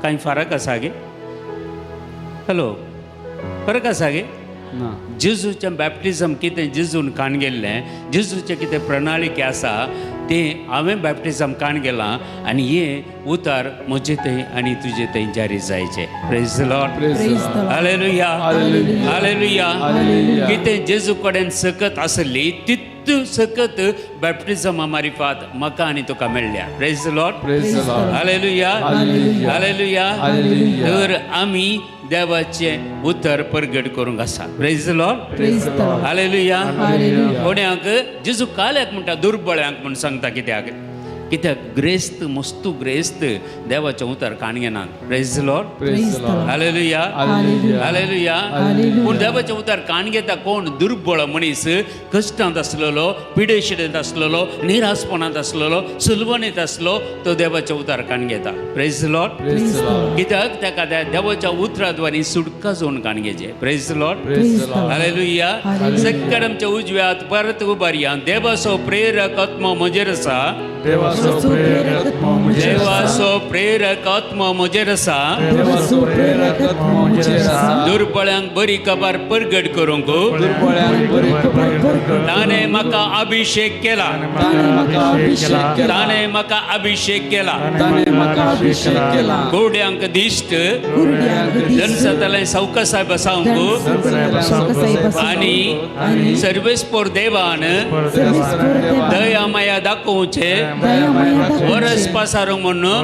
कांय फरक आसा गे? हॅलो, फरक आसा गे? ना. जेजूचें बॅप्टिजम कितें जेजून काण गेल्लें, जेजूचें कितें प्रणालिके आसा तें हांवें बॅप्टिजम काण गेलां आनी हें उतार म्हजे थंय आनी तुजे थंय जारी जायचें. Praise Lord. Praise Praise the Lord. Hallelujah. Hallelujah. Hallelujah. Hallelujah. कितें जेजू कडेन सकत आसली तितू सकत बॅप्टिजमा मारिफात म्हाका आनी तुका मेळ्ळ्या. Praise Lord. Praise the Lord. Hallelujah. Hallelujah. Hallelujah. Hallelujah. तर आमी देवाचें उतर परगट करूंक आसा. Praise Lord. Praise the Lord. Hallelujah. Hallelujah. कोण्याक जेजू काल्याक म्हणटा, दुर्बळ्यांक म्हूण सांगता. कित्याक? कित्याक ग्रेस्त मस्तू ग्रेस्त देवाचें उतर काण घेनात. Praise Lord. Praise the Lord. Hallelujah. Hallelujah. Hallelujah. Hallelujah. पूण देवाचें उतर काण घेता कोण? दुर्बळ मनीस, कश्टांत आसलेलो, पिडेशिडेंत आसलेलो, निरासपणांत आसलेलो, सुलवणीत आसलो, तो देवाचें उतर काण घेता. Praise Lord. Praise the Lord. कित्याक ताका त्या देवाच्या उतराद्वारे सुटका जोवन काण घेचे. Praise Lord. Praise the Lord. Hallelujah. Hallelujah. सक्कड आमच्या उजव्या हात परत उबारया. देवाचो प्रेरक आत्मो म्हजेर आसा. देवाचो प्रेरक आत्मो म्हजेर आसा. देवाचो प्रेरक आत्मो म्हजेर आसा. देवाचो प्रेरक आत्मो म्हजेर आसा. दुर्बळ्यांक बरी खबर परगट करूंक दुर्बळ्यांक बरी खबर परगट ताणें म्हाका अभिषेक केला. ताणें म्हाका अभिषेक केला. ताणें म्हाका अभिषेक केला. ताणें म्हाका अभिषेक केला. गोड्यांक दिश्ट कुरड्यांक दिश्ट, जनसतलें सवकसाय बसावंक आनी सर्वेस्पोर देवान दया माया दाखोवचे वरस पासारूंक म्हणून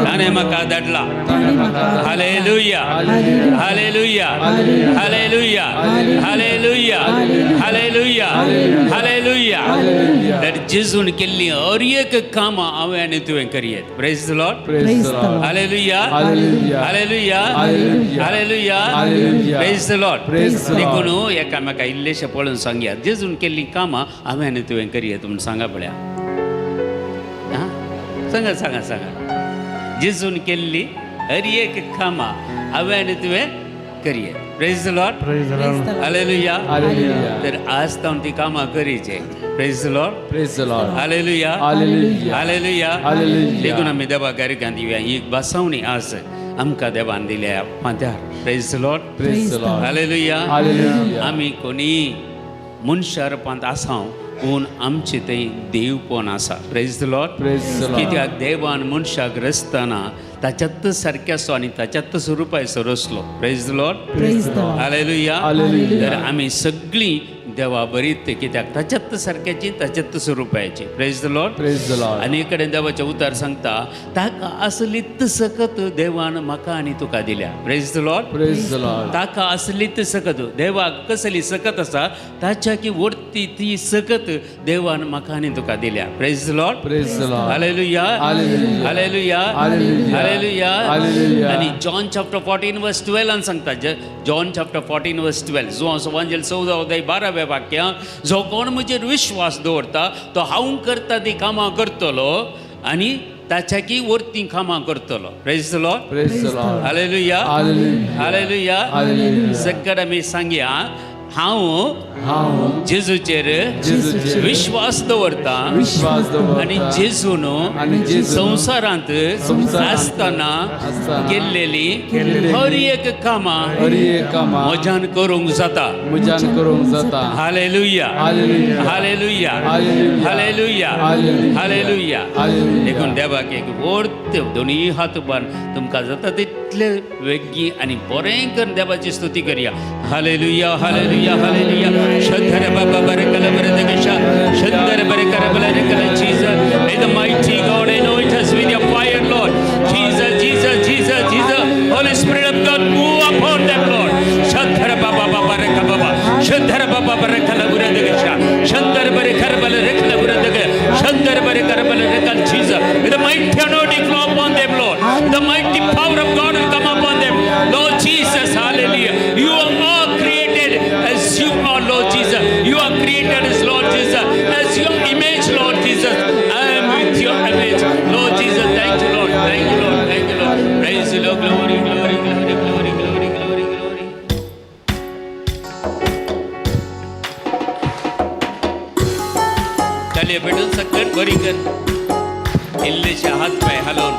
ताणें म्हाका धाडला. Hallelujah. Hallelujah. Hallelujah. Hallelujah. Hallelujah. Hallelujah. तर जेजून केल्ली हर एक कामां हांवें आनी तुवें करयेत. Praise Lord. Praise the Lord. Hallelujah. Hallelujah. Hallelujah. Hallelujah. Hallelujah. Hallelujah. Praise the Lord. Praise the Lord. देखून एकामेका इल्लेशें पळोवन सांगया, जेजून केल्लीं कामां हांवें आनी तुवें करयेत म्हूण सांगा पळया. आं, सांगा सांगा सांगा. जेजून केल्ली हर एक कामां हांवें आनी तुवें करयेत. Praise the Lord. Praise the Lord. Hallelujah. Hallelujah. तर आज तावन ती कामां करीचे. Praise the Lord. Praise the Lord. Hallelujah. Hallelujah. Hallelujah. Hallelujah. देखून आमी देवा गारिकांत दिवया एक बसावणी आज आमकां देवान दिल्या फांत्यार. Praise the Lord. Praise the Lord. Hallelujah. Hallelujah. आमी कोणी मनशा रुपांत आसा पूण आमचे थंय देवपण आसा. Praise the Lord. Praise the Lord. कित्याक देवान मनशाक रचतना ताच्यात सारकें आनी ताच्यात स्वरुपायसो रचलो. Praise the Lord. Praise the Lord. Hallelujah. Hallelujah. तर आमी सगळीं देवा बरीत, कित्याक ताच्यात सारक्याची ताच्यात स्वरुपायची. Praise the Lord. Praise the Lord. आनी कडेन देवाचें उतर सांगता, ताका असलीत सकत देवान म्हाका आनी तुका दिल्या. Praise the Lord. Praise the Lord. ताका असलीत सकत, देवाक कसली सकत आसा ताच्या की वर्ती ती सकत देवान म्हाका आनी तुका दिल्या. Praise the Lord. Praise the Lord. Hallelujah. Hallelujah. Hallelujah. Hallelujah. Hallelujah. Hallelujah. आनी जॉन चॅप्टर 14 वर्स 12 सांगता, जॉन चॅप्टर 14 वर्स 12, जो वांजेल 14 अध्याय 12व्या वाक्य, जो कोण म्हजेर विश्वास दवरता तो हांव करता ती कामां करतलो आनी ताच्या की वर्ती कामां करतलो. Praise the Lord. Praise the Lord. Hallelujah. Hallelujah. Hallelujah. Hallelujah. सकड आमी सांगया, हांव हांव जेजूचेर जेजूचेर विश्वास दवरता विश्वास दवरता आनी जेजून आनी जेजून संवसारांत संवसारांत आसतना आसतना केल्लेली केल्लेली हर एक कामां हर एक कामां म्हज्यान करूंक जाता. म्हज्यान करूंक जाता. Hallelujah. Hallelujah. Hallelujah. Hallelujah. Hallelujah. Hallelujah. Hallelujah. Hallelujah. देखून देवाक एक वर्त दोनूय हात उबार तुमकां जाता तितले वेगीं आनी बरें करून देवाची स्तुती करया. हालेलुया. हालेलुया. हालेलुया. शंकर बाबा बरकल बरदगशा Shankar बरकर बरकल. Jesus. May the mighty God anoint us with your fire, Lord. Jesus, Jesus, Jesus, Jesus. Holy Spirit of God, move upon them, Lord. Shankar Baba Baba Raka Baba. Shankar Baba Barakala Buradagasha. Shankar Barakar Barakala Buradaga. Shankar Barakar Barakal. Jesus. With the mighty anointing flow upon them, Lord. The mighty power of God will come upon them. Lord Jesus, hallelujah. You are all created as you are, Lord Jesus. You are created as Lord Jesus, as your image, Lord Jesus. I am with your image, Lord Jesus. Thank you, Lord. Thank you, Lord. Thank you, Lord. Praise the Lord. Glory, glory, glory, glory, glory, glory, glory. तालये पेटून सकट बरी कर, इल्लेशे हात पाय हालोवन.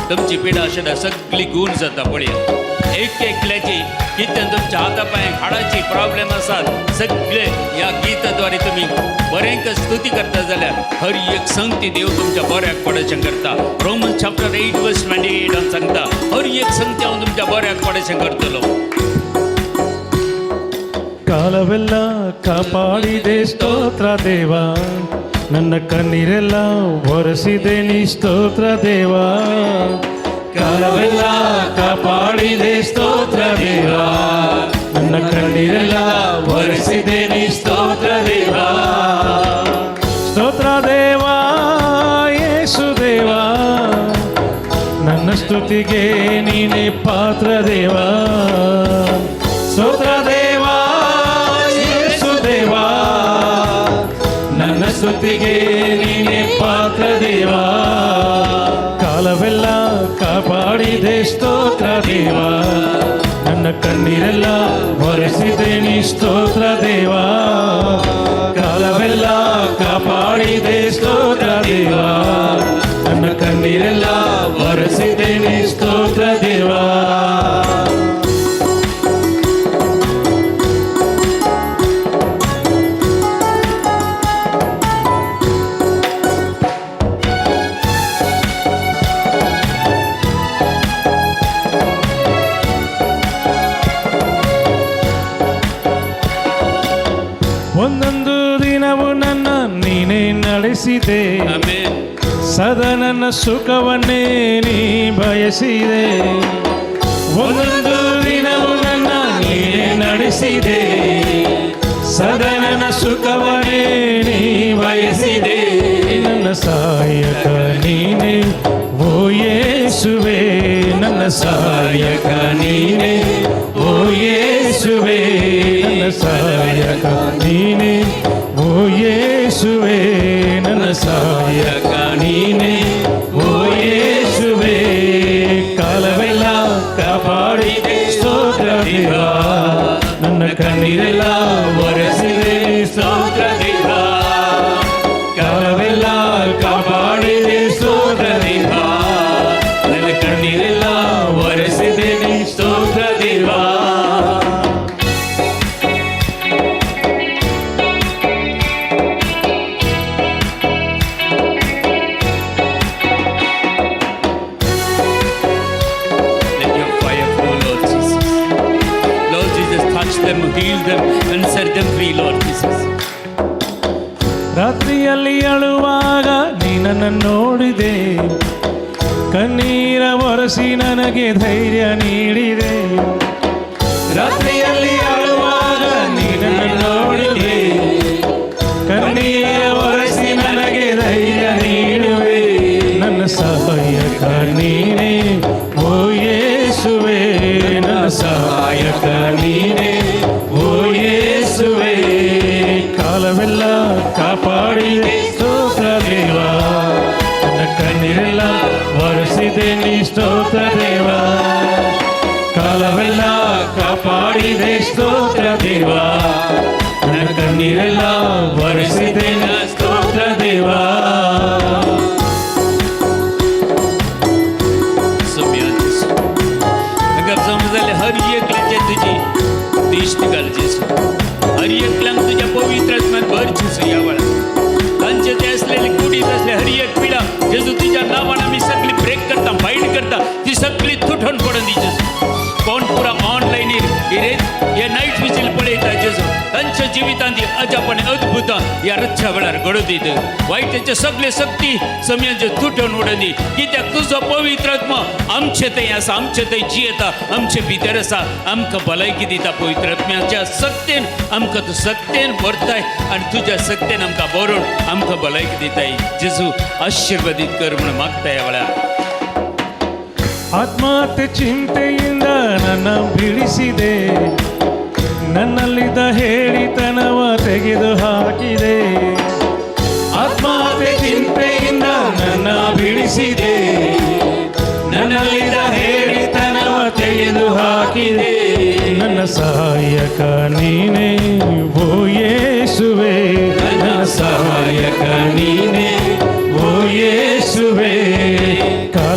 तुमची पिडा अशें सगळी गुण जाता पळया. एक एकल्याची कितें तुमच्या हाता पांय हाडाची प्रॉब्लेम आसात सगळे ह्या गीताद्वारे तुमी बरें स्तुती करता जाल्यार हर एक संगती देव तुमच्या बऱ्याक पडचें करता. रोमन चॅप्टर 8 वर्स 28 सांगता हर एक संगती हांव तुमच्या बऱ्याक पडचें करतलो. ಕಾಲವೆಲ್ಲ ಕಾಪಾಡಿದೆ ಸ್ತೋತ್ರ ದೇವ, ನನ್ನ ಕಣ್ಣೀರೆಲ್ಲ ಒರೆಸಿದೆ ನೀ ಸ್ತೋತ್ರ ದೇವ. ಕಾಲವೆಲ್ಲ ಕಾಪಾಡಿದೆ ಸ್ತೋತ್ರ ದೇವ, ನನ್ನ ಕಣ್ಣೀರೆಲ್ಲ ಒರೆಸಿದೆ ನೀ ಸ್ತೋತ್ರ ದೇವ. ಸ್ತೋತ್ರ ದೇವ ಯೇಸು ದೇವ, ನನ್ನ ಸ್ತುತಿಗೆ ನೀನೇ ಪಾತ್ರ ದೇವ. ಸ್ತೋತ್ರ ದೇವ ಯೇಸು ದೇವ, ನನ್ನ ಸ್ತುತಿಗೆ ನೀನೇ ಪಾತ್ರ ದೇವ. ಕಾಲವೆಲ್ಲ ಕಾಪಾಡಿದೆ ಸ್ತೋತ್ರ ದೇವ, ನನ್ನ ಕಣ್ಣೀರೆಲ್ಲ ಒರೆಸಿದೆ ನೀ ಸ್ತೋತ್ರ ದೇವ. ಕಾಲವೆಲ್ಲ ಕಾಪಾಡಿದೆ ಸ್ತೋತ್ರ ದೇವ, ನನ್ನ ಕಣ್ಣೀರೆಲ್ಲ ಒರೆಸಿದೆ ನೀ ಸ್ತೋತ್ರ ದೇವ. ಒಂದೊಂದು ದಿನವೂ ನನ್ನ ನೀನೇ ನಡೆಸಿದೆ, ಆಮೇನ್. ಸದಾ ನನ್ನ ಸುಖವನ್ನೇ ನೀ ಬಯಸಿದೆ. ಒಂದೊಂದು ದಿನವೂ ನನ್ನ ನೀನೇ ನಡೆಸಿದೆ, ಸದಾ ನನ್ನ ಸುಖವನ್ನೇ ನೀ ಬಯಸಿದೆ. ನನ್ನ ಸಹಾಯಕ ನೀನೇ ಓ ಯೇಸುವೆ, ನನ್ನ ಸಹಾಯಕ ನೀನೇ ಓ ಯೇಸುವೆ, ನನ್ನ ಸಹಾಯಕ ನೀನೇ ಓ ಯೇಸುವೆ, ನನ್ನ ಸಹಾಯಕ ನೀನೇ ಓ ಯೇಸುವೆ. ಕಾಲವೆಲ್ಲ ಕಾಪಾಡಿದೆ ಸ್ತೋತ್ರ ದೇವ, ನನ್ನ ಕಣ್ಣೀರೆಲ್ಲ ಒರೆಸಿದೆ ಸ್ತೋತ್ರ ದೇವ. ಕಾಲವೆಲ್ಲ ಕಾಪಾಡಿದೆ ಸ್ತೋತ್ರ ದೇವ, ನನ್ನ ಕಣ್ಣೀರೆಲ್ಲ ಒರೆಸಿದೆ ಸ್ತೋತ್ರ ದೇವ. Let your fire flow, Lord Jesus. Lord Jesus, touch them, heal them, and set them free, Lord Jesus. ರಾತ್ರಿಯಲ್ಲಿ ಅಳುವಾಗ ನೀ ನನ್ನ ನೋಡಿದೆ, ಕಣ್ಣೀರ ಒರೆಸಿ ನನಗೆ ಧೈರ್ಯ ನೀಡಿದೆ. ರಾತ್ರಿಯಲ್ಲಿ ಅಳುವಾಗ ನೀ ನನ್ನ ನೋಡಿದೆ, ಕಣ್ಣೀರ ಒರೆಸಿ ನನಗೆ ಧೈರ್ಯ ನೀಡುವೆ. ನನ್ನ ಸಹಾಯಕ ನೀನೇ ಓ ಯೇಸುವೆ, ನನ್ನ ಸಹಾಯಕ ನೀನೇ ಓ ಯೇಸುವೆ. ಕಾಲವೆಲ್ಲ ಕಾಪಾಡಿದೆ ಸ್ತೋತ್ರ ದೇವ, ನನ್ನ ಕಣ್ಣೀರೆಲ್ಲ ಒರೆಸಿದೆ ನೀ ಸ್ತೋತ್ರ ದೇವ. ಕಾಲವೆಲ್ಲ ಕಾಪಾಡಿದೆ ಸ್ತೋತ್ರ ದೇವ, ನನ್ನ ಕಣ್ಣೀರೆಲ್ಲ ಒರೆಸಿದೆ ಸ್ತೋತ್ರ ದೇವ. सुम्या जेसू, हांगा समजले हर एकल्याचे तुजी दिश्ट घाल जेसू, हर एकल्यांक तुज्या पवित्र आत्म्यान भर जेसू. ह्या वेळार तांचे ते असलेले कुडीत असले हर एक पिडा जेजू तुज्या नांवान आमी सगळी ब्रेक करता, बायंड करता, ती सगळी तुटून पडून दी जेजू. कोण पुरा ऑनलायनीर हे नायट विजील पळयता जेजू, तांच्या जिवितांत ती अजापणे अद्भुतां ह्या रच्छा वेळार घडोवन दीत. वायटाचे सगळे शक्ती समयाचे तुटून उडोवन दी, कित्याक तुजो पवित्र आत्मा आमचे थंय आसा, आमचे थंय जियेता, आमचे भितर आसा, आमकां भलायकी दिता. पवित्र आत्म्याच्या शक्तेन आमकां तूं शक्तेन भरताय आनी तुज्या शक्तेन आमकां भरून आमकां भलायकी दिताय. जेजू आशिर्वादीत कर म्हणून मागता ह्या वेळार. ಆತ್ಮಹತ್ಯೆ ಚಿಂತೆಯಿಂದ ನನ್ನ ಬಿಡಿಸಿದೆ, ನನ್ನಲ್ಲಿದ್ದ ಹೇಡಿತನವ ತೆಗೆದು ಹಾಕಿದೆ. ಆತ್ಮಹತ್ಯೆ ಚಿಂತೆಯಿಂದ ನನ್ನ ಬಿಡಿಸಿದೆ, ನನ್ನಲ್ಲಿದ್ದ ಹೇಡಿತನವ ತೆಗೆದು ಹಾಕಿದೆ. ನನ್ನ ಸಹಾಯಕ ನೀನೇ ಓ ಯೇಸುವೆ, ನನ್ನ ಸಹಾಯಕ ನೀನೇ ಓ ಯೇಸುವೆ. ಕಾಲವೆಲ್ಲ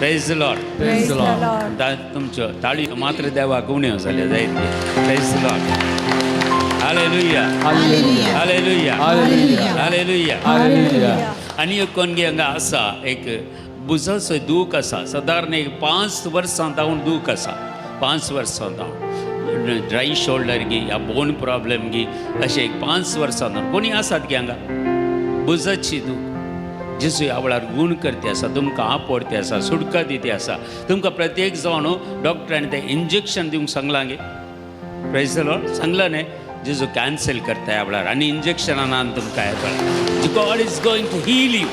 Praise the Lord. Praise the Lord. तुमच्यो ताळयो मात्र देवाक उण्यो जाल्यो जायते. Praise the Lord. Hallelujah. Hallelujah. Hallelujah. Hallelujah. Hallelujah. Hallelujah. आनी एक कोणगे हांगा आसा, एक भुजाचो दूख आसा, सादारण एक 5 वर्सां जावन दूख आसा, 5 वर्सां जावन ड्राय शोल्डर गी या बोन प्रॉब्लेम गी, अशें एक 5 वर्सां जावन कोणी आसात गी हांगा भुजाची दूख. जेजू ह्या वेळार गूण करते आसा, तुमकां आपोवते आसा, सुटका दिते आसा. तुमकां प्रत्येक जावन डॉक्टरान तें इंजेक्शन दिवंक सांगलां गे. प्रेज the Lord. सांगलां न्ही, जेजू कॅन्सल करता ह्या वेळार आनी इंजेक्शनान तुमकां ह्या वेळार. God is going to heal you.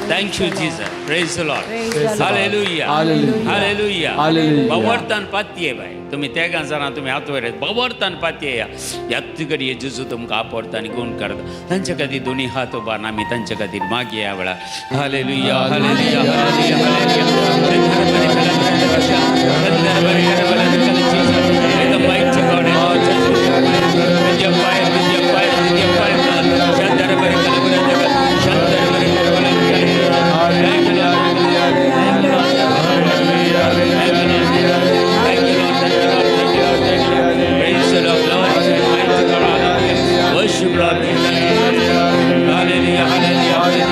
Thank you Jesus. Praise the Lord. Praise the Lord. Hallelujah. Hallelujah. Hallelujah. Hallelujah. बावरतान पातये बाय, तुमी तेगां जाणां, तुमी हात वयर बावरतान पातये ह्याच घडये जेजू तुमकां आपोवता आनी गुण करता. तांचे खातीर दोनी हात उबारून आमी तांचे खातीर मागया ह्या वेळार. Hallelujah. Hallelujah. Hallelujah. Praise the Lord, Lord, mighty God, hallelujah. Worship Lord, hallelujah, hallelujah, hallelujah,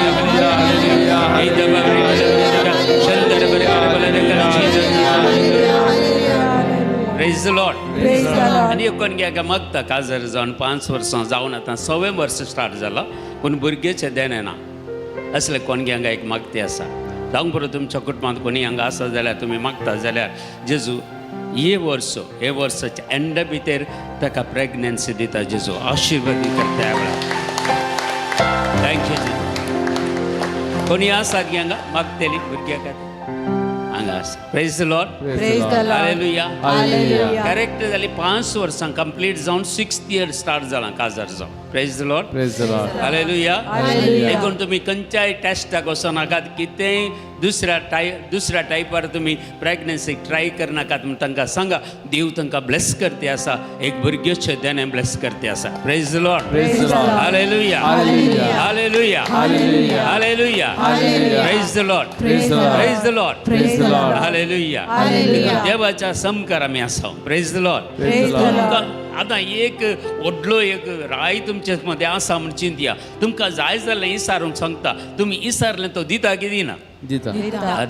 hallelujah. Jesus. Praise the Lord. Praise the Lord. आनी एक कोण गे मागता काजार जावन 5 वर्सां जावन आतां 6वें वर्स स्टार्ट जाला, पूण भुरग्याचें देणें ना. असले कोण गे हांगा एक मागती आसा. जावंक पुरो तुमच्या कुटुंबांत कोणी हांगा आसा जाल्यार तुमी मागता जाल्यार जेजू हे वर्स, हे वर्साच्या एंडा भितर ताका प्रेगनन्सी दिता जेजू, आशिर्वाद करता ह्या वेळार. Thank you जेजू. कोणी आसात गे हांगा मागतली भुरग्या खातीर? हांगा आसा. Praise the Lord. Praise the Lord. Hallelujah. Hallelujah. Correct जाली 5 वर्सां कंप्लीट जावन 6th year start जालां काजार जावन. Praise the Lord. Praise the Lord. Hallelujah. Hallelujah. देखून तुमी खंयच्याय टेस्टाक वचनाकात, कितेंय दुसऱ्या टायपार तुमी प्रेगनन्सी ट्राय करनाकात. म्हूण तांकां सांगा, देव तांकां ब्लेस करते आसा, एक भुरग्याचें देणें ब्लेस करते आसा. Praise the Lord. Praise the Lord. Hallelujah. Hallelujah. Hallelujah. Hallelujah. Hallelujah. Hallelujah. Praise the Lord. Praise the Lord. Praise the Lord. Praise the Lord. Hallelujah. Hallelujah. देवाच्या समकार आमी आसा. Praise the Lord. Praise the Lord. तुमकां आतां एक व्हडलो एक राय तुमचे मदें आसा म्हूण चिंतया. तुमकां जाय जाल्यार इसारूंक सांगता, तुमी इसारलें तो दिता की दिना? दिता.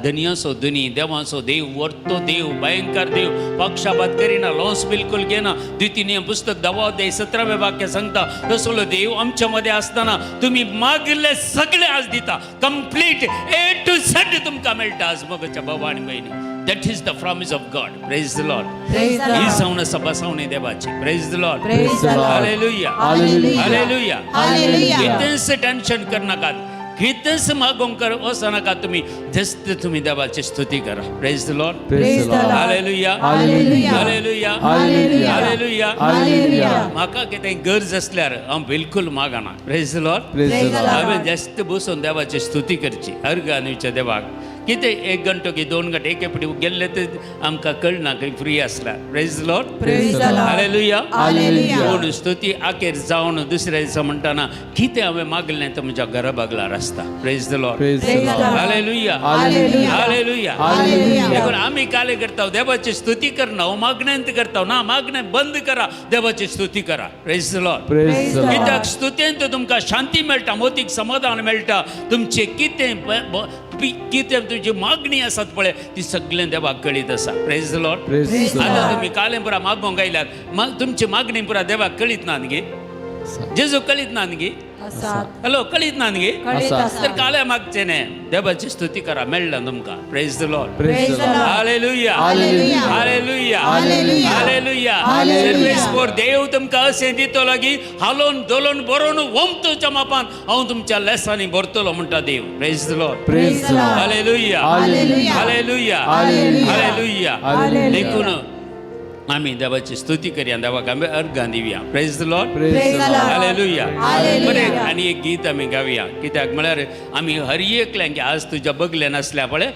धनयाचो धनी, देवाचो देव, वर्तो देव, भयंकर देव, पक्षपात करिना, लॉस बिलकुल घेना. द्वितीय पुस्तक 10 अध्याय 17वें वाक्य सांगता, तसलो देव आमच्या मध्ये असताना तुम्ही मागिल्ले सगळे आज दिता. कंप्लीट ए टू झेड तुमकां मेळटा आज मोगाच्या बाबा आनी भयणी. That is the promise of God. Praise the Lord. Praise the he Lord. जावन आसा बसावणी देवाची. Praise the Lord. Praise the Lord. Hallelujah. Hallelujah. Hallelujah. Hallelujah. कितेंच टेन्शन करनाकात, कितेंच मागोवंक वचनाकात, तुमी जस्त तुमी देवाची स्तुती करा. Praise the Lord. Praise the Lord. Hallelujah. Hallelujah. Hallelujah. Hallelujah. Hallelujah. Hallelujah. म्हाका कितें गरज आसल्यार हांव बिलकुल मागना. Praise the Lord. Praise the Lord. हांवें जास्त बसून देवाची स्तुती करची, अर्घ दिवच्या देवाक. कितें 1 घंटो की 2 घंटे एके फावटी गेल्ले ते आमकां कळना खंय फ्री आसल्यार. Praise the Lord. Praise the Lord. Hallelujah. Hallelujah. पूण स्तुती आखेर जावन दुसऱ्या दिसा म्हणटाना कितें हांवें मागलें तें म्हज्या घरा बागलार आसता. Praise the Lord. Praise the Praise the Lord. Lord. Hallelujah. Hallelujah. Hallelujah. Hallelujah. देखून आमी काले करता, देवाची स्तुती करना, हो मागण्यांत करता ना, मागणें बंद करा, देवाची स्तुती करा. Praise the Lord. Praise the Lord. कित्याक स्तुतेंत तुमकां शांती मेळटा, मोतीक समाधान मेळटा. तुमचें कितें कितें तुमची मागणी आसात पळय ती सगळें देवाक कळीत आसा. Praise the Lord. Praise the आतां Lord. तुमी कालें पुरा मागोंक आयल्यात, तुमची मागणी पुरा देवाक कळीत ना न्ही? जेजू कळीत ना न्ही? आसात. हॅलो, कळीत ना न्ही? कळीत आसा. आसा. तर काल्या मागचें न्ही, देवाची स्तुती करा, मेळ्ळा तुमकां. Praise the Lord. Praise the Lord. Hallelujah. Hallelujah. Hallelujah. Hallelujah. Hallelujah. Hallelujah. सर्वेस्पोर देव तुमकां अशें दितलो की हालोवन दोलोन बरोवन ओमतोच्या मापान हांव तुमच्या लेसांनी भरतलो म्हणटा देव. Praise the Lord. Praise the Lord. Hallelujah. Hallelujah. Hallelujah. Hallelujah. Hallelujah. Hallelujah. देखून आमी देवाची स्तुती करया, देवाक आमी अर्घां दिवया. Praise the Lord. Praise the Lord. Hallelujah. Hallelujah. बरें, आनी एक गीत आमी गावया, कित्याक म्हळ्यार आमी हर एकल्यांक आज तुज्या बगले नासल्या पळय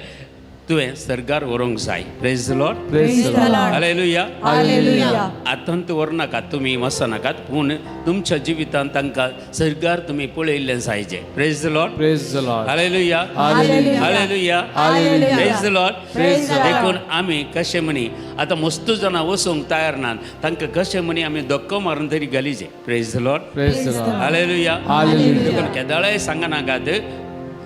तुवें सर्गार व्हरूंक जाय. Praise the Lord. Praise the Lord. Hallelujah. Hallelujah. आतां व्हरनाकात, तुमी वचनाकात, पूण तुमच्या जिवितांत तांकां सर्गार तुमी पळयल्लें जायजें. Praise the Lord. Praise the Lord. Hallelujah. Hallelujah. Hallelujah. Hallelujah. Praise the Lord. Praise the Lord. देखून आमी कशें म्हणी आतां मस्तू जाणां वचूंक तयार नात, तांकां कशें म्हणी आमी धक्को मारून तरी घालीजे. Praise the Lord. Praise the Lord. Hallelujah. Hallelujah. देखून केदाळाय सांगनाकात,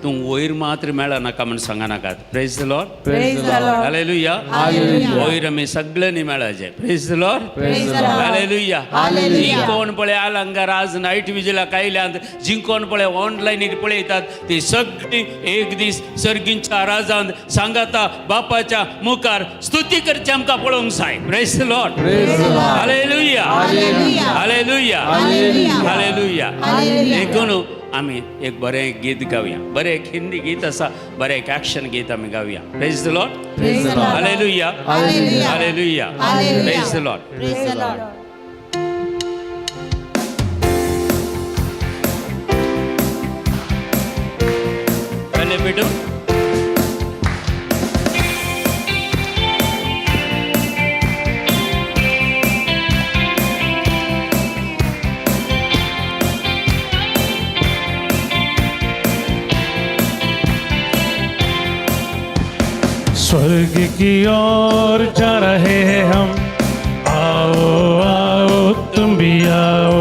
तूं वयर मात्र मेळनाका म्हूण सांगनाकात. Praise the Lord. Praise the Lord. Hallelujah. Hallelujah. वयर आमी सगळ्यांनी मेळाचे. Praise the Lord. Praise the Lord. Hallelujah. Hallelujah. जी कोण पळय आलंगार आज नायट विजिलाक आयल्यांत, जी कोण पळय ऑनलायनीर पळयतात, ती सगळीं एक दीस सर्गींच्या राजांत सांगाता बापाच्या मुखार स्तुती करची आमकां पळोवंक जाय. Praise the Lord. Praise the Lord. Hallelujah. Hallelujah. Hallelujah. Hallelujah. Hallelujah. Hallelujah. देखून आमी एक बरें गीत गावया, बरें एक हिंदी गीत आसा, बरें एक एक्शन गीत आमी गावया. Praise the Lord. Praise the Lord. Hallelujah. Hallelujah. Hallelujah. Hallelujah. Praise the Lord. Praise the Lord. पहले बेटो. स्वर्ग की ओर जा रहे हैं हम, आओ आओ तुम भी आओ।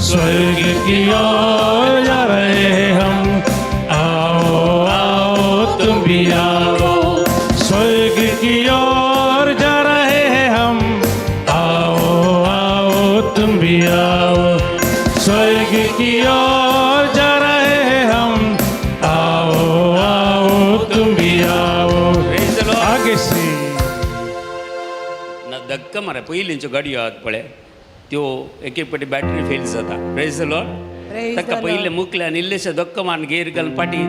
स्वर्ग की ओर जा रहे हैं हम, आओ आओ तुम भी आओ। स्वर्ग की ओर जा रहे हैं हम, आओ आओ तुम भी आओ। स्वर्ग की ओर जा रहे हैं हम, आओ आओ तुम भी आओ। Praise the Lord. आगे से ना धक्का मारे पयलींच्यो गाडयो आहात पळय, त्यो एक एक फावटी बॅटरी फेल जाता. Praise the Lord. Praise ताका the पयलें Lord. मुकल्यान इल्लेशें धक्को मारून गेर घालून फाटीं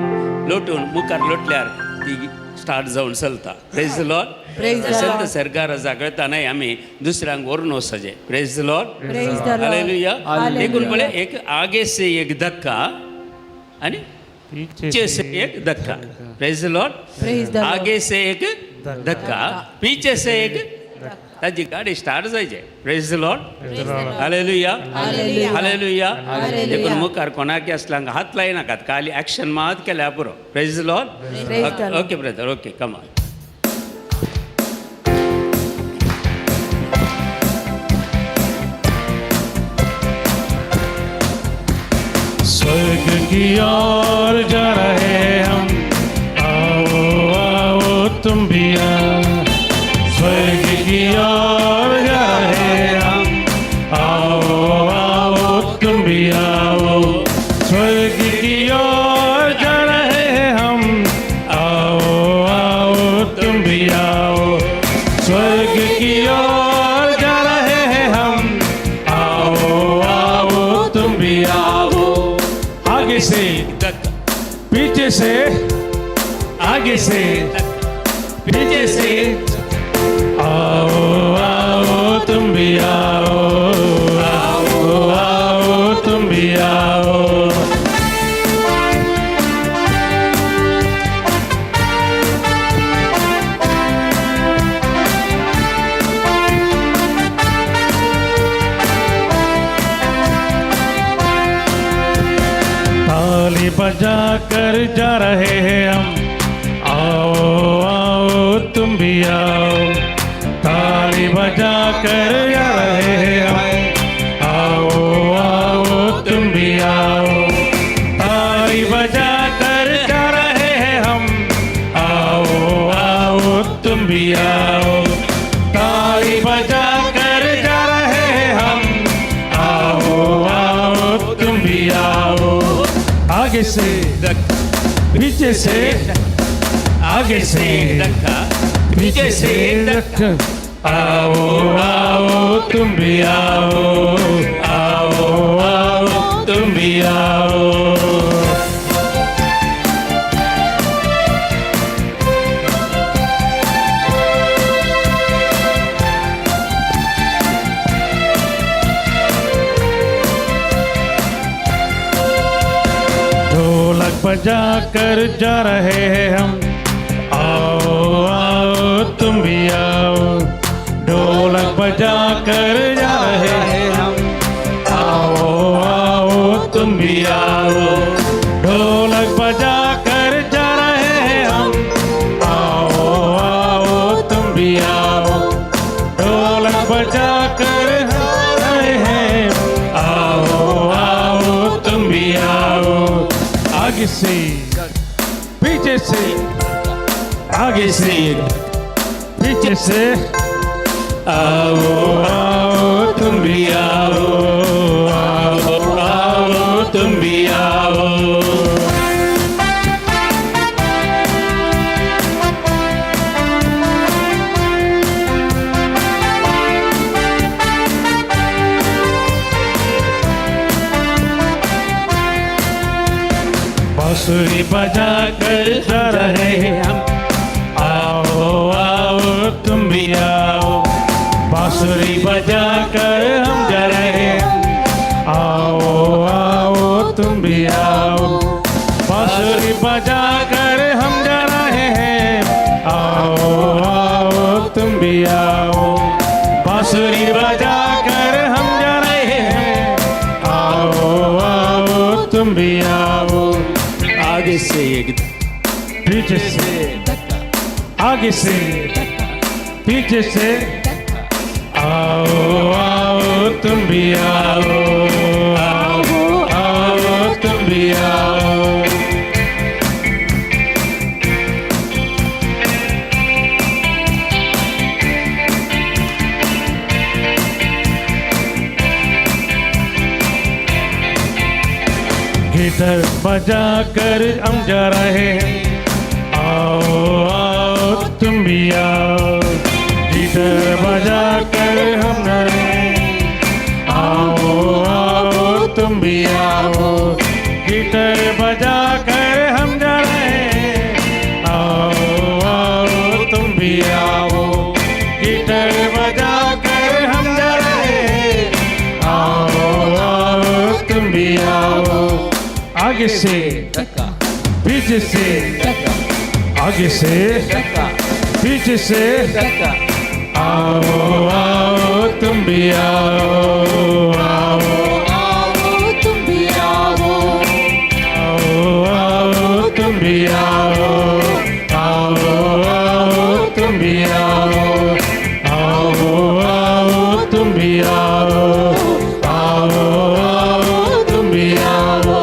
लोटून मुखार लोटल्यार ती स्टार्ट जावन चलता. Praise the Lord. Praise the तशेंच Lord. सरकार जागयता न्हय आमी दुसऱ्यांक व्हरून वचचें. Praise the Lord. Praise the Lord. Hallelujah. Hallelujah. देखून पळय, एक आगे से एक धक्का आनी पीछे से एक धक्का. Praise the Lord. Praise the Lord. आगे से एक धक्का, पीछे से एक, ताजी गाडी स्टार्ट जायचे. Praise the Lord. Hallelujah. Hallelujah. Hallelujah. Hallelujah. देखून मुखार कोणाक असल्यांक हात लायनाकात, खाली एक्शन मात केल्यार पुरो. Praise the Lord. Praise the Lord. Okay brother, okay, come on. स्वर्ग की ओर जा रहे हैं हम, आओ आओ तुम भी आओ। स्वर्ग की ओर जा रहे हैं हम, आओ आओ तुम भी आओ। स्वर्ग की ओर जा रहे हैं हम, आओ आओ तुम भी आओ। स्वर्ग की ओर जा रहे हैं हम, आओ आओ तुम भी आओ। आगे से धक्का, पीछे से, आगे से पीछे से, आओ आओ तुम भी आओ, आओ आओ तुम भी आओ। ताली बजा कर जा रहे हैं हम, आओ आओ तुम भी आओ। ताली बजा कर जा रहे हैं हम, आओ आओ तुम भी आओ। ताली बजा कर जा रहे हैं हम, आओ आओ तुम भी आओ। ताली बजा कर जा रहे हैं हम, आओ आओ तुम भी आओ। आगे से पीछे से, आगे से धक्का, पीछे से, आओ आओ तुम भी आओ, आओ आओ तुम भी आओ। ढोलक बजा कर जा रहे हैं हम, आओ बजा कर जा रहे हैं हम, आओ आओ तुम भी आओ। ढोलक बजा कर जा रहे हैं हम, आओ आओ तुम भी आओ। ढोलक बजा कर जा रहे हैं, आओ आओ तुम भी आओ। आगे से पीछे से, आगे से पीछे से, आओ आओ तुम भी आओ, आओ आओ तुम भी आओ। बांसुरी बजा कर जा रहे हैं हम, आओ आओ तुम भी आओ। बांसुरी बजा कर हम जा रहे हैं, आओ आओ तुम भी आओ। बांसुरी बजा कर हम जा रहे हैं, आओ आओ तुम भी आओ। बांसुरी बजा कर हम जा रहे हैं, आओ आओ तुम भी आओ। आगे से एक, पीछे से, आगे से पीछे से, आओ आओ तुम भी आओ, आओ आओ तुम भी आओ। गिटार बजा कर हम जा रहे हैं, आओ आओ तुम भी आओ। गिटार बजा कर हम जा रहे हैं, आओ आओ तुम भी आओ। गिटार बजा कर हम जा रहे हैं, आओ आओ तुम भी आओ। गिटार बजा कर हम जा रहे हैं, आओ आओ तुम भी आओ। आगे से पीछे से, आगे से पीछे से, आओ आओ तुम भी आओ, आओ आओ तुम भी आओ, आओ आओ तुम भी आओ, आओ आओ तुम भी आओ, आओ आओ तुम भी आओ, आओ आओ तुम भी आओ।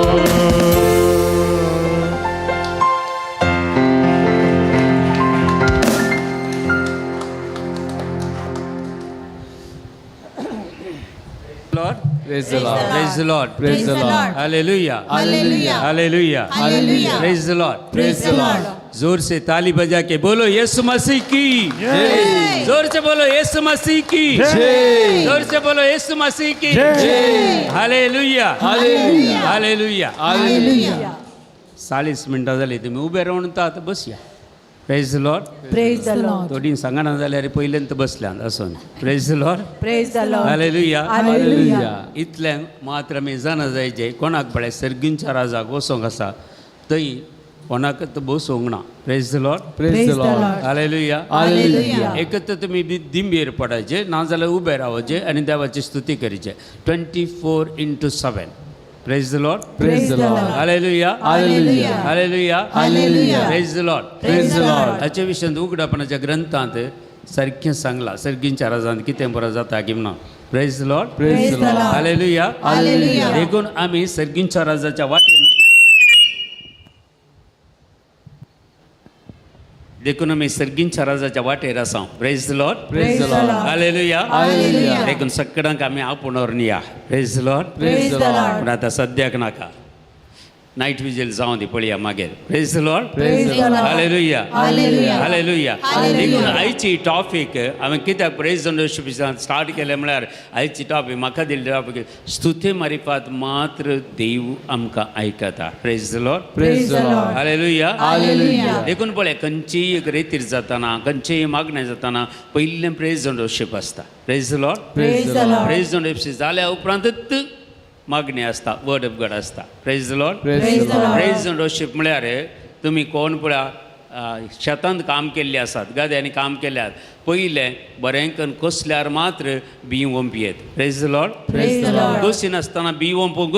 Lord. Praise the Lord. Praise the Lord. Praise the Lord. Hallelujah. Hallelujah. Hallelujah. Hallelujah. Praise the Lord. Praise the Lord. जोर से ताली बजा के बोलो यीशु मसीह की जय। जोर से बोलो यीशु मसीह की जय। जोर से बोलो यीशु मसीह की जय। Hallelujah. Hallelujah. Hallelujah. Hallelujah. 40 मिनटां जाली, तुमी उबे रावन आतां बसया। Praise the Lord. Praise the Lord. थोडीं सांगना जाल्यार पयल्यान बसल्यान आसून। Praise the Lord. Praise the Lord. Hallelujah. Hallelujah. इतलें मात्र आमी जाणा जायचें, कोणाक पळय सर्गींच्या राजाक वचोंक आसा थंय कोणाकच बसोवंक ना। Praise the Lord. Praise the Lord. Hallelujah. Hallelujah. एकत्र तुमी दिंबेर पडायचे नाजाल्यार उबे रावचे आनी देवाची स्तुती करचे 24x7। Praise the Lord. Praise the Lord. Hallelujah. Hallelujah. Hallelujah. Hallelujah. Praise the Lord. Praise the Lord. हाचे विशयांत उगडापणाच्या ग्रंथांत सारकें सांगलां सर्गींच्या राजांत कितें बरो जाता की म्हणून। Praise the Lord. Praise the Lord. Hallelujah. Hallelujah. देखून आमी सर्गींच्या राजाच्या वाटेन, देखून आमी सर्गींच्या राजाच्या वाटेर आसा। Praise the Lord. Praise the Lord. Hallelujah. Hallelujah. देखून सगळ्यांक आमी आपोवन व्हरून या। Praise the Lord. Praise the Lord. पूण आतां सद्याक नाका, नायट विजील जावं दी पळया मागीर। Praise the Lord. Praise the Lord. Hallelujah. Hallelujah. Hallelujah. Hallelujah. देखून आयची टॉपीक हांवें कित्याक प्रेज एंड वर्शिप स्टार्ट केलें म्हळ्यार आयची टॉपीक म्हाका दिल्ली टॉपीक स्तुती मारिफात मात्र देव आमकां आयकता। Praise the Lord. Praise the Lord. Hallelujah. Hallelujah. देखून पळय खंयचीय एक रेतीर जाताना, खंयचेय मागणें जाताना पयलें प्रेज एंड वर्शिप आसता। Praise the Lord. Praise the Lord. Praise and worship जाल्या उपरांतच मागणें आसता, वर्ड ऑफ गॉड आसता। Praise the Lord. Praise the Lord. Praise and worship म्हळ्यार तुमी कोण पळया शेतांत काम केल्ले आसात, गाद्यांनी काम केल्यात, पयलें बरें करून कसल्यार मात्र बी ओंपयेत. Praise the Lord. Praise the Lord. कशी नासतना बी ओंपूंक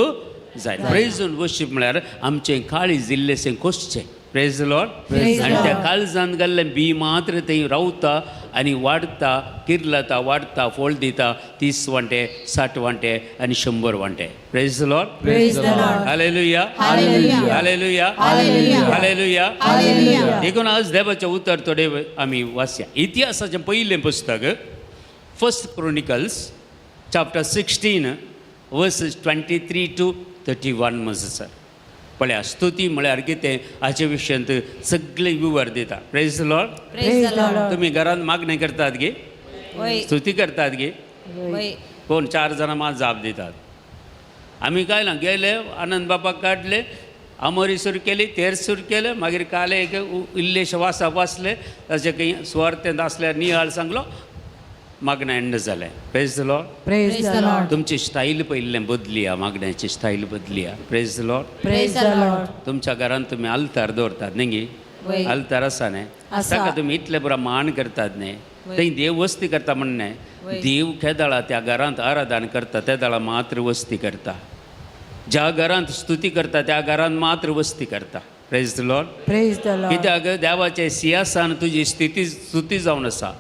जाय. प्रेज आनी वर्शीप म्हळ्यार आमचें काळीज इल्लेशें कोसचें. Praise the Lord. Praise the आनी त्या Lord. काळजान घाल्लें बी मात्र थंय रावता आनी वाडटा, किर्लता, वाडटा, फळ दिता, 30 वांटे, 60 वांटे आनी 100 वांटे. Praise the Lord. Praise the Lord. Hallelujah. Hallelujah. Hallelujah. Hallelujah. Hallelujah. Hallelujah. देखून आज देवाचें उतर थोडे आमी वाचया. इतिहासाचें पयलें पुस्तक, First Chronicles chapter 16 verses 23 to 31 मज सर. पळया, स्तुती म्हळ्यार कितें हाचे विशयांत सगळे विवर दिता. Praise the Lord. Praise the Lord. तुमी घरांत मागणें करतात गे? वय. स्तुती करतात गे? वय. कोण चार जाणां मात जाप दितात. आमी काय ना गेले, आनंद बापाक काडले, आमोरी सुरू केली, तेर सुरू केलें, मागीर काले एक इल्लेशे वासा वाचले, ताचे खंय सुवार्थेंत आसल्यार नियाळ सांगलो, मागणें एंड जालें. Praise the Lord. Praise the Lord. तुमची स्टायल पयलें बदलिया, मागण्याची style Badaliya. Praise the Lord. Praise the Lord. तुमच्या घरांत तुमी आल्तार दवरतात न्ही गी? वय. आल्तार आसा न्ही? आसा. ताका तुमी इतले पुरा मान करतात न्ही? वय. थंय देव वस्ती करता म्हण न्ही. वय. देव केदळा त्या घरांत आराधन करता तेदळा मात्र वस्ती करता. ज्या घरांत स्तुती करता त्या घरांत मात्र वस्ती करता. Praise the Lord. Praise the Lord. कित्याक देवाचे सिंहासन तुजी स्थिती स्तुती जावन आसा.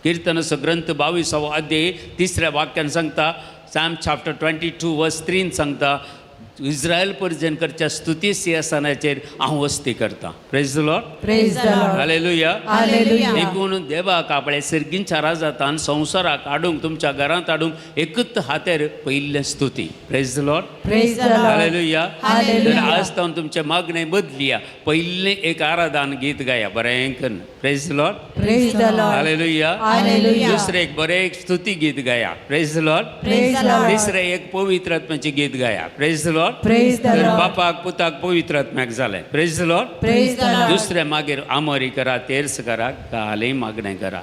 किर्तनाचो ग्रंथ 22वो अध्याय 3ऱ्या वाक्यान सांगता, Psalm chapter 22 verse 3 सांगता, इस्रायल परजेन करच्या स्तुती सिंहासनाचेर हांव वस्ती करता. Praise the Lord. Praise the Lord. Hallelujah. Hallelujah. देखून देवाक आपल्या सर्गींच्या राजातान संवसाराक हाडूंक, तुमच्या घरांत हाडूंक एकूच हातेर पयिल्लें स्तुती. Praise the Lord. Praise the Lord. Hallelujah. Hallelujah. तर आज तावन तुमचें मागणें बदलिया. पयलें एक आराधन गीत गाया बरें करून. Praise the Lord. Praise the Lord. Hallelujah. Hallelujah. दुसरें एक बरें एक स्तुती गीत गाया. Praise the Lord. Praise the Lord. तिसरें एक पवित्र आत्म्याचें गीत गाया. Praise the Lord. Praise the तर Lord. बापाक, पुताक, पवित्र आत्म्याक जालें. Praise the Lord. Praise the Lord. दुसरें मागीर आमोरी करा, तेर्स करा, कालें मागणें करा.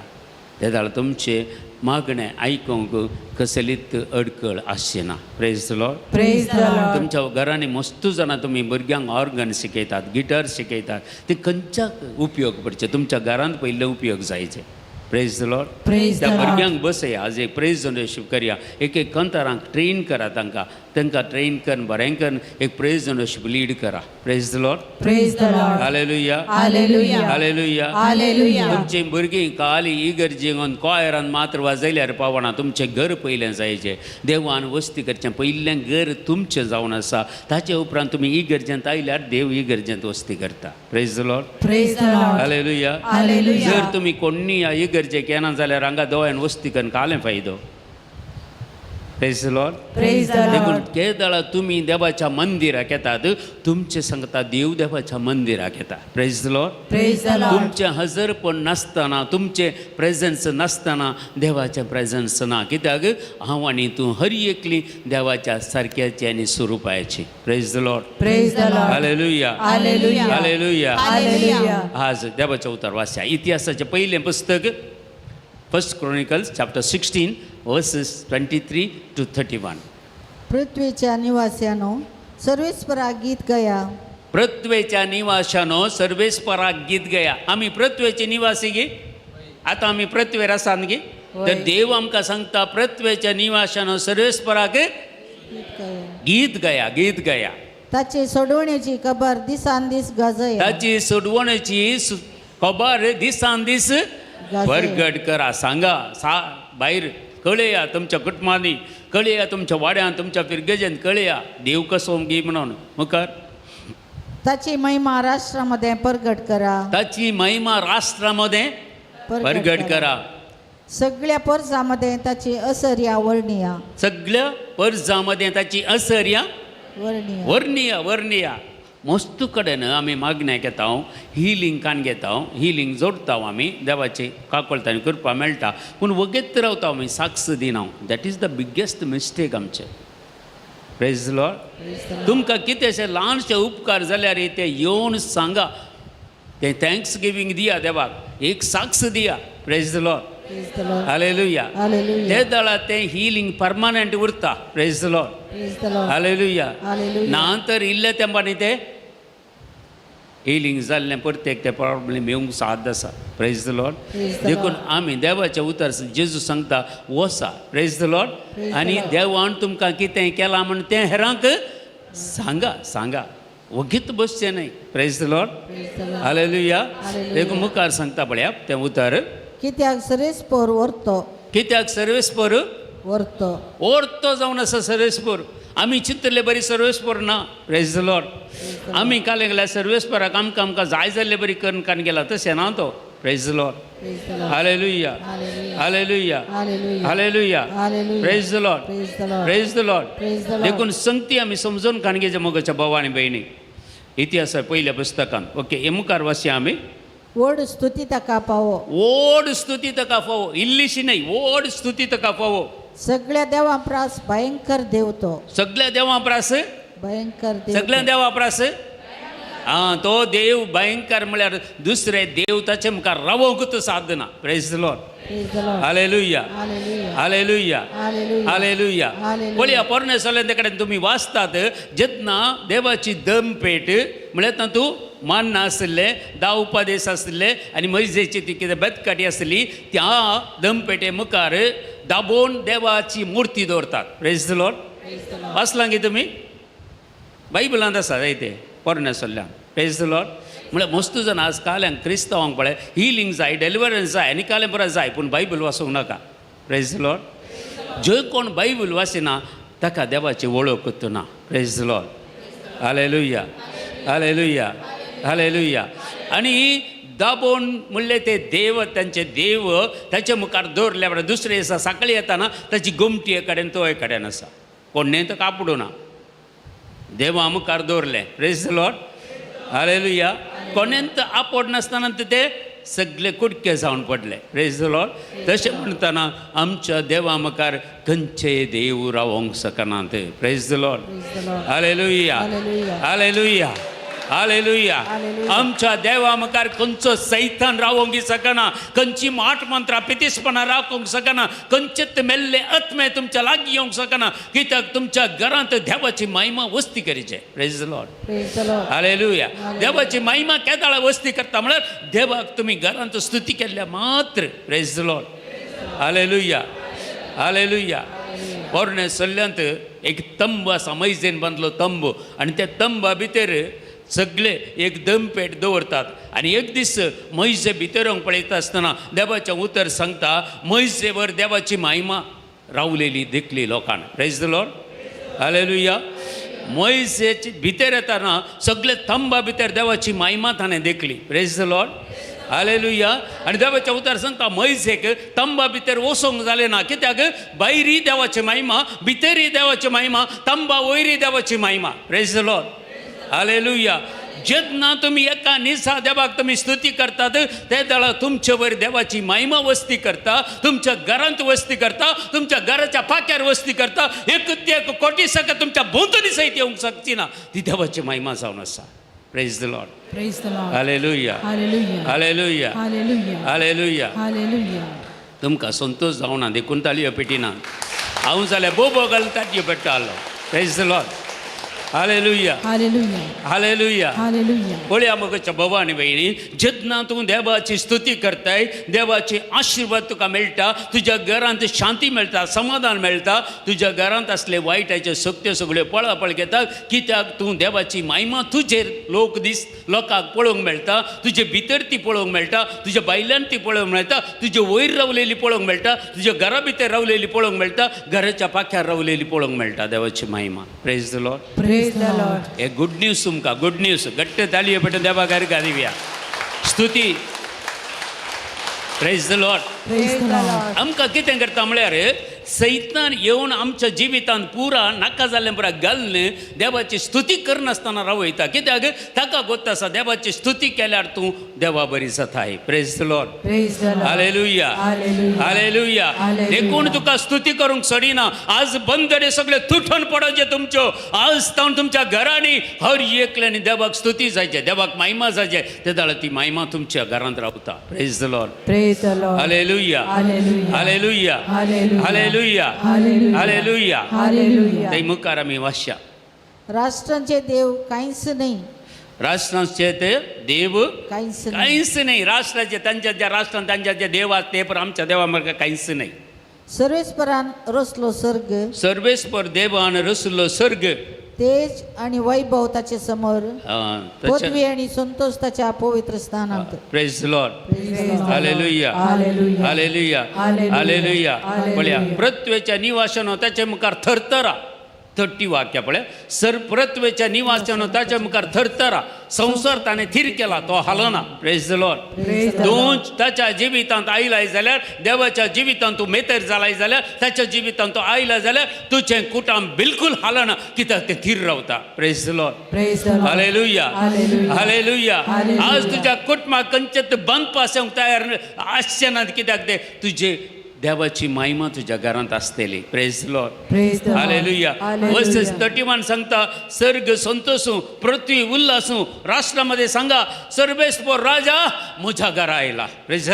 तेदाळ तुमचें मागणें आयकूंक कसलीच अडकळ आसची ना. Praise the Lord. Praise the Lord. तुमच्या घरांनी मस्त जाणां तुमी भुरग्यांक ऑर्गन शिकयतात, गिटार शिकयतात, ते खंयच्याक उपयोग पडचे, तुमच्या घरांत पयले उपयोग जायचे. Praise the Lord. Praise त्या the Lord. भुरग्यांक बसया, आज एक प्रेज वर्शीप करया, एक एक कंतारांक ट्रेन करा, तांकां तांकां ट्रेन करून बरें करून एक प्रेज वर्शीप लीड करा. Praise the Lord. Praise the Lord. Hallelujah. Hallelujah. Hallelujah. Hallelujah. तुमची भुरगीं काली इगर्जेन कॉयरान मात्र वाजयल्यार पावना, तुमचें घर पयलें जायचें. देवान वस्ती करचें पयलें घर तुमचें जावन आसा. ताचे उपरांत तुमी इगर्जेंत आयल्यार देव इगर्जेंत वस्ती करता. Praise the Lord. Praise the Lord. Hallelujah. Hallelujah. जर तुमी कोण्णी ह्या इगर्जेक येना जाल्यार हांगा दोळ्यान वस्ती करून कालें फायदो. Praise the Lord. Praise the देखून Lord. केदळा तुमी देवाच्या मंदिराक येतात, तुमचें सांगता देव देवाच्या मंदिराक येता. Praise the Lord. Praise the Lord. तुमचें हजरपण नासतना, तुमचें प्रेजन्स नासतना देवाचें प्रेजन्स ना. कित्याक हांव आनी तूं हर एकली देवाच्या सारक्याची आनी स्वरुपाची. Praise the Lord. Praise the Lord. Hallelujah. Hallelujah. Hallelujah. Hallelujah. आज देवाचें उतर वाचया. इतिहासाचें पयलें पुस्तक, First Chronicles chapter 16 verses 23 to 31. पृथ्वीच्या निवास्यानो, सर्वेस्परा गीत गया. पृथ्वेच्या निवाशानो सर्वेस्पराक गीत गया. आमी पृथ्वेचे निवासी गे, आतां आमी पृथ्वेर आसात गे. तर देव आमकां सांगता, पृथ्वेच्या निवाशानो सर्वेस्पराक गीत गया. गीत गया, गीत गया. ताची सोडवण्याची खबर दिसान दीस गाजया. ताची सोडवणेची खबर दिसान दीस गाजया. परगट करा. सांगा सा भायर कळया, तुमच्या कुटुंबांनी कळया, तुमच्या वाड्यान, तुमच्या फिरगेजेन कळया देव कसो गी म्हणून मुखार. ताची महिमा राष्ट्रामध्ये प्रगट करा. ताची महिमा राष्ट्रामध्ये परगट करा. सगळ्या परसामध्ये ताची असर्या वर्णिया. सगळ्या परजामध्ये ताची असर्या वर्णिया. वर्णिया, वर्णिया. मस्त कडेन आमी मागण्या घेता, हिलींग कान घेता, हिलींग जोडटा आमी, देवाची काकळतानी कृपा मेळटा, पूण वगेत रावता आमी, साक्ष दिना. That is the biggest mistake आमचें. Praise Lord. तुमकां कितेंशें ल्हानशे उपकार जाल्यार ते येवन सांगा, ते thanks giving दिया, देवाक एक साक्ष दिया. Praise Lord. Praise the Lord. Hallelujah. Hallelujah. ते दळा तें हिलींग परमनंट उरता. Praise Lord. Praise the Lord. Hallelujah. Hallelujah. ना तर इल्ले तेंपानी ते हिलींग जाल्लें परतेक ते प्रॉब्लेम येवंक साद आसा. Praise the Lord. Praise the देखून आमी देवाचें उतर जेजू सांगता वसा. Praise the Lord. Praise the आनी Lord. देवान तुमकां कितें केलां म्हण तें हेरांक सांगा सांगा, वगीत बसचें न्हय. Praise the Lord. Praise the Lord. Hallelujah. Hallelujah. देखून मुखार सांगता पळया तें उतर, कित्याक सरेस्पोर व्हरतो कित्याक सर्वेस्पोर व्हरतो ओर्तो जावन आसा सर्वेस्पोर. आमी चिंतले बरी सर्वेस्पोर ना. Praise the Lord. आमी काल गेल्या सर्वेस्पोराक आमकां आमकां जाय जाल्ले बरी करून कान गेला तशें ना तो. Praise the Lord. Praise the Lord. Hallelujah. Hallelujah. Hallelujah. Hallelujah. Hallelujah. Hallelujah. Praise the Lord. Praise the Lord. Praise the Lord. Praise the Lord. देखून संगती आमी समजून काणगेच्या मोगाच्या भाव आनी भयणी इतिहास पयल्या पुस्तकान. ओके, हे मुखार वाचया आमी. व्हड स्तुती ताका पावो. व्हड स्तुती ताका फावो, इल्लीशी न्हय, व्हड स्तुती ताका फावो. सगळ्या देवां प्रास भयंकर देव तो. सगळ्या देवां प्रास, भयंकर देव सगळ्या तो. देवा प्रास आं तो देव भयंकर म्हळ्यार दुसरे देव ताचे मुखार रावोंकूच साद ना. Praise the Lord. Praise the Lord. Hallelujah. Hallelujah. Hallelujah. Hallelujah. Hallelujah. Hallelujah. पळया पोरणे सल्ले कडेन तुमी वाचतात जेन्ना देवाची दमपेट म्हळ्यार तातूंत मान्न आशिल्लें, धा उपादेश आशिल्ले आनी मैजेची ती कितें बेतकाटी आसली, त्या दमपेटे मुखार दाबोवन देवाची मुर्ती दवरतात. Praise the Lord. वाचलां गी तुमी बायबलांत आसा जायते पोरण्या सल्ल्यान. Praise the Lord. म्हळ्यार मस्त जाण आज काल्यांक क्रिस्तांवांक पळय हिलींग जाय, डेलिवरन्स जाय आनी काल्यां पुराय जाय, पूण बायबल वाचूंक नाका. Praise the Lord. जे कोण बायबल वाचिना ताका देवाची वळखूच ना. Praise the Lord. Hallelujah. Hallelujah. Hallelujah. आनी दाबोवन म्हणले ते देव तांचे देव ताचे मुखार दवरल्या बरोबर दुसरे दिसा सकाळी येताना ताची गोमटी एक कडेन तो एक कडेन आसा, कोणें तो कापडूं ना, देवा मुखार दवरलें. Praise the Lord. Hallelujah. कोणेंत आपोड नासतना ते सगळे कुडके जावन पडले. Praise the Lord. तशें म्हणटना आमच्या देवा मुखार खंयचेय देव रावोंक शकनात. Praise the Lord. Praise the Lord. Hallelujah. Hallelujah. Hallelujah. Hallelujah. Hallelujah. आमच्या देवा मुखार खंयचो सैतान रावोंक शकना, खंयची माट मंत्रां पितीसपणां राखूंक शकना, खंयचेच मेल्ले आत्मे तुमच्या लागीं येवंक शकना, कित्याक तुमच्या घरांत देवाची महिमा वस्ती करीचे. Praise the Lord. Praise the Lord. Hallelujah. देवाची महिमा केदाळा वस्ती करता म्हळ्यार देवाक तुमी घरांत स्तुती केल्ल्या मात्र. Praise the Lord. Hallelujah. Hallelujah. पोरणे सल्ल्यांत एक तंब आसा, मैजेन बांदलो तंब, आनी त्या तंबा भितर सगळे एक दमपेट दवरतात. आनी एक दीस मैजे भितर येवंक पळयता आसतना देवाचें उतर सांगता मैजेवर देवाची महिमा रावलेली देखली लोकांक. Praise the Lord. Hallelujah. मोयसेची भितर येताना सगळे थंबा भितर देवाची महिमा ताणें देखली. Praise the Lord. Hallelujah. आनी देवाचें उतर सांगता मोयसेक तंबा भितर वचोंक जालें ना, कित्याक भायरी देवाची महिमा, भितरी देवाची महिमा, तंबा वयरी देवाची महिमा. Praise the Lord. Hallelujah. जेन्ना तुमी एका निसा देवाक तुमी स्तुती करतात ते दळा तुमचे वयर देवाची महिमा वस्ती करता, तुमच्या घरांत वस्ती करता, तुमच्या घराच्या पाक्यार वस्ती करता. एक ते एक कोटी सगळं तुमच्या भोंवतणी सयत येवंक शकची ना, ती देवाची महिमा जावन आसा. Praise the Lord. Praise the Lord. Hallelujah. Hallelujah. Hallelujah. Hallelujah. Hallelujah. Hallelujah. तुमकां संतोश जावना देखून ताळयो पेटिना, हांव जाल्यार बोबो घालून ताळयो पेट्टालो. Praise the Lord. Hallelujah. Hallelujah. Hallelujah. Hallelujah. पळया मगच्या भावा आनी भयणी, जेन्ना तूं देवाची स्तुती करताय देवाचे आशिर्वाद तुका मेळटा, तुज्या घरांत शांती मेळटा, समाधान मेळटा, तुज्या घरांत आसले वायटाच्यो शक्त्यो सगळ्यो पळापळ घेता, कित्याक तूं देवाची महिमा तुजेर लोक दीस लोकांक पळोवंक मेळटा, तुजे भितर ती पळोवंक मेळटा, तुज्या बायल्यान ती पळोवंक मेळटा, तुजे वयर रावलेली पळोवंक मेळटा, तुज्या घरा भितर रावलेली पळोवंक मेळटा, घराच्या पाख्यार रावलेली पळोवंक मेळटा देवाची महिमा. Praise the Lord. Praise the Lord. हे गुड न्यूज तुमकां, गुड न्यूज. घट्ट ताळयो पेटून देवाक घालुया स्तुती. Praise the Lord. Praise the Lord. आमकां कितें करता म्हळ्यार सैतान येवन आमच्या जिवितांत पुरा नाका जाल्लें पुरा घालून देवाची स्तुती करनासतना रावयता, कित्याक ताका गोत आसा देवाची स्तुती केल्यार तूं देवा बरी जाताय. Praise the Lord. Praise the Lord. Hallelujah. Hallelujah. Hallelujah. Hallelujah. देखून तुका स्तुती करूंक सोडिना. आज बंदरे सगळे तुटून पडोवचे तुमच्यो, आज तावन तुमच्या घरांनी हर एकल्यानी देवाक स्तुती जायचे, देवाक महिमा जायचे, ते जाल्यार ती महिमा तुमच्या घरांत रावता. Praise the Lord. Praise the Lord. Hallelujah. Hallelujah. Hallelujah. Hallelujah. Hallelujah. Hallelujah. Hallelujah. Hallelujah. थंय मुखार आमी वाचया. राष्ट्रांचे देव कांयच न्हय. राष्ट्रांचे ते देव कांयच न्ही. कांयच नाही. राष्ट्राचे तांच्या ज्या राष्ट्रांत तांच्या जे देव आसा ते पण आमच्या देवा मार्ग कांयच नाही. सर्वेस्परान रचलो सर्ग. सर्वेस्पर देवान रचलो सर्ग. तेज आणि वैभव ताचे समोर, पदवी आणि संतोष ताच्या पवित्र स्थानांत. Praise Lord. Hallelujah. Hallelujah. Hallelujah. Hallelujah. Hallelujah. Hallelujah. पळया, पृथ्वेच्या निवासानो ताच्या मुखार थरथरा. 30 वाक्य पळया. सर पृथ्वेच्या निवासानो ताच्या मुखार थरथरा. संवसार ताणें थीर केला, तो हालना. Praise Lord. Praise the दोन ताच्या जिवितांत आयलाय जाल्यार, देवाच्या जिवितांत तूं मेतर जालाय जाल्यार, ताच्या जिवितांत तूं आयला जाल्यार तुजें कुटाम बिलकुल हालना, कित्याक तें थीर रावता. Praise Lord. Praise the Lord. Hallelujah. Hallelujah. Hallelujah. Hallelujah. आज तुझ्या कुटुंबाक कंचत बंद पासूंक तयार आसचे नात, कित्याक ते तुजे देवाची महिमा तुज्या घरांत आसतली. Praise Lord. Praise the Lord. Hallelujah. Hallelujah. Verses 31 सांगता, सर्ग संतोषू, पृथ्वी उल्हासू, राष्ट्रामध्ये सांगा, सर्वेस्पर राजा म्हज्या घरा आयला. Praise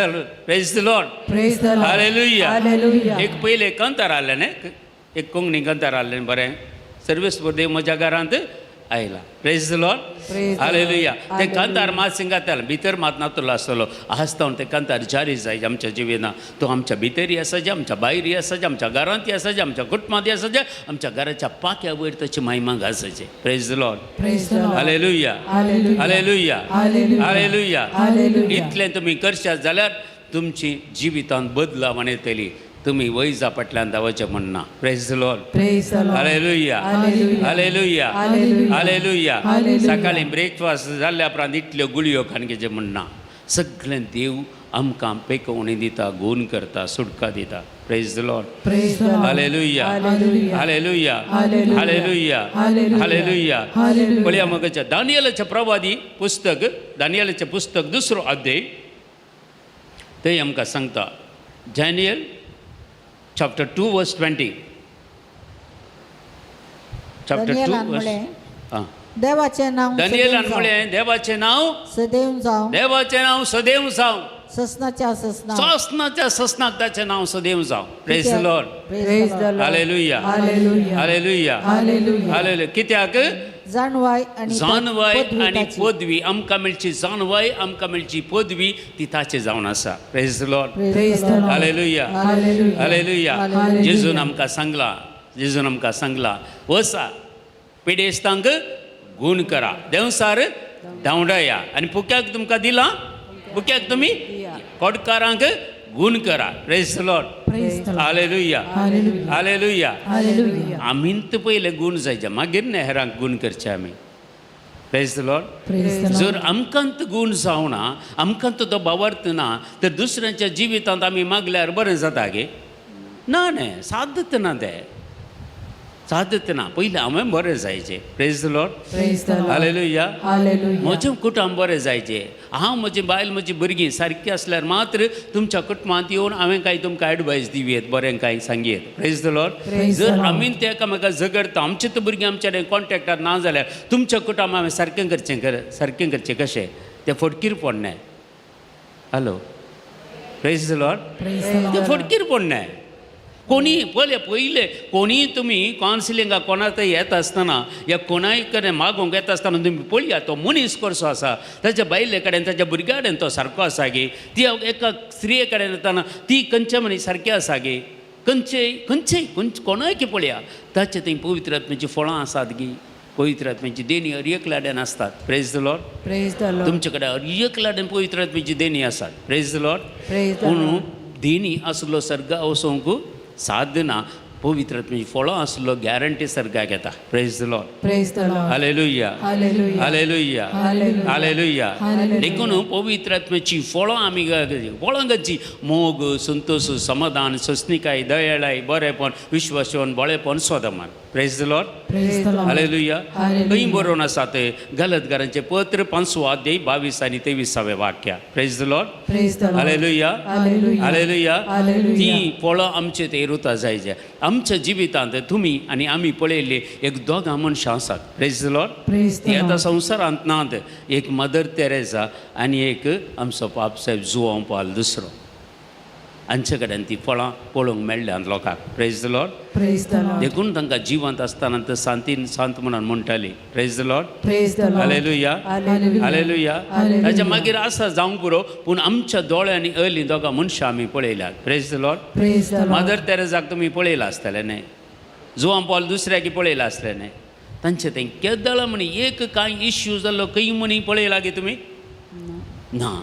praise Lord. Praise the Lord. Hallelujah. Hallelujah. एक पयले कंतार आसलें न्ही, एक कोंकणी कंतार आसलें बरें, सर्वेस्पर देव म्हज्या घरांत आयला. Praise Lord. Praise the hallelujah. Lord. ते कांतार मात सिंगाताल भितर मात नातुलो आसतलो. आसता ते कांतार जारी जाय आमच्या जिविना. तो आमच्या भितरी आसा जे, आमच्या भायरी आसा जे, आमच्या घरांत आसा जे, आमच्या कुटुंबांत आसा जे, आमच्या घराच्या पाक्या वयर ताची महिमा गाजायची. Praise Lord. Praise the Lord. Hallelujah. Hallelujah. Hallelujah. Hallelujah. Hallelujah. Hallelujah. इतलें तुमी करशात जाल्यार तुमची जिवितांत बदलावण येतली. तुमी वैजा फाटल्यान धांवचें म्हणना. Praise Lord. Praise the Lord. Hallelujah. Hallelujah. Hallelujah. Hallelujah. Hallelujah. Hallelujah. सकाळीं ब्रेकफास्ट जाल्ल्या उपरांत इतल्यो गुळयो खावन घेवचें म्हणना. सगळें देव आमकां पेकोवणी दिता, गूण करता, सुटका दिता. Praise Lord. Praise the Lord. Hallelujah. Hallelujah. Hallelujah. Hallelujah. Hallelujah. Hallelujah. Hallelujah. Hallelujah. पळया मगच्या दानियलाचें प्रवादी पुस्तक, दानियलाचें पुस्तक दुसरो अध्याय, थंय आमकां सांगता, Daniel chapter 2 verse 20, chapter 2 दानियेलान वर्स म्हणलें, आं. देवाचें नांव दानियलान सदैव जावं. म्हणलें, देवाचें नांव सदैव जावं. देवाचें नांव सदैव जावं. ससनाच्या ससना. ससनाच्या ससनाक ताचें नांव सदैव जावं. Praise Lord. Praise the Lord. Hallelujah. Hallelujah. Hallelujah. Hallelujah. Hallelujah. कित्याक जाणवाय आणि जाणवाय पदवी आनी ताची. पदवी आमकां मेळची, जाणवाय आमकां मेळची, पदवी ती ताचे जावन आसा. Praise Lord. Praise the Lord. Hallelujah. Hallelujah. Hallelujah. Hallelujah. जेजून आमकां सांगलां, जेजून आमकां सांगलां, वसा पिडेस्तांक गूण करा, देंवसार धांवडाया, आनी पुक्याक तुमकां दिलां, पुक्याक तुमी कोटकारांक गूण करा. Praise Lord. Praise the Lord. Hallelujah. Hallelujah. Hallelujah. Hallelujah. आमींत पयले गूण जायचे, मागीर न्ही हेरांक गूण करचे आमी. Praise Lord. Praise the Lord. जर आमकांत गूण जावना, आमकांत तो बावर्त ना, तर दुसऱ्यांच्या जिवितांत आमी मागल्यार बरें जाता गे? ना न्ही, सादत ना, तें सादत ना. पयलीं हांवें बरें जायचें. Praise Lord. Praise the Lord. Hallelujah. Hallelujah. म्हजें कुटुंब बरें जायचें. हांव, म्हजी बायल, म्हजी भुरगीं सारकीं आसल्यार मात्र तुमच्या कुटुंबांत येवन हांवें कांय तुमकां एडवायस दिवयेत, बरें कांय सांगयेत. Praise the Lord. Praise the जर Lord. आमी ते एकामेका झगडता, आमचे तर भुरगीं आमच्या कडेन कॉन्टेक्टार ना जाल्यार तुमच्या कुटुंब हांवें सारकें करचें, सारकें करचें कशें? तें फटकीर पडलें. Hello. Praise the Lord. Praise the Lord. तें फटकीर पडलें. कोणी पळय, पयलें कोणीय तुमी कावन्सिलिंगाक कोणा थंय येता आसतना या कोणाय कडेन मागूंक येता आसतना तुमी पळया तो मनीस कसो आसा, ताच्या बायले कडेन, ताच्या भुरग्या कडेन तो सारको आसा गे? ती एका स्त्रिये कडेन येताना ती खंयच्या मनीस सारकी आसा गे? खंयचेय खंयचेय खंयचे कोणाय पळया, ताचे थंय पवित्र आत्म्याचीं फळां आसात गी? पवित्र आत्म्याची देणी हर एकल्या कडेन आसतात. Praise the Lord. Praise the Lord. तुमचे कडेन हर एकल्या कडेन पवित्र आत्म्याची देणी आसात. Praise the Lord. Praise the पूण Lord. देणी आसलो सर्गा वचोंक साधना, पवित्र आत्म्याची फळां आसलो गॅरंटी सर्गाक येता. Praise the Lord. Praise the Lord. Hallelujah. Hallelujah. Hallelujah. Hallelujah. Hallelujah. Hallelujah. देखून पवित्र आत्म्याची फळां आमी फळां गची मोग, संतोष, समाधान, सोंसणिकाय, दयाळाय, बरेपण, विश्वासवन, बळेपण, स्वदमान. Praise the Lord. Praise the Lord. Hallelujah. Hallelujah. खंय बरोवन आसा ते? गलतगारांचें पत्र 5वो अध्याय 22 आनी 23वें वाक्य. Praise the Lord. Praise the Lord. Hallelujah. Hallelujah. Hallelujah. Hallelujah. ती फळां आमचे ते रुता जायचे आमच्या जिवितांत. तुमी आनी आमी पळयल्ली एक दोगां मनशां आसात. Praise the Lord. Praise the ती आतां Lord. संवसारांत नात. एक मदर तेरेजा आनी एक आमचो पापसाहेब जुवांव पाल दुसरो. हांचे कडेन ती फळां पळोवंक मेळ्ळ्यांत लोकांक. Praise the Lord. Praise the Lord. देखून तांकां जिवंत आसतना ते सांतीन सांत म्हणून म्हणटाली. Praise the Lord. Praise the Lord. Hallelujah. Hallelujah. Hallelujah. Hallelujah. ताच्या मागीर आसा जावंक पुरो, पूण आमच्या दोळ्यांनी अली दोगां मनशां आमी पळयल्यात. Praise the Lord. Praise the Lord. Mother तेरेजाक तुमी पळयलां आसतलें न्हय, जुवां पॉल दुसऱ्याकी पळयलां आसलें न्हय, तांचें तें केदळा म्हणी एक कांय इश्यू जाल्लो खंय म्हणी पळयला गे तुमी ना.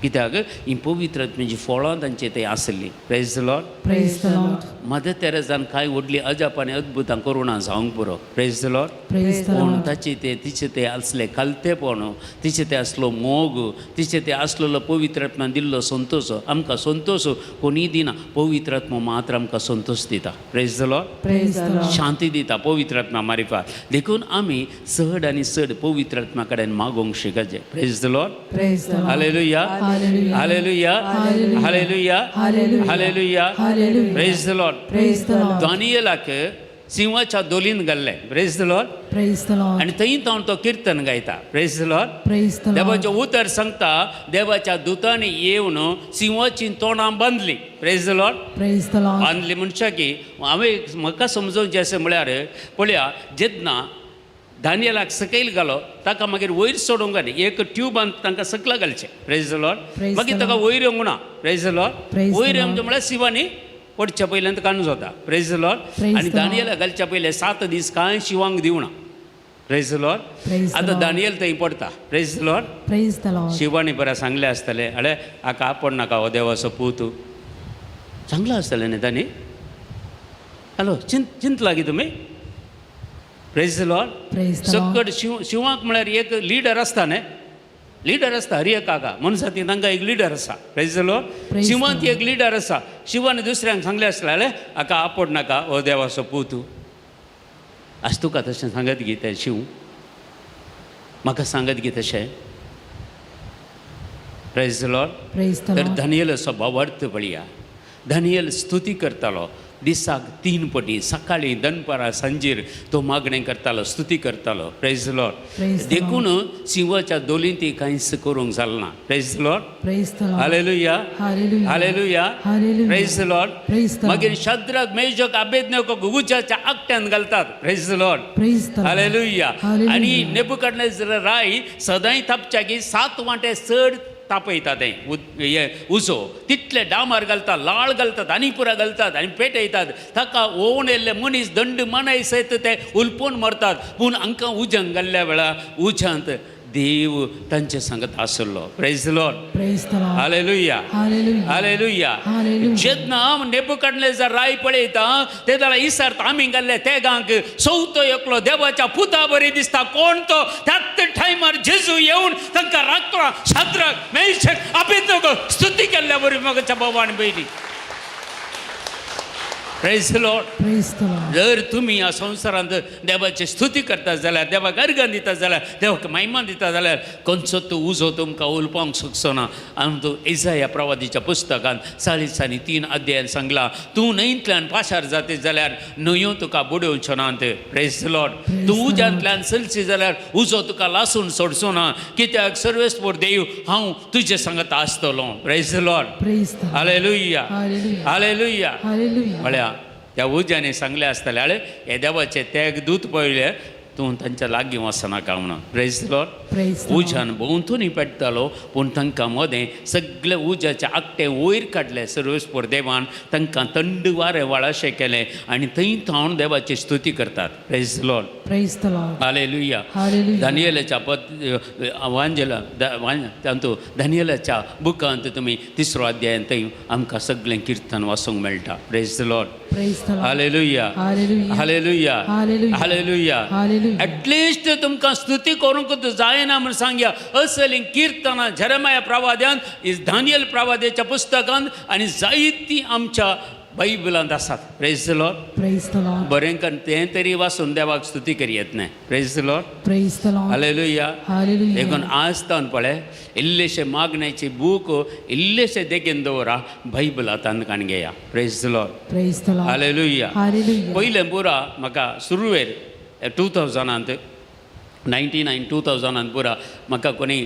कित्याक ही पवित्र आत्म्याचीं फळां तांचे थंय आसलीं. Praise the Lord. Praise the Lord. Mother तेरेजान कांय व्हडलीं अजाप आनी अद्भुतां करुणा जावंक पुरो. Praise the Lord. Praise the पूण Lord. ताचे ते तिचे ते आसले खालतेपण, तिचे ते आसलो मोग, तिचे ते आसलेलो पवित्र आत्म्यान दिल्लो संतोश. आमकां संतोश कोणीय दिना, पवित्र आत्मा मात्र आमकां संतोश दिता. Praise the Lord. Praise the Lord. शांती दिता पवित्र आत्मा मारिफात. देखून आमी चड आनी चड पवित्र आत्मा कडेन मागोवंक शिकचे. Praise the Lord. Praise the Lord. Hallelujah. Hallelujah. Hallelujah. Hallelujah. Hallelujah. Hallelujah. Hallelujah. Praise the Lord. Praise the Lord. दानियलाक सिंवाच्या दोलीन घाल्लें. Praise the Lord. Praise the Lord. आनी थंय तावन तो किर्तन गायता. Praise the Lord. Praise the Lord. देवाचें उतर सांगता, देवाच्या दुतांनी येवन सिंवाची तोंडां बांदली. Praise the Lord. Praise the Lord. बांदली म्हणच्या की हांवें म्हाका समजोवचें आसा म्हळ्यार पळया, जेन्ना दानियलाक सकयल घालो ताका मागीर वयर सोडूंक जाय, एक ट्युबान तांकां सकला घालचें. Praise the Lord. Praise मागीर the ताका Lord. वयर येवंक ना. Praise the Lord. Praise the वयर Lord. येवचें म्हळ्यार शिवानी पडच्या पयल्यान कानून जाता. Praise the Lord. Praise आनी the Lord. दानियलाक घालच्या पयले 7 दीस कांय शिवांक दिवना. Praise the Lord. Praise the आतां Lord. Daniel थंय पडटा. Praise the Lord. Praise the Lord. Shivani बरें सांगलें आसतलें, अळे हाका आपोड नाका, हो देवाचो पूत. सांगलां आसतलें न्ही तांणी. हॅलो, चिंतला गी तुमी? Praise the Lord. Praise the Lord. सकट शिंवाक म्हळ्यार एक लिडर आसता न्ही, लिडर आसता हर एक काका मनशाती तांकां एक लिडर आसा. Praise the Lord. Praise the शिंवांत एक लिडर आसा. शिंवान दुसऱ्यांक सांगलें आसलें, अळे हाका आपोड नाका, हो देवाचो पूत. आज तुका तशें सांगत गी तें शिंव म्हाका सांगत गी तशें. Praise the Lord. Praise the तर Lord. दानियलाचो भावार्थ पळया, दानियल स्तुती करतालो दिसाक 3 पटी, सकाळीं दनपारां सांजेर तो मागणें करतालो, स्तुती करतालो. Praise the Lord. Praise the देखून शिंवाच्या दोलींत ती कांयच करूंक जालें ना. Praise the Lord. Praise the Lord. Hallelujah. Hallelujah. Hallelujah. Hallelujah. Praise the Lord. Praise the Lord. मागीर शद्रक मेजक आबेदनेगोक उज्याच्या आकट्यान घालतात. Praise the Lord. Praise the Lord. Hallelujah. Hallelujah. आनी नेबुकडनेझर राय सदांय तापच्या की 7 वांटे चड तापयता तें हें उजो, तितले डामार घालतात, लाळ घालतात, आनी पुरा घालतात आनी पेटयतात. ताका ओवन येयल्ले मनीस दंड मनाय सयत ते उलपून मरतात. पूण हांकां उज्यांत घाल्ल्या वेळार उज्यांत देव तांचे सांगत आसलो. Praise the Lord. Praise the Lord. Hallelujah. Hallelujah. Hallelujah. Hallelujah. जेन्ना नेबुकडनेझर राय पळयता ते जाल्यार इसार्त आमी घाल्ले तेगांक चवथो एकलो देवाच्या पुता बरी दिसता कोण तो. त्याच टायमार जेजू येवन तांकां राखला. शाद्रक मेशक आबेदनेगो स्तुती केल्ल्या बरी म्हाका बाबा आनी पयली. Praise the Lord. Praise the Lord. जर तुमी ह्या संवसारांत देवाची स्तुती करता जाल्यार, देवाक अर्गां दिता जाल्यार, देवाक महिमा दिता जाल्यार खंयचो तो उजो तुमकां उलपावंक शकचो ना. आनी तूं इजाया प्रवादीच्या पुस्तकांत 43 अध्यायान सांगलां, तूं न्हंयंतल्यान पाशार जाता जाल्यार न्हंयो तुका बुडोवच्यो नात. Praise the Lord. तूं उज्यांतल्यान चलची जाल्यार उजो तुका लासून सोडचो ना, कित्याक सर्वेस्पर देव हांव तुजे सांगत आसतलो. Praise the Lord. Praise the Lord. Hallelujah. Hallelujah. Hallelujah. Hallelujah. म्हळ्यार त्या उज्याने सांगलें आसतलें, अळे हे देवाचे तेग दूत पळयले, तूं तांच्या लागीं वचनाका म्हणून. Praise the Lord. Praise the Lord. उज्यान भोंवतणी पेट्टालो, पूण तांकां मदें सगळे उज्याचे आकटे वयर काडले सर्वेस्पर देवान, तांकां थंड वारें वाळाशें केलें आनी थंय थावन देवाची स्तुती करतात. Praise the Lord. Praise the Lord. Hallelujah. Hallelujah. दानियलाच्या पद वांजेला तातूंत दानियलाच्या बुकांत तुमी 3 अध्यायान थंय आमकां सगळें किर्तन वाचूंक मेळटा. Praise the Lord. Praise the Lord. Hallelujah. Hallelujah. Hallelujah. Hallelujah. Hallelujah. Hallelujah. At least तुमकां स्तुती करूंक जायना म्हूण सांगया. असलीं किर्तनां जेरेमाया प्रवाद्यान, दानियल प्रवाद्याच्या पुस्तकांत आनी जायतीं आमच्या बायबलांत आसात. Praise the Lord. Praise the Lord. बरें करून तें तरी वाचून देवाक स्तुती करी न्हय. Praise the Lord. Praise the Lord. Hallelujah. Hallelujah. देखून आज तावन पळय इल्लेशे मागण्याची बूक इल्लेशे देगेन दवरा, बायबल हातान काण घेया. Praise the Lord. Praise the Lord. Hallelujah. Hallelujah. पयलें पुरा म्हाका सुरवेर 2000 99 2000 पुरा म्हाका कोणी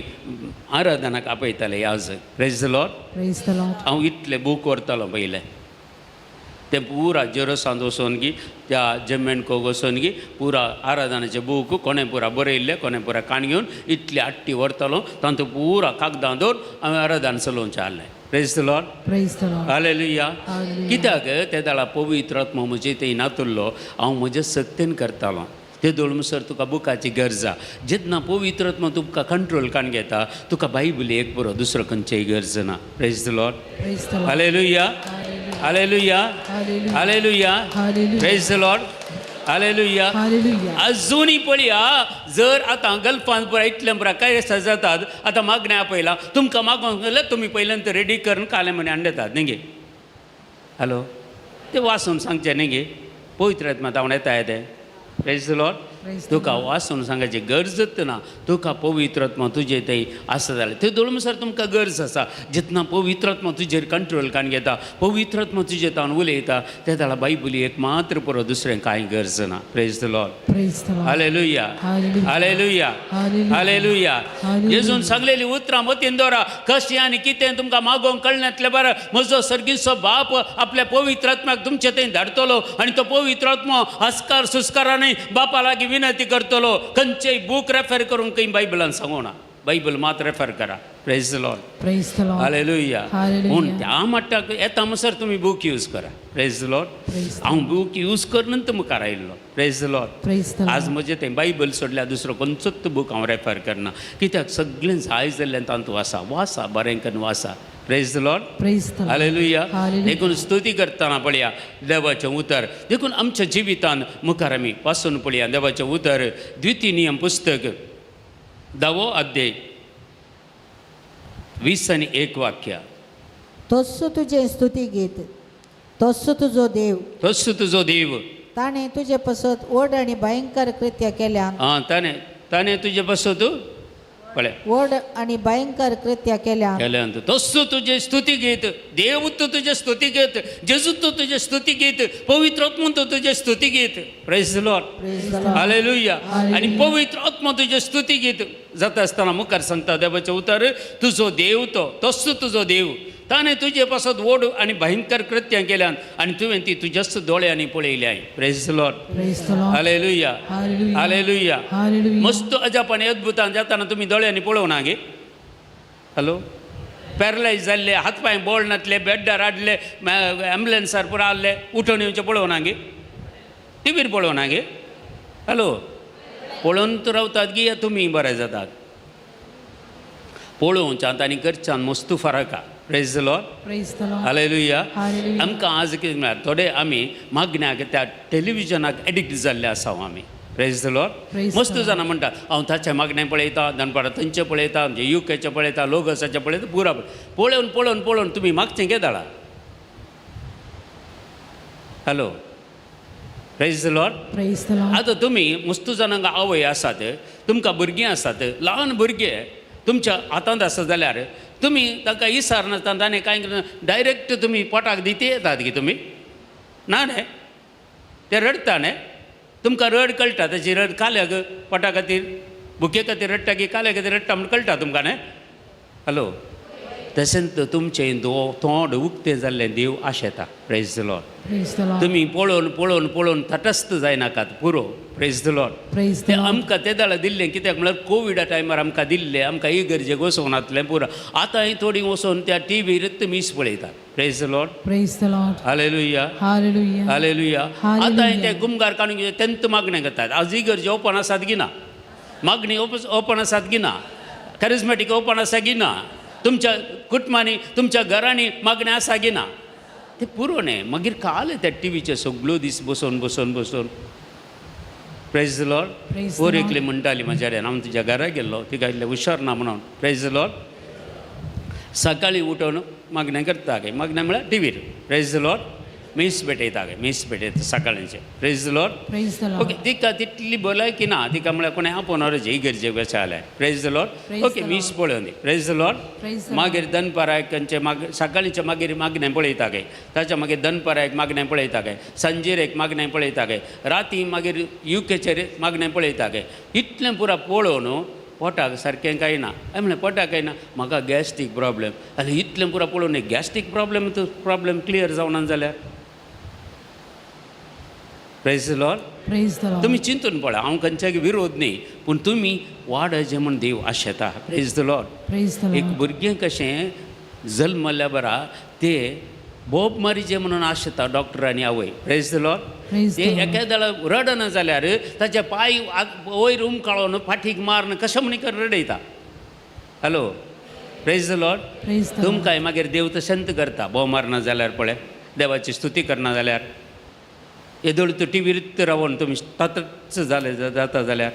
आराधनाक आपयताले आज. Praise the Lord. Praise the Lord. हांव इतले बूक व्हरतालो पयलें, तें पुरा जेरोसांत वचोन गी त्या जमेणको वचोन गी पुरा आराधनाचे बूक कोणें पुरा बरयल्ले, कोणें पुरा काण घेवन इतली आट्टी व्हरतालो, तांतू पुरा कागदां दवर हांवें आराधन चलोवचें आहलें. Praise the Lord. Praise the Lord. Hallelujah. Hallelujah. कित्याक ते दाळा पवित्र आत्मा म्हजे थंय नातुल्लो, हांव म्हज्या सक्तेन करतालो. ते दोळमुसर तुका बुकाची गरज आहा. जेन्ना पवित्र आत्मा तुमकां कंट्रोल काण घेता, तुका बायबल एक बरो, दुसरो खंयचेय गरज ना. Praise the Lord. Praise the Lord. Hallelujah. Hallelujah. Hallelujah. Hallelujah. Hallelujah. Praise the Lord. Hallelujah. Hallelujah. अजूनही पळया, जर आतां गल्फान पुराय इतलें पुराय काय जातात, आतां मागण्या आपयला तुमकां मागोंक जाल्यार तुमी पयल्यान रेडी करून कालें म्हणे हाडून येतात न्ही गे? हॅलो, ते वाचून सांगचें न्ही गे? पवित्र आत्मा तावण येता तें. Praise the Lord. Praise the तुका वाचून सांगायची गरजच ना. तुका पवित्र आत्मा तुजे थंय आसा जाल्यार ते दोळमुसार तुमकां गरज आसा. जेन्ना पवित्र आत्मा तुजेर कंट्रोल काण घेता, पवित्र आत्मा तुजे तावन उलयता, ते जाल्यार बायबली एक मात्र पुरो, दुसरें कांय गरज ना. Praise the Lord. Praise the Lord. Hallelujah. Hallelujah. Hallelujah. Hallelujah. Hallelujah. Hallelujah. जेजून सांगलेली उतरां मतीन दवरा. कशें आनी कितें तुमकां मागोवंक कळनातलें बरें, म्हजो सर्गीचो बाप आपल्या पवित्र आत्म्याक तुमचे थंय धाडटलो आनी तो पवित्र आत्मो हस्कार सुस्कारांनी बापा लागीं विनंती करतलो. खंयचेय बूक रेफर करूंक खंय बायबलान सांगूना, बायबल मात रेफर करा. Praise the Lord. Praise the Lord. Hallelujah. Hallelujah. पूण त्या मट्टाक येता म्हणसर तुमी बूक यूज करा. Praise the Lord. Praise the हांव बूक यूज करून मुखार आयिल्लो. Praise the Lord. Praise the आज Lord. म्हजें तें बायबल सोडल्यार दुसरो खंयचोच बूक हांव रेफर करना. कित्याक सगळें जाय जाल्लें तातूंत आसा. वाचा, बरें करून वाचा. Praise the Lord. Praise the Lord. Hallelujah. Hallelujah. देखून स्तुती करतना पळया देवाचें उतर. देखून आमच्या जिवितान मुखार आमी वाचून पळया देवाचें उतर. द्वितीय नियम पुस्तक 10वो अध्याय 20 आनी 1 वाक्य. तोच तुजें स्तुती गीत, तोच तुजो देव. तोच तुजो देव. ताणें तुजे पसत व्हड आनी भयंकर कृत्य केल्यान. आं, ताणें ताणें तुजे पासत पळय व्हड आनी भयंकर कृत्य केल्यान. केल्यान. तोच तुजे स्तुती घेत देव, तूं तुजे स्तुती घेत जेजू, तूं तुजे स्तुती घेत पवित्र आत्मा, तूं तुजे स्तुती घेत. Praise the Lord. Praise the Lord. Hallelujah. आनी पवित्र आत्मा तुजे स्तुती घेत जाता आसतना मुखार सांगता देवाचें उतर, तुजो देव तो, तोच तुजो देव, ताणें तुजे पासत व्हड आनी भयंकर कृत्यां केल्यान आनी तुवें ती तुज्याच दोळ्यांनी पळयल्याय. Praise the Lord. Praise the Lord. Hallelujah. Hallelujah. Hallelujah. Hallelujah. मस्त अजाप आनी अद्भुतान जाताना तुमी दोळ्यांनी पळोवना गे? हॅलो, पॅरलायज जाल्ले, हात पांय बोळ नातले, बेड्डार हाडले, ॲम्बुलन्सार पुरा हाडले, उठून येवचें पळोवना गे? टिवीर पळोवना गे? हॅलो, पळोवन तर रावतात गी तुमी बरे जातात? पळोवच्यात आनी करच्यान मस्त फरक आहा. Praise the Lord. Praise the Lord. Hallelujah. Hallelujah. आमकां आज कितें म्हळ्यार थोडे आमी मागण्याक त्या टेलिविजनाक एडिक्ट जाल्ले आसा आमी. Praise the Lord. Praise the मस्त Lord. जाणां म्हणटात, हांव ताचें मागणें पळयता, दनपारां थंयचें पळयता, आमचें युकेचें पळयता, लोगसाचें पळयता, पुरा पळोवन पळोवन पळोवन तुमी मागचें केदाळा? Hello, praise the Lord. Praise the Lord. आतां तुमी मस्त जाणांक आवय आसात, तुमकां भुरगीं आसात, ल्हान भुरगे तुमच्या हातांत आसा जाल्यार तुमी तांकां इसार नासतना ताणें कांय डायरेक्ट तुमी पोटाक दिती येतात गी तुमी? ना न्हय, ते रडटा न्हय? तुमकां रड कळटा, ताची रड काल्याक पोटा खातीर, भुके खातीर रडटा की काल्या खातीर रडटा म्हूण कळटा तुमकां न्हय? हॅलो, तशेंच तुमचें दो तोंड उक्तें जाल्लें देव आशेता. Praise the Lord. Praise the Lord. तुमी पळोवन पळोवन पळोवन तटस्थ जायनाकात, पुरो. Praise the Lord. Praise ते the Lord. आमकां ते दाळ दिल्लें, कित्याक म्हळ्यार कोविडा टायमार आमकां दिल्लें, आमकां इगर्जेक वचूंक नातलें पुरो. आतां ही थोडीं वचोन त्या टिवीर मीस पळयतात. Praise the Lord. Praise the Lord. Hallelujah. Hallelujah. Hallelujah. Hallelujah. आतां ते गुमगार काडून घेवन तेंत मागणें करतात. आज इगर्ज ओपन आसात की ना? मागणी ओपन आसात की ना? करिज्मेटीक ओपन आसा की ना? तुमच्या कुटुंबांनी, तुमच्या घरांनी मागणें आसा की ना? ते पुरो न्हय. मागीर काल त्या टिवीचे सगळ्यो दीस बसोवन बसोवन बसोवन. Praise the Lord. Praise the or Lord. एकली म्हणटाली म्हज्या कडेन, हांव तुज्या घरा गेल्लो, तिका इतलें हुशार ना म्हणून. Praise the Lord. सकाळीं उठून मागणें करता काय? मागणें म्हळ्यार टिवीर. Praise the Lord. मीस भेटयता गे, मीस भेटयता सकाळींचें. Praise the Lord. Praise the Lord. Okay, तिका तितली भलायकी ना, तिका म्हळ्यार कोणें आपोवन व्हरचें इगर्जेक वचचें जाल्यार. Praise the Lord. Praise okay, the miss Lord. पळोवन दी. Praise the Lord. Praise the Lord. मागीर दनपारा एक खंयचें मागीर सकाळींचें मागीर मागणें पळयता गे, ताच्या मागीर दनपारा एक मागणें पळयता गे, सांजेर एक मागणें पळयता गे, राती मागीर युकेचेर मागणें पळयता गे. इतलें पुरा पळोवन पोटाक सारकें कांय ना. हांवें म्हणलें पोटाक कांय ना, म्हाका गॅस्ट्रीक प्रॉब्लेम. आनी इतलें पुरा पळोवन गॅस्ट्रीक प्रॉब्लेम तो प्रॉब्लेम क्लियर जावना जाल्यार. Praise the Lord. Praise the Lord. तुमी चिंतून पळय, हांव खंयच्याक विरोध न्ही, पूण तुमी वाडचें म्हूण देव आशेता. Praise the Lord. Praise the एक Lord. भुरगें कशें जल्मल्या बरा ते बोब मारीचें म्हणून आशेता डॉक्टर आनी आवय. Praise the Lord. Praise ते the Lord. एकेदाळ रडना जाल्यार ताचे पांय वयर उमकाळोन फाटीक मारून कशें म्हण कर रडयता. Hello, praise the Lord. Praise the Lord. तुमकांय मागीर देव तशेंच करता. बोव मारना जाल्यार पळय, देवाची स्तुती करना जाल्यार येदोळ तूं टिवीर रावन तुमी तातच जालें जाता जाल्यार.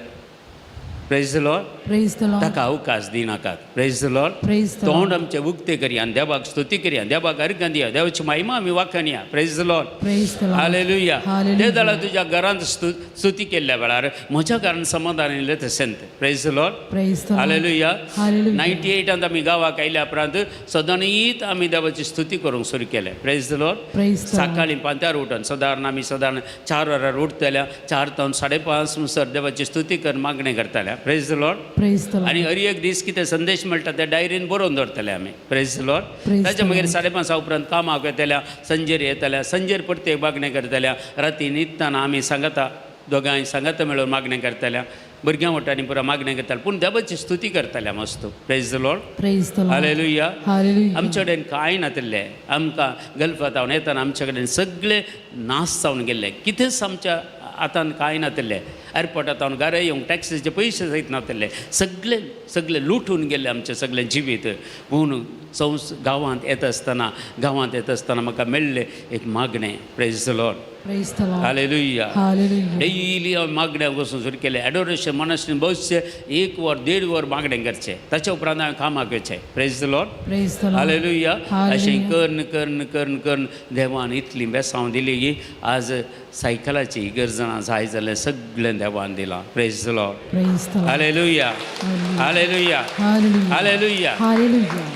Praise the Lord. Praise the Lord. ताका अवकाश दिनाकात. Praise the Lord. Praise the तोंड Lord. आमचें उक्तें करया आनी देवाक स्तुती करया, देवाक अर्घां दिया, देवाची महिमा आमी वाखाणया. Praise the Lord. Praise the Lord. Hallelujah. Hallelujah. ते जाल्यार तुज्या घरांत स्तुती केल्ल्या वेळार म्हज्या घरान समाधान येयलें तशेंच. Praise the Lord. Praise the Lord. Hallelujah. Hallelujah. 98 आमी गांवाक आयल्या उपरांत सदांच आमी देवाची स्तुती करूंक सुरू केलें. Praise the Lord. Praise the Lord. सकाळीं पांत्यार उठून सदारण आमी सदारण 4 वरार उठतल्या, 4 तावन 5:30 म्हणसर देवाची स्तुती करून मागणें करताल्या. Praise the Lord. Praise the Lord. आनी हर एक दीस कितें संदेश मेळटा ते डायरीन बरोवन दवरतले आमी. Praise the Lord. Praise ताच्या the मागीर Lord. 5:30 उपरांत कामाक वेतल्या, संजेर येतल्या, संजेर परते मागणें करतल्या, राती न्हिदतना आमी सांगता दोगांय सांगाता मेळून मागणें करतल्या, भुरग्यां वटांनी पुरा मागणें करताले, पूण देवाची स्तुती करतल्या मस्त. Praise the Lord. Praise the Lord. Hallelujah. Hallelujah. आमचे कडेन कांय नातिल्लें, आमकां गल्फात जावन येतना आमचे कडेन सगळे नाश जावन गेल्ले, कितेंच आमच्या हातान कांय नातिल्लें. एअरपोर्टात हांव घरा येवंक टॅक्सीचे पयशे सयत नातिल्ले, सगळे सगळे लुटून गेल्ले आमचें सगळें जिवीत. पूण संस गांवांत येता आसतना, गांवांत येता आसतना म्हाका मेळ्ळें एक मागणें. Praise the Lord. Praise the Lord. Hallelujah. Hallelujah. Daily हांव मागण्याक वचून सुरू केलें. एडोरेशन मनाशी बसचें 1 वर 1.5 वर मागणें करचें, ताच्या उपरांत हांवें कामाक वचचें. Praise the Lord. Praise the Lord. Hallelujah. Hallelujah. अशें करून करून करून करून देवान इतली बेसांव दिली की आज सायकलाची गरज ना जाय जाल्यार सगळें देवान दिलां. Praise the Lord. Praise the Lord. Hallelujah. Hallelujah. Hallelujah. Hallelujah. Hallelujah.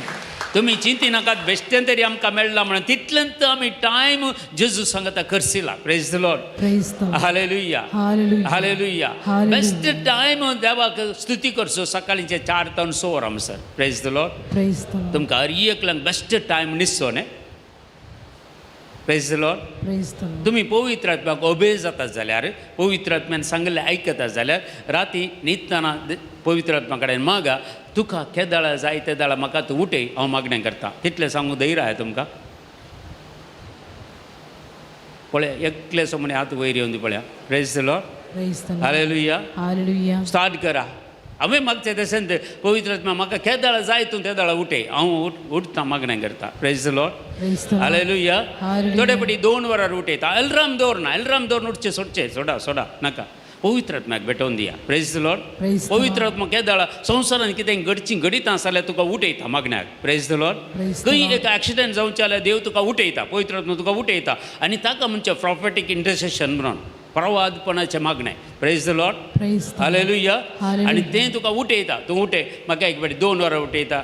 तुमी चिंती नाकात, बेश्टें तरी आमकां मेळ्ळा म्हणून तितलेंच आमी टायम जेजू सांगता खर्चिला. Praise the Lord. Praise the Lord. Hallelujah. Hallelujah. Hallelujah. Hallelujah. Best time देवाक स्तुती करचो सकाळींचे 4 तावन 6 वरां म्हणसर. Praise the Lord. Praise the Lord. तुमकां हर एकल्यांक बेस्ट टायम निसचो न्ही. Praise the Lord. Praise the Lord. तुमी पवित्र आत्म्याक ओबे जाता जाल्यार, पवित्र आत्म्यान सांगिल्लें आयकता जाल्यार राती न्हिदतना पवित्र आत्मा कडेन मागा, तुका केदाळा जाय ते दाळा म्हाका तूं उठय, हांव मागणें करता. तितलें सांगूंक धैर्य आहा तुमकां? पळय एकले सो म्हणे हात वयर येवन दी पळया. Praise the Lord. Praise the Lord. Hallelujah. Hallelujah. Start करा. हांवें मागचें तशेंच पवित्र आत्मा म्हाका केदाळा जाय तूं ते दाळा उठय, हांव उठता मागणें करता. Praise the Lord. Praise the Lord. Hallelujah. Hallelujah. थोडे फावटी 2 वरार उठयता, अलार्म दवरना, अलार्म दवरून उठचें सोडचें, सोडा सोडा नाका. पवित्र आत्म्याक भेटोवन दिया. Praise the Lord. Praise the पवित्र Lord. आत्मा केदाळा संवसारान कितें घडचीं घडितां आसा जाल्यार तुका उठयता मागण्याक. Praise the Lord. Praise the खंय Lord. एक एक्सिडंट जावचें जाल्यार देव तुका उठयता, पवित्र आत्मा तुका उठयता आनी ताका म्हणचें प्रॉफेटीक इंटरसेशन म्हणून, प्रवादपणाचें मागणें. Praise the Lord. Praise the Lord. Hallelujah. Hallelujah. आनी तें तुका उठयता, तूं उठय. म्हाका एक फावटी 2 वरां उठयता,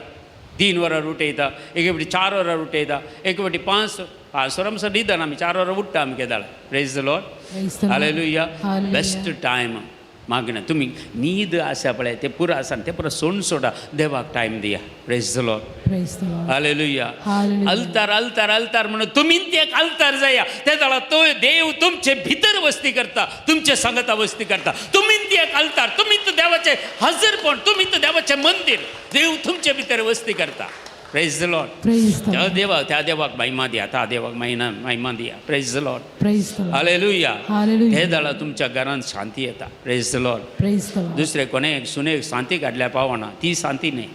3 वरां उठयता, एक फावटी 4 वरां उठयता, एक फावटी 5 वरां म्हणसर न्हिदना आमी, 4 वरां उठ्ठा आमी केदाळ. Praise the Lord. Praise the Lord. Hallelujah. Hallelujah. Best time मागणें. तुमी न्हीद आसा पळय तें पुरो आसा तें पुरो सोडून सोडा, देवाक टायम दिया. Praise the Lord. Praise the Lord. Hallelujah. Hallelujah. अल्तार अल्तार अल्तार म्हणून तुमी ते एक अल्तार जाया, ते जाल्यार तो देव तुमचे भितर वस्ती करता, तुमचे सांगता वस्ती करता. तुमी ते एक अल्तार, तुमी तो देवाचें हजरपण, तुमी तो देवाचें मंदीर, देव तुमचे भितर वस्ती करता. Praise the Lord. Praise the त्या Lord. देवाक, त्या देवाक महिमा दिया, त्या देवाक महिमा दिया. Praise the Lord. Praise the Lord. Hallelujah. Hallelujah. हे जाल्यार तुमच्या घरांत शांती येता. Praise the Lord. Praise the Lord. दुसरे कोणे सुनेक शांती काडल्यार पावना, ती शांती न्ही,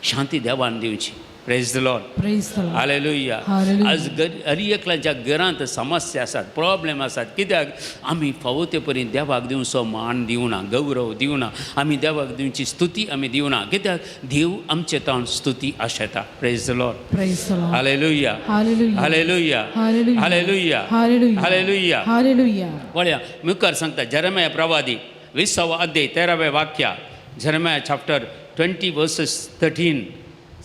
शांती देवान दिवची. Praise the Lord. Praise the Lord. Hallelujah. Hallelujah. आज हर एकल्याच्या घरांत समस्या आसात, प्रॉब्लेम आसात. कित्याक आमी फावो ते परी देवाक दिवचो मान दिवना, गौरव दिवना, आमी देवाक दिवची स्तुती आमी दिवना. कित्याक देव आमचे ताण स्तुती आशेता. Praise the Lord. Praise the Lord. Hallelujah. Hallelujah. Hallelujah. Hallelujah. Hallelujah. Hallelujah. Hallelujah. Hallelujah. पळया मुखार सांगता जेरेमाया प्रवादी 20वो अध्याय 13वें वाक्या, जेरेमाया चॅप्टर 20 वर्सेस 13.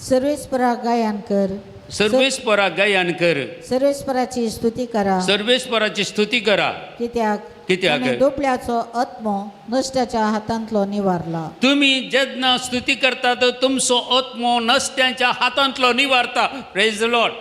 सर्वेस्परा गायन कर, सर्वेस्परा गायन कर, सर्वेस्पराची स्तुती करा. सर्वेस्पराची स्तुती करा. कित्याक कित्याक? ताणें दुबळ्याचो आत्मो नश्ट्याच्या हातांतलो निवारला. तुम्ही जेन्ना स्तुती करतात तुमचो आत्मो नसत्यांच्या हातांतलो निवारता. Praise the Lord.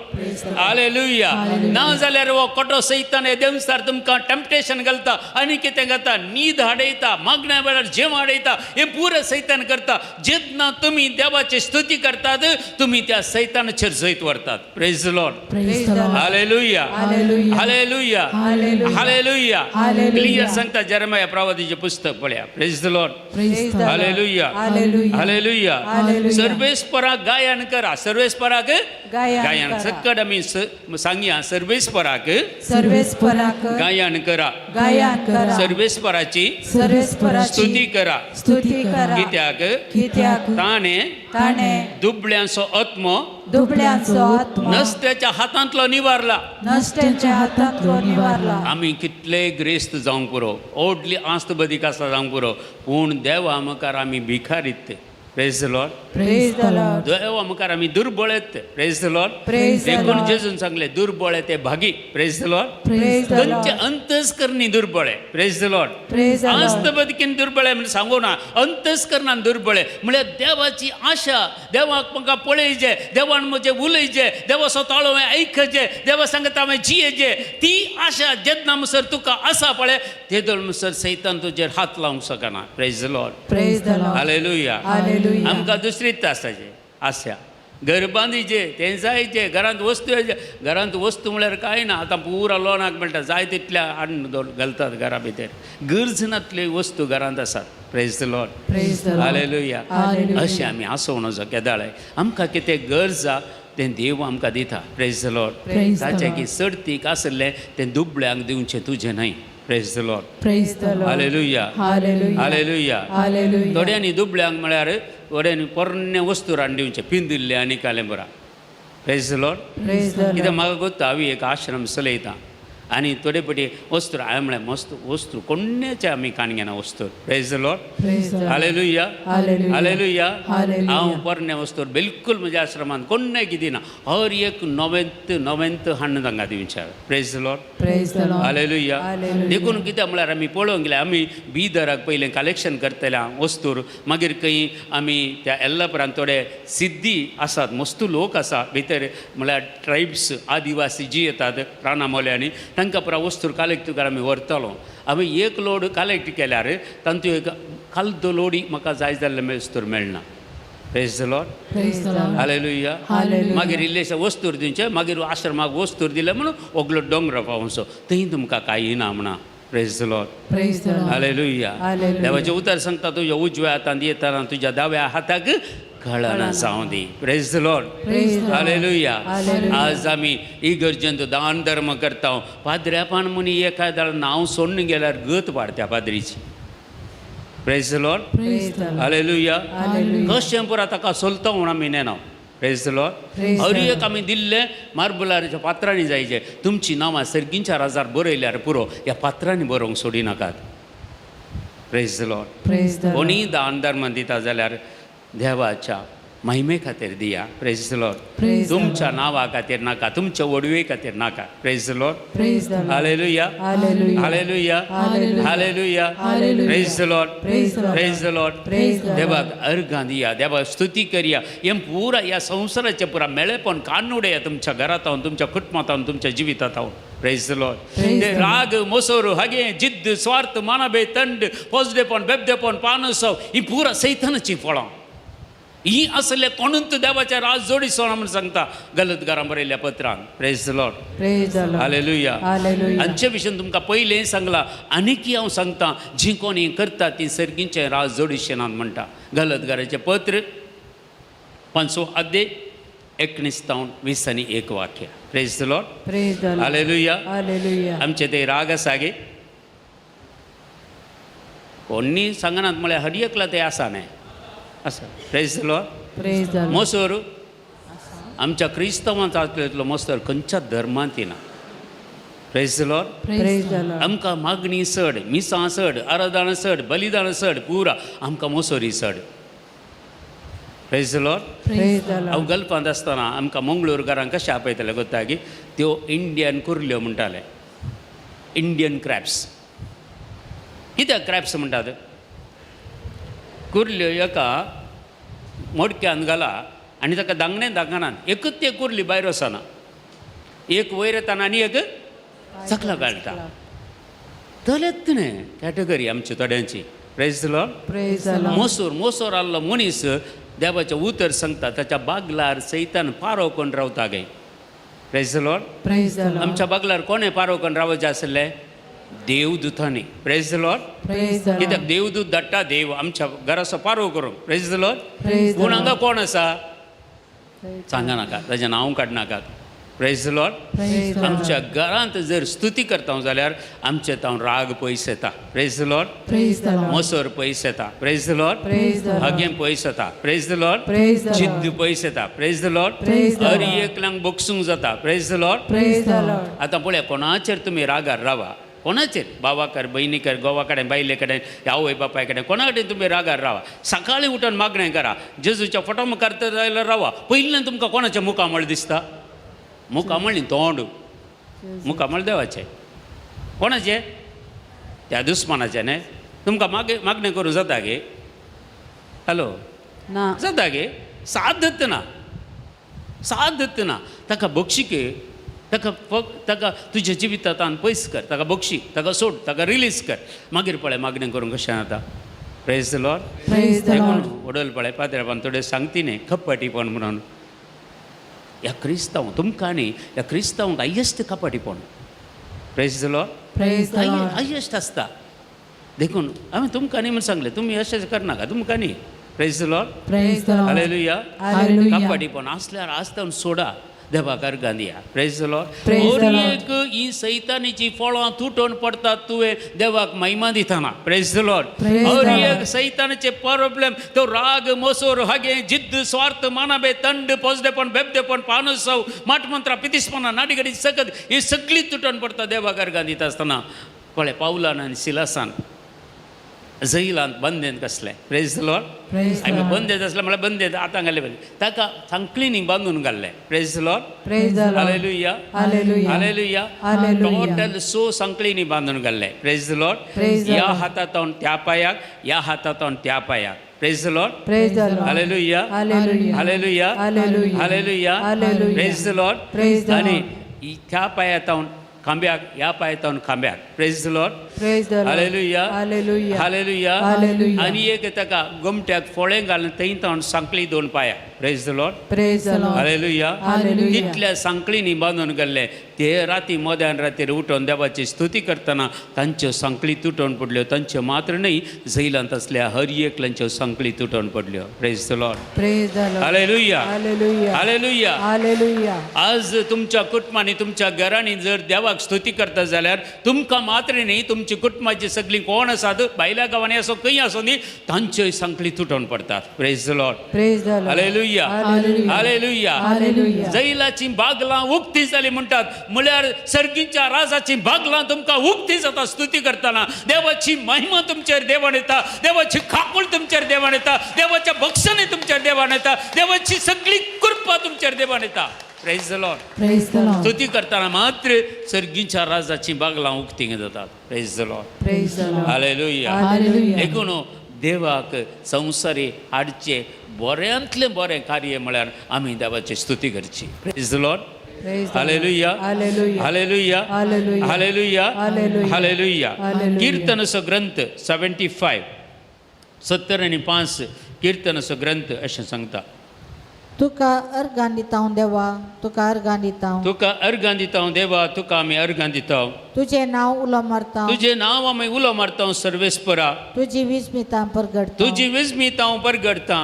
Hallelujah. ना जाल्यार हो कोटो सैतान देवसार तुमकां टेम्पटेशन घालता आनी कितें घालता, न्हीद हाडयता, मागण्या वेळार जेवण हाडयता, हें पुरो सैतान करता. जेन्ना तुमी देवाची स्तुती करतात तुमी त्या सैतानाचेर जैत व्हरतात. Praise the Lord. Praise the Lord. Hallelujah. Hallelujah. Hallelujah. Hallelujah. Hallelujah. Hallelujah. Clear सांगता जेरेमाया प्रवादीचें पुस्तक पळया. Praise the Lord. Praise the Lord. Hallelujah. Hallelujah. Hallelujah. Hallelujah. सर्वेस्पराक गायन करा. सर्वेस्पराक गायन गायन. करा. सक्कड आमी सांगया, सर्वेस्पराक सर्वेस्पराक गायन करा. गायन करा. सर्वेस्पराची सर्वेस्पराची स्तुती करा. स्तुती करा. कित्याक कित्याक ताणें ताणें दुबळ्यांचो आत्मो दुबळ्यांचो आत्मो नसत्याच्या हातांतलो निवारला. नश्ट्यांच्या हातांतलो निवारला. आमी कितले ग्रेस्त जावंक पुरो, व्हडली आस्त बदीक आसा जावंक पुरो, पूण देवा मुखार आमी भिखारीत. Praise the Lord. Praise the Lord. देवा मुखार आमी दुर्बळ येत. Praise the Lord. Praise the देखून Lord. जेजून सांगलें दुर्बळ ते भागी. Praise the Lord. Praise the खंयचे अंतस्करणी दुर्बळ. Praise the Lord. Praise the Lord. आस्त बदकीन दुर्बळ म्हणून सांगू ना, अंतस्करणान दुर्बळ म्हळ्यार देवाची आशा, देवाक म्हाका पळयचे, देवान म्हजें उलयचे, देवाचो ताळो हांवें आयकचें, देवा सांगता हांवें जियेचें, ती आशा जेन्ना म्हणसर तुका आसा पळय तेदोळ म्हणसर सैतान तुजेर हात लावंक शकना. Praise the Lord. Praise the Lord. Hallelujah. Hallelujah. आमकां दुसरीच आसाचे आशा, घर बांदिचे, तें जायचे, घरांत वस्तू येचे. घरांत वस्तू म्हळ्यार कांय ना, आतां पुरा लोनाक मेळटा, जाय तितल्या हाडून घालतात घरा भितर. गरज नातल्यो वस्तू घरांत आसात. Praise the Lord. Praise the Lord. Hallelujah. Hallelujah. अशें आमी आसोवं केदाळे आमकां कितें गरज आसा तें देव आमकां दिता. Praise the Lord. Praise the ताचें Lord. की चडतीक आसलें तें दुबळ्यांक दिवचें, तुजें न्हय. Praise the Lord. Praise the Lord. Hallelujah. Hallelujah. Hallelujah. Hallelujah. थोड्यांनी दुबळ्यांक म्हळ्यार थोड्यांनी पोरणे वस्तू रान दिवचे, पिंदिल्ले आनी कालें बरा. Praise the Lord. Praise the कित्याक म्हाका गोत्ता हांव एक आश्रम चलयता आनी थोडे पटी वस्तू हांवें म्हळें मस्त वस्तू कोण्णेचे आमी काण घेना वस्तू. Praise the Lord. Praise the Lord. Hallelujah. Hallelujah. Hallelujah. Hallelujah. हांव पोरणे वस्तू बिलकुल म्हज्या आश्रमांत कोण्णें कितें ना, हर एक नवेंत नवेंत हाडून तांकां दिवचें. Praise the Lord. Praise the Lord. Hallelujah. Hallelujah. देखून कितें म्हळ्यार आमी पळोवंक गेल्यार आमी बिदराक पयलें कलेक्शन करतले वस्तूर, मागीर खंय आमी त्या येल्लापुरांत थोडे सिद्धी आसात, मस्तू लोक आसा भितर, म्हळ्यार ट्रायब्स आदिवासी जी येतात रानां मोल्यांनी, तांकां पुरा वस्तूर कलेक्ट करून आमी व्हरतलो. आमी एक लोड कलेक्ट केल्यार तांतूं एक कालदो लोडी म्हाका जाय जाल्लें वस्तूर मेळना. Praise the Lord. Praise the Lord. Hallelujah. Hallelujah. मागीर इल्लेशे वस्तूर दिवचे, मागीर आश्रमाक वस्तूर दिले म्हणून ओगलो दोंगरा पावसो थंय तुमकां कांय ना म्हणा. Praise the Lord. Praise the Lord. Hallelujah. Hallelujah. देवाचें उतर सांगता तुज्या उजव्या हातांत येताना तुज्या दाव्या हाताक कळना जावं दी. Praise the Lord. Praise the Lord. Hallelujah. Hallelujah. आज आमी इगर्जेंत दान धर्म करता, पाद्र्यापान म्हणी एखाद्या नांव सोडून गेल्यार गत वाडटा पाद्रीची. Praise the Lord. Praise the Lord. Hallelujah. Hallelujah. कशें पुरा ताका सोलता म्हूण आमी नेना. Praise the Lord. Praise the हर एक आमी दिल्लें मार्बलाच्या पात्रांनी जायचें, तुमचीं नांवां सर्गींच्या राजार बरयल्यार पुरो, ह्या पात्रांनी बरोवंक सोडिनाकात. Praise the Lord. Praise the Lord. कोणीय दान धर्म दिता जाल्यार देवाच्या महिमे खातीर दिया. Praise the Lord. Praise the तुमच्या नांवा खातीर नाका, तुमच्या वडवे खातीर नाका. Praise the Lord. Praise the Lord. Hallelujah. Hallelujah. Hallelujah. Hallelujah. Hallelujah. Hallelujah. Praise the Lord. Praise the Lord. Praise the Lord. Praise the Lord. देवाक अर्घां दिया, देवाक स्तुती करया. हें पुरा ह्या संवसाराचें पुरा मेळेपण काडून उडया तुमच्या घरांत हांव, तुमच्या कुटुंबांत हांव, तुमच्या जिवितांत हांव. Praise the Lord. Praise ते the Lord. राग, मोसोर, हगे, जिद्द, स्वार्थ, मानाबे, तंड, पोजडेपण, बेबदेपण, पानसव ही पुरा सैतानाचीं फळां. ही असले कोणूच देवाच्या राज जोडी सोना म्हूण सांगता गलत घरां बरयल्ल्या पत्रान. Praise the Lord. Praise the Lord. Hallelujah. Hallelujah. हांचे विशीं तुमकां पयलें सांगलां, आनीकय हांव सांगता, जीं कोणी करता तीं सर्गींचें राज जोडीशेनात म्हणटा. गलत घराचें पत्र 5 अध्याय 19 तावन 20 आनी 1 वाक्य. Praise the Lord. Praise the Lord. Hallelujah. Hallelujah. आमचे ते राग आसा गे, कोणी सांगनात म्हळ्यार हर एकला ते आसा न्हय आसा. Praise the Lord. Praise the Lord. मोसोर आमच्या क्रिस्तांवांत आसलो मोसोर खंयच्या धर्मांत येना. Praise the Lord. Praise the Lord. आमकां मागणी चड, मिसां चड, आराधना चड, बलिदान चड, पुरा आमकां मोसोरी चड. Praise the Lord. Praise the Lord. हांव गल्फांत आसतना आमकां मंगळूरकारांक कशें आपयताले गोत्ता की त्यो इंडियन कुर्ल्यो म्हणटाले, इंडियन क्रॅप्स. कित्याक क्रॅप्स म्हणटात? कुर्ल्यो एका मोडक्यान घाला आनी ताका दांगणे दांगणान एकूच ते कुर्ली भायर वचना, एक वयर येताना आनी एक सकला घालता. तलेत न्हय कॅटेगरी आमची थोड्यांची. Praise the Lord. Praise the Lord. मोसोर मोसोर आहलो मनीस देवाचें उतर सांगता ताच्या बागलार सैतान पारो कोण रावता गे. Praise the Lord. Praise the Lord. आमच्या बागलार कोणें पारो कोण रावचें आसलें? देवदूतांनी. Praise the Lord. Praise the Lord. कित्याक देवदूत धाडटा देव आमच्या घराचो पारो करूंक. Praise the Lord. Praise the पूण हांगा Lord. कोण आसा सांगा नाका, ताजें नांव काडनाकात. Praise the Lord. Praise the Lord. आमच्या घरांत जर स्तुती करता जाल्यार आमचे तावन राग पयस येता. Praise the Lord. Praise the Lord. मोसोर पयस येता. Praise the Lord. Praise the Lord. हगें पयस येता. Praise the Lord. Praise the Lord. जिद्द पयस येता. Praise the Lord. Praise the Har Lord. एकल्यांक बगसूंक जाता. Praise the Lord. Praise the Lord. आतां पळया कोणाचेर तुमी रागार रावा, कोणाचेर, भावाकर, भयणीकर, घोवा कडेन, बायले कडेन, आवय बापाय कडेन, कोणा कडेन तुमी रागार रावा. सकाळीं उठून मागणें करा, जेजूच्या फोटो मुखार तर जाल्यार रावा. पयल्यान तुमकां कोणाचें मुखामळ दिसता? मुखामळ न्ही, तोंड मुखामळ देवाचें. कोणाचें? त्या दुस्मानाचें न्हय. तुमकां मागणें करूं जाता गे? हॅलो, ना. जाता गे? सादत ना, सादत ना. ताका बक्षीक, ताका ताका तुज्या जिवितांत पयस कर, ताका बक्षी, ताका सोड, ताका रिलीज कर. मागीर पळय मागणें करूंक कशें जाता. Praise the Lord. Praise the देखून Lord. वडल पळय पाद्रेबान थोडें सांगती न्ही कपाटीपण म्हणून. ह्या क्रिस्तांव तुमकां न्ही, ह्या क्रिस्तांवांक highest कपाटीपण. Praise the Lord. Praise the Lord. Highest आसता. देखून हांवें तुमकां न्ही म्हूण सांगलें, तुमी अशें करनाका, तुमकां न्ही. Praise the Lord. Praise the Lord. Hallelujah. Hallelujah. कपाटीपण आसल्यार आसता सोडा, देवाक अर्गां दिया. Praise the Lord. Praise the or Lord. एक ही सैतानीची फळां तुटोवन पडटात तुवें देवाक महिमा दितना. Praise the Lord. Praise the or Lord. एक सैतानाचे प्रॉब्लेम तो राग, मोसोर, हगे, जिद्द, स्वार्थ, मानाबे, तंड, पोजडेपण, बेबदेपण, पानसव, माटमंत्रा, पितिसपणा, नाडीगडी सकत ही सगळी तुटोवन पडटा देवाक अर्गां दिता आसतना. पळय पावलान आनी सिलासान जैलांत बंदेन कसलें. Praise the Lord. Praise the आमी Lord. बंदेत आसलें म्हळ्यार बंदेत आतां घाल्लें बंद ताका सांकळींनी बांदून घाल्लें. Praise the Lord. Praise the Lord. Hallelujah. Hallelujah. Hallelujah. Hallelujah. Total so सांकळींनी बांदून घाल्लें. Praise the Lord. Praise the ह्या Lord. हातांत त्या पांयाक, ह्या हातांत त्या पांयाक. Praise the Lord. Praise the Lord. Hallelujah. Hallelujah. Hallelujah. Hallelujah. Hallelujah. Hallelujah. Praise the Lord. Praise the आनी Lord. त्या पांयांत खांब्याक, ह्या पांयांत खांब्याक. Praise the Lord. Praise the Lord. Hallelujah. Hallelujah. Hallelujah. Hallelujah. आनी एक ताका गोमट्याक फोळें घालून थंय तावन सांकळी दोन पांयाक. Praise the Lord. Praise the Lord. Hallelujah. Hallelujah. तितल्या सांकळींनी बांदून गेल्ले ते राती मध्यान रातीर उठून देवाची स्तुती करतना तांच्यो सांकळी तुटोवन पडल्यो. तांच्यो मात्र न्हय, जैलांत आसल्या हर एकल्यांच्यो सांकळी तुटोवन पडल्यो. Praise the Lord. Praise the Lord. Hallelujah. Hallelujah. Hallelujah. Hallelujah. आज तुमच्या कुटुंबांनी, तुमच्या घरांनी जर देवाक स्तुती करता जाल्यार तुमकां मात्र न्ही, तुमची कुटुंबाची सगळीं कोण आसात, भायल्या गांवांनी आसो, खंय आसो न्ही, तांच्योय सांकळी तुटोवन पडटात. Praise the Lord. Praise the Lord. Hallelujah. Hallelujah. Hallelujah. Hallelujah. जैलाची बागलां उक्ती जाली म्हणटात, म्हळ्यार सर्गीच्या राजाची बागलां तुमकां उक्ती जाता स्तुती करतना. देवाची महिमा तुमचेर देवान येता, देवाची काकूळ तुमचेर देवान येता, देवाच्या बक्षणी तुमचेर देवान येता, देवाची सगळी कृपा तुमचेर देवान येता. Praise the Lord. Praise the Lord. स्तुती करतना मात्र सर्गीच्या राजाची बागलां उक्ती जातात. Praise the Lord. Praise the Lord. Hallelujah. Hallelujah. देखून देवाक संवसारी हाडचें बऱ्यांतलें बरें कार्य म्हळ्यार आमी देवाची स्तुती करची. Praise the Lord. Praise the Lord. Hallelujah. Hallelujah. Hallelujah. Hallelujah. Hallelujah. Hallelujah. Hallelujah. Hallelujah. कीर्तनसो ग्रंथ 75, 75 कीर्तनसो ग्रंथ अशें सांगता. तुका अर्गां दिता देवा, तुका अर्गां दिता. तुका अर्गां दिता देवा, तुका आमी अर्गां दिता. तुजें नांव उलो मारता. तुजें नांव आमी उलो मारता सर्वेस्परा. तुजी विस्मितां परगडटा. तुजी विस्मितां परगडता.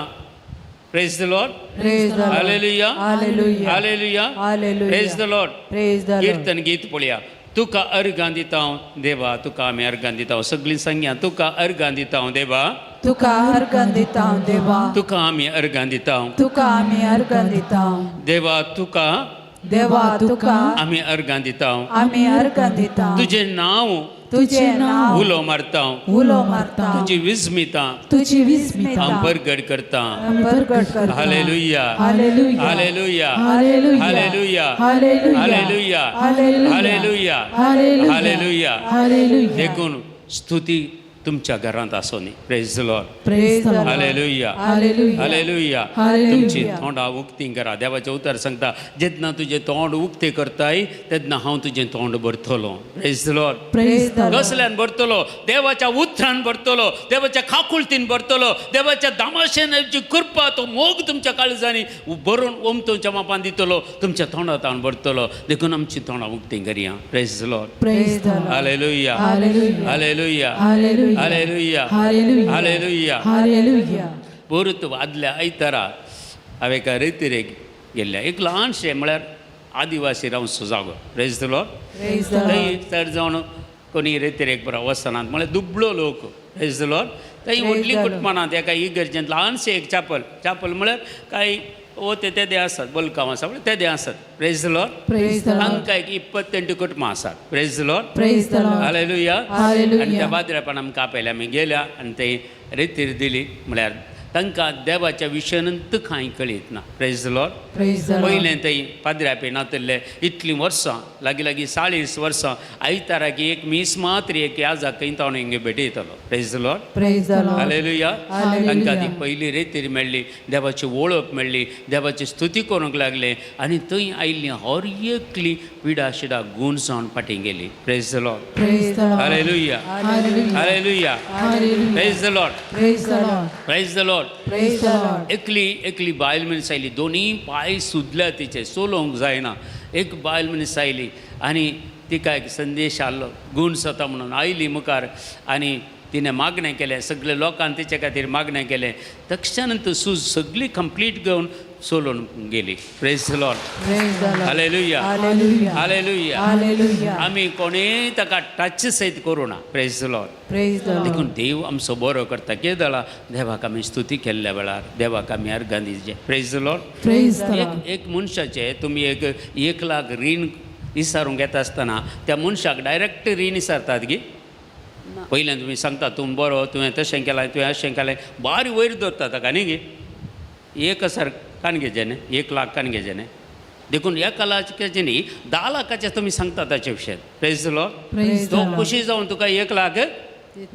Praise the Lord. Praise the Lord. Hallelujah. Hallelujah. Hallelujah. Hallelujah. Praise the Lord. Praise the Lord. कीर्तन गीत पळया. तुका अर्गां दिता हांव देवा, तुका आमी अर्गां दिता हांव. सगळीं सांगया, तुका अर्गां दिता हांव देवा, तुका अर्गां दिता हांव देवा, तुका आमी अर्गां दिता हांव तुका आमी अर्गां दिता हांव देवा, तुका देवा, तुका आमी अर्गां दिता हांव. आमी अर्गां दिता हांव. तुजें नांव तुजें नांव उलो मारता हांव, उलो मारता, तुजी विस्मिता तुजी विस्मिता हांव परगट करता. परगट करता. Hallelujah. Hallelujah. Hallelujah. Hallelujah. Hallelujah. Hallelujah. Hallelujah. Hallelujah. Hallelujah. Hallelujah. Hallelujah. देखून स्तुती तुमच्या घरांत आसोनी. Praise the Lord. Praise the Lord. Hallelujah. Hallelujah. Hallelujah. Hallelujah. तुमची तोंडां उक्ती करा. देवाचें उतर सांगता, जेन्ना तुजें तोंड उक्तें करताय तेन्ना हांव तुजें तोंड भरतलो. Praise the Lord. Praise the Lord. कसल्यान भरतलो? देवाच्या उतरान भरतलो, देवाच्या काकुळतीन भरतलो, देवाच्या दामाशेनाची कृपा, तो मोग तुमच्या काळजांनी भरून ओम तुमच्या मापान दितलो, तुमच्या तोंडात हांव भरतलो. देखून आमची तोंडां उक्ती करया. Praise the Lord. Praise the Lord. Hallelujah. Hallelujah. Hallelujah. Hallelujah. Hallelujah. Hallelujah. Hallelujah. Hallelujah. परत आदल्या आयतारा हांवें एका रेतिरेक गेल्ल्या, एक ल्हानशें म्हळ्यार आदिवासी रावचो जागो. Praise the Lord. Praise the थंय Lord. चड जावन कोणी रेतिरेक बरो वचनात, म्हळ्यार दुबळो लोक. Praise the Lord. थंय व्हडली कुटुंबां एका इगर्जेंत ल्हानशें एक चापल, चापल म्हळ्यार कांय वते तेदे आसात, बलकांव आसा म्हळ्यार तेदे आसात. Praise the Lord. Praise the Lord. तांकां एक 28 कुटुंबां आसात. Praise the Lord. Praise the Lord. Hallelujah. Hallelujah. आनी त्या बाद्रेपण आमकां आपयलें, आमी गेल्या आनी थंय रेतीर दिली. म्हळ्यार तांकां देवाच्या विशयानंत कांय कळीत ना. Praise the Lord. Praise the Lord. पयलें थंय पाद्र्यापी नातल्ले इतलीं वर्सां, लागीं लागीं 40 वर्सां आयताराक एक मीस मात्र एक याजाक थंय ताणें हिंगा भेटयतलो. Praise the Lord. Praise the Lord. Hallelujah. Hallelujah. तांकां ती पयली रेतीर मेळ्ळी, देवाची वळख मेळ्ळी, देवाची स्तुती करूंक लागले आनी थंय आयिल्ली हर एकली पिडा शिडा गूण जावन फाटीं गेली. Praise the Lord. Praise the Lord. Hallelujah. Hallelujah. Hallelujah. Hallelujah. Praise the Lord. Praise the Lord. Praise the Lord. Praise the Lord. एकली एकली बायल मनीस आयली, दोनूय पांय सुजल्या तिचे, चलोवंक जायना. एक बायल मनीस आयली आनी तिका एक संदेश आसलो, गूण जाता म्हणून आयली मुखार आनी तिणें मागणें केलें, सगळे लोकान तिचे खातीर मागणें केलें. तक्षणांत सूज सगळी कंप्लीट घेवन चलोवन गेली. Praise the Lord. Praise the Lord. Hallelujah. Hallelujah. Hallelujah. Hallelujah. आमी कोणेय ताका टच सयत करूं ना. Praise the Lord. Praise the Lord. देखून देव आमचो बरो करता. कितें जालां, देवाक आमी स्तुती केल्ल्या वेळार देवाक आमी अर्गां दिवचें. Praise the Lord. Praise the Lord. एक एक मनशाचें तुमी एक 1 लाख रीण इसारूंक येता आसतना त्या मनशाक डायरेक्ट रीण इसारतात गी? पयल्यान तुमी सांगता, तूं बरो, तुवें तशें केलें, तुवें अशें केलें, बारी वयर दवरता ताका न्ही गे. 1,000 कान घेवचें न्ही, 1 लाख कान घेवचें न्ही. देखून 1 लाखाचें न्ही, 10 लाखाचें तुमी सांगता ताचे विशयान. Praise the Lord. Praise the तो Lord. खुशी जावन तुका 1 लाख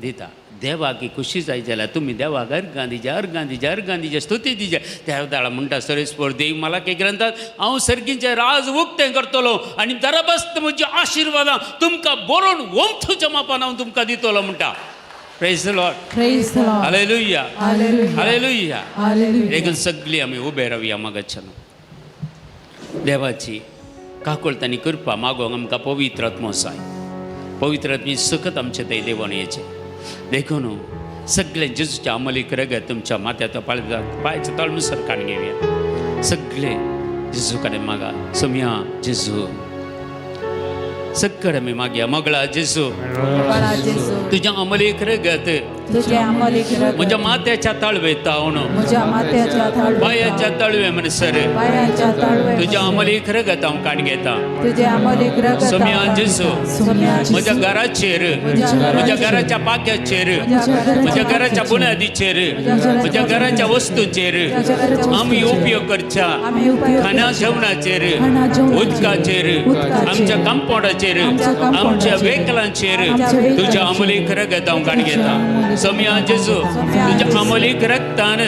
दिता. देवाक ही खुशी जाय जाल्यार तुमी देवाक अर्गां दिजे, अर्गां दिजे, अर्गां दिजे, स्तुती दिजे. त्या वेळार म्हणटा सरेस्पर देव मलाकी ग्रंथात, हांव सर्गीचें राज उक्तें करतलो आनी दरबस्त म्हजी आशिर्वादां तुमकां बरोवन ओमथूच्या मापान हांव तुमकां दितलो म्हणटा. Praise the Lord. Praise the Lord. Hallelujah. Hallelujah. Hallelujah. Hallelujah. देखून सगळीं आमी उबे रावया मागच्यान. देवाची काकुळट आनी कृपा मागोवंक आमकां पवित्र आत्मो जाय. पवित्र आत्मी सकत आमचे थंय देवान येचें. देखून सगळे जेजूच्या अमलीक रगत तुमच्या माथ्याचो पांयचो तळमुसर काडून घेवया. सगळे जेजू कडेन मागा, सोमया जेजू, सगळे आमी मागया. मगळा जेजू, बाळा जेजू, तुज्या अमलीक रगत तुझ्या अमलीक रगत म्हज्या माथ्याच्या तळवे तावन म्हज्या माथ्याच्या ताळवे पांयाच्या तळवे म्हणसर पायांच्या ताळवे तुज्या अमलीक रगत हांव काडून घेता. तुझ्या अमलीक रगत सोमया हांव जेजू, सोमया जेजू, म्हज्या घराचेर, म्हज्या घराच्या पाक्याचेर, म्हज्या घराच्या बुन्यादीचेर, म्हज्या घराच्या वस्तूंचेर आमी उपयोग करच्या आमी उपयोग खाणा जेवणाचेर, उदकाचेर, आमच्या कंपाउंडाचेर, आमच्या वेकलांचेर तुज्या अमलीक रगत हांव काडून घेता. सोमया जेजू, तुज्या अमलीक रगतान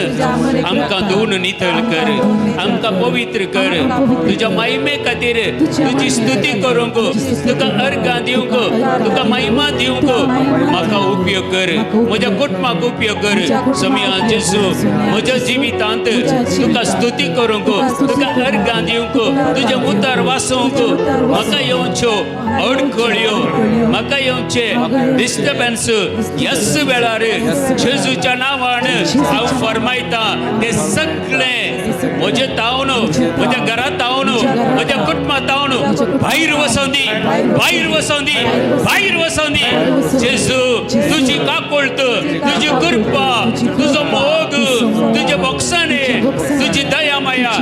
आमकां धुवन नितळ कर, आमकां पवित्र कर. तुज्या महिमे खातीर तुजी स्तुती करूंक, तुका अर्गां दिवंक, तुका महिमा दिवंक म्हाका उपयोग कर, म्हज्या कुटुंबाक उपयोग कर. सोमया जेजू, म्हज्या जिवितांत तुका स्तुती करूंक, तुका अर्गां दिवंक, तुजें उतर वाचूंक म्हाका येवच्यो अडखळ्यो, म्हाका येवचे डिस्टर्बन्स यस वेळार वेळार जेजूच्या नांवान हांव फरमायता ते सगळे म्हजे तावन, म्हज्या घरात तावन, म्हज्या कुटुंबात तावन भायर वसोंदी, भायर वसोंदी, भायर वसोंदी. जेजू, तुजी काकुळट, तुजी कृपा, तुजो मोग, तुजे बोगसाणे, तुजी दया माया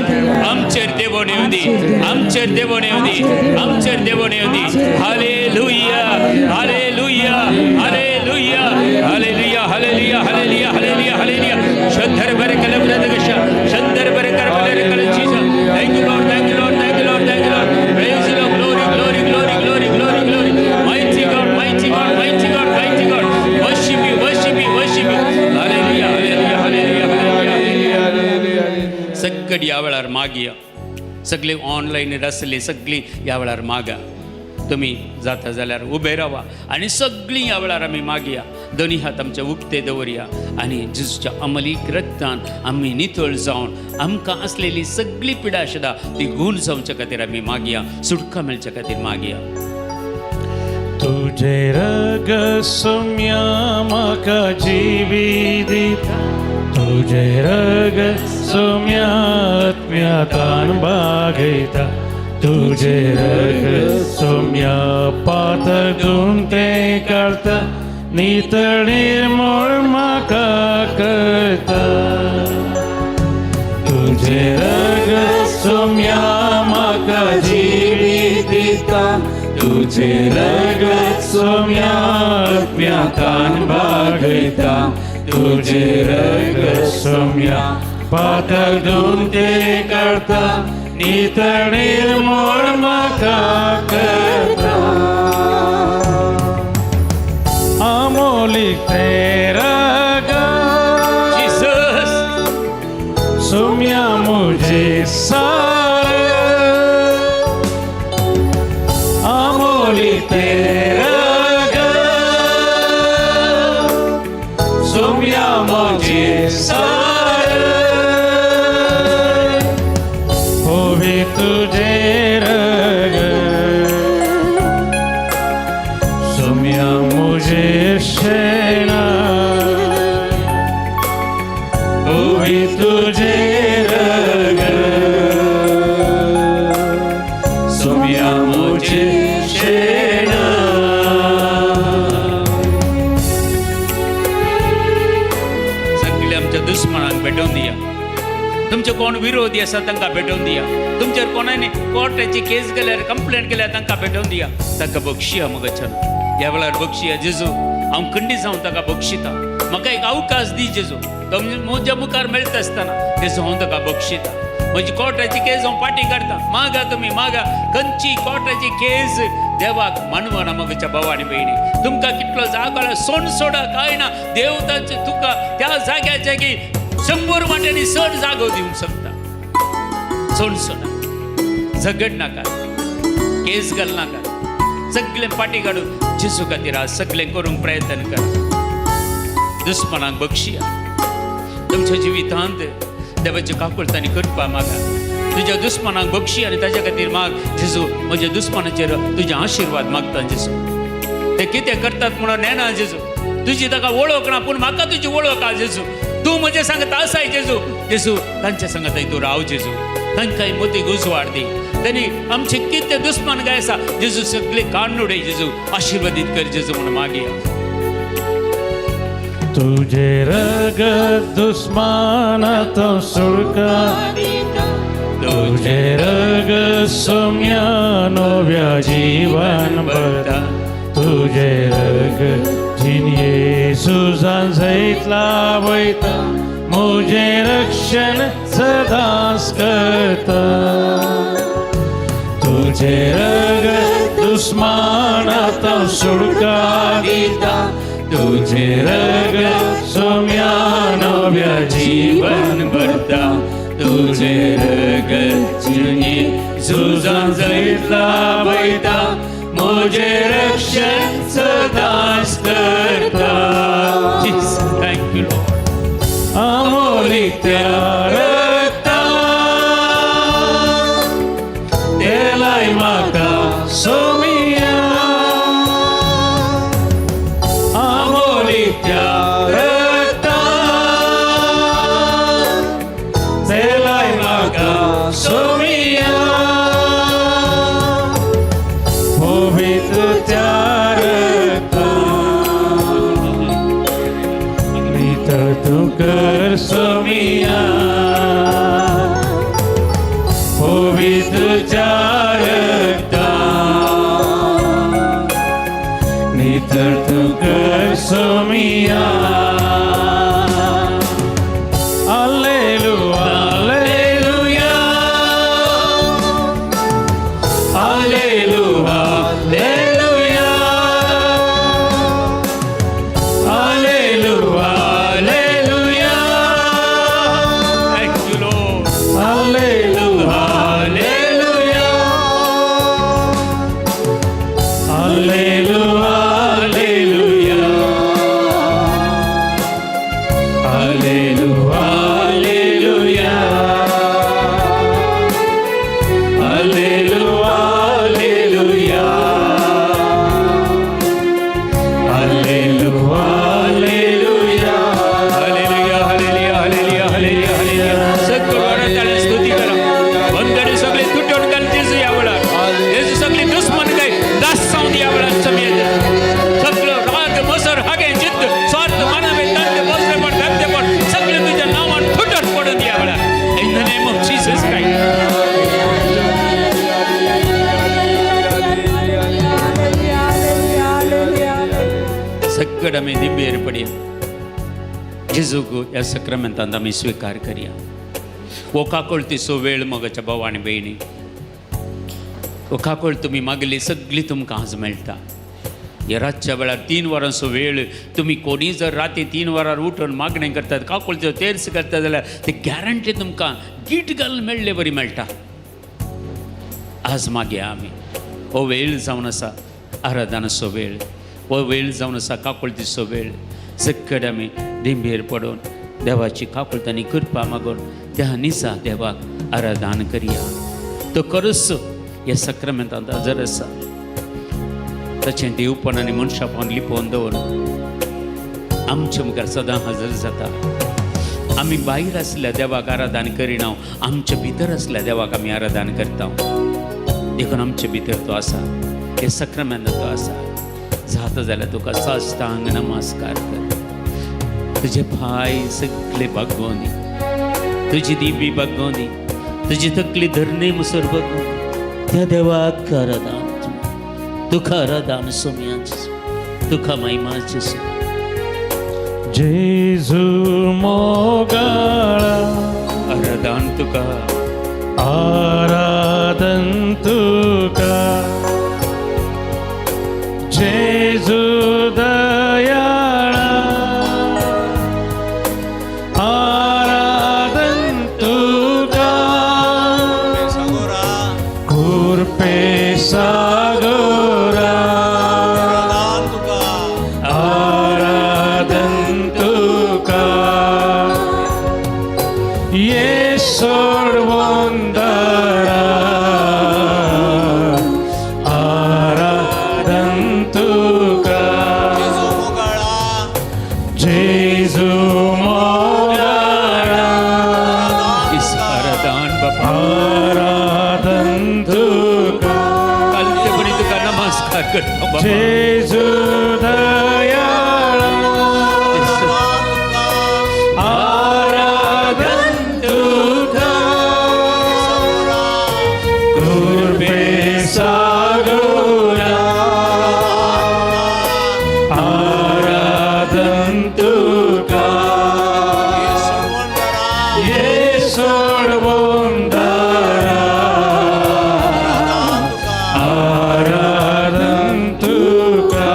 आमचेर देवोन येवं दी, आमचेर देवोन येवं दी, आमचेर देवोन येवं दी. Hallelujah, hallelujah, hallelujah, hallelujah, hallelujah, hallelujah, hallelujah, hallelujah. शंधर बरे कल ब्रदगश शंधर बरे कर बरे कल Jesus. Thank you Lord, thank you Lord, thank you Lord, thank you Lord. Praise the Lord. Glory, glory, glory, glory, glory, glory. Mighty God, mighty God, mighty God, mighty God. Worship you, worship you, worship you. Hallelujah, hallelujah, hallelujah, hallelujah. सगळी ह्या वेळार मागया. सगळी online आसली सगळी ह्या वेळार मागा. तुमी जाता जाल्यार उबे रावा आनी सगळीं ह्या वेळार आमी मागया. दोनी हात आमचे उक्ते दवरया आनी जेजूच्या अमलीक रक्तान आमी नितळ जावन आमकां आसलेली सगळी पिडा सुद्दां ती गूण जावच्या खातीर आमी मागया, सुटका मेळच्या खातीर मागया. तुझे रग सोम्या म्हाका जिवी दिता, तुझे रग सोम्या आत्म्यातान बागयता, तुझे रग सोम्या पातक धुवन तें काडता, नितळ निर्मळ म्हाका करता. तुझे रग सोम्या म्हाका जिवी दिता, तुझे रग सोम्या आत्म्यातान बागयता, तुझे रग सोम्या पातक धुवन तें काडता, नितळ निर्मळ म्हाका करता. अमोलिक तेरा जीसस. सोम्या मुझे सार, अमोलिक तेरा सोम्या मुझे सार, होवे तुझे रग सोम्या मुझे शेणा, ओवी तुझे रग सोम्या मुझे शेणा. सगळे आमच्या दुस्मनांक भेटोवन दिया. तुमचे कोण विरोधी आसा तांकां भेटोवन दिया. तुमचेर कोणानी कोर्टाची केस केल्यार, कंप्लेंट केल्यार तांकां भेटोवन दिया. ताका बक्षिया मगच्यान ह्या वेळार बक्षिया जेजू. हांव खंडीत जावन ताका बक्षिता. म्हाका एक अवकाश दी जेजू. तो म्हज्या मुखार मेळटा आसतना जेजू हांव ताका बक्षिता. म्हजी कोर्टाची केस हांव फाटीं काडटा. मागा, तुमी मागा. खंयची कोर्टाची केस देवाक मानवना. मगच्या भाव आनी भयणी, तुमकां कितलो जागो आसा, सोण सोडा काय ना, देव तांचे तुका त्या जाग्याच्या की 100 वाट्यांनी चड जागो दिवंक शकता. सोण सोडा, झगड नाका, केस घालनाका. सगळें फाटीं काडून जेजू खातीर आज सगळें करूंक प्रयत्न करा. दुस्मनाक बक्षिया. तुमच्या जिवितांत देवाची काकुळट आनी कृपा मागा. तुज्या दुस्मनाक बक्षी आनी ताज्या खातीर माग, जेजू, म्हज्या दुस्मनाचेर तुजे आशिर्वाद मागता. जेजू, ते कितें करतात म्हणून नेणा. जेजू, तुजी ताका वळख ना, पूण म्हाका तुजी वळख आहा. जेजू, तूं म्हजे सांगता आसाय. जेजू, जेजू, तांच्या सांगताय तूं राव. जेजू, तांकां मोती उजवाड दी. त्यांनी आमचे कितें दुस्मन काय आसा जेजू, सगळे काडून उडय. जेजू, आशिर्वादीत कर जेजू म्हणून मागया. तुझे रग दुस्मानात सुडका, तुझे रग सोम्या नव्या जीवन भरता, तुझे रग जिन सुजान जैत लावयता, मुझे रक्षण सदांच करता. तुझे रग दुस्मानात सुडका दिता, तुझे रग सोम्या नव्या जीवन भरता, तुझे रग जिनी सुजान जैत लावयता, मुझे रक्षण सदांच करता. Thank you Lord. अमोलिक त्या रक्ता तेलाय म्हाका सोमिया, अमोलिक त्या नितळ तूं कर सोमिया, पवित्र रक्तान नितळ तूं कर सोमिया. Alleluia, alleluia, alleluia, alleluia, alleluia, alleluia. Thank you, Lord. Alleluia, alleluia, alleluia, alleluia, alleluia, alleluia, alleluia, alleluia, alleluia, alleluia. Hallelujah, hallelujah, hallelujah, hallelujah, hallelujah. सगळं ताळ्या स्तुती करा. बंधने सगळे तुटून घाल जेजू ह्या वेळार. जेजू सगळे दुस्मन काय दास जावन ह्या वेळार समेत सगळं राग, मसर, हागे, जिद्द, स्वार्थ, मानवे, तंते, बसलेपण, धंदेपण सगळे तुझ्या नावान तुटून पडून ह्या वेळार. In the name of Jesus Christ. सगळं आमी दिंबेर पडया. जेजूक ह्या सक्रामेंतांत आमी स्विकार करया. हो काकळतीचो वेळ मोगाच्या भाव आनी भयणी. हो काकळ तुमी मागली सगळी तुमकां आज मेळटा. ह्या रातच्या वेळार 3 वरांचो वेळ, तुमी कोणी जर राती 3 वरार उठून मागणें करतात, काकळच्यो तेर्स करतात जाल्यार ते गॅरंटी तुमकां गीट घालून मेळ्ळे बरी मेळटा. आज मागया आमी. हो वेळ जावन आसा आराधनाचो वेळ, हो वेळ जावन आसा काकुळतीचो वेळ. सगळे आमी दिंबेर पडून देवाची काकुळत आनी कृपा मागून त्या निसा देवाक आराधन करया. तो खरोच ह्या सक्रामेंतांत हजर आसा. ताचें देवपण आनी मनशापण लिपोवन दवरून आमच्या मुखार सदां हजर जाता. आमी भायर आसल्या देवाक आराधन करिना, आमच्या भितर आसल्या देवाक आमी आराधन करता. देखून आमचे भितर तो आसा, हे सक्रामेंत तो आसा. जाता जाल्यार तुका साष्टांग नमस्कार कर. तुजे पांय सगळे बागोवनी, तुजी दिबी बागोवनी, तुजी तकली धरणे मुसर बगोवनी. त्या देवाक आराधन, तुका आराधन सोम्याचें, तुका महिमाचें. जेजू मोगाळा, आराधन तुका. आराधन तुका, जेजू दयाळा, आराधन तुका, कृपे सागोरा, आराधन तुका, ये सोडवंदरा, आराधन तुका, जेजू मोगाळा, आराधन बापा. आराधन तुका, कालतेपणी तुका नमस्कार करता बाबा. जेजू दयाळा, आराधन तुका, कृपे सागोरा, आराधन तुका, ये सोडवंदरा, आराधन तुका.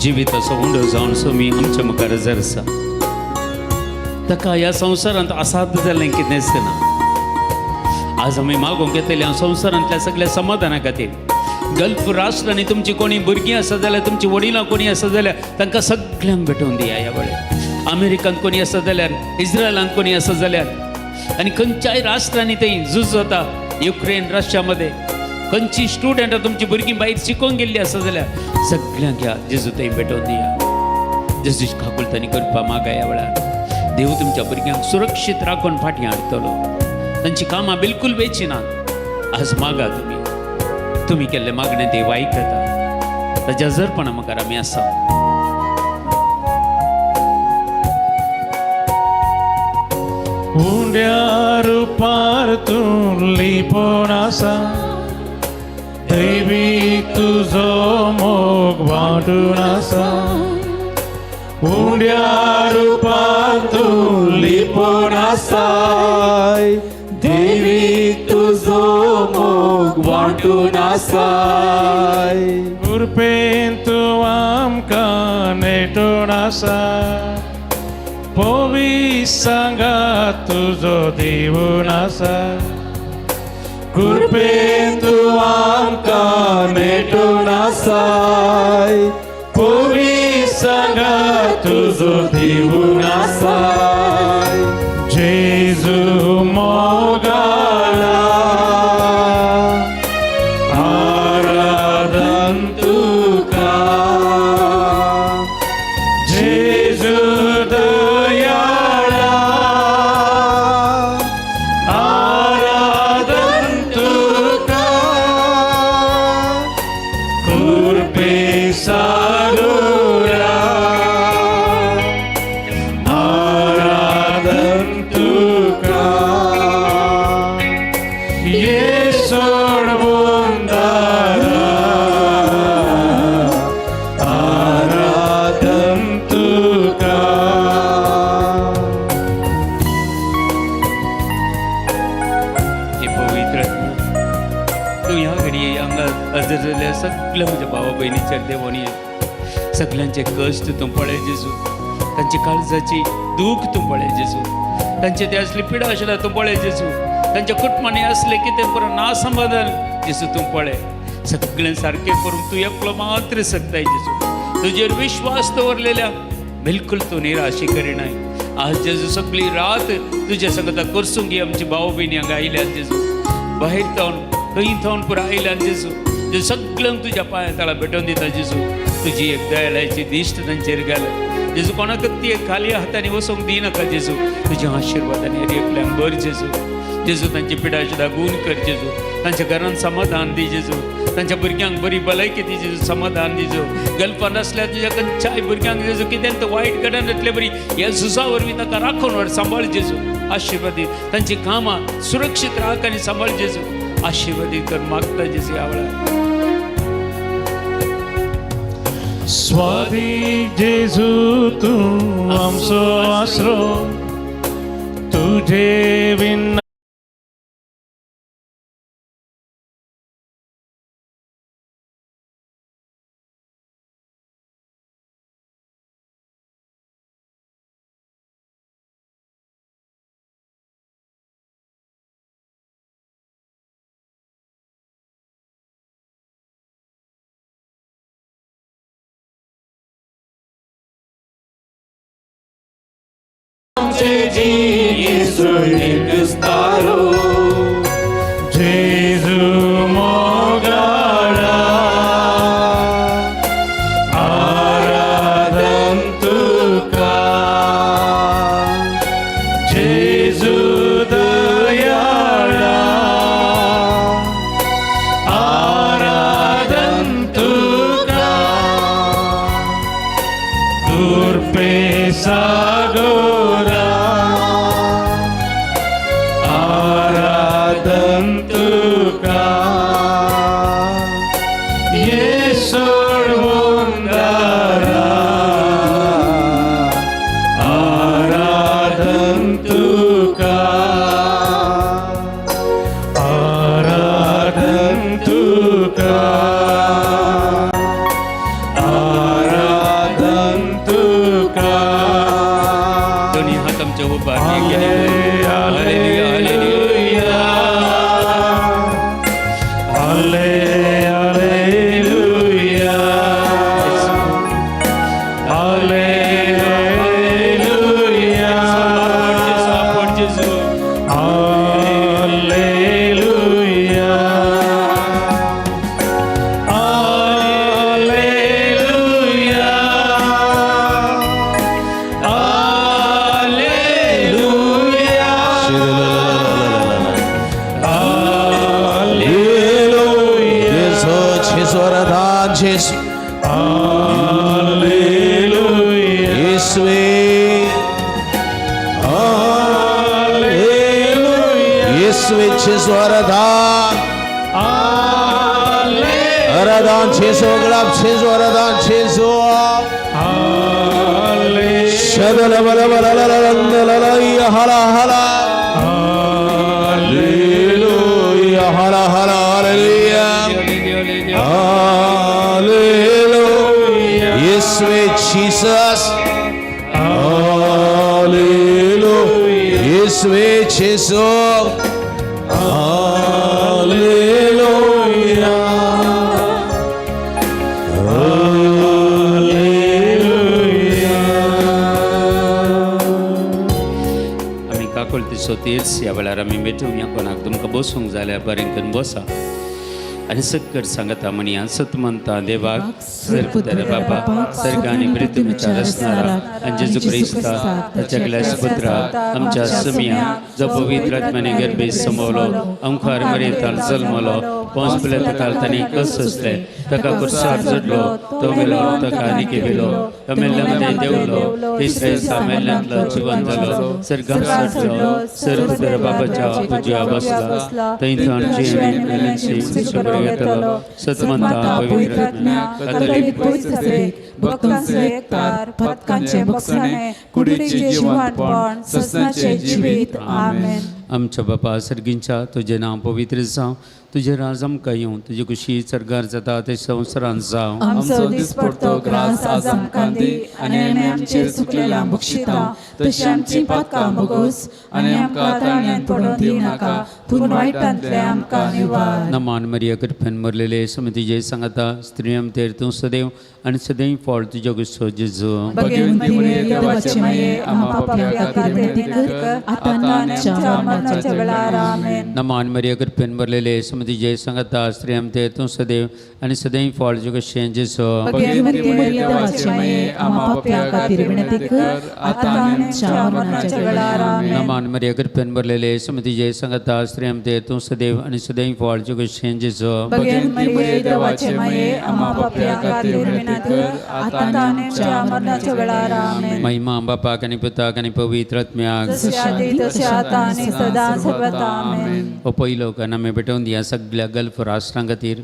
जिविताचो उंडो जावन सोमी आमच्या मुखार जर आसा, ताका ह्या संवसारांत असाध्य जाल्लें कितेंच ना. आज आमी मागूंक येतले संवसारांतल्या सगळ्या समाधाना खातीर. गल्फ राष्ट्रांनी तुमची कोणी भुरगीं आसा जाल्यार, तुमची वडिलां कोणी आसा जाल्यार तांकां सगळ्यांक भेटोवन दिया ह्या वेळार. अमेरिकांत कोणी आसा जाल्यार, इस्रायलांत कोणी आसा जाल्यार, आनी खंयच्याय राष्ट्रांनी थंय झूज जाता युक्रेन रशियामध्ये, खंयची स्टुडंट तुमची भुरगीं भायर शिकोवंक गेल्ली आसा जाल्यार सगळ्यांक ह्या जेजू थंय भेटोवन दिया. जेजू काकुळतानी करपा मागा ह्या वेळार. देव तुमच्या भुरग्यांक सुरक्षीत राखून फाटीं हाडटलो. तांची कामां बिलकूल वेची नात. आज मागा तुमी. तुमी केल्ले मागणें देव आयकता ताच्या हजरपणा मुखार आमी आसा. उंड्या रुपार तूं लिपोवन आसा, दैवी तुजो मोग वांटून आसा. उंड्या रुपार तूं लिपोवन आसाय, देवी तुजो मोग वांटून आसाय. कृपेन तूं आमकां नेटून आसा, पोवी सांगा तुजो दिवन आसा. कृपेन तूं आमकां नेटून आसाय, पोवी सांगा तुजो दिवन आसाय. जेजू मोगाळा आराधन तुका, जेजू दयाळा आराधन तुका, कृपे सागोरा आराधन तुका. ये सोड बुंदारा आराधन तुका. हे पवित्र आत्मा, तूं ह्या घडये हांगा हजर जाल्ल्या सगल्या म्हज्या भावा भयणीचेर देवोनी सगल्यांचे कश्ट तूं पळय जेजू, तांची काळजाची दूख तूं पळय जेजू, तांचे ते असली पिडा आशिल्ल्या तूं पळय जेजू, तांच्या कुटुंबांनी असलें कितें पुरो ना समाधान जेजू तूं पळय. सगळें सारकें करूंक तूं एकलो मात्र शकताय जेजू. तुजेर विश्वास दवरलेल्या बिलकुल तूं निराशी करिनाय. आज जेजू सगळी रात तुज्या संगता करसूंक ही आमची भाव भयणी हांगा आयल्यात जेजू, भायर थावन खंय थावन पुरा आयल्यात जेजू. जेजू सगळ्यांक तुज्या पांया तळा भेटोवन दिता जेजू. तुजी एक दयाळाची दिश्ट तांचेर घाल जेजू. कोणाकच ती एक खाली हातांनी वचोंक दिनाका जेजू. तुज्या आशिर्वादान एकल्यांक भर जेजू. जेजू तांची पिडा सुद्दां गूण कर जेजू. तांच्या घरान समाधान दी जेजू. तांच्या भुरग्यांक बरी भलायकी दी जेजू, समाधान दी जेजू. गल्फान आसल्यार तुज्या खंयच्याय भुरग्यांक जेजू कितें तर वायट घडन येतले बरी ह्या झुजा वरवीं ताका राखून व्हर, सांबाळ जेजू. आशिर्वादी तांची कामां सुरक्षीत राख आनी सांबाळ जेजू. आशिर्वादी कर मागता जेजू ह्या वेळार. स्वादी जेजू तूं आमचो आसरो, तुजे विना आमचे जिणेचो एक तारो, जेजू मोगाळा आराधन तुका, जेजू दयाळा आराधन तुका, कृपे सागोरा जेजू आराधन जेजू. हालेलुया. येसुवे. हालेलुया. येसुवे जेजू आराधन. हालेलुया. आराधन जेजू, गळाप जेजू, आराधन जेजू. हालेलुया. शदल बल बल ल ल ल ल हला हला. हालेलुया. हला हला. Hallelujah, hallelujah. येसुवे जीसस. हालेलुया. येसुवे जेजू. हालेलुया. हालेलुया. आमी काकुळतीचो तीर्स ह्या वेळार आमी भेटूया. कोणाक तुमकां बसूंक जाल्यार बरें करून बसा आनी सक्कड सांगता म्हणया. सतमंता देवाक, सर्वतर बापा, सर्ग आनी पृथ्वीच्या रचणारा आनी जेजू क्रिस्ता ताच्या ग्लास पुत्रा आमच्या समिया, जो पवित्र आत्म्याने गर्भे समवलो, अंखार मरेतान जल्मलो, पोंस पिलेताल तांणी कस सोंसले, ताका कुर्सार चडलो, तो मेलो, ताका आनी केलो, तो मेल्ल्यामध्ये देवलो, तिसरे दिसा मेल्ल्यांतलो जिवन जालो, सर्गांत चडलो, सर्वतर बापाच्या उजव्या बसला, थंय तांची आनी मेल्ल्यांची खबर घेतलो. सतमंता पवित्र आत्म्या, कथोलीक पवित्र, भक्तांचो एकतार, पथकांचे बक्षणे, कुडीचे जिवंतपण, ससनाचे जिवीत. आमेन. आमच्या बापा सर्गींच्या, तुजें नांव पवित्र जावं, तुजें राज आमकां येवं, तुजी कुशी सर्गार जाता ते संवसारांत जावं. आमचो दिसपडतो ग्रास आज आमकां दी आनी आमी आमचेर चुकलेल्या बक्षिता तशी आमची पातकां भोगोस आनी आमकां ताळ्यान पडून दिवं नाका, पूण वायटांतले आमकां निवार. नमान मरिया, कृपेन मुरलेले, समिती जय सांगता. स्त्रियम तेर तूं सदैव आनी सदैव फळ तुज्या गुस्सो जेजू. भगवंती मरिये, देवाचे माये, आम्हा पाप्या खातीर विनंती कर, आतां आनी आमच्या मरणाच्या वेळार. आमेन. नमान मरिया, कृपेन भरलेले, समिती जय सांगता. स्त्रियम तेर तूं सदैव आनी सदैव फळ तुज्या गुस्से जेजू. भगवंती मरिये, देवाचे माये, आम्हा पाप्या खातीर विनंती कर, आतां आनी आमच्या मरणाच्या वेळार. आमेन. नमान मरिया, कृपेन भरलेले, समिती जय सांगता. स्त्रियम तेर तूं सदैव आनी सदैव फळ तुज्या गुस्से जेजू. भगवंती मरिये, देवाचे माये, आम्हा पाप्या खातीर विनंती कर, आतां आनी आमच्या मरणाच्या वेळार. आमेन. महिमा बापाक आनी पुताक आनी पवित्र आत्म्याक. जशी आदी तशी आता आनी सदां सर्वता. आमेन. हो पयलो कण आमी भेटोवन दिया सगळ्या गल्फ राष्ट्रां खातीर.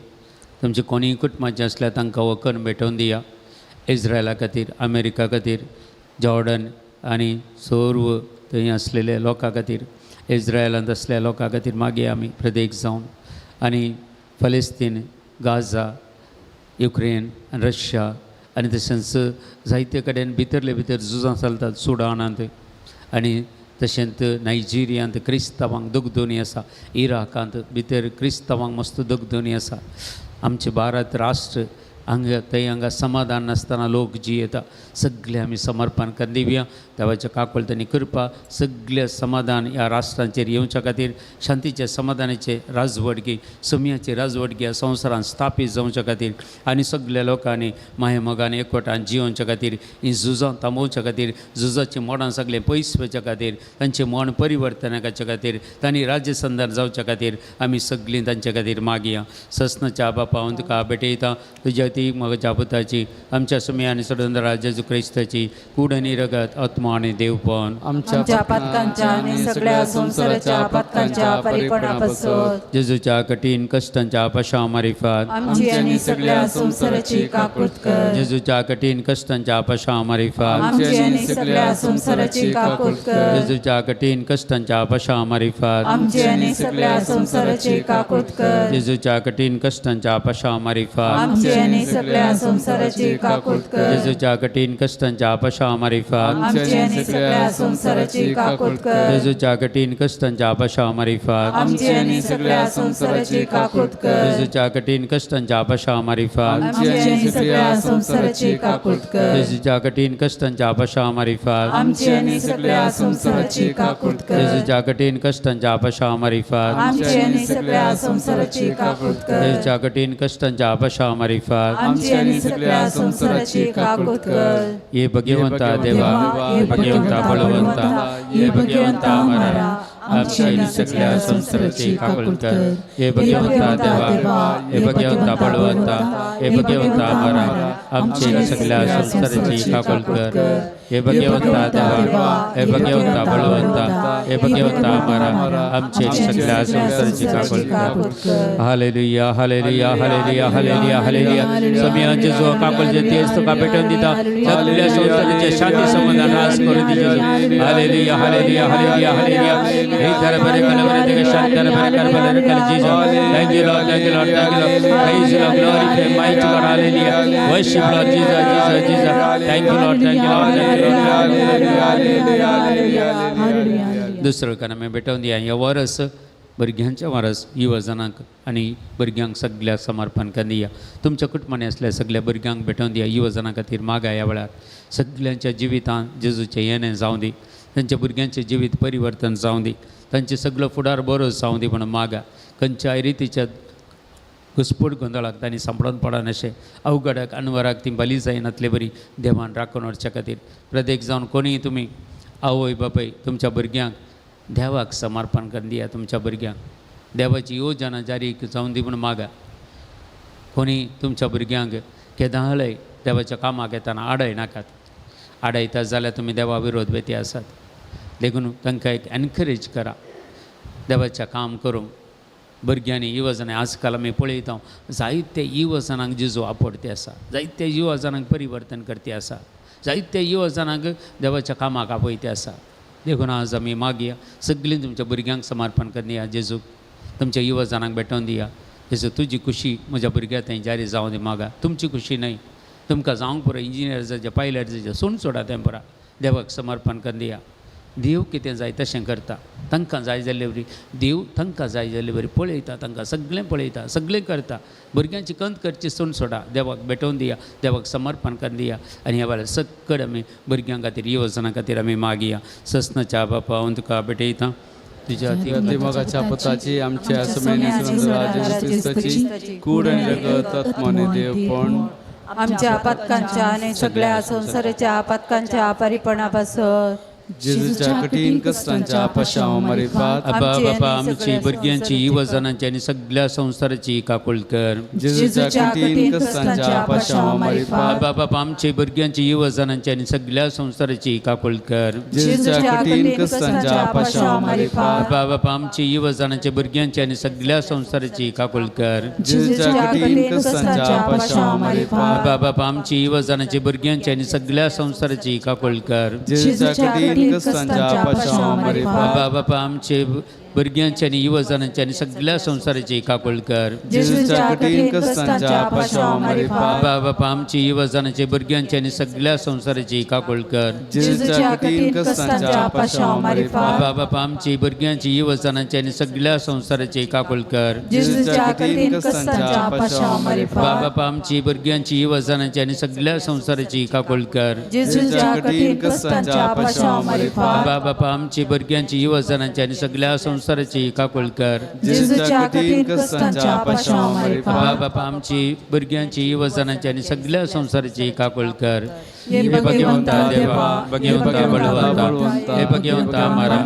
तुमचे कोणीय कुटुंबाचे आसल्यार तांकां हो कण भेटोवन दिया. इस्रायला खातीर, अमेरिका खातीर, जॉर्डन आनी सर्व थंय आसलेल्या लोकां खातीर, इस्रायलांत आसल्या लोकां खातीर मागीर आमी प्रदेश जावन आनी फलस्तीन, गाझा, युक्रेन आनी रशिया आनी तशेंच जायते कडेन भितरले भितर झुजां चलतात, सुडानांत आनी तशेंच नायजेरियांत क्रिस्तांवांक दगदोनी आसा, इराकांत भितर क्रिस्तांवांक मस्त दगदोनी आसा. आमचें भारत राष्ट्र हांगा थंय हांगा समाधान नासतना लोक जियेता. सगळे आमी समर्पण करून दिवया. देवाच्या काकुळटांनी कृपा सगळे समाधान ह्या राष्ट्रांचेर येवच्या खातीर, शांतीचे समाधानाचे राजवडगी, समयाचे राजवडगी ह्या संवसारांत स्थापीत जावच्या खातीर आनी सगल्या लोकांनी मायेमोगान एकवटान जियोवच्या खातीर, ही झुजां थांबोवच्या खातीर, झुजाचीं मोडां सगळें पयस वचच्या खातीर, तांचें मन परिवर्तन करच्या खातीर, तांणी राज्यसंदार जावच्या खातीर आमी सगळीं तांच्या खातीर मागया. ससनाच्या बापा, हांव तुका भेटयता तुज्या ती म्हज्या पुताची, आमच्या सुम्या आनी सोडून जेजू क्रिस्ताची कूड आनी रगत, आत्मा आनी देवपण आमच्या पातकांच्या आनी सगळ्या संवसाराच्या पातकांच्या परिपणापासून. जेजूच्या कठीण कश्टांच्या पशा मारिफात आमची आनी सगळ्या संवसाराची काकूत कर. जेजूच्या कठीण कश्टांच्या पशा मारिफात आमची आनी सगळ्या संवसाराची काकूत कर. जेजूच्या कठीण कश्टांच्या पशा मारिफात आमची आनी सगळ्या संवसाराची काकूत कर. जेजूच्या कठीण कश्टांच्या पशा मारिफात आमची आनी सगळ्या संवसाराची काकूत कर. जेजूच्या कठीण कश्टांच्या पशा मारिफात आमची आनी सगळ्या संवसाराची काकूत कर. जेजूच्या कठीण कश्टांच्या पशा मारिफात आमची आनी सगळ्या संवसाराची काकूत कर. जेजूच्या कठीण कश्टांच्या पशा मारिफात आमची आनी सगळ्या संवसाराची काकूत कर. जेजूच्या कठीण कश्टांच्या पशा मारिफात आमची आनी सगळ्या संवसाराची काकूत कर. जेजूच्या कठीण कश्टांच्या पशा मारिफात आमची आनी सगळ्या संवसाराची काकूत कर. जेजूच्या कठीण कश्टांच्या पशा मारिफात आमची आनी सगळ्या संवसाराची काकूत कर. ये भगवंता देवा, ये भगवंता बळवंता, ये भगवंता मरा, आमच्या सगळ्या संसाराची काकूळ कर. हे भगवंता देवा, हे भगवंता बळवंता, हे भगवंता मारा, आमच्या सगळ्या संसाराची काकूळ कर. हे भगवंता देवा, हे भगवंता बळवंता, हे भगवंता मारा, आमच्या सगळ्या संसाराची काकूळ कर. Hallelujah, hallelujah, hallelujah, hallelujah, hallelujah. समियांचे जो काकूळचे तेज तुका पेटोवन दिता, सगळ्या संसाराचे शांती समाधान रास करून दिजे. Hallelujah, hallelujah, hallelujah, hallelujah. हे धर बरे कलबरे देव शांत बरे कर बरे कर Jesus. Thank you Lord, thank you Lord, thank you Lord. Praise Lord, glory to mighty God. Hallelujah. Worship Lord Jesus, Jesus, Jesus. Thank you Lord, thank you Lord, thank you Lord. दुसरं कारण आमी भेटोवन दिया ह्या वरस भुरग्यांच्या वरस युवजनांक आनी भुरग्यांक सगळ्या समर्पण करून दिया. तुमच्या कुटुंबांनी आसल्या सगळ्या भुरग्यांक भेटोवन दिया. युवजनां खातीर मागा ह्या वेळार सगळ्यांच्या जिवितांत जेजूचें येणें जावं दी, तांच्या भुरग्यांचें जिवीत परिवर्तन जावं दी, तांचें सगळो फुडार बरो जावं दी म्हणून मागा. खंयच्याय रितीच्या घुसपूट गोंदळाक तांणी सांपडून पडनाशें, अवघडाक अनवराक ती बली जायनातले बरी देवान राखून व्हरच्या खातीर प्रत्येक जावन कोणीय तुमी आवय बापाय तुमच्या भुरग्यांक देवाक समर्पण करून दिया. तुमच्या भुरग्यांक देवाची योजना जारी जावन दी म्हणून मागा. कोणी तुमच्या भुरग्यांक केदाळय देवाच्या कामाक येतना आडय नाकात. आडयता जाल्यार तुमी देवा विरोध बेती आसात. देखून तांकां एक एनकरेज करा देवाचें काम करूंक. भुरग्यांनी युवजनां आजकाल आमी पळयता जायते युवजनांक जेजू आपडते आसा, जायते युवजनांक परिवर्तन करते आसा, जायते युवजनांक देवाच्या कामाक आपयते आसा. देखून आज आमी मागया सगळीं तुमच्या भुरग्यांक समर्पण करून दिया जेजूक, तुमच्या युवजनांक भेटोवन दिया. जेजू तुजी खुशी म्हज्या भुरग्या थंय जारी जावं दी मागा. तुमची खुशी न्हय, तुमकां जावंक पुरो इंजिनियर जावचें, पायलट जावचें, सोडून सोडा तें पुरा. देवाक समर्पण करून दिया. देव कितें जाय तशें करता. तांकां जाय जाल्ले वरी देव तांकां जाय जाल्ले वरी पळयता, तांकां सगळें पळयता, सगळें करता. भुरग्यांची कंत करची सोडून सोडा, देवाक भेटोवन दिया, देवाक समर्पण करून दिया. आनी ह्या वेळार सगळें आमी भुरग्यां खातीर युवजनां खातीर आमी मागया. ससनाच्या बापा हांव तुका भेटयता तुज्या मोगाच्या पुताची आमच्या क्रिस्ताची कूड आनी रगत आत्मो आनी देवपण आमच्या पातकांच्या आणि सगळ्या संसाराच्या पातकांच्या परिपणापासून जेजूच्या कठीण कष्टांच्या पाशांव मारिफात अब्बा बापा आमची भुरग्यांची युवजनांची आनी सगळ्या संवसाराची काकूळ कर. जेजूच्या कठीण कष्टांच्या पाशांव मारिफात अब्बा बापा आमची भुरग्यांची युवजनांची आनी सगळ्या संवसाराची काकूळ कर. जेजूच्या कठीण कष्टांच्या पाशांव मारिफात अब्बा बापा आमची युवजनांची भुरग्यांची आनी सगळ्या संवसाराची काकूळ कर. जेजूच्या कठीण कष्टांच्या पाशांव मारिफात अब्बा बापा आमची युवजनांची भुरग्यांची आनी सगळ्या संवसाराची काकूळ कर. जेजूच्या कठीण कष्टांच्या पाशांव मारिफात अब्बा बापा आमचे भुरग्यांची आनी युवजनांची आनी सगळ्या संवसाराची काकूळ कर. जेजूच्या कठीण कष्टांच्या पाशांव मारिफात अब्बा बापा आमची युवजनांची भुरग्यांची आनी सगळ्या संवसाराची काकूळ कर. जेजूच्या कठीण कष्टांच्या पाशांव मारिफात अब्बा बापा आमची भुरग्यांची युवजनांची आनी सगळ्या संवसाराची काकूळ कर. जेजूच्या कठीण कष्टांच्या पाशांव मारिफात अब्बा बापा आमची भुरग्यांची युवजनांची आनी सगळ्या संवसाराची काकूळ कर. जेजूच्या कठीण कष्टांच्या पाशांव मारिफात अब्बा बापा आमची भुरग्यांची युवजनांची आनी सगळ्या संवसाराची काकूळ कर. जेजूच्या कठीण कष्टांच्या पाशांव मारिफात अब्बा बापा आमची भुरग्यांची युवजनांची आनी सगळ्या संवसाराची काकूळ कर. हे भगवंता देवा, भगवंता बळवंता, हे भगवंता मारा,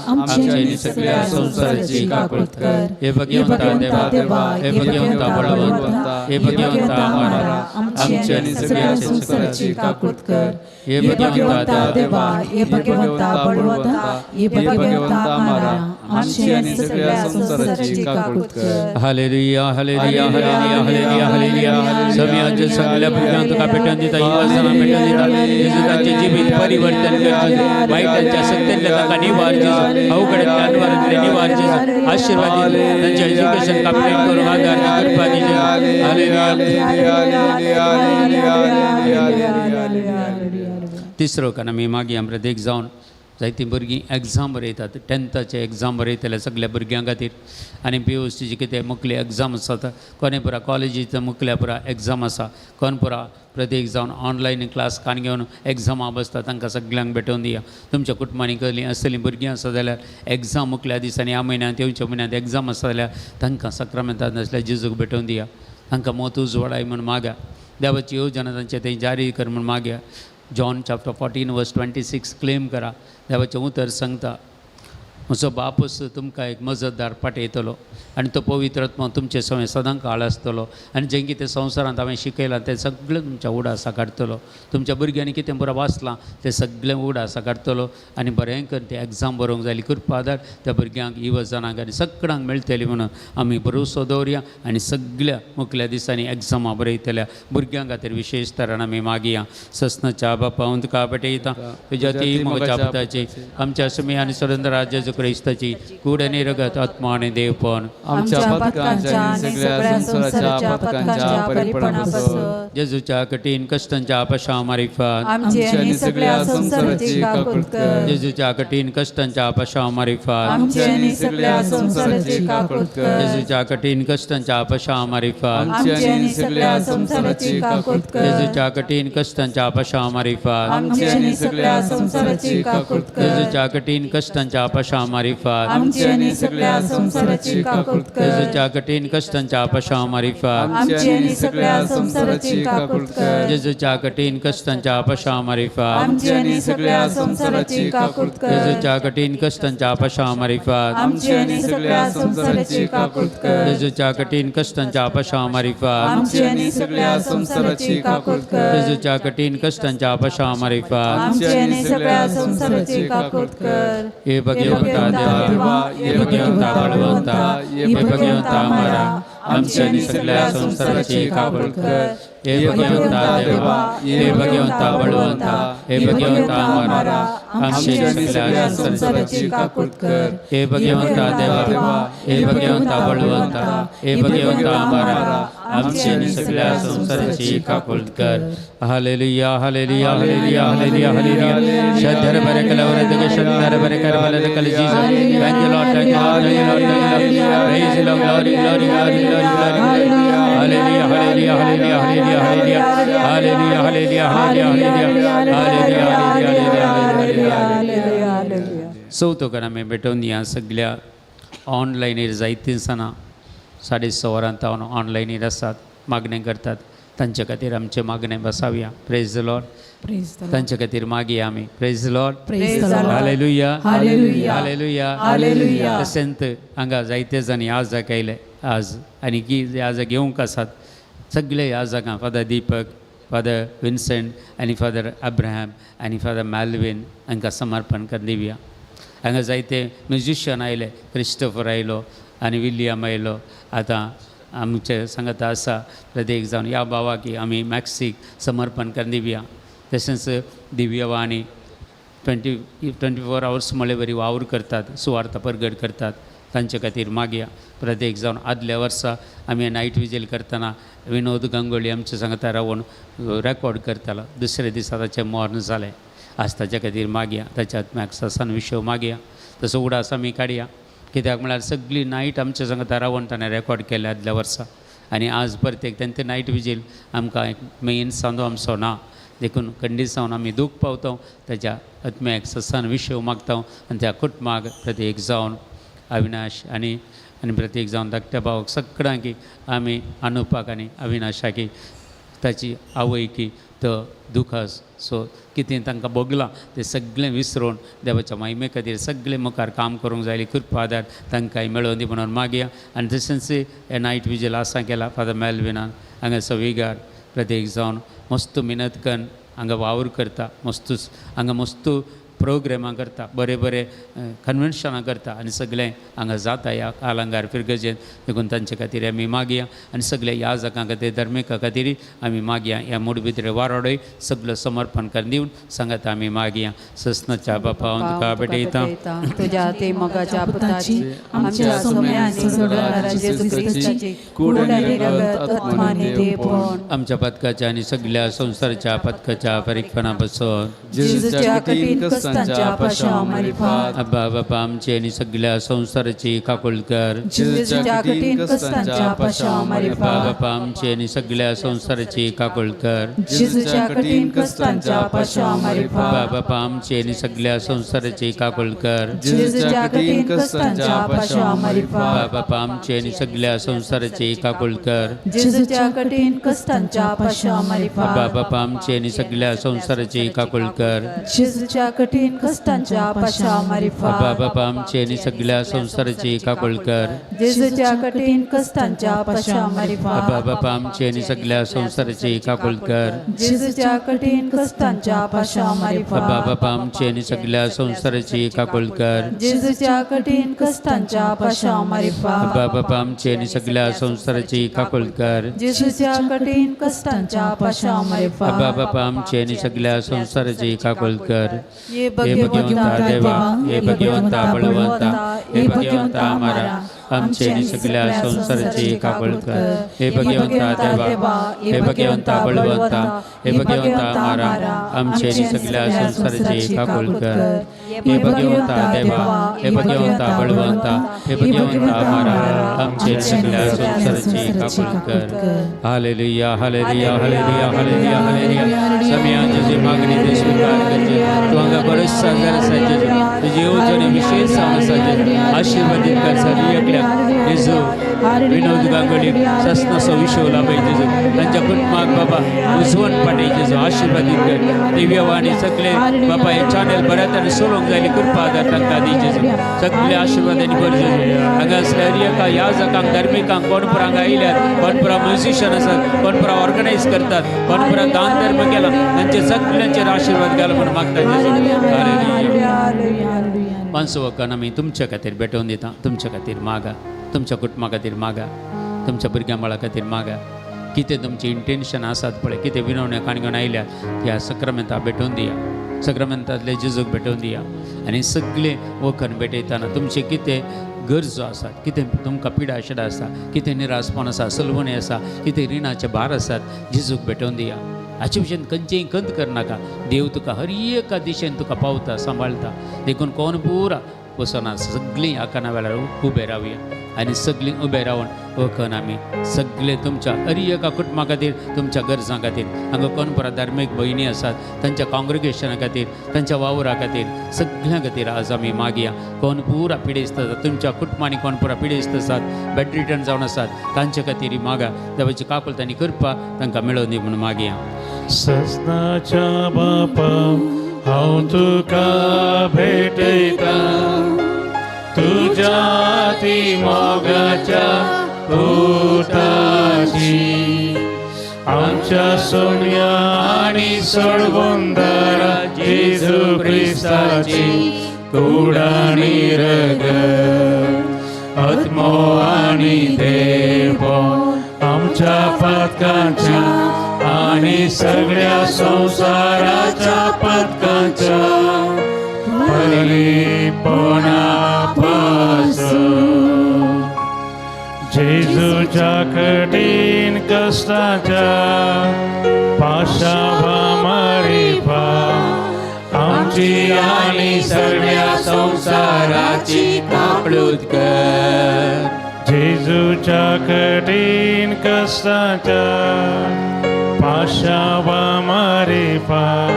आमच्या आनी सगळ्या संवसाराची काकूळ कर. हे भगवंता देवा, हे भगवंता बळवंता, हे भगवंता मारा, आमच्या आनी सगळ्या संवसाराची काकूळ कर. हे भगवंता देवा, हे भगवंता बळवंता, हे भगवंता मारा, आमची आमची आणि सगळ्या संसाराची काकूळ कर. Hallelujah, hallelujah, hallelujah, hallelujah, hallelujah. सगळ्यांच्या सगळ्या भुरग्यांक तुका भेटोवन दिता, युवजनां भेटोवन दिता. जेजू तांचें जिवीत परिवर्तन करचें, वायटांच्या सत्तेंतल्या तांकां निवार जेजू, अवघडांतल्या अनवारांतले निवार जेजू, आशिर्वाद दी. तांचें एज्युकेशन कंप्लीट करूंक आदार दी, कृपा दी जेजू. हालेलुया. तिसरो कारण आमी मागीर आमकां देख जावन जायतीं भुरगीं एग्जाम बरयतात, टेंथाचे एग्जाम बरयतले सगल्या भुरग्यां खातीर आनी पी you सीची कितें मुखली एग्जाम आसात, कोणे पुरा कॉलेजीचो मुखल्या पुरा एग्जाम आसा, कोण पुरा प्रत्येक जावन ऑनलायन क्लास कान घेवन एग्जामा बसता, तांकां सगल्यांक भेटोवन दिया. तुमच्या कुटुंबांनी कसलीं आसतलीं भुरगीं आसा जाल्यार एग्जाम मुखल्या दिसांनी ह्या म्हयन्यांत येवच्या म्हयन्यांत एग्जाम आसा जाल्यार तांकां सक्रामेंतांत नासल्यार जेजूक भेटोवन दिया. तांकां मोत उजवाडाय म्हूण माग्या. देवाची योजना तांचे थंय जारी कर म्हूण माग्या. John chapter 14 verse 26 claim करा. देवाचें उतर सांगता, म्हजो बापूस तुमकां एक मजतदार पाठयतलो आनी तो पवित्र आत्मा तुमचे सवंय सदां काळ आसतलो आनी जें कितें संवसारांत हांवें शिकयलां तें सगळें तुमच्या उडासा काडटलो. तुमच्या भुरग्यांनी कितें बरें वाचलां तें सगळें उडासा काडटलो आनी बरें करून तें एग्जाम बरोवंक जाय कृपा आदार त्या भुरग्यांक युवजणांक आनी सगळ्यांक मेळटली म्हणून आमी भरोसो दवरया आनी सगळ्या मुखल्या दिसांनी एग्जामां बरयतल्या भुरग्यां खातीर विशेश तरान आमी मागया. सस्नाच्या बापा हांव तुका पेटयता तुज्या ती मोगाच्या पुताची आमच्या सुमी आनी स्वतंत्र राज्याचो क्रिस्ताची कूड आनी रगत आत्मा आनी देवपण आमच्या पातकांच्या आनी सगळ्या संवसाराच्या पातकांच्या परिपणापासून जेजूच्या कठीण कश्टांच्या पाशां मारिफात आमची आनी सगळ्या संवसाराची काकूत कर. जेजूच्या कठीण कश्टांच्या पाशां मारिफात आमची आनी सगळ्या संवसाराची काकूत कर. जेजूच्या कठीण कश्टांच्या पाशां मारिफात आमची आनी सगळ्या संवसाराची काकूत कर. जेजूच्या कठीण कश्टांच्या पाशां मारिफात आमची आनी सगळ्या संवसाराची काकूत कर. जेजूच्या कठीण कश्टांच्या पाशां मारिफात आमची आनी सगळ्या संवसाराची काकूत कर. जेजूच्या कठीण कश्टांच्या पाशां मारिफात आमची आनी सगळ्या संवसाराची काकूत कर. जेजूच्या कठीण कश्टांच्या पाशां मारिफात आमची आनी सगळ्या संवसाराची काकूत कर. जेजूच्या कठीण कश्टांच्या पाशां मारिफात आमची आनी सगळ्या संवसाराची काकूत कर. जेजूच्या कठीण कश्टांच्या पाशां मारिफात आमची आनी सगळ्या संवसाराची काकूत कर. जेजूच्या कठीण कश्टांच्या पाशां मारिफात आमची आनी सगळ्या संवसाराची काकूत कर. हे भगवंता देवा, हे भगवंता बळवंता, हे भगवंता मारा, आमच्या आनी सगळ्या संवसाराची काकूत कर. हे भगवंता देवा, हे भगवंता बळवंता, हे भगवंता मारा, आमच्या आनी सगळ्या संवसाराची काकूत कर. हे भगवंता देवा, हे भगवंता बळवंता, हे भगवंता मारा, आमच्या आनी सगळ्या संवसाराची काकूत कर. Hallelujah, hallelujah, hallelujah, hallelujah, hallelujah. शधर बरकल वरदग शधर बरकर बलदकल Jesus. Thank you Lord, thank you Lord, thank you Lord, thank you Lord. Praise the Lord, glory, glory, glory, glory, glory. Hallelujah, hallelujah, hallelujah, hallelujah, hallelujah, hallelujah, hallelujah, hallelujah, hallelujah, hallelujah, hallelujah. चवथो कर आमी भेटोवन ह्या सगळ्या ऑनलायनीर जायतीं जाणां 6:30 वरां तावन ऑनलायनीर आसात, मागणें करतात. तांचे खातीर आमचें मागणें बसावया. Praise the Lord. तांचे खातीर मागया आमी. Praise the Lord. Hallelujah, hallelujah, hallelujah. तशेंच हांगा जायते जाण याजक आयले आज आनी की याजक येवंक आसात. सगळे याजकां फादर दीपक, फादर विन्सेंट आनी फादर अब्राहम आनी फादर मॅलवीन हांकां समर्पण कर दिवया. हांगा जायते म्युजिशियन आयले, क्रिस्टोफर आयलो आनी विलियम आयलो. आतां आमचे सांगता आसा प्रत्येक जावन ह्या भावाक आमी मॅक्सीक समर्पण कर दिवया. तशेंच दिव्यवाणी 24 आवर्स म्हळ्ळे बरी वावर करतात, सुवार्थ परगट करतात, तांचे खातीर मागया. प्रत्येक जावन आदल्या वर्सा आमी नायट विजील करतना विनोद गांगोली आमचे सांगता रावन रेकॉर्ड करतालो. दुसऱ्या दिसा ताचें मर्ण जालें. आज ताच्या खातीर मागया, ताच्या आत्म्याक ससान विशय मागया. तसो उडास आमी काडया, कित्याक म्हळ्यार सगळी नायट आमच्या सांगता रावन ताणें रेकॉर्ड केलें आदल्या वर्सा. आनी आज परतेक तेंचे नायट विजील आमकां एक मेन सांदो आमचो ना, देखून कंडीसावन आमी दूख पावता. ताच्या आत्म्याक ससान विशय मागता आनी त्या कुटुंबाक प्रत्येक जावन अविनाश आनी आनी प्रत्येक जावन धाकट्या भावाक सगळ्यांक आमी अनुपाक आनी अविनाशाक ताची आवयकी तो दुखास सो कितें तांकां भोगलां तें सगळें विसरून देवाच्या महिमे खातीर सगळें मुखार काम करूंक जाय कृपा आदार तांकांय मेळोवन दी म्हणून मागया. आनी तशेंच हे नायट विजील आसा केला फादर मेलविनान हांगा विगार प्रत्येक जावन मस्त मिनत कन्न हांगा वावर करता, मस्तूच हांगा मस्त प्रोग्रामां करता, बरे बरे कन्वेन्शनां करता आनी सगळें हांगा जाता ह्या कालांगार फिरगजेन. देखून तांचे खातीर आमी मागया आनी सगळे ह्या जागां खातीर धर्मिका खातीर आमी मागया. ह्या मुडबिद्रे वारोडय सगळें समर्पण करून दिवन सांगात आमी मागया. सस्नाच्या बापा हांव तुका भेटयता तुज्या ते मोगाच्या पुताची आमच्या सोम्या आनी सोडणारा जेजू क्रिस्ताची कूड आनी रगत आत्मा आनी देवपण आमच्या पथकाच्या आनी सगळ्या संवसाराच्या पथकाच्या परीक्षणा बसून जेजूच्या कठीण कष्टांच्या पाशां मारिफात अब्बा बापा आमची आनी सगळ्या संवसाराची काकूळ कर. जेजूच्या कठीण कष्टांच्या पाशां अब्बा मारिफात बापा आमची आनी सगळ्या संवसाराची काकूळ कर. जेजूच्या कठीण कष्टांच्या पाशां अब्बा मारिफात बापा आमची आनी सगळ्या संवसाराची काकूळ कर. जेजूच्या कठीण कष्टांच्या पाशां अब्बा मारिफात बापा आमची आनी सगळ्या संवसाराची काकूळ कर. जेजूच्या कठीण कष्टांच्या पाशां अब्बा मारिफात बापा आमची आनी सगळ्या संवसाराची काकूळ कर. जेजूच्या कठीण कठीण कश्टांच्या पाशा अब्बा मारिफात बापा आमची आनी सगळ्या संवसाराची काकूळ कर. जेजूच्या कठीण कश्टांच्या पाशा अब्बा मारिफात बापा आमची आनी सगळ्या संवसाराची काकूळ कर. जेजूच्या कठीण कश्टांच्या पाशा अब्बा मारिफात बापा आमची आनी सगळ्या संवसाराची काकूळ कर. जेजूच्या कठीण कश्टांच्या पाशा मारिफात अब्बा बापा आमची आनी सगळ्या संवसाराची काकूळ कर. जेजूच्या कठीण कश्टांच्या पाशा अब्बा मारिफात बापा आमची आनी सगळ्या संवसाराची काकूळ कर. ये हे भगवंता देवा, हे भगवंता बळवंता, हे भगवंता मारा, आमचे आणि सगळ्या संसाराची काकूळ कर. हे भगवंता देवा, हे भगवंता बळवंता, हे भगवंता मारा, आमचे आणि सगळ्या संसाराची काकूळ कर. हे भगवंता देवा, हे भगवंता बळवंता, हे भगवंता मारा, आमचे आणि सगळ्या संसाराची काकूळ कर. Hallelujah, hallelujah, hallelujah, hallelujah, hallelujah. समयाची जी मागणी ते स्वीकार करचे. तू हांगा बरोच साजर आसा जेजू, तुजी येवजण विशेष जावन आसा जेजू. आशिर्वादीत कर सर एकल्याक जेजू. विनोद गांगोली ससनाचो विशय लाभय जेजू. तांच्या कुटुंबाक बाबा उजवण पाटय जेजू. आशिर्वादीत कर. दिव्यवाणी सगळे बाबा हे चॅनल बऱ्या तरेन चलोवंक जाय कृपा आदार तांकां दी जेजू. सगळे आशिर्वादांनी भर जेजू. हांगा आसल्या हर एका याजकांक, धार्मिकांक, कोण पुरा हांगा आयल्यात, कोण पुरा म्युझिशियन आसात, कोण पुरा ऑर्गनायज करतात, कोण पुरा दान धर्म केला, तांचे सगळ्यांचेर आशिर्वाद घाल म्हणून मागता जेजू. हालेलुया. मानसो वकान आमी तुमच्या खातीर भेटोवन दिता. तुमच्या खातीर मागा, तुमच्या कुटुंबा खातीर मागा, तुमच्या भुरग्यां बाळा खातीर मागा. कितें तुमचें इंटेन्शन आसात पळय, कितें विनवण्या काण घेवन आयल्या ह्या सक्रामेंता भेटोवन दिया. सक्रामेंतांतले जेजूक भेटोवन दिया. आनी सगळे वखन भेटयतना तुमचें कितें गरजो आसात, कितें तुमकां पिडा शिडा आसा, कितें निरासपण आसा, सलवणी आसा, कितें रिणाचे भार आसात, जेजूक भेटोवन दिया. हाचे भशेन खंयचेय खंत करनाका. देव तुका हर एका दिशेन तुका पावता, सांबाळटा. देखून कोण पुरा वचना, सगळीं आकाना वेळार उबे रावया आनी सगळीं उबे रावन वखन आमी सगळे तुमच्या हर एका कुटुंबा खातीर, तुमच्या गरजां खातीर. हांगा कोण पुरा धार्मीक भयणी आसात, तांच्या काँग्रिगेशना खातीर, तांच्या वावरा खातीर, सगळ्यां खातीर आज आमी मागया. कोण पुरा पिडेस्त आसात तुमच्या कुटुंबांनी, कोण पुरा पिडेस्त आसात, बेड रिटर्न जावन आसात, तांचे खातीर मागा. देवाची काकूळ तांणी कृपा तांकां मेळोवन दी म्हणून मागया. ससनाच्या बापा हांव तुका भेटयता, तुज्या ती मोगाच्या पुताची, आमच्या सोम्या आनी सोडवंदारा जेजू क्रिस्ताची कूड आनी रगत, आत्मो आनी देवपण आमच्या पातकांच्या आनी सगळ्या संवसाराच्या पातकांच्या बलिपणापासून. जेजूच्या कठीण कश्टाच्या पाशावा मारिफात आमची आनी सगळ्या संवसाराची काकळूत कर. जेजूच्या कठीण कश्टाच्या पाशावा मारिफात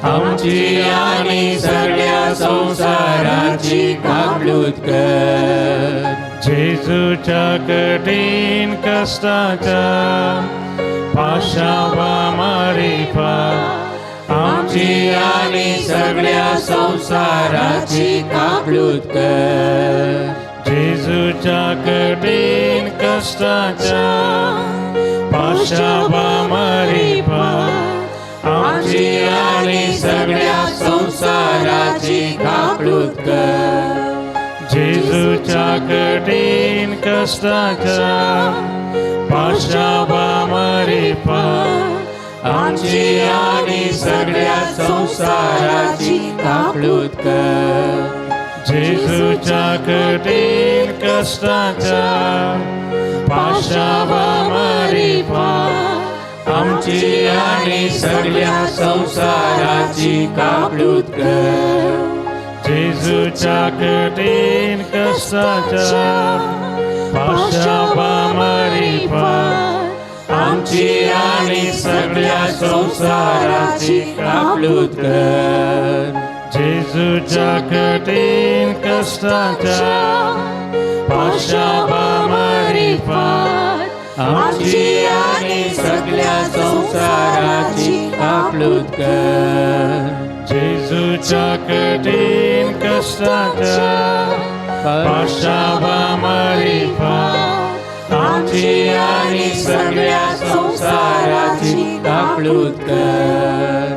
आमची आनी सगळ्या संवसाराची काकळूत कर. जेजूच्या कठीण कश्टाच्या पाशावा मारिफात आमची आनी सगळ्या संवसाराची काकळूत कर. जेजूच्या कठीण कश्टाच्या पाशावा मारिफात आमची आनी सगळ्या संवसाराची काकळूत कर. जेजूच्या कठीण कश्टाच्या पाशावा मारिफात आमची आनी सगळ्या संवसाराची काकळूत कर. जेजूच्या कठीण कश्टाच्या पाशावा मारिफात आमची आनी सगळ्या संवसाराची काकळूत कर. जेजूच्या कठीण कश्टाच्या पाशावा मारिफात आमची आनी सगळ्या संवसाराची काकळूत कर. जेजूच्या कठीण कश्टाच्या पाशावा मारिफात आमची आनी सगळ्या संवसाराची काकळूत कर. जेजूच्या ताच्या कठीण कश्टाच्या पाशावा मारिफात आमची आनी सगळ्या संवसाराची काकळूत कर.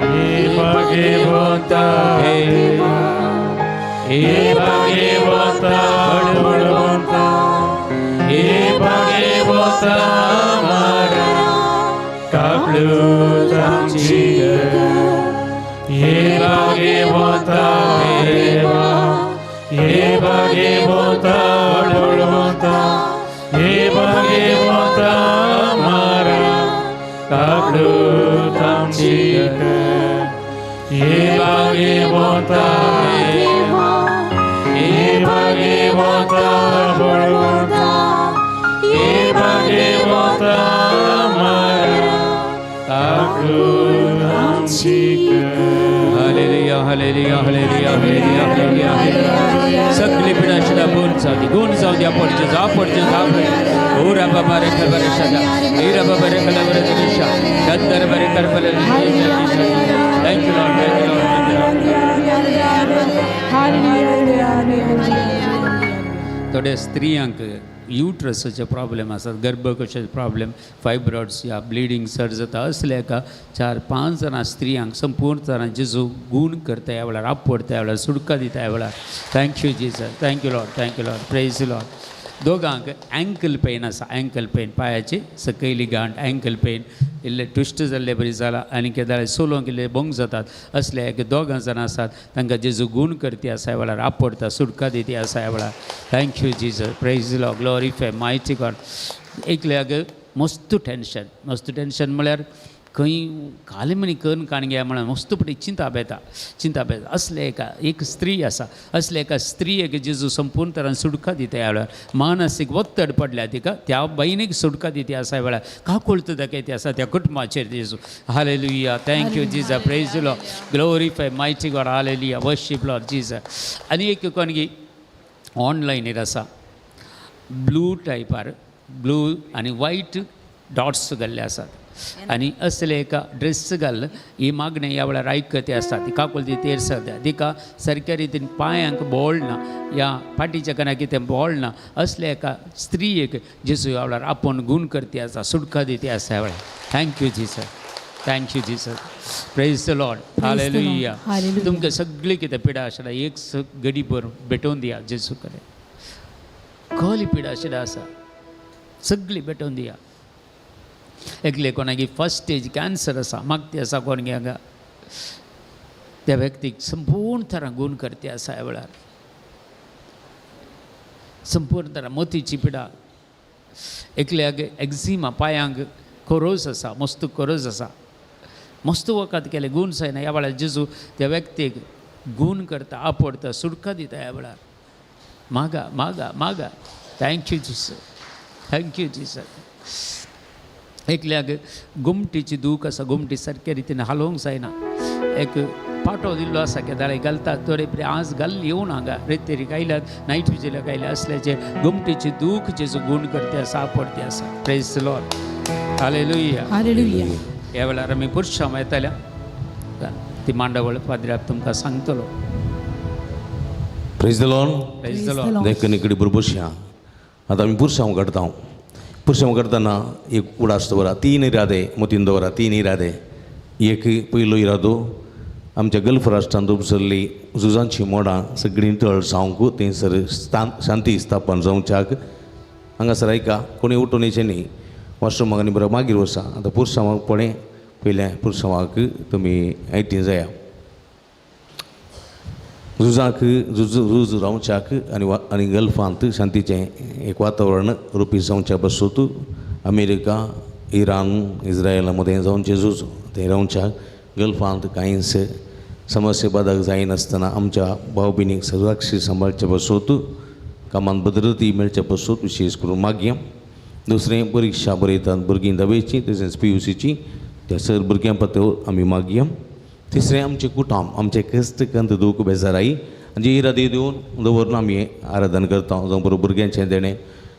हे भगवंता देवा, हे भगवंता बळवंता, हे भगवंता मारा काकळूत आमची कर. हे भगवंता देवा, हे भगवंता बळवंता, हे भगवंता मारा काकळूत आमची कर. हे भगवंता देवा, हे भगवंता बळवंता, हे भगवंता मारा काकळूत आमची कर. Hallelujah, hallelujah, hallelujah, hallelujah, hallelujah, hallelujah. सगळी पिढा शिदा गुण जाऊ दे, गुण जाऊ दे, आपण जेजू, आपण जेजू, आपण. ओ रा बाबा रे खबर शदा, हे रा बाबा रे खबर शदा, चंदर बरे कर बरे. Thank you Lord, thank you Lord, thank you Lord. थोड्या स्त्रियांक युट्रसाचे प्रॉब्लेम आसात, गर्भकोशाचे प्रॉब्लेम, फायब्रॉइड्स या ब्लिडींग चड जाता, असल्या एका 4-5 जाणां स्त्रियांक संपूर्ण जाणां जेजू गूण करता ह्या वेळार, आपडता ह्या वेळार, सुटका दिता ह्या वेळार. Thank you Jesus, thank you Lord, thank you Lord, praise Lord. दोगांक एंकल पेन आसा, एंकल पेन, पांयाची सकयली गांठ, एंकल पेन, इल्ले ट्विस्ट जाल्ले बरी जाला आनी केदाळे सोलोंक इल्ले बोंग जातात, असले एक दोगां जाणां आसात, तांकां जेजू गूण करती आसा ह्या वेळार, आपडता, सुटका दिती आसा ह्या वेळार. Thank you Jesus, praise Lord, glorify mighty God. एकल्याक मस्त टेंशन, मस्त टेंशन म्हळ्यार खंय काले म्हणी करून काणग्या म्हळ्यार मस्त पटी चिंता बेता, चिंता बेता. असले एका एक स्त्री आसा, असले एका स्त्रीयेक जेजू संपूर्ण तरान सुटका दिता ह्या वेळार. मानसीक वत्तड पडल्या तिका, त्या बायणीक सुटका दिता आसा ह्या वेळार. काकुळत दाखयता आसा त्या कुटुंबाचेर जेजू. Hallelujah, thank you Jesus, praise Lord, glorify mighty God. Hallelujah, worship Lord Jesus. आनी एक कोणगी ऑनलायनीर आसा, ब्लू टायपार, ब्लू आनी वायट डॉट्स घाल्ले आसात आनी असले एका ड्रेस घाल ही मागणें ह्या वेळार आयकती आसता. ती काकुलती तेर सरता, तिका सारक्या रितीन पांयांक बोळ ना या फाटीच्या कानाक कितें बोळ ना, असले एका स्त्रीयेक जेजू ह्या वेळार आपोवन गूण करती आसा, सुटका दिती आसा ह्या वेळार. Thank you Jesus, thank you Jesus, praise the Lord. Hallelujah. Hallelujah. तुमकां सगळी कितें पिडा आशिल्ल्या एक गडी भर भेटोवन दिया जेजू कडेन. कहली पिडा आशिल्ल्या आसा सगळी भेटोवन दिया. एकले कोणाकी फर्स्ट स्टेज कॅन्सर आसा, मागती आसा कोण हांगा, त्या व्यक्तीक संपूर्ण तरा गूण करती आसा ह्या वेळार. संपूर्ण तरा मोतीची पिडा, एकल्याक एक्झिमा, पांयांक खोरोज आसा, मस्त खोरोज आसा, मस्त वखद केलें गूण जायना. ह्या वेळार जेजू त्या व्यक्तीक गूण करता, आपडता, सुटका दिता ह्या वेळार. मागा मागा मागा. Thank you Jesus, thank you Jesus. एकल्याक गोमटीची दूख आसा, गोमटी सारक्या रितीन हालोवंक जायना, एक पाटो दिल्लो आसा केदाळे घालतात थोडे परी आज घाल येवन हांगा रेतेरीक आयल्यात, नायट विजिलाक आयल्या, असल्याचे गोमटीची दूख जेजू गूण करते आसा, आपडते आसा. Praise Lord, hallelujah. Hallelujah. ह्या वेळार आमी पुरशांव येताल्या ती मांडावळ पाद्र्याक तुमकां सांगतलो. Praise the Lord. Praise the Lord. देखून इकडे बरोबर बसया. आतां आमी पुरसांव काडटा. पुरसांव काडटना एक उडास दवरा, 3 इरादे मतीन दवरा, 3 इरादे. एक पयलो इरादो आमच्या गल्फ राष्ट्रांत उपसरली झुजांची मोडां सगळीं तळ जावंक थंयसर शांती स्थापन जावच्याक. हांगासर आयका कोणी उठून येचें न्ही, वॉशरुमाक आनी बरो मागीर वसा. आतां पुरसांवाक पळय, पयल्या पुरसांवाक तुमी आयटी जाया. झुजाक झुज झूज रावच्याक आनी आनी गल्फांत शांतीचें एक वातावरण रुपी जावच्या बसूत अमेरिका, इराण, इस्रायला मदें जावचें झूज तें रावच्याक गल्फांत कांयच समस्या बादक जायनासतना आमच्या भाव भयणीक सुरक्षीत सांबाळचे बसूत कामांत भद्रती मेळचे बसूत विशेश करून मागया. दुसरें परिक्षा बरयतात भुरगीं धावेची तशेंच PUCची त्या सर भुरग्यां पात्र आमी मागया. तिसरें आमचें कुटुंब, आमचें कश्ट कंत दूख बेजाराई आनी इरादे दिवन दवरून आमी आराधन करता. जावं बरोबर भुरग्यांचें देणें,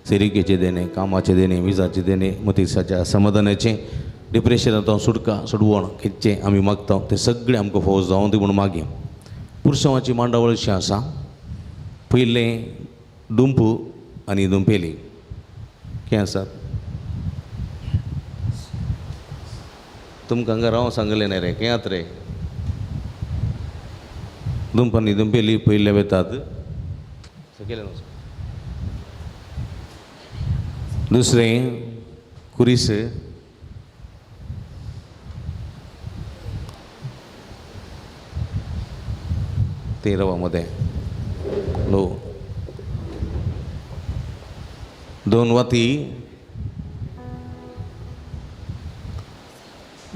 सेरिकेचें देणें, कामाचें देणें, विजाचें देणें, मतीसाच्या समाधानाचें डिप्रेशनांत सुटका सोडवण कितचें आमी मागता तें सगळें आमकां फावो जावं दी म्हूण मागीर पुरसांवाची मांडावळ अशी आसा. पयलें दुंपू आनी दुंपेली कितें आसा तुमकां हांगा राव सांगलें न्ही रे कितें आत रे दुंप आनी दुंपेली पयले वेतात सकयल्यान वच. दुसरें कुरीस तेरवा मदें लो दोन वाती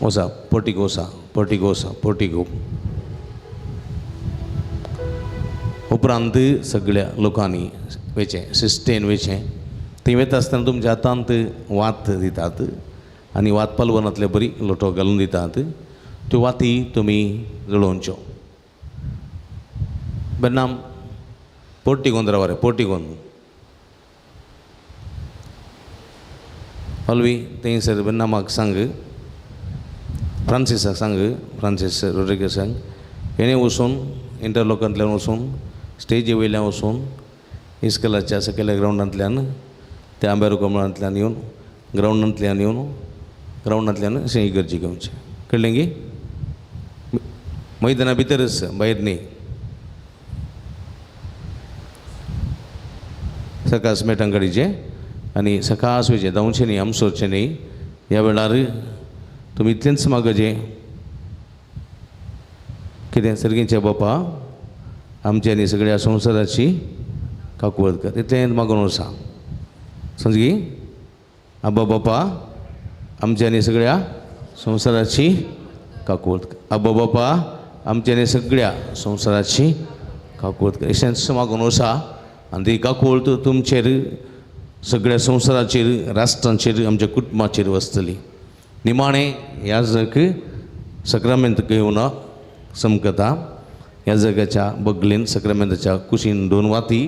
वसा पोर्टिगोसा पोर्टिगोसा पोर्टिगो. उपरांत सगळ्या लोकांनी वेचें सिस्टेन वेचें थंय वता आसतना तुमच्या हातांत वात दितात आनी वात पालवनांतले बरी लोटो घालून दितात त्यो वाती तुमी जळोवच्यो. बेन्नाम पोर्टिगोन राव रे पोर्टिगोन हलवी थंयसर बेन्नामाक सांग फ्रांसिसाक सांग फ्रांसीस रोड्रिगसांक हेणें वचून इंटरलॉकांतल्यान वचून स्टेजी वयल्यान वचून इस्कलाच्या सकयल्या ग्रावंडांतल्यान त्या आंब्यार कमळांतल्यान येवन ग्रावंडांतल्यान येवन ग्रावंडांतल्यान अशें इगर्जी घेवचें कळ्ळें गी मैदाना भितरच भायर न्ही. सकास मेटांकडीचें आनी सकास वयचें धांवचें न्ही आमसोरचें न्ही. ह्या वेळार तुमी इतलेंच मागचें कितें सर्गींच्या बापा आमच्या आनी सगळ्या संवसाराची काकुळट कर इतलें मागून आसा समजगी. आबा बापा आमच्या आनी सगळ्या संवसाराची काकुळट कर आबा बापा आमच्या आनी सगळ्या संवसाराची काकुळट कर अशेंच मागून आसा. आनी ती काकुळट तुमचेर सगळ्या संवसाराचेर राष्ट्रांचेर आमच्या कुटुंबाचेर वसतली. निमाणें ह्या जग सक्रामेंत घेवन समकता ह्या जगाच्या बगलेन सक्रामेंताच्या कुशीन दोन वाती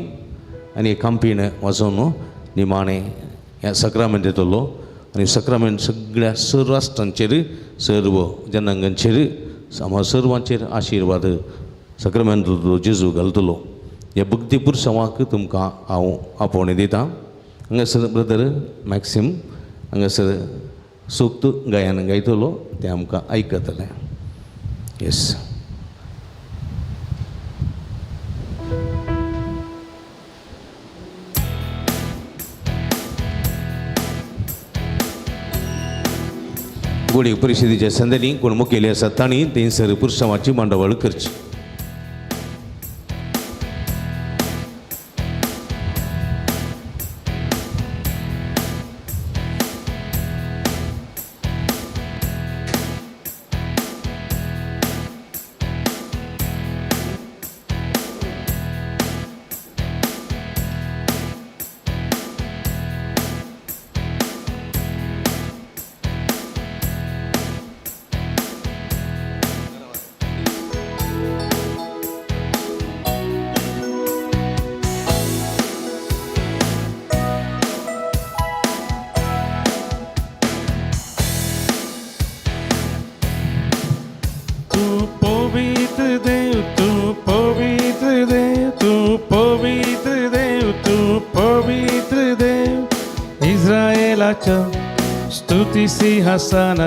आनी एक कांपीण वाजोवन निमाणें ह्या सक्रामेंत येतलो आनी सक्रामेंत सगळ्या सर्व राष्ट्रांचेर सर्व जनांगांचेर सर्वांचेर आशिर्वाद सक्रामेंत जेजू घालतलो. ह्या भक्ती पुरसांवाक तुमकां हांव आपोवणें दितां. हांगासर ब्रदर मॅक्सिम हांगासर सूक्त गायन गायतलो तें आमकां आयकतलें. येस. गोडी परिशदेच्या संदनी कोण मुखेली आसा तांणी थंयसर पुरसांवाची मांडावळ करची. स्तुति सिंहासन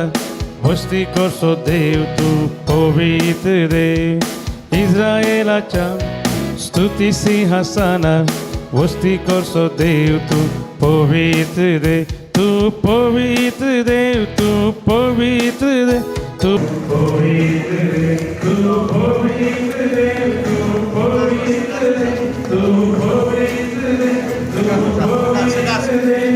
भस्ती करसो देव तू पवित्र देव इस्राएलाच्या स्तुती सिंहासन वस्ती करसो देव तू पवित्र देव तू पवित्र देव तू पवित्र देव तू पवित्र देव तू पवित्र देव तू पवित्र देव तू पवित्र देव तू पवित्र देव.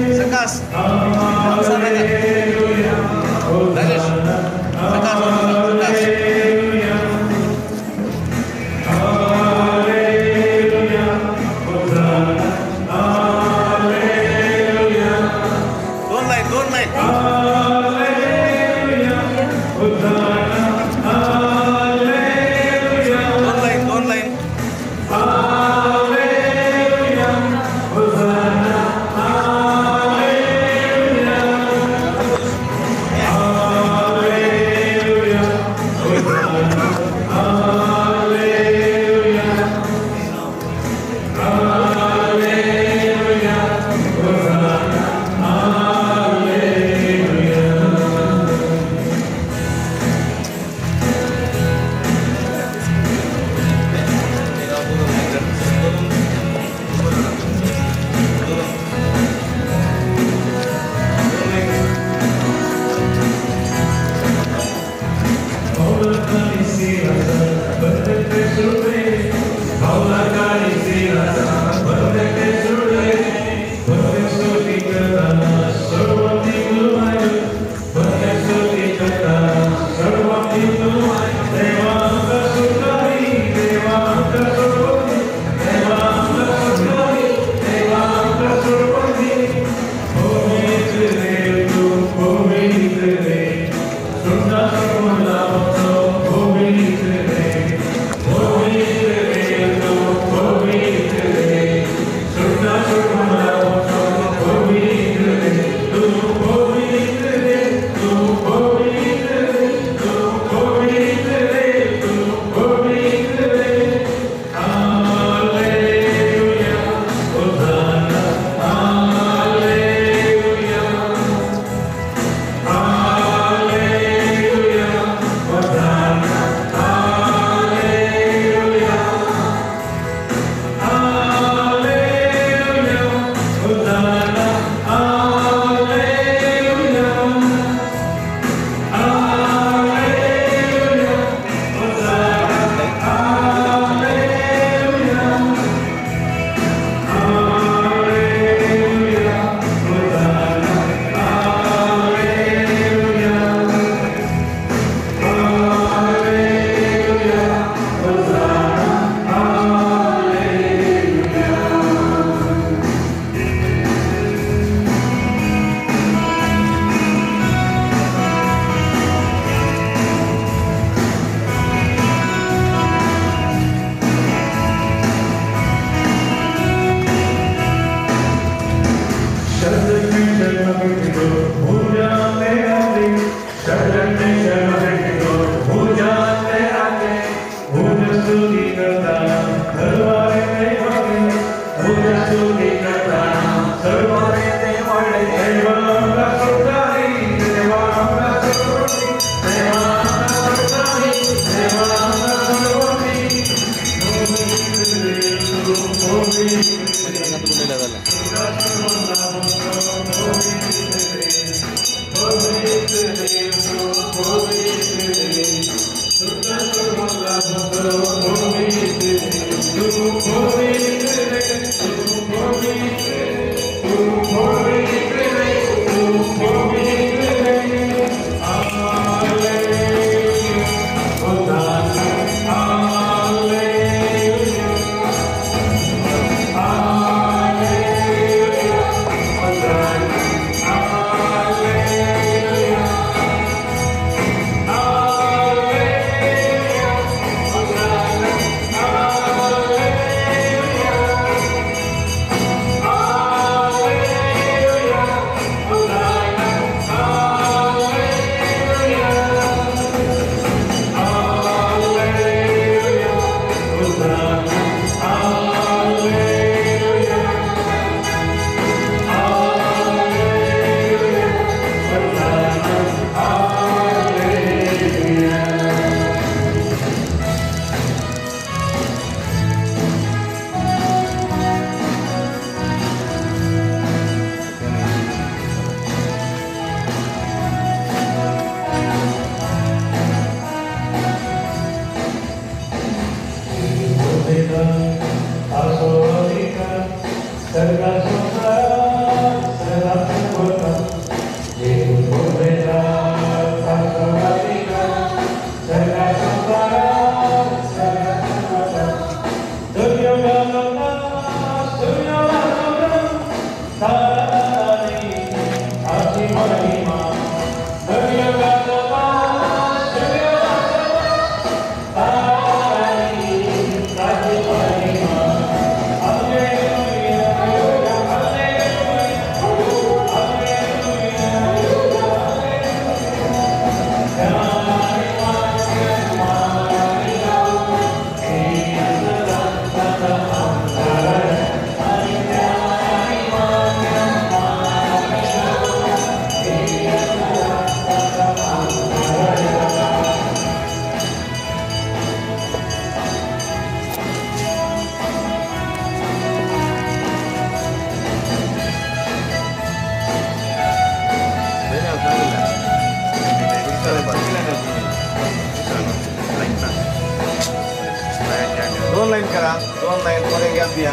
दोन लाईन करा, दोन लाईन मध्ये गॅप द्या.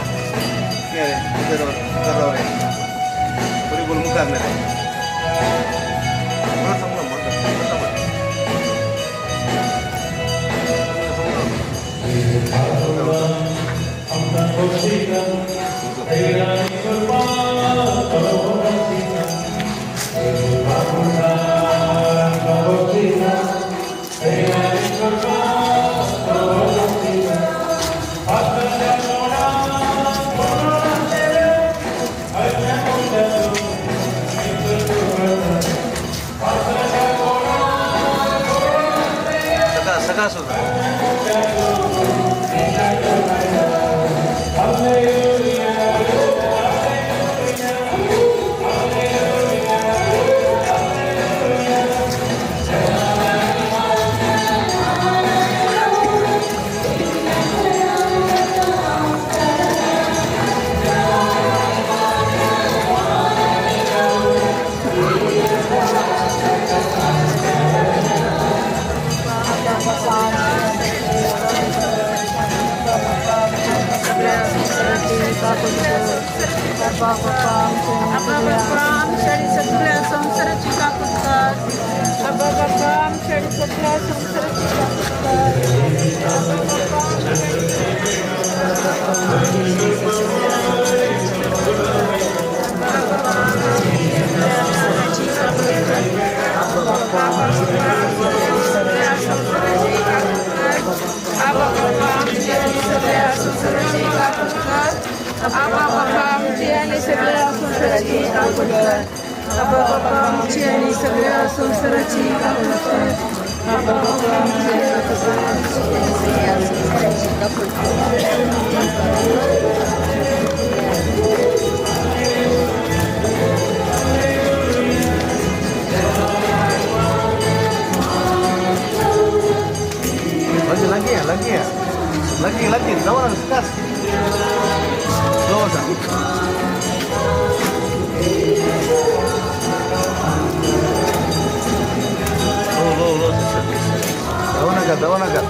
बरी बोल मुखार नाही सकाळ सुद्धा. आबा बाबा आमची आणि सगळ्या संसाराची काकूट कर. आबा बापा आमची आनी सगळ्या संवसाराची काकूट कर. आबा बापा आमची आनी सगळ्या संवसाराची काकूट कर. Lagi lagi lagi lagi lagi lawan sekas. Lawan. Lo lo lo. Lawan agak lawan agak.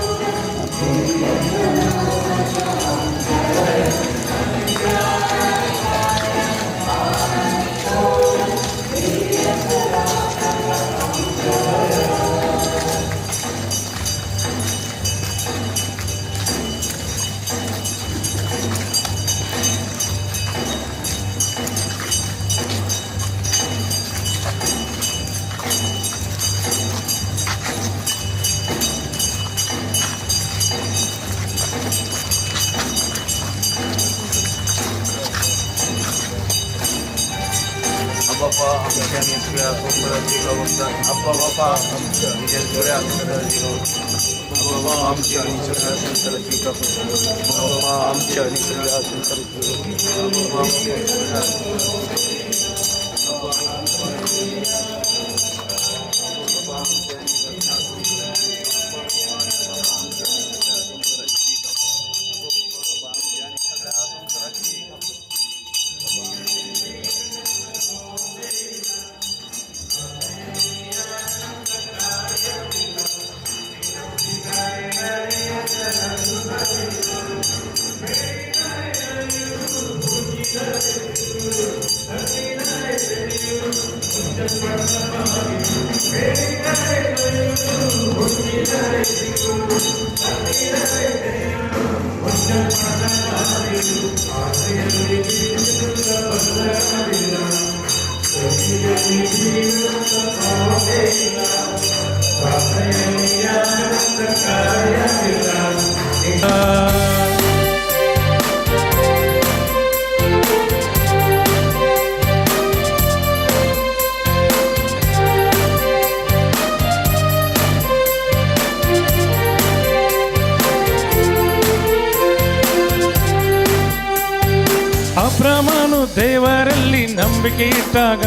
ಅಬ್ರಹಾಮನು ದೇವರಲ್ಲಿ ನಂಬಿಕೆ ಇಟ್ಟಾಗ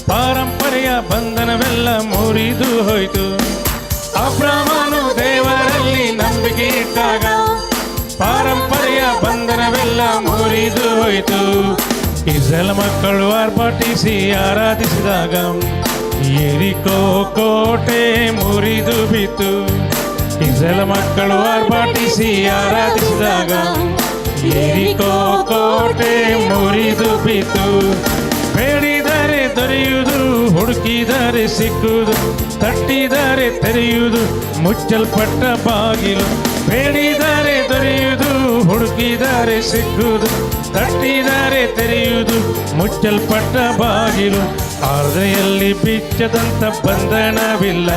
ಪಾರಂಪರೆಯ ಬಂಧನವೆಲ್ಲ ಮುರಿದು ಹೋಯಿತು. ಅಬ್ರಹಾಮನು ದೇವರಲ್ಲಿ ನಂಬಿಕೆ ಇಟ್ಟಾಗ ಪಾರಂಪರೆಯ ಬಂಧನವೆಲ್ಲ ಮುರಿದು ಹೋಯಿತು. ಇಸ್ರಾಯೇಲ್ ಮಕ್ಕಳು ಆರ್ಭಟಿಸಿ ಆರಾಧಿಸಿದಾಗ ಯೆರಿಕೋ ಕೋಟೆ ಮುರಿದು ಬಿತ್ತು. ಇಸ್ರಾಯೇಲ್ ಮಕ್ಕಳು ಆರ್ಭಟಿಸಿ ಆರಾಧಿಸಿದಾಗ ಯೆರಿಕೋ ಕೋಟೆ ಮುರಿದು ಬಿತ್ತು. ಬೇಡಿದರೆ ದೊರೆಯುವುದು, ಹುಡುಕಿದರೆ ಸಿಕ್ಕುವುದು, ತಟ್ಟಿದರೆ ತೆರೆಯುವುದು, ಮುಚ್ಚಲ್ಪಟ್ಟ ಬಾಗಿಲು. ಬೇಡಿದರೆ ದೊರೆಯುವುದು, ಹುಡುಕಿದರೆ ಸಿಕ್ಕುವುದು, ತಟ್ಟಿದರೆ ತೆರೆಯುವುದು, ಮುಚ್ಚಲ್ಪಟ್ಟ ಬಾಗಿಲು. ಆರನೆಯಲ್ಲಿ ಬಿಚ್ಚದಂಥ ಬಂಧನವಿಲ್ಲ,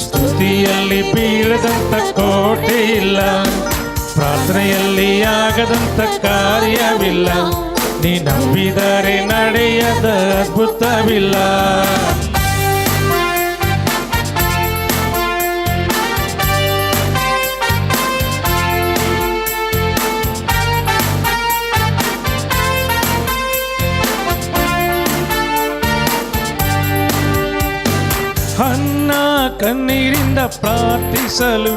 ಸ್ತುತಿಯಲ್ಲಿ ಬೀಳದಂಥ ಕೋಟೆ ಇಲ್ಲ, ಪ್ರಾರ್ಥನೆಯಲ್ಲಿ ಆಗದಂಥ ಕಾರ್ಯವಿಲ್ಲ, ನೀ ನಂಬಿದರೆ ನಡೆಯದ ಅದ್ಭುತವಿಲ್ಲ. ಹನ್ನ ಕಣ್ಣೀರಿಂದ ಪ್ರಾರ್ಥಿಸಲು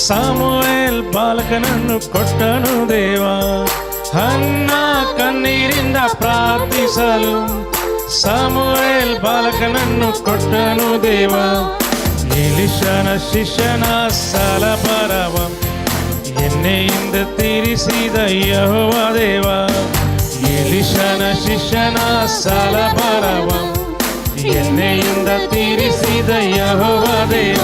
ಸಾಮುಯೇಲ್ ಬಾಲಕನನ್ನು ಕೊಟ್ಟನು ದೇವ. ಹನ್ನ ಕಣ್ಣೀರಿಂದ ಪ್ರಾರ್ಥಿಸಲು ಸಾಮುಯೇಲ್ ಬಾಲಕನನ್ನು ಕೊಟ್ಟನು ದೇವ. ಎಲೀಷನ ಶಿಷ್ಯನ ಸಾಲ ಬರವ ಎಣ್ಣೆಯಿಂದ ತೀರಿಸಿದ ಯೆಹೋವ ದೇವ. ಎಲೀಷನ ಶಿಷ್ಯನ ಸಾಲ ಬರವ ಎಣ್ಣೆಯಿಂದ ತೀರಿಸಿದ ಯೆಹೋವ ದೇವ.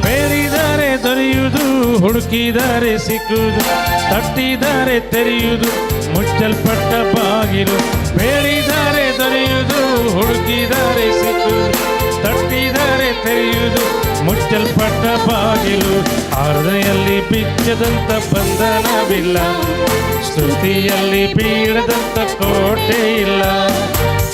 ಬೇಡಿದರೆ ದೊರೆಯುವುದು, ಹುಡುಕಿದರೆ ಸಿಕ್ಕುವುದು, ತಟ್ಟಿದರೆ ತೆರೆಯುವುದು, ಮುಚ್ಚಲ್ಪಟ್ಟ ಬಾಗಿಲು. ಬೇಡಿದರೆ ದೊರೆಯುವುದು, ಹುಡುಕಿದರೆ ಸಿಕ್ಕುವುದು, ತಟ್ಟಿದರೆ ತೆರೆಯುವುದು, ಮುಚ್ಚಲ್ಪಟ್ಟ ಬಾಗಿಲು. ಆರನೆಯಲ್ಲಿ ಬಿಚ್ಚದಂಥ ಬಂಧನವಿಲ್ಲ, ಸ್ತುತಿಯಲ್ಲಿ ಬೀಳದಂಥ ಕೋಟೆ ಇಲ್ಲ,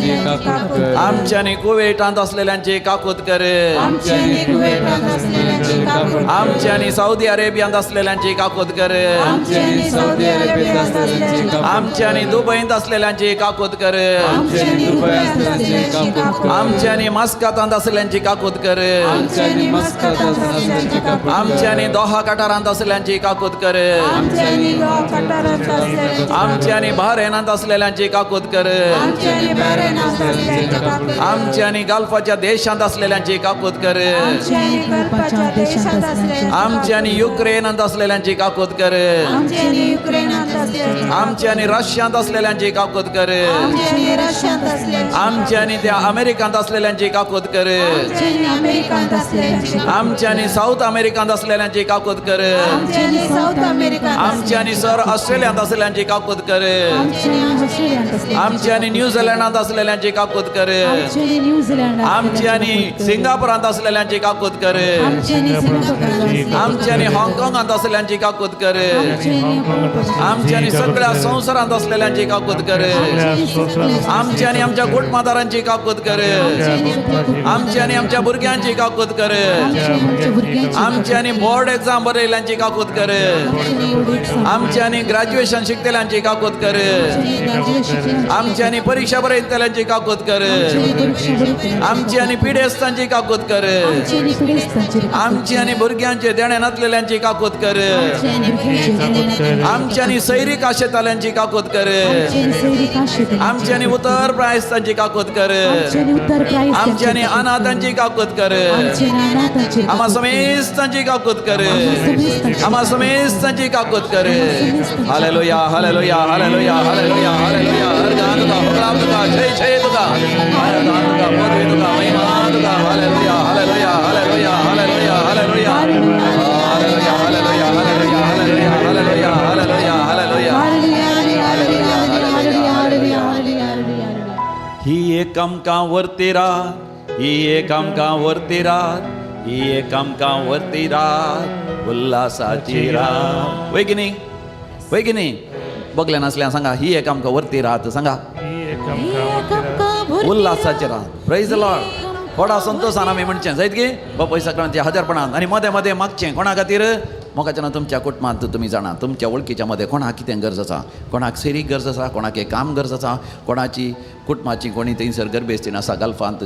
काकूत कर. आमच्यांनी कुवेटांत असलेल्यांची काकूत कर. आमच्यांनी कुवेटांत असलेल्यांची काकूत कर. आमच्यांनी सौदी अरेबियांत असलेल्यांची काकूत कर. आमच्यांनी सौदी अरेबियांत असलेल्यांची काकूत कर. आमच्यांनी दुबईंत असलेल्यांची काकूत कर. आमच्यांनी दुबईंत असलेल्यांची काकूत कर. आमच्यांनी मस्कतांत असलेल्यांची काकूत कर. आमच्यांनी मस्कतांत असलेल्यांची काकूत कर. आमच्यांनी दोहा कटारांत असलेल्यांची काकूत कर. आमच्यांनी दोहा कटारांत असलेल्यांची आमच्यांनी बहरेनांत असलेल्यांची काकूत कर. आमच्यांनी बहरेनांत असलेल्यांची काकूत कर. आमच्यांनी गल्फाच्या देशांत असलेल्यांची काकूत कर. आमच्यांनी गल्फाच्या देशांत असलेल्यांची आमच्यांनी युक्रेनांत असलेल्यांची काकूत कर. आमच्यांनी युक्रेनांत असलेल्यांची आमच्यांनी रशियांत असलेल्यांची काकूत कर. आमच्यांनी रशियांत असलेल्यांची आमच्यांनी त्या अमेरिकांत असलेल्यांची काकूत कर. आमच्यांनी अमेरिकांत असलेल्यांची आमच्यांनी साऊथ अमेरिकांत असलेल्यांची काकूत कर. आमच्यांनी साऊथ अमेरिकांत आमच्यांनी सर ऑस्ट्रेलियांत असलेल्यांची काकूत कर. आमच्यांनी न्यूझीलंडांत असलेल्यांची काकूत कर. आमच्यांनी सिंगापुरांत असलेल्यांची काकूत कर. आमच्यांनी हाँगकाँगांत असलेल्यांची काकूत कर. आमच्यांनी सगळ्या संवसारांत असलेल्यांची काकूत कर. आमच्यांनी आमच्या कुटुंबादारांची काकूत कर. आमच्यांनी आमच्या भुरग्यांची काकूत कर. आमच्यांनी बोर्ड एक्झाम बरयल्ल्यांची काकूत कर. आमच्यांनी ग्रॅज्युएशन शिकतल्यांची काकूत कर. आमच्यांनी परीक्षा बरयतल्यांची काकूत कर. आमच्यांनी पिडेस्तांची काकूत कर. आमच्यांनी भुरग्यांचे देणे नासलेल्यांची काकूत कर. आमच्यांनी सैरीक आशेताल्यांची काकूत कर. आमच्यांनी उतर प्रायस्तांची काकूत कर. आमच्यांनी अनाथांची काकूत कर. आम्हा समेस्तांची काकूत कर. आम्हा समेस्तांची काकूत कर. Hallelujah hallelujah hallelujah hallelujah hallelujah. हरगान तुका होगळाम तुका जय जय तुका हरगान तुका पदवी तुका महिमा तुका. Hallelujah hallelujah hallelujah hallelujah hallelujah hallelujah hallelujah hallelujah hallelujah hallelujah hallelujah hallelujah. ही एक आमकां वरती रात, ही एक आमकां वरती रात, ही एक आमकां वरती रात, उल्हासाची रात. वय की न्ही? वय की न्ही? बगले नासल्या सांगा, ही एक आमकां वरती रात. सांगा, उल्हासाची रात. Praise the Lord. व्हडा संतोशान आमी म्हणचें जायत की बापय सगळ्यांचे हजारपणान आनी मदें मदें मागचें कोणा खातीर. मोगाच्यान तुमच्या कुटुंबांत तुमी जाणा, तुमच्या वळखीच्या मदें कोणाक कितें गरज आसा, कोणाक सेरीक गरज आसा, कोणाक एक काम गरज आसा, कोणाची कुटुंबाची कोणी थंयसर गर्भेस्तीन आसा गल्फांत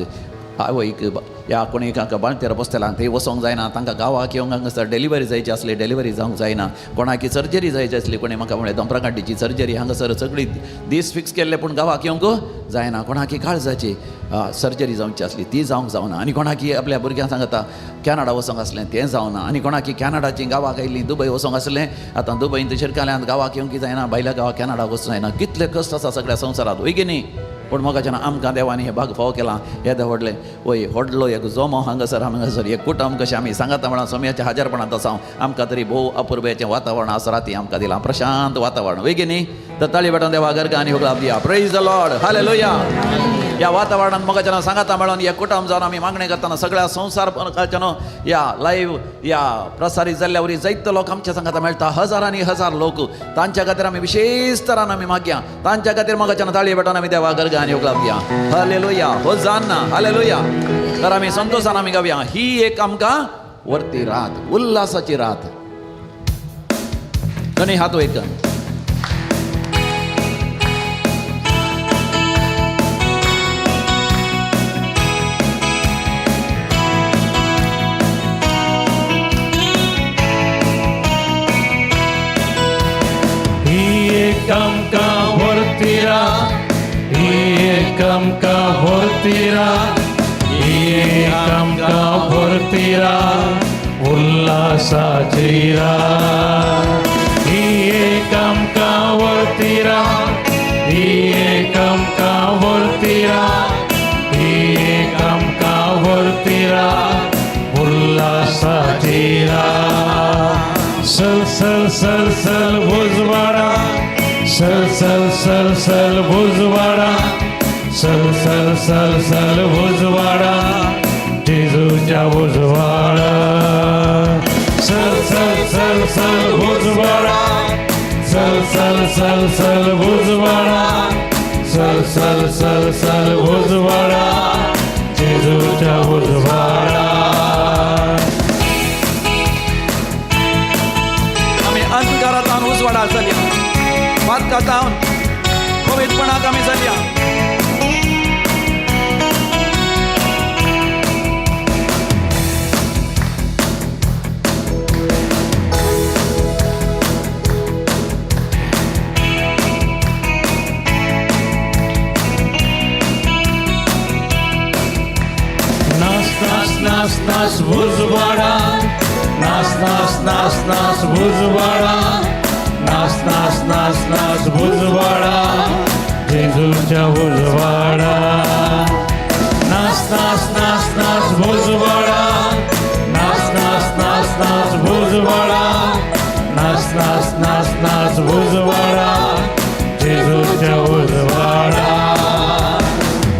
आवयक या कोणी कांका बाळंतेर बसतला थंय वचोंक जायना, तांकां गांवाक येवंक हांगासर डिलिव्हरी जायची आसली डिलिव्हरी जावंक जायना, कोणाकी सर्जरी जायची आसली, कोणी म्हाका म्हणलें दोंपराकांटीची सर्जरी हांगासर सगळी दीस फिक्स केल्ले पूण गांवाक येवंक जायना, कोणाकी काळजाची सर्जरी जावची आसली ती जावंक जावना, आनी कोणाकी आपल्या भुरग्यांक सांगता कॅनडा वचोंक आसलें तें जावना, आनी कोणाकी कॅनडाची गांवाक आयिल्लीं दुबय वचोंक आसलें आतां दुबयंत शिरकाल्यांत गांवाक येवंक जायना, भायल्या गांवाक कॅनडा वचूंक जायना. कितले कश्ट आसा सगळ्या संवसारांत वय की न्ही? पूण मोगाच्यान आमकां देवान हें भाग फावो केलां. येदें व्हडलें वय व्हडलो एक जोमो हांगासर हांगासर एक कुटुंब कशें आमी सांगाता म्हणा सोम्याच्या हाजरपणांत आसा. आमकां तरी भोव अपुरबायेचें वातावरण आसा, राती आमकां दिलां प्रशांत वातावरण वय की न्ही? तर ताळी बेटान देवा गर्गा आनी होगळाप दिया. Praise the Lord. Hallelujah. ह्या वातावरणांत मोगाच्यान सांगाता मेळोन हे कुटुंब जावन आमी मागणें करतना सगळ्या संवसार ह्या लायव्ह ह्या प्रसारीत जाल्ल्या वरी जायते लोक आमच्या सांगाता मेळटा, हजारांनी हजार लोक. तांच्या खातीर आमी विशेश तरान आमी मागया, तांच्या खातीर मोगाच्यान ताळी बेटान आमी देवा गर्गा आनी होगळाप दिया. हालेलुया. होजान्ना. हालेलुया. तर आमी संतोशान आमी गावया. ही एक आमकां वरती रात, उल्हासाची रात. दोनी हात वयर कर. ही एक आमकां वरती रात, ही एक आमकां वरती रात, ही एक आमकां वरती रात, उल्हासाची रात. ही एक आमकां वरती रात, ही एक आमकां वरती रात, ही एक आमकां वरती रात, उल्हासाची रात. सल सल सल सल उजवाडा, सल सल सल सल उजवाडा, सल सल सल सल उजवाडा, जेजूच्या उजवाडा. सल सल सल सल उजवाडा, सल सल सल सल उजवाडा, चल चल चल चल उजवाडा जेजूच्या उजवाडा. आमी अंधकारांत उजवाडा चलया, पातकांत पवित्रपणाक आमी चलया. नास नास नास नास उजवाडा, नास नास नास नास उजवाडा, नास नास नास नास उजवाडा जेजूच्या उजवाडा. नास नास नास नास उजवाडा, नास नास नास नास उजवाडा, नास नास नास नास उजवाडा जेजूच्या उजवाडा.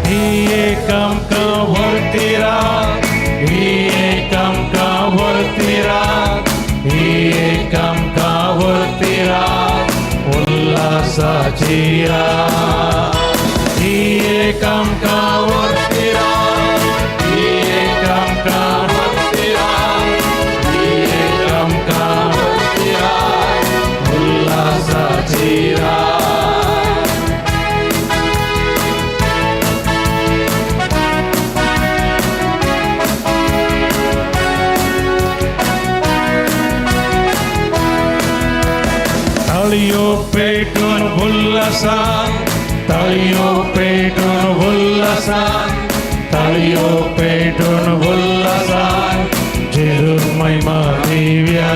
ही एक आमकां व्हरती रात, ही एक आमकां व्हरती रात, ही एक आमकां व्हरती रात उल्हासाची रात. ही एक आमकां व्हरती रात, ही एक आमकां व्हरती रात, ही एक आमकां व्हरती रात उल्हासाची रात. ताळयो पेटून उल्हासान, ताळयो पेटून उल्हासान, ताळयो पेटून उल्हासान जेजूक महिमा दिव्या.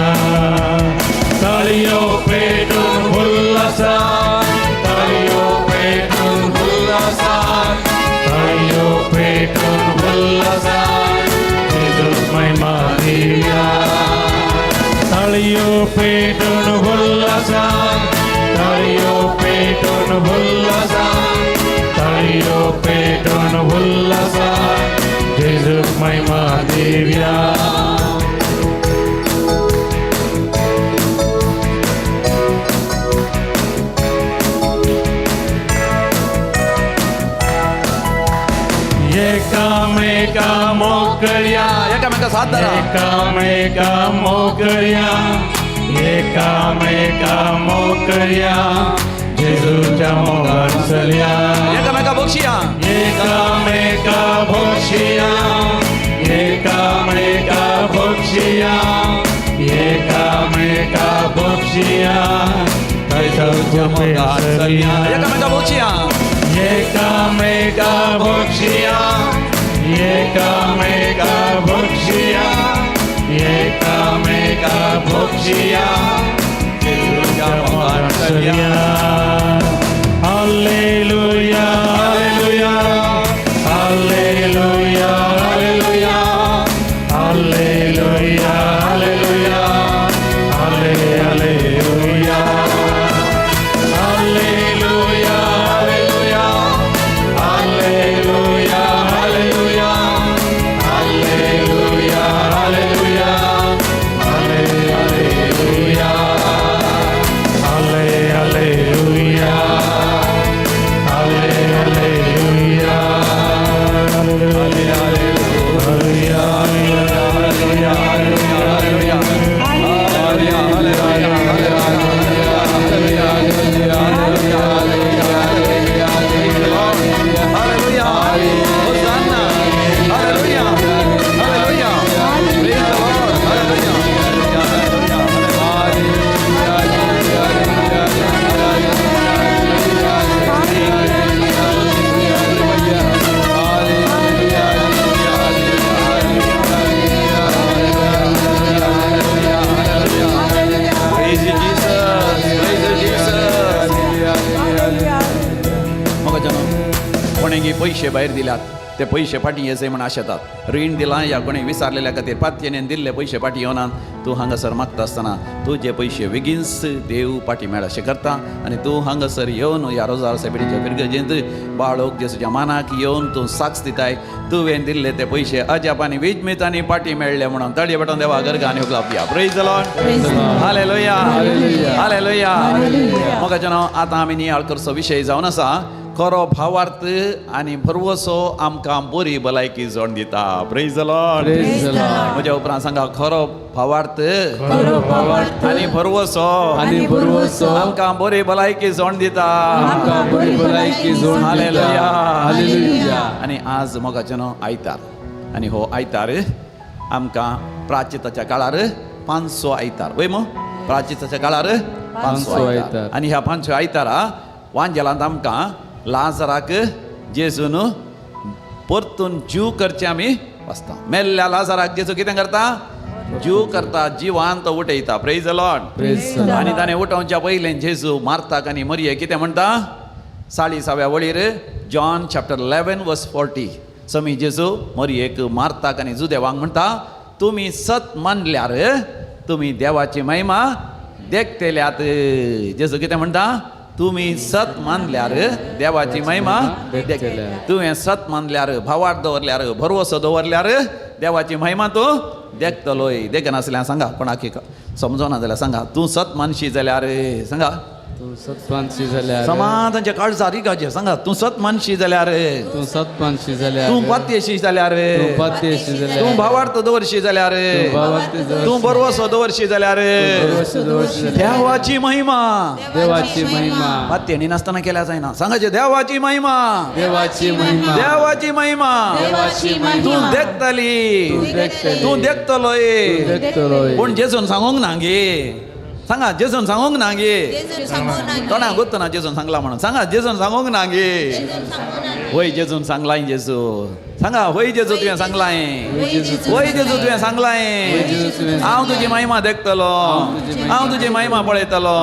ताळयो पेटून उल्हासान, ताळयो पेटून उल्हासान, ताळयो पेटून उल्हासान जेजूक महिमा दिव्या. ताळयो पेटून उल्हासान, ताळयो पेटून उल्हासान, ताळयो पेटून उल्हासान जेजूक महिमा दिव्या. एकामेका मोकळ्या, एकामेका साथ धरा, एकामेका मोकळ्या, एकामेका मोकळ्या जेजूच्या मोगान चलया. एकामेका बक्षिया, एकामेका बक्षिया, एकामेका बक्षिया, एकामेका बक्षिया जेजूच्या मोगान चलया. एकामेका बक्षिया, एकामेका बक्षिया, एकामेका बक्षिया, एकामेका बक्षिया जेजूच्या मोगान चलया. Hallelujah, hallelujah, hallelujah, hallelujah, hallelujah, hallelujah, hallelujah, hallelujah, hallelujah, hallelujah, hallelujah, hallelujah, hallelujah, hallelujah, hallelujah, hallelujah, hallelujah, hallelujah, hallelujah, hosanna, hallelujah, hallelujah, praise the Lord, hallelujah, Praise you, Jesus. Praise you, Jesus. म्हाका जाणो कोणेगी पयशे भायर दिल्यात ते पयशे फाटीं येसे म्हण आशेतात. रीण दिलां या कोणी विसारलेल्या खातीर पातयेन दिल्ले पयशे फाटीं येवनात. तूं हांगासर मागता आसतना तुजे पयशे बेगीनच देव फाटीं मेळ अशें करता आनी तूं हांगासर येवन ह्या रोजार सेबेडीच्या फिरगजेंत बाळोक जेजूच्या मानाक येवन तूं साक्ष दिताय तुवें दिल्ले ते पयशे अजाप आनी विजमीत फाटीं मेळ्ळे म्हणून तळये पेटोवन देवा गरगा आनी उखलाप दिया. Praise the Lord. Hallelujah, hallelujah. मोगाच्या नांव आतां आमी नियाळ करचो विशय जावन आसा खरो भावार्थ आनी भरवसो आमकां बरी भलायकी जोड दिता. Praise the Lord. Praise the Lord. म्हज्या उपरांत सांगा, खरो भावार्थ खरो भावार्थ आनी भरवसो आनी भरवसो आमकां बरी भलायकी जोड दिता. आमकां बरी भलायकी जोड दिता. हालेलुया. हालेलुया. आनी आज मोगाचें न्हू आयतार, आनी हो आयतार आमकां प्राचिताच्या काळार 500 आयतार वय मो, प्राचिताच्या काळार 500 आयतार. आनी ह्या 500 आयतारा वांजेलांत आमकां लाजराक जेजून परतून जीव करचें आमी वाचता. मेल्ल्या लाजराक जेजू कितें करता? जीव करता, जिवान तो उठयता. Praise the Lord. Praise the Lord. आनी ताणें उठोवच्या पयलें जेजू मारताक आनी मरये कितें म्हणटा? 40व्या वळीर जॉन चॅप्टर 11 वर्स 40 समी जेजू मरयेक मारताक आनी जुदेवांक म्हणटा, तुमी सत मानल्यार तुमी देवाची महिमा देखतल्यात. जेजू कितें म्हणटा? तुमी सत मानल्यार देवाची महिमा देखतल्यात. तुवें सत मानल्यार, भावार्थ दवरल्यार, भरवसो दवरल्यार देवाची महिमा तूं देखतलोय. देखनासल्यार सांगा, कोणाक समजना जाल्यार सांगा, तूं सत मानशी जाल्यार सांगा, तूं सत मानशी जाल्यार, समाजाच्या काळजार रिगाचेर सांगा, तूं सत मानशी जाल्यार, तूं सत मानशी जाल्यार, तूं पातयेशी जाल्यार, तूं पातयेशी जाल्यार, तूं भावार्थ दवरशी जाल्यार, तूं भरवसो दवरशी जाल्यार, देवाची महिमा, देवाची महिमा पातयेणी नासतना केल्या जायना. सांगाचे देवाची महिमा, देवाची महिमा, देवाची महिमा, देवाची महिमा, तूं देखतली, तूं देखतलोय. पूण जेजून सांगूंक ना गे, सांगा जेजून सांगूंक ना गे, तोंडाक गोत्तना जेजून सांगला म्हणून सांगा, जेजून सांगूंक ना गे. होय जेजून सांगलाय, जेजू सांगा, होय जेजू तुवें सांगलाय, होय जेजू तुवें सांगलाय, हांव तुजी महिमा देखतलो, हांव तुजी महिमा पळयतलो.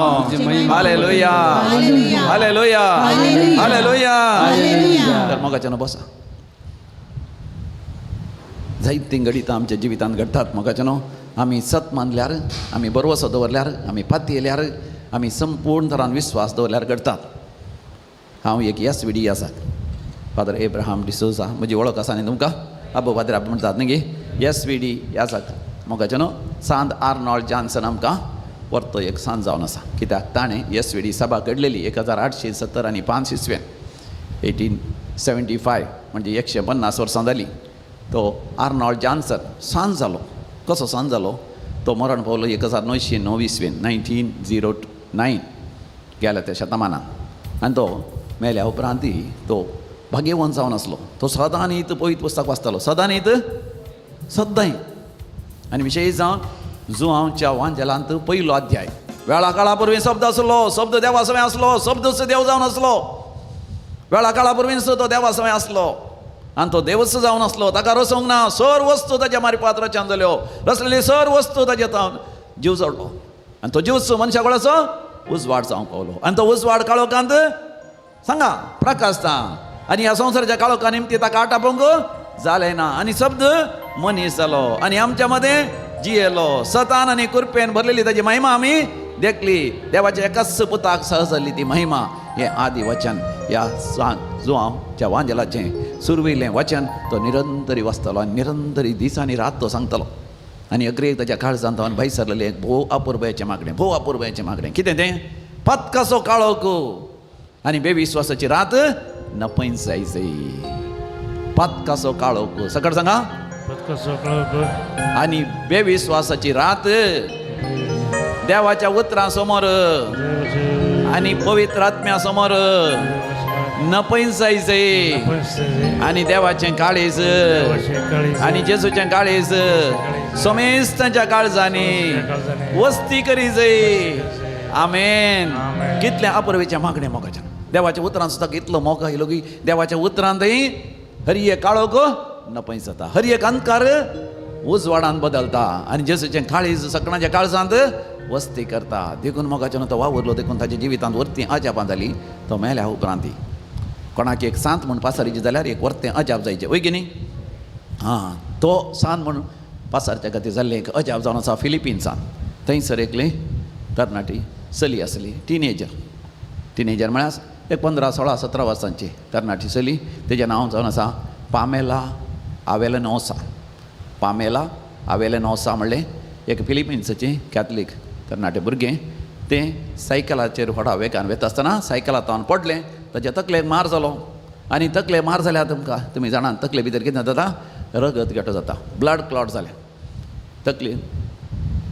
Hallelujah, hallelujah, hallelujah. तर मोगाच्यान बसा. जायतीं घडितां आमच्या जिवितांत घडटात मोगाच्यान. आमी सत मानल्यार, आमी भरवसो दवरल्यार, आमी पातयेल्यार, आमी संपूर्ण तरान विस्वास दवरल्यार घडटात. हांव एक एस वी डी आसा, फादर एब्राहाम डिसोजा, म्हजी वळख आसा न्ही तुमकां, आबो फादर आबो म्हणटात न्ही गे, एस वी डी आसात मोगाचें न्हू. सांत आर्नॉल्ड जॉन्सन आमकां परतो एक सांत जावन आसा, कित्याक ताणें एस वी डी सभा घडलेली 1870 आनी 5 इसवेन, 1875, म्हणजे 150 वर्सां जालीं. तो आर्नॉल्ड जॉन्सन सांत जालो. कसो सांत जालो? तो मरण पावलो 1909 इसवेन, 1909, गेल्या त्या शतमानान. आनी तो मेल्या उपरांत तो भाग्यवंत जावन आसलो. तो सदांच पवित्र पुस्तक वाचतालो, सदांच सद्दांय. आनी विशेश जावन जुआंवच्या वांजेलांत पयलो अध्याय, वेळा काळा पुर्वी शब्द आसलो, शब्द देवा सवें आसलो, शब्द देव जावन आसलो. वेळा काळा पुर्वीच तो देवा सवें आसलो आनी तो देवच जावन आसलो. ताका रसोवंक ना, सर वस्तू ताच्या मारिपात रचन जाल्यो, रचलेली सर वस्तू ताच्या जीव जोडलो आनी तो जीवच मनशा कोणाचो उजवाड जावंक पावलो. आनी तो उजवाड काळोखांत सांगा प्रकाशता, आनी ह्या संवसाराच्या काळोखा निमती ताका आटापोवंक जालें ना. आनी शब्द मनीस जालो आनी आमच्या मदें जियेलो. सतान आनी कुरपेन भरलेली ताची महिमा आमी देखली. देवाच्या एकाच पुताक सहज जाल्ली ती महिमा. हें आदी वचन, ह्या जुआंवच्या वांजेलाचें सुरवेलें वचन तो निरंतरी वाचतालो आनी निरंतरी दीस आनी रात तो सांगतालो. आनी अग्रेक ताच्या काळजांत हांवें भायर सरलेलें एक भोव अपुरबायेचें मागणें, भोव अपुरबायेचें मागणें. कितें तें? पतकासो काळोख आनी बेविस्वासाची रात नपैन जायजय. पातकासो काळोख, सकट सांगा, आनी बेविस्वासाची रात देवाच्या उतरां समोर आनी पवित्र आत्म्या समोर नपैन जायजय. आनी देवाचें काळीज आनी जेजूचें काळीज समेस्तांच्या काळजांनी वस्ती करी जय. आमेन. कितलें अपुरबायेचें मागणें मोगाच्यान. देवाच्या उतरान सुद्दां इतलो मोग आयलो की देवाच्या उतरांतय हर एक काळोख नपैन जाता, हर एक अंधकार उजवाडान बदलता आनी जेजूचें काळीज सकणाच्या काळजांत वस्ती करता. देखून मोगाच्यान तो वावुरलो, देखून ताच्या जिवितांत वरतीं अजापां जालीं. तो मेल्या उपरांत कोणाक एक सांत म्हूण पासारीची जाल्यार एक वरतें अजाप जायचें, वय की न्ही? आं, तो सांत म्हूण पासारच्या खातीर जाल्लें एक अजाप जावन आसा फिलिपिन्सान. थंयसर एकली तरणाटी चली आसली, टिनेजर. टिनेजर म्हळ्यार एक 15, 16, 17 वर्सांची तरणाटी चली. तेजें नांव जावन आसा पामेला आवेलनोसा. पामेला आवेलनोसा म्हणलें एक फिलिपिन्साचें कॅथलीक तरणाटें भुरगें. तें सायकलाचेर व्हडा वेगान वता आसतना सायकलांतल्यान पडलें, ताच्या तकलेक मार जालो आनी तकले मार जाल्यार तुमकां तुमी जाणात तकले भितर कितें जाता, रगत गेटो जाता, ब्लड क्लॉट जालें तकली.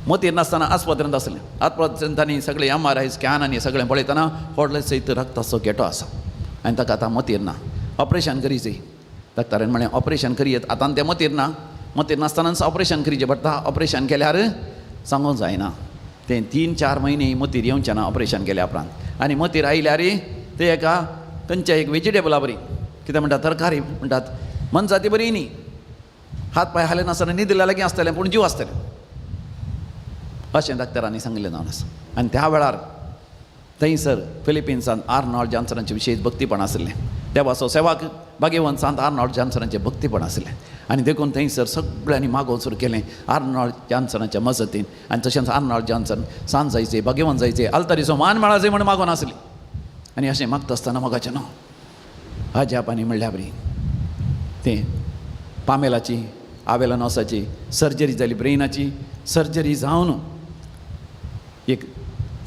मोतीर नासतना आस्पत्रेंत आसलें. आस्पत्रेंत तांणी सगळें MRI scan आनी सगळें पळयतना व्हडलें सयत रक्ताचो गेटो आसा आनी ताका आतां मोतीर ना, ऑपरेशन करीचें. डॉक्टरान म्हणलें ऑपरेशन करयेत, आतां तें मोतीर ना, मोतीर नासतनाच ऑपरेशन करीचें पडटा. ऑपरेशन केल्यार सांगूंक जायना तें 3-4 म्हयने मोतीर येवचें ना ऑपरेशन केल्या उपरांत. आनी मोतीर आयल्यार तें एका खंयच्या एक वेजिटेबला बरी कितें म्हणटात, तरकारी म्हणटात, मनजाती बरी न्ही, हात पांय हाले नासतना न्हिदिल्ल्या लागीं आसतलें पूण जीव आसतलें अशें डॉक्टरांनी सांगिल्लें जावन आसा. आनी त्या वेळार थंयसर फिलिपिन्सान आर्नॉल्ड जॉन्सनाचें विशेश भक्तीपण आशिल्लें. देवाचो सेवाक भाग्यवंत सांत आर्नॉल्ड जॉन्सनाचें भक्तीपण आशिल्लें आनी देखून थंयसर सगळ्यांनी मागोवंक सुरू केलें आर्नॉल्ड जॉन्सनाच्या मजतीन. आनी तशेंच आर्नॉल्ड जॉन्सन सांत जायचे, भाग्यवंत जायचे, आल्तारीचो मान मेळाचे म्हूण मागून आसली. आनी अशें मागता आसतना मोगाचें नांव अजापानी म्हणल्या बरी तें पामेलाची आवेलनोसाची सर्जरी जाली, ब्रेनाची सर्जरी जावन एक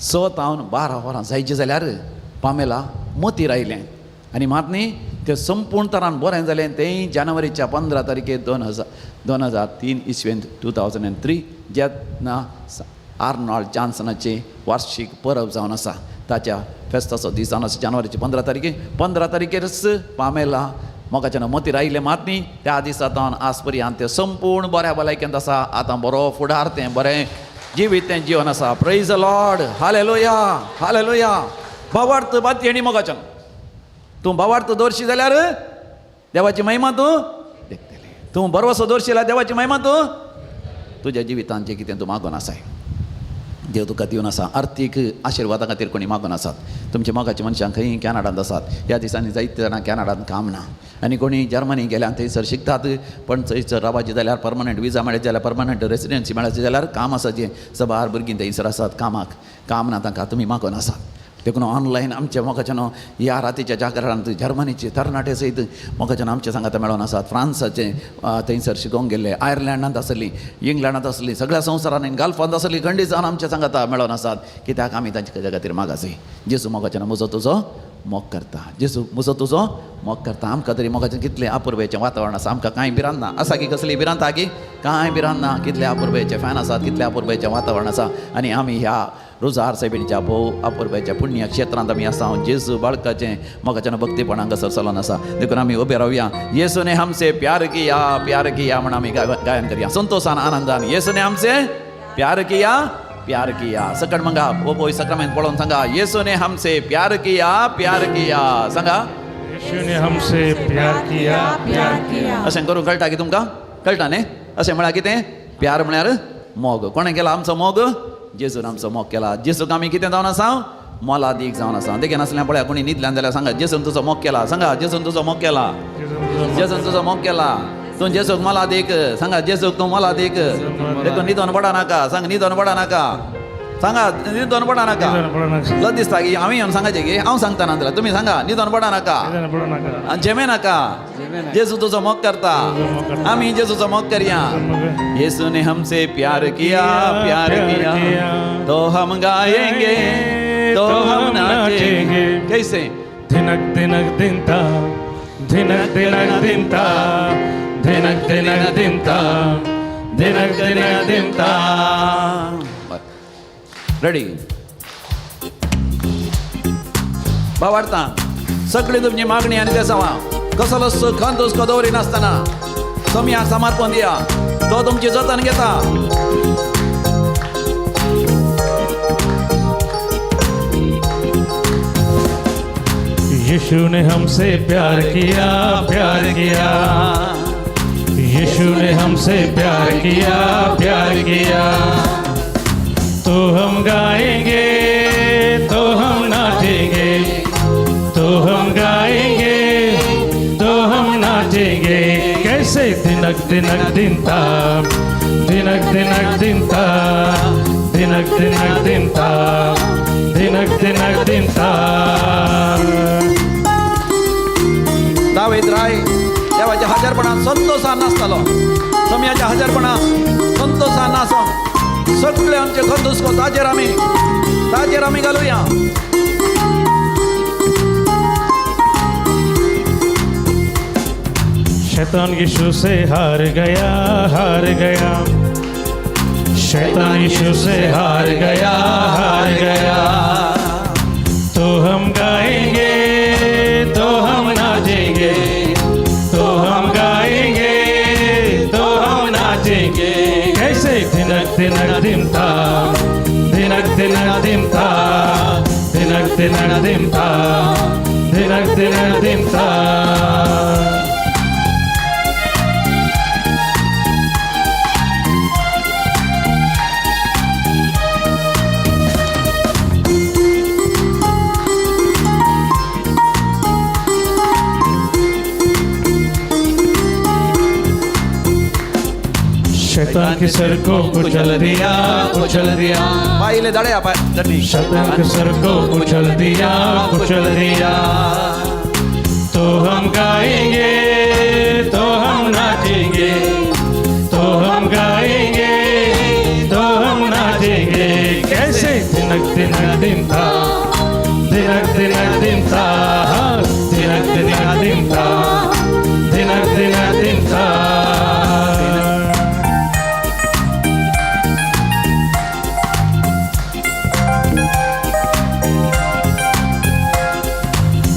6 तावन 12 वरां जायचें जाल्यार पामेला मोतीर आयलें आनी मात न्ही तें संपूर्ण तरान बरें जालें. तें जानेवारीच्या 15 तारखेर 2003 इसवेंत 2003 जेन्ना आर्नॉल्ड जॉन्सनाचें वार्शीक परब जावन आसा ताच्या फेस्ताचो दीस जावन आसा जानेवारीचे 15 तारखेर. 15 तारखेरच पामेला मोगाच्यान मोतीर आयलें मात न्ही त्या दिसा तावन आज पर्यंत तें संपूर्ण बऱ्या भलायकेंत आसा. आतां बरो फुडार, तें बरें जिवीत तें जिवन आसा. Praise the Lord, hallelujah, hallelujah. भावार्थ बाती आनी मोगाच्यान तूं भावार्थ दवरशी जाल्यार देवाची महिमा तूं देखतलें. तूं बरवसो दवरशी जाल्यार देवाची महिमा तूं तुज्या जिवितांत जें कितें तूं मागून आसाय देव तुका दिवन आसा. आर्थीक आशिर्वादा खातीर कोणी मागून आसात, तुमच्या मोगाच्या मनशां खंय कॅनडांत आसात ह्या दिसांनी जायते जाणां कॅनडांत काम ना आनी कोणी जर्मनी गेल्यान थंयसर शिकतात, पण थंयसर रावपाचें जाल्यार परमनंट विजा मेळत जाल्यार परमनंट रेसिडेन्सी मेळत जाल्यार काम आसा जें सबार भुरगीं थंयसर आसात कामाक, काम ना तांकां, तुमी मागून आसात. देखून ऑनलायन आमच्या मोगाच्यान ह्या रातीच्या जागरणांत जर्मनीचे तरणाटे सयत मोगाच्यान आमच्या सांगाता मेळोन आसात. फ्रांसाचे थंयसर शिकोवंक गेल्ले, आयर्लंडांत आसली, इंग्लंडांत आसली, सगळ्या संवसारांत गल्फांत आसली, खंडीत जावन आमच्या सांगाता मेळोन आसात. कित्याक आमी तांच्या खातीर मागासय. जेजू मोगाच्यान म्हजो तुजो मोग करता, जेजू म्हजो तुजो मोग करता. आमकां तरी मोगाचें कितलें अपुरबायेचें वातावरण आसा, आमकां कांय भिरांत ना. आसा की कसली भिरांत आसा की कांय भिरांत ना. कितलें अपुरबायेचें फॅन आसात, कितलें अपुरबायेचें वातावरण आसा. आनी आमी ह्या रोजार सायबिणीच्या भोव अपुरबायेच्या पुण्य क्षेत्रांत आमी आसा. जेजू बाळकाचें मोगाच्यान भक्तीपण हांगासर चलोन आसा. देखून आमी उबे रावया. येसूने हमसे प्यार किया प्यार किया म्हण आमी गायन करया संतोषान आनंदान. येसूने हमसे प्यार किया प्यार किया. सकट मंगा ओ पोय सक्रमेंत पळोवन सांगा, येसूने हमसे प्यार किया प्यार किया. सांगा, यीशु ने हमसे प्यार किया प्यार किया. अशें करूंक कळटा की तुमकां? कळटा न्ही? अशें म्हळ्यार कितें? प्यार म्हळ्यार मोग. कोणें केला आमचो मोग? जेजून आमचो मोग केला. जेजूक आमी कितें जावन आसा? मोलादीक जावन आसा. देखीन आसल्यार पळया कोणी न्हिदल्यान जाल्यार सांगा, जेजून तुजो मोग केला. सांगा, जेजून तुजो मोग केला, जेजून तुजो मोग केला. तूं जेजूक मोलादीक. सांगा, जेजूक तूं मोलादीक. देखून न्हिदोन पडा नाका. सांग, न्हिदोन पडा नाका. सांगा, न्हिदोन पडा नाका. लज दिसता की हांवें येवन सांगाचें की हांव सांगता ना जाल्यार तुमी सांगा, न्हिदोन पडा नाका, झेमे नाका. जेजू तुजो मोग करता, आमी जेजूचो मोग करया. येसू ने हमसे प्यार किया प्यार किया, तो हम गाएंगे तो हम नाचेंगे. कैसे? धिनक धिनक दिनता, धिनक धिनक दिनता, धिनक धिनक दिनता, धिनक धिनक दिनता. रेडी भावार्था सगळी तुमची मागणी आनी देसावा कसलोच खंत हुस्को दवरिनासतना सोमयाक समर्पण दिया, तो तुमची जतन घेता. यीशु ने हमसे प्यार किया प्यार किया, यीशु ने हमसे प्यार किया प्यार किया, तो हम गाएंगे तो हम नाचेंगे, तो हम गाएंगे तो हम नाचेंगे. कैसे? दिनक दिनक दिनता, दिनक दिनक दिनता, दिनक दिनक दिनता, दिनक दिनक दिनता. दावेद राय देवाच्या हजारपणान संतोषान नाचतालो. सोमयाच्या हजारपणान संतोषान नाचोन सगळे आमचे खंत हुस्को ताजेर आमी घालुया. शैतान यीशु से हार गया, हार गया। शैतान यीशु से हार गया, हार गया। तो हम गाएंगे, तो हम नाचेंगे, तो हम गाएंगे, तो हम नाचेंगे। कैसे? दिनक दिनक दिमता, दिनक दिनक दिमता, दिनक दिनक दिमता, दिनक दिनक दिमता। शैतान के सर को कुचल दिया, कुचल दिया। पायले दड़या पाय। शैतान के सर को कुचल दिया, कुचल दिया। तो हम गाएंगे, तो हम नाचेंगे, तो हम गाएंगे, तो हम नाचेंगे। कैसे? दिनक दिनक दिन था, दिनक दिनक दिन था, दिनक दिनक दिन था, दिनक दिनक दिन था।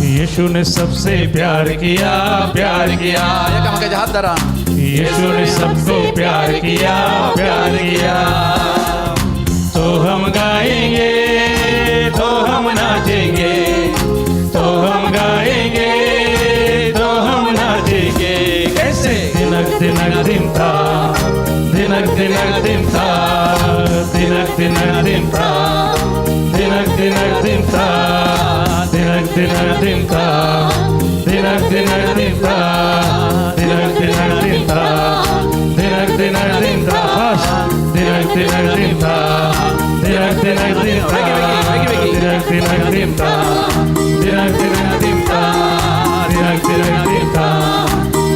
यीशु ने सबसे प्यार किया, प्यार किया। हाथ धरा। यीशु ने सबको प्यार किया, प्यार किया। तो हम गाएंगे, तो हम नाचेंगे, तो हम गाएंगे, तो हम नाचेंगे। कैसे? दिनक दिनक दिन था, दिनक दिनक दिन था, दिनक दिनक दिन था, दिनक दिनक दिन था, दिनक दिनक दिन था, दिनक दिनक दिन था, दिनक दिनक दिन था, दिनक दिनक दिन था, दिनक दिनक दिन था, दिनक दिनक दिन था, दिनक दिनक दिन था, दिनक दिनक दिन था, दिनक दिनक दिन था,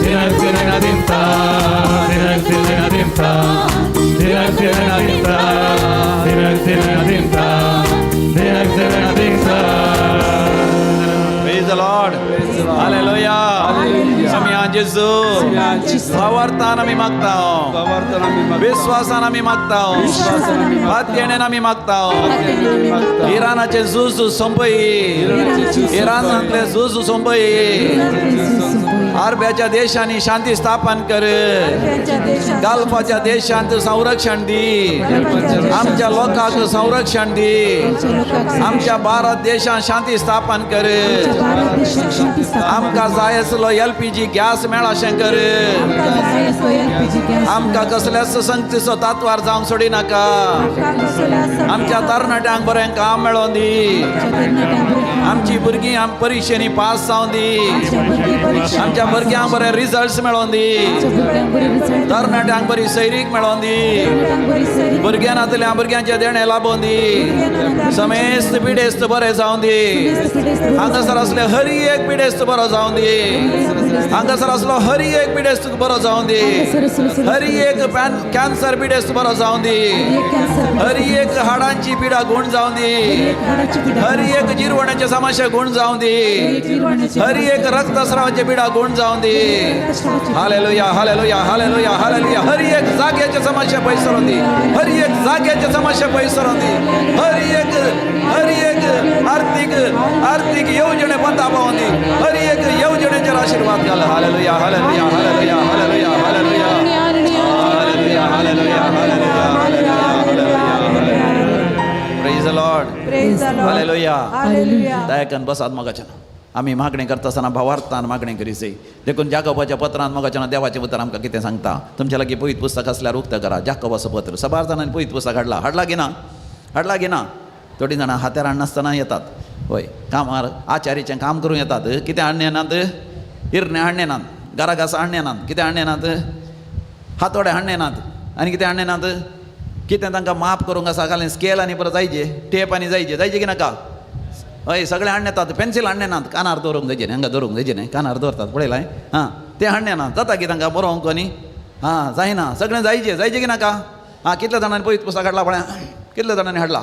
दिनक दिनक दिन था, दिनक दिनक दिन था, दिनक दिनक दिन था, दिनक दिनक दिन था, दिनक दिनक दिन था। Praise the Lord. Hallelujah. Samyan Jesu. भावार्थान आमी मागता, विश्वासान आमी मागता, पातयेणेन आमी मागता। इराणाचे झूज सोंपय, इराणांतले झूज सोंपय। अरब्याच्या देशांनी शांती स्थापन कर, गल्फाच्या देशांत संरक्षण दी, आमच्या लोकांक संरक्षण दी, आमच्या भारत देशांत शांती स्थापन कर। आमकां जाय आसलो LPG gas मेळशें कर। आमकां कसल्याच संगतीचो तात्वार जावंक सोडिनाका। आमच्या तरणाट्यांक बरें काम मेळों दी, आमची भुरगीं आम परिक्षेनी पास जावं दी, आमच्या भुरग्यांक बरे रिजल्ट्स मेळों दी, तरणाट्यांक बरी सैरीक मेळों दी, भुरग्यां नातल्या भुरग्यांचें देणें लाबों दी, समेस्त पिडेस्त बरें जावं दी। हांगासर आसले हरी एक पिडेस्त बरो जावं दी, हांगासर आसलो हरी एक पिडेस्त बरो जावं दी, हरी एक कॅन्सर पिडेस्त बरो जावं दी, हरी एक हाडांची पिडा गुण जावं दी, हरी एक जिरवण्याचे समस्या गुण जावं दी, हरी एक रक्तस्रावाचे पिडा गुण जावं दी। Hallelujah, hallelujah, hallelujah, hallelujah. Hari एक जाग्याचे समस्या पयस सरोन दी, हरी एक जाग्याचे समस्या पयस सरोन दी, हरी एक हरी एक आर्थिक आर्थिक येवजणे बंद पावोन दी, हरी एक येवजणेचेर आशीर्वाद घाल। Hallelujah, hallelujah, hallelujah, hallelujah, hallelujah, hallelujah, hallelujah, hallelujah, hallelujah. Praise the Lord. Hallelujah. दयाकन बसात मगाच्यान आमी मागणें करता आसतना भावार्थान मागणें करी जाय। देखून जाकोबाच्या पत्रान मगाच्यान देवाचें उतर आमकां कितें सांगता। तुमच्या लागीं पवित्र पुस्तक आसल्यार उक्तें करा जाकोबाचो पत्र। सबार जाणांनी पवित्र पुस्तक हाडला, हाडला की ना, हाडला की ना? थोडीं जाणां हात्यार हाडनासतना येतात, हय, कामार आचारीचें काम करूं येतात। कितें हाडणे नात? इरणे हाडणे नात, घराघास हाडणे नात, कितें हाडणे नात? हातोडे हाडणे नात, आनी कितें हाडणे नात? कितें तांकां माप करूंक आसा घालें स्केल आनी परत जायचे टेप आनी जायचे, जायचे की नाका? हय, सगळें हाडणे येतात। पेन्सील हाडणे नात, कानार दवरूंक जायचे न्ही, हांगा दवरूंक जायचे न्ही, कानार दवरतात पळयलां हां, तें हाडणे ना। जाता की तांकां बरोवंक न्ही? हां, जायना, सगळें जायचें, जायचें की नाका? हां, कितल्या जाणांनी पवित्र पुस्तक हाडला पळया, कितल्या जाणांनी हाडला?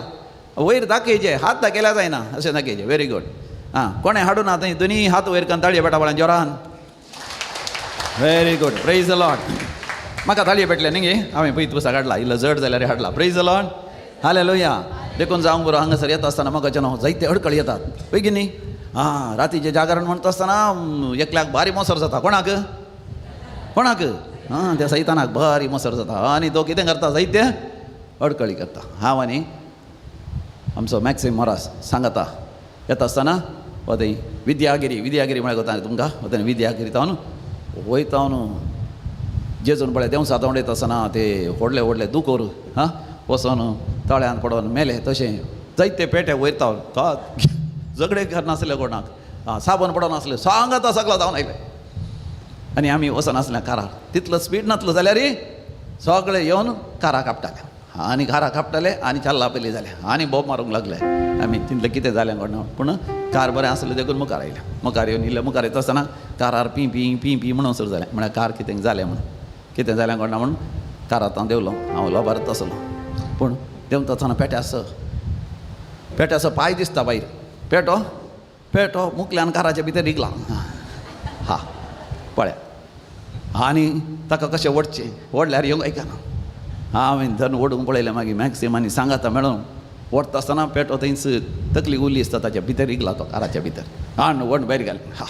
वयर दाखयचे, हात दाखयल्यार जायना, अशें दाखयचे। Very good. हां, कोणें हाडूं ना थंय दोनी हात वयर करून ताळये बेटा पळया जोरान। Very good, praise the Lord. म्हाका ताळये पेटले न्ही गे, हांवें पयत पुस्तक हाडला, इल्लो जड जाल्यार हाडला. Praise the Lord, hallelujah. देखून जावंक बरो, हांगासर येता आसतना म्हाका न्हू जायते अडकळ येतात, पळय न्ही. आं, रातीचें जागरण म्हणटा आसतना एकल्याक भारी मोसर जाता. कोणाक? कोणाक? आं, त्या सैतानाक भारी मोसर जाता आनी तो कितें करता, जायते अडकळी करता. हांव आनी आमचो मॅक्सिम मोरास सांगता येता आसतना वता विद्यागिरी, विद्यागिरी म्हळ्यार कोता तुमकां, वता विद्यागिरी तावन वयता न्हू जेजून पळय देंवसा तोंड आसतना ते व्हडले व्हडले दुकोर हां वचोन तळ्यान पडोन मेले, तशें जायते पेटे वयता झगडे करनासले कोणाक, आं साबण पडोन आसले, सांगता सगळो जावन आयले. आनी आमी वचनासले कारार, तितलो स्पीड नासलो जाल्यार सगळे येवन कारा कापटाले आनी कारा कापटाले आनी चल्ला पयली जाले आनी बोब मारूंक लागले. आमी तितलें कितें जालें कोणा, पूण कार बरें आसलें देखून मुखार आयलें. मुखार येवन इल्लें मुखार येता आसतना कारार पी पी पी पी म्हणून सुरू जालें, म्हळ्यार कार कितें जालें म्हूण, कितें जालें कोणा म्हूण कारांत हांव देंवलो. हांव लोबारत आसलो, पूण देंवता आसतना पेट्याचो पेट्याचो पांय दिसता भायर, पेटो पेटो मुकल्यान काराच्या भितर रिगला. हा पळय, आनी ताका कशें ओडचें, ओडल्यार येवंक आयकना. हांवें धरून ओडूंक पळयलें, मागीर मॅक्सिम आनी सांगाता मेळून ओडटा आसतना पेटो थंयच तकली उरली दिसता, ताच्या भितर रिगला तो काराच्या भितर, आनी ओड भायर घालें. हा,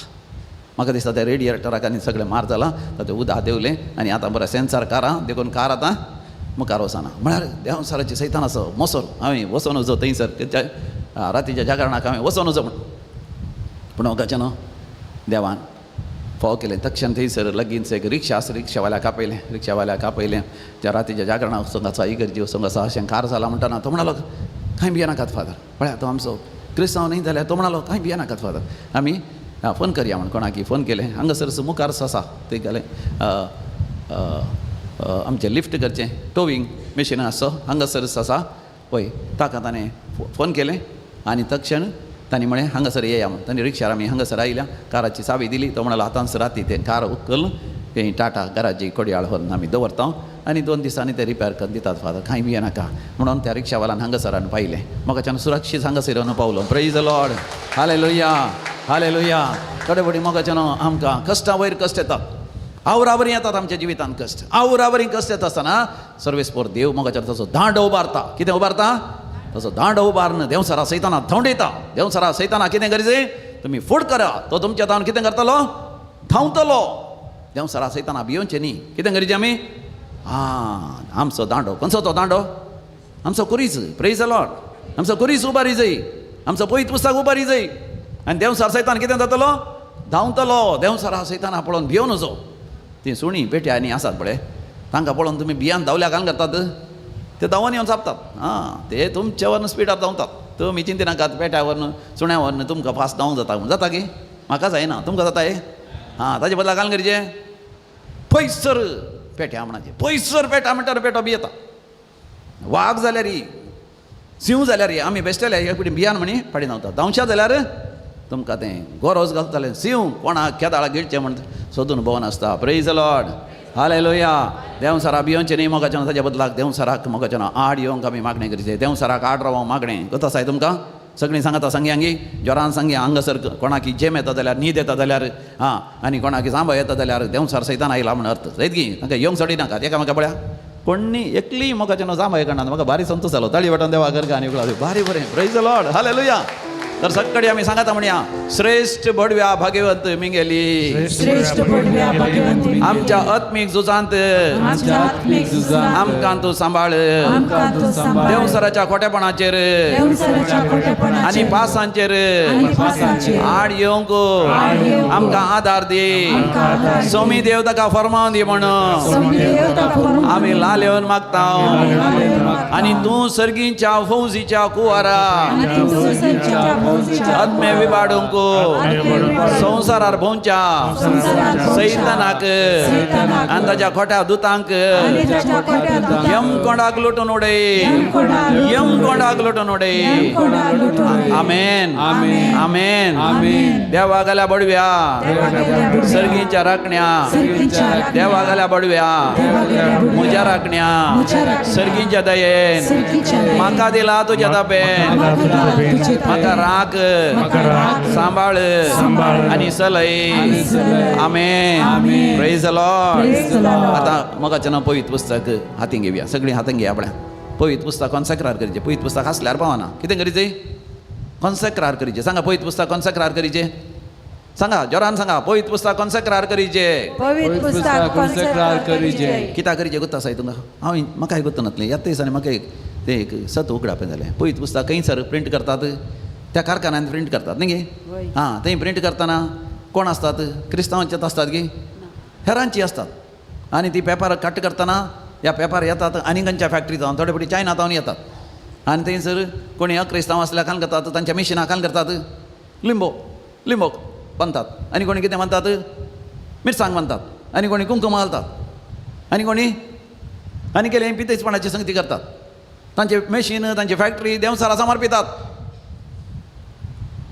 म्हाका दिसता त्या रेडिएटराक आनी सगळें मार जाला, ताचें उदक देंवलें आनी आतां बरें सेन्सार कारां देखून कार आतां मुखार वचना. म्हळ्यार देंवसाराची सैतानाचो मोसर. हांवें वचोन वचो थंयसर रातीच्या जागरणाक हांवें वचोन वचो म्हण, पूण म्हाका न्हू देवान फोव केलें. तक्षण थंयसर लगीनच एक रिक्षा आसा, रिक्षावाल्याक आपयलें, रिक्षावाल्याक आपयलें. त्या रातीच्या जागरणाक वचूंक आसा, इगर्जी वचूंक आसा, अशें कार जाला म्हणटना तो म्हणालो कांय भियेनाकात फादर. पळया तो आमचो क्रिस्तांव न्ही जाल्यार तो म्हणालो कांय भियेनाकात फादर, आमी फोन करया म्हण कोणाकी फोन केलें. हांगासर मुखार आसा थंय गेलें, आमचें लिफ्ट करचें टोवींग मशीन आसा हांगासर आसा पळय, ताका ताणें फोन केलें आनी तक्षण तांणी म्हळें हांगासर येया म्हण. तांणी रिक्षार आमी हांगासर आयल्या, काराची चावी दिली. तो म्हणालो आतांच राती तें कार उखल तें टाटा गराजी कोडयाळ व्हरून आमी दवरता आनी 2 दिसांनी ते रिपेर करून दितात फादर, कांय भियेनाका म्हणून त्या रिक्षावाल्यान हांगासर हाडून पायलें. म्हाकाच्यान सुरक्षीत हांगासर येवन पावलो. Praise the Lord, hallelujah, hallelujah. थोडे फावटी मोगाच्यान आमकां कश्टां वयर कश्ट येतात, आवरावरी येतात आमच्या जिवितांत कश्ट, आवरावरी कश्ट येता आसतना सर्वेस्पोर देव मोगाच्यान तसो दांडो उबारता. कितें उबारता? तसो दांडो उबारून देंवसरा सैताना धांवडयता. देंवसरा सैताना कितें गरजे तुमी फूड करा, तो तुमच्या धांवन कितें करतलो, धांवतलो. देंवसरा सैताना भियोवचें न्ही. कितें गरजे आमी? आं, आमचो दांडो खंयचो तो दांडो? आमचो कुरीस. प्रेज the Lord. आमचो कुरीस उबारी जाय, आमचो पयत पुस्तक उबारी जाय आनी देंवसार सैतान कितें जातलो, धांवतलो. देंवसरा सैताना पळोवन भियोवन वचो. तीं सुणी पेट्या आनी आसात पळय, तांकां पळोवन तुमी भियान धांवल्या कान करतात, ते धांवन येवन चापतात. आं, ते तुमच्या वरन स्पिडार धांवतात, तुमी चिंतिनाकात पेट्या व्हरून सुण्या व्हरून तुमकां फास्ट धांवंक जाता म्हूण. जाता की म्हाका जायना, तुमकां जाता हे? आं, ताजे बदला कान करचें, पयसर पेट्या म्हणाचें, पयसर पेट्या म्हणटा पेटो बी येता. वाग जाल्यार सिंव जाल्यार आमी बेश्टेले एक फावटी भियान म्हणी फाटीं धांवता, धांवशा जाल्यार तुमकां तें गोरोज घालतालें. सिंव कोणाक केदाळा गिळचें म्हण सोदून भोंवन आसता. प्रेज the Lord, hallelujah. देंवसरा भियोवचें न्ही मोगाच्यान, ताच्या बदलाक देंवसराक मोगाच्यान आड येवंक आमी मागणें करचें, देंवसराक आड रावंक मागणें. कत आसाय तुमकां सगळीं सांगता सांगया जोरान सांगया. हांगासर कोणाकी जेम येता जाल्यार, न्हीद येता जाल्यार, आं, आनी कोणाकी जांबो येता जाल्यार देंवसार सैतान आयला म्हण अर्थ जायत की तांकां येवंक सोडिनाकात. एकामेका पळया कोणी एकली मोगाच्यान जांबो येकना, म्हाका भारी संतोश जालो. ताळी वाटोवन देवा करका आनी भारी बरें. Praise the Lord, hallelujah. तर सगळी आमी सांगता म्हणया, श्रेष्ठ बडव्या भाग्यवंत मिंगेली, श्रेष्ठ बडव्या भाग्यवंत मिंगेली, आमच्या आत्मीक झुजांत आमच्या आत्मीक झुजांत आमकां तूं सांबाळ, आमकां तूं सांबाळ, देंवसराच्या खोटेपणाचेर देंवसराच्या खोटेपणाचेर आनी पासांचेर आनी पासांचेर आड येवंक आड येवंक आमकां आदार दी. आमकां आदार दी. सोमी देव ताका फरमावन दी म्हण सोमी देव ताका फरमावन दी. आमी लाल येवन मागता. लाल येवन मागता. आनी तूं सर्गींच्या फौजीच्या कुवारा आनी तूं सर्गीच्या फौजीच्या आत्मे विबाडूंक आत्मे विबाडूंक संवसारार भोंवच्या संवसारार भोंवच्या सैतानाक सैतानाक आनी ताच्या खोट्या दुतांक आनी ताच्या खोट्या दुतांक यमकोंडाक लुटून उडय, यमकोंडाक लुटून यमकोंडाक लुटून उडय. यमकोंडाक लुटून उडय. आमेन, आमेन. आमेन. आमेन. देवा गेल्या बडव्या देवा गेल्या बडव्या सर्गीच्या राखण्या, सर्गीच्या राखण्या, देवा गेल्या बडव्या देवा गेल्या बडव्या, म्हज्या राखण्या म्हज्या राखण्या, सर्गीच्या दयेन सर्गीच्या दयेन म्हाका दिला तुज्या तापेन, म्हाका दिला तुज्या म्हाका तापेन. राख, सांबाळ आनी चलय. आमेन. Praise the Lord. आतां मोगाचें नांव पवित्र पुस्तक हातीन घेवया. सगळीं हातीन घेया आपल्या पवित्र पुस्तक कॉन्सेक्रार करीचें. पवित्र पुस्तक आसल्यार पावना. कितें करीचें? कॉन्सेक्रार करीचें. सांगा, पवित्र पुस्तक कॉन्सेक्रार करीचें. सांगा जोरान सांगा, पवित्र पुस्तक कॉन्सेक्रार करीचें. पवित्र पुस्तक कॉन्सेक्रार करीजे. कित्याक करीचें गुत्त आसा तुमकां? हांव म्हाकाय गुत्त नासलें. ह्या दिसांनी म्हाका एक तें एक सत उगडापें जालें. पवित्र पुस्तक खंयसर प्रिंट करतात? त्या कारखान्यांत प्रिंट करतात न्ही गे? आं, थंय प्रिंट करतना कोण आसतात? क्रिस्तांवांचेच आसतात की हेरांची आसतात. आनी ती पेपर कट करतना ह्या पेपर येतात आनी खंयच्या फॅक्टरी जावन थोडे फावटी चायना जावन येतात. आनी थंयसर कोणी अक्रिस्तांव आसल्यार कान करतात, तांच्या मिशिनां कान करतात, लिंबो लिंबो बांदतात. आनी कोणी कितें बांदतात? मिरसांग बांदतात. आनी कोणी कुंकूम घालतात. आनी कोणी आनी केले पितेजपणाची संगती करतात. तांचे मशीन, तांची फॅक्टरी देंवचारा समर्पितात.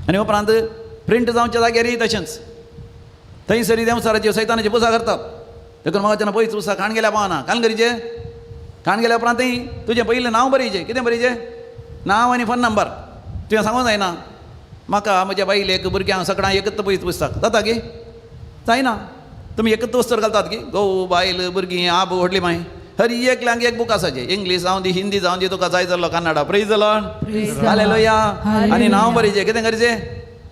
आनी उपरांत प्रिंट जावच्या जाग्यारय तशेंच थंयसरी देंवचाराची सैतानाची पुजा करतात. देखून म्हाका तेन्ना पयस पुस्तक खाण गेल्या पावना. कान करीचें? खाण गेल्या उपरांतय तुजें पयलें नांव बरयचें. कितें बरयचें? नांव आनी फोन नंबर. तुवें सांगूंक जायना म्हाका म्हज्या बायलेक भुरग्यांक सगळ्यांक एकच पयस पुस्तक जाता की जायना. तुमी एकच वस्त्र घालतात की घोव बायल भुरगीं आब व्हडली माय हर एकल्यांक एक बूक आसाचें. इंग्लीश जावं दी, हिंदी जावं दी, तुका जाय जाल्लो Kannada. Praise the Lord. Hallelujah. आनी नांव बरयचें. कितें करीचें?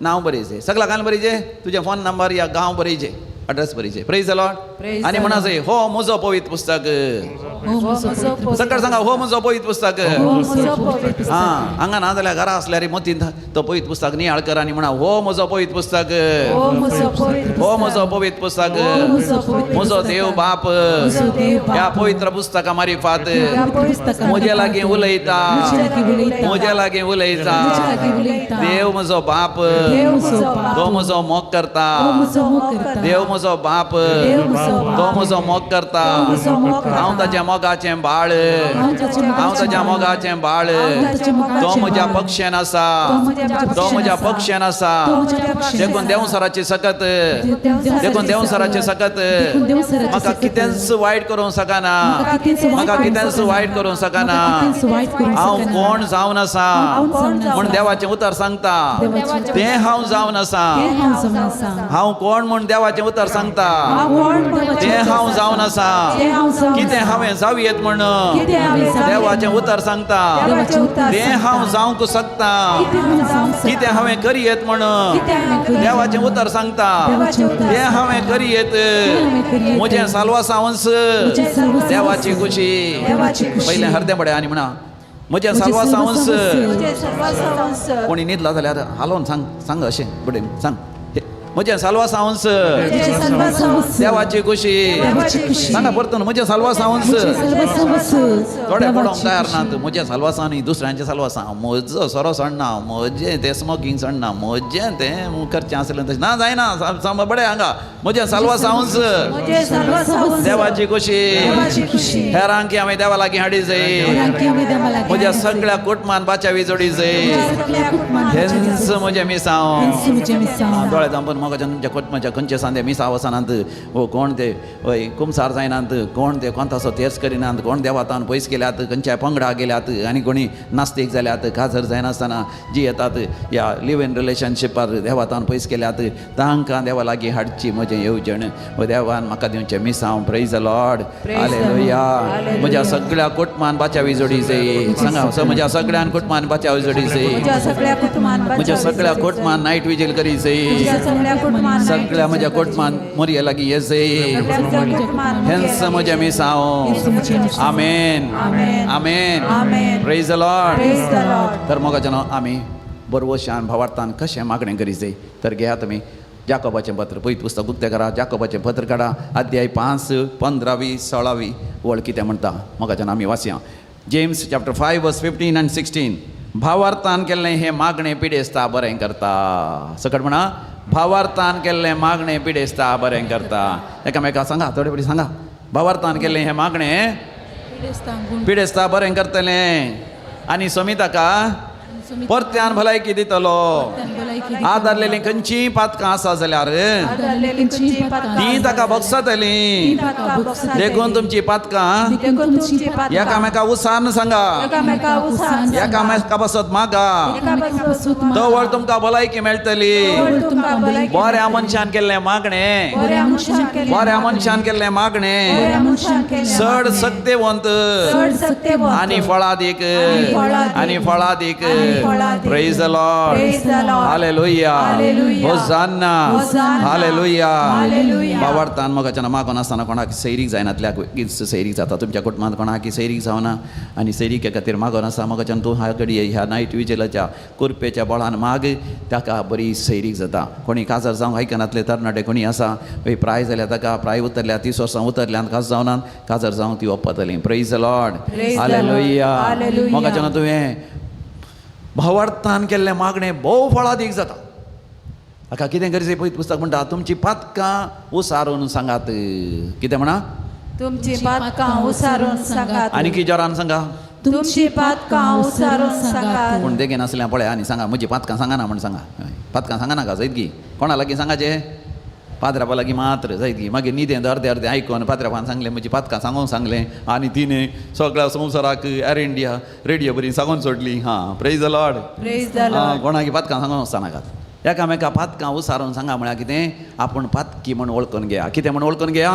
नांव बरयचें. सगळ्या कान बरयचें. तुजें फोन नंबर या गांव बरयचें, एड्रेस बरयचें. Praise the Lord. आनी म्हणा जाय, हो म्हजो पवित्र पुस्तक. सकळ सांगा, हो म्हजो पवित्र पुस्तक. आं, हांगा ना जाल्यार घरा आसल्यार मतींत तो पवित्र पुस्तक नियाळ कर आनी म्हणा, हो म्हजो पवित्र पुस्तक, हो म्हजो पवित्र पुस्तक, म्हजो देव बाप ह्या पवित्र पुस्तका मारिफात म्हजे लागीं उलयता, म्हजे लागीं उलयता. देव म्हजो बाप, तो म्हजो मोग करता. देव म्हजो बाप, तो म्हजो मोग करता. हांव ताच्या मोगाचें बाळ, हांव ताच्या मोगाचें बाळ. तो म्हज्या पक्षान आसा, तो म्हज्या पक्षान आसा. देखून देंवचाराची सकत, देखून देंवचाराची सकत म्हाका कितेंच वायट करूंक शकना, म्हाका कितेंच वायट करूंक शकना. हांव कोण जावन आसा म्हूण देवाचें उतर सांगता तें हांव जावन आसा. हांव कोण म्हूण देवाचें उतर सांगता तें हांव जावन आसा. कितें हांवें जावयेत म्हूण देवाचें उतर सांगता तें हांव जावंक शकता. कितें हांवें करयेत म्हूण देवाचें उतर सांगता तें हांवें करयेत. म्हजें साल्वासांवस देवाची खुशी. पयलें हरदें पडया आनी म्हणा, म्हजें साल्वासांवस. कोणी न्हिदला जाल्यार हालोवन सांग, सांग अशें बडेन सांग, म्हजें साल्वासांवस देवाची खुशी. सांगा परतून, म्हजें साल्वासांवस. थोडे पडोंक तयार नात. म्हजें साल्वासांव न्ही, दुसऱ्यांचें साल्वासांव. म्हजो सोरो सोडना, म्हजें तें स्मोकींग सोडना, म्हजें तें करचें आसलें तशें ना जायना. बडें हांगा, म्हजें साल्वासांवस देवाची खुशी. हेरांकी हांवें देवा लागीं हाडी जाय. म्हज्या सगळ्या कुटुंबान बाचावी जोडी जाय. हेंच म्हजें मिसांव. दोळे धांपून म्हाका तुमच्या कुटुंबाच्या खंयचे सांदे मिसांव वचनात, वो कोण ते वय कुमसार जायनात, कोण ते कोणतासो तेर्स करिनात, कोण देवातान पयस गेल्यात, खंयच्या पंगडा गेल्यात, आनी कोणी नास्तीक जाल्यात, काजर जायनासतना जी येतात ह्या लिव इन रिलेशनशिपार देवातान पयस गेल्यात, तांकां देवा लागीं हाडची म्हजें येवजण. वो देवान म्हाका दिवचें मिसांव. Praise the Lord. Hallelujah. म्हज्या सगळ्या कुटुंबान बाचावी जोडी जाय. सांगा, म्हज्या सगळ्यान कुटुंबान बाचावी जोडी जाय. म्हज्या सगळ्या कुटुंबान नायट विजील करी जाय. सगळ्या म्हज्या कुटुंबान मोरये लागीं ये जाय. हेंच म्हजें मिसांव. आमेन. आमेन. Praise the Lord. तर मोगाचें नांव आमी बरवशान भावार्थान कशें मागणें करी जाय. तर घेया तुमी जाकोबाचें पत्र, पयत पुस्तक उक्तें करा, जाकोबाचें पत्र काडा, अध्याय 5 15वी 16वी वळ कितें म्हणटा मोगाचें नांव आमी वाचया. James chapter 5 verse 15 and 16. भावार्थान केल्लें हें मागणें पिडेस्ता बरें करता. सकट म्हणा, भावार्थान केल्लें मागणें पिडेस्ता बरें करता. एकामेका सांगा, थोडे फावटी सांगा, भावार्थान केल्लें हें मागणें पिडेस्ता बरें करतलें आनी समी ताका परत्यान भलायकी दितलो. आदारलेली खंयचीय पातकां आसा जाल्यार ती ताका भोगसतली. देखून तुमची पातकां एकामेका उसान सांगा, एकामेका बसत मागा, तवळ तुमकां भलायकी मेळटली. बऱ्या मनशान केल्लें मागणें, बऱ्या मनशान केल्लें मागणें चड सक्तेवंत आनी फळादीक, आनी फळादीक. Praise the Lord. Hallelujah. Hosanna. Hallelujah. बाबार्थान मोगाच्यान मागून आसतना कोणाक सैरीक जायनातल्याक सैरीक जाता. तुमच्या कुटुंबांत कोणाक सैरीक जावना आनी सैरिके खातीर मागून आसा मोगाच्यान तूं ह्या घडये ह्या नायट विजेलाच्या कुरपेच्या बळान माग, ताका बरी सैरीक जाता. कोणी काजार जावंक आयकनातले तरणाटे कोणी आसा प्राय जाल्यार ताका प्राय उतरल्या 30 वर्सां उतरल्यान काज जावना काजार जावंक ती वपतली. Praise the Lord. Hallelujah. मोगाच्यान तुवें भावार्थान केल्लें मागणें भोव फळादीक जाता. हाका कितें गरजे पळय पुस्तक म्हणटा तुमची पातकां उसारून सांगात. कितें म्हणा? तुमची पातकां उसारून सांगात. आनी की जोरान सांगा? तुमची पातकां उसारून सांगात. पूण देगेन आसल्या पळय आनी सांगा म्हजी पातकां सांगाना म्हण सांगा. पातकां सांगा नाका जायत गी कोणा लागीं सांगाचें? पाद्रापा लागीं मात्र जायत गी. मागीर न्हिदें अर्दें अर्दें आयकोन पाद्रापान सांगलें म्हजी पातकां सांगूंक सांगलें आनी तिणें सगळ्या संवसाराक एअर इंडिया रेडियो बरी सांगून सोडली. हां, प्रेज the Lord. हां, कोणाकी पातकां सांगूंक वचनाकात. एकामेका पातकां उसारून सांगा म्हळ्यार कितें? आपूण पातकी म्हण वळखून घेया. कितें म्हण वळखून घेया?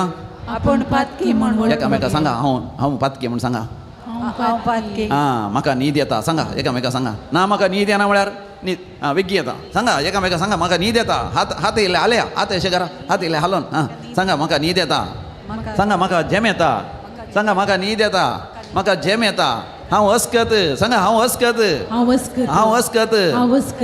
आपूण पातकी म्हण. एकामेका सांगा हांव हांव पातकी म्हण सांगा. हांव पातकी. आं, म्हाका न्हीद येता सांगा. एकामेका सांगा. ना म्हाका न्हीद येना म्हळ्यार न्हीद आं वेगळी येता सांगा. एकामेका सांगा म्हाका न्हीद येता. हात हात येयले हालया, हात अशें करा, हात येयले हालोवन. आं सांगा म्हाका न्हीद येता. सांगा म्हाका झेम येता. सांगा म्हाका न्हीद येता, म्हाका झेम येता. हांव अस्कत सांगा. हांव अस्कत, हांव अस्कत.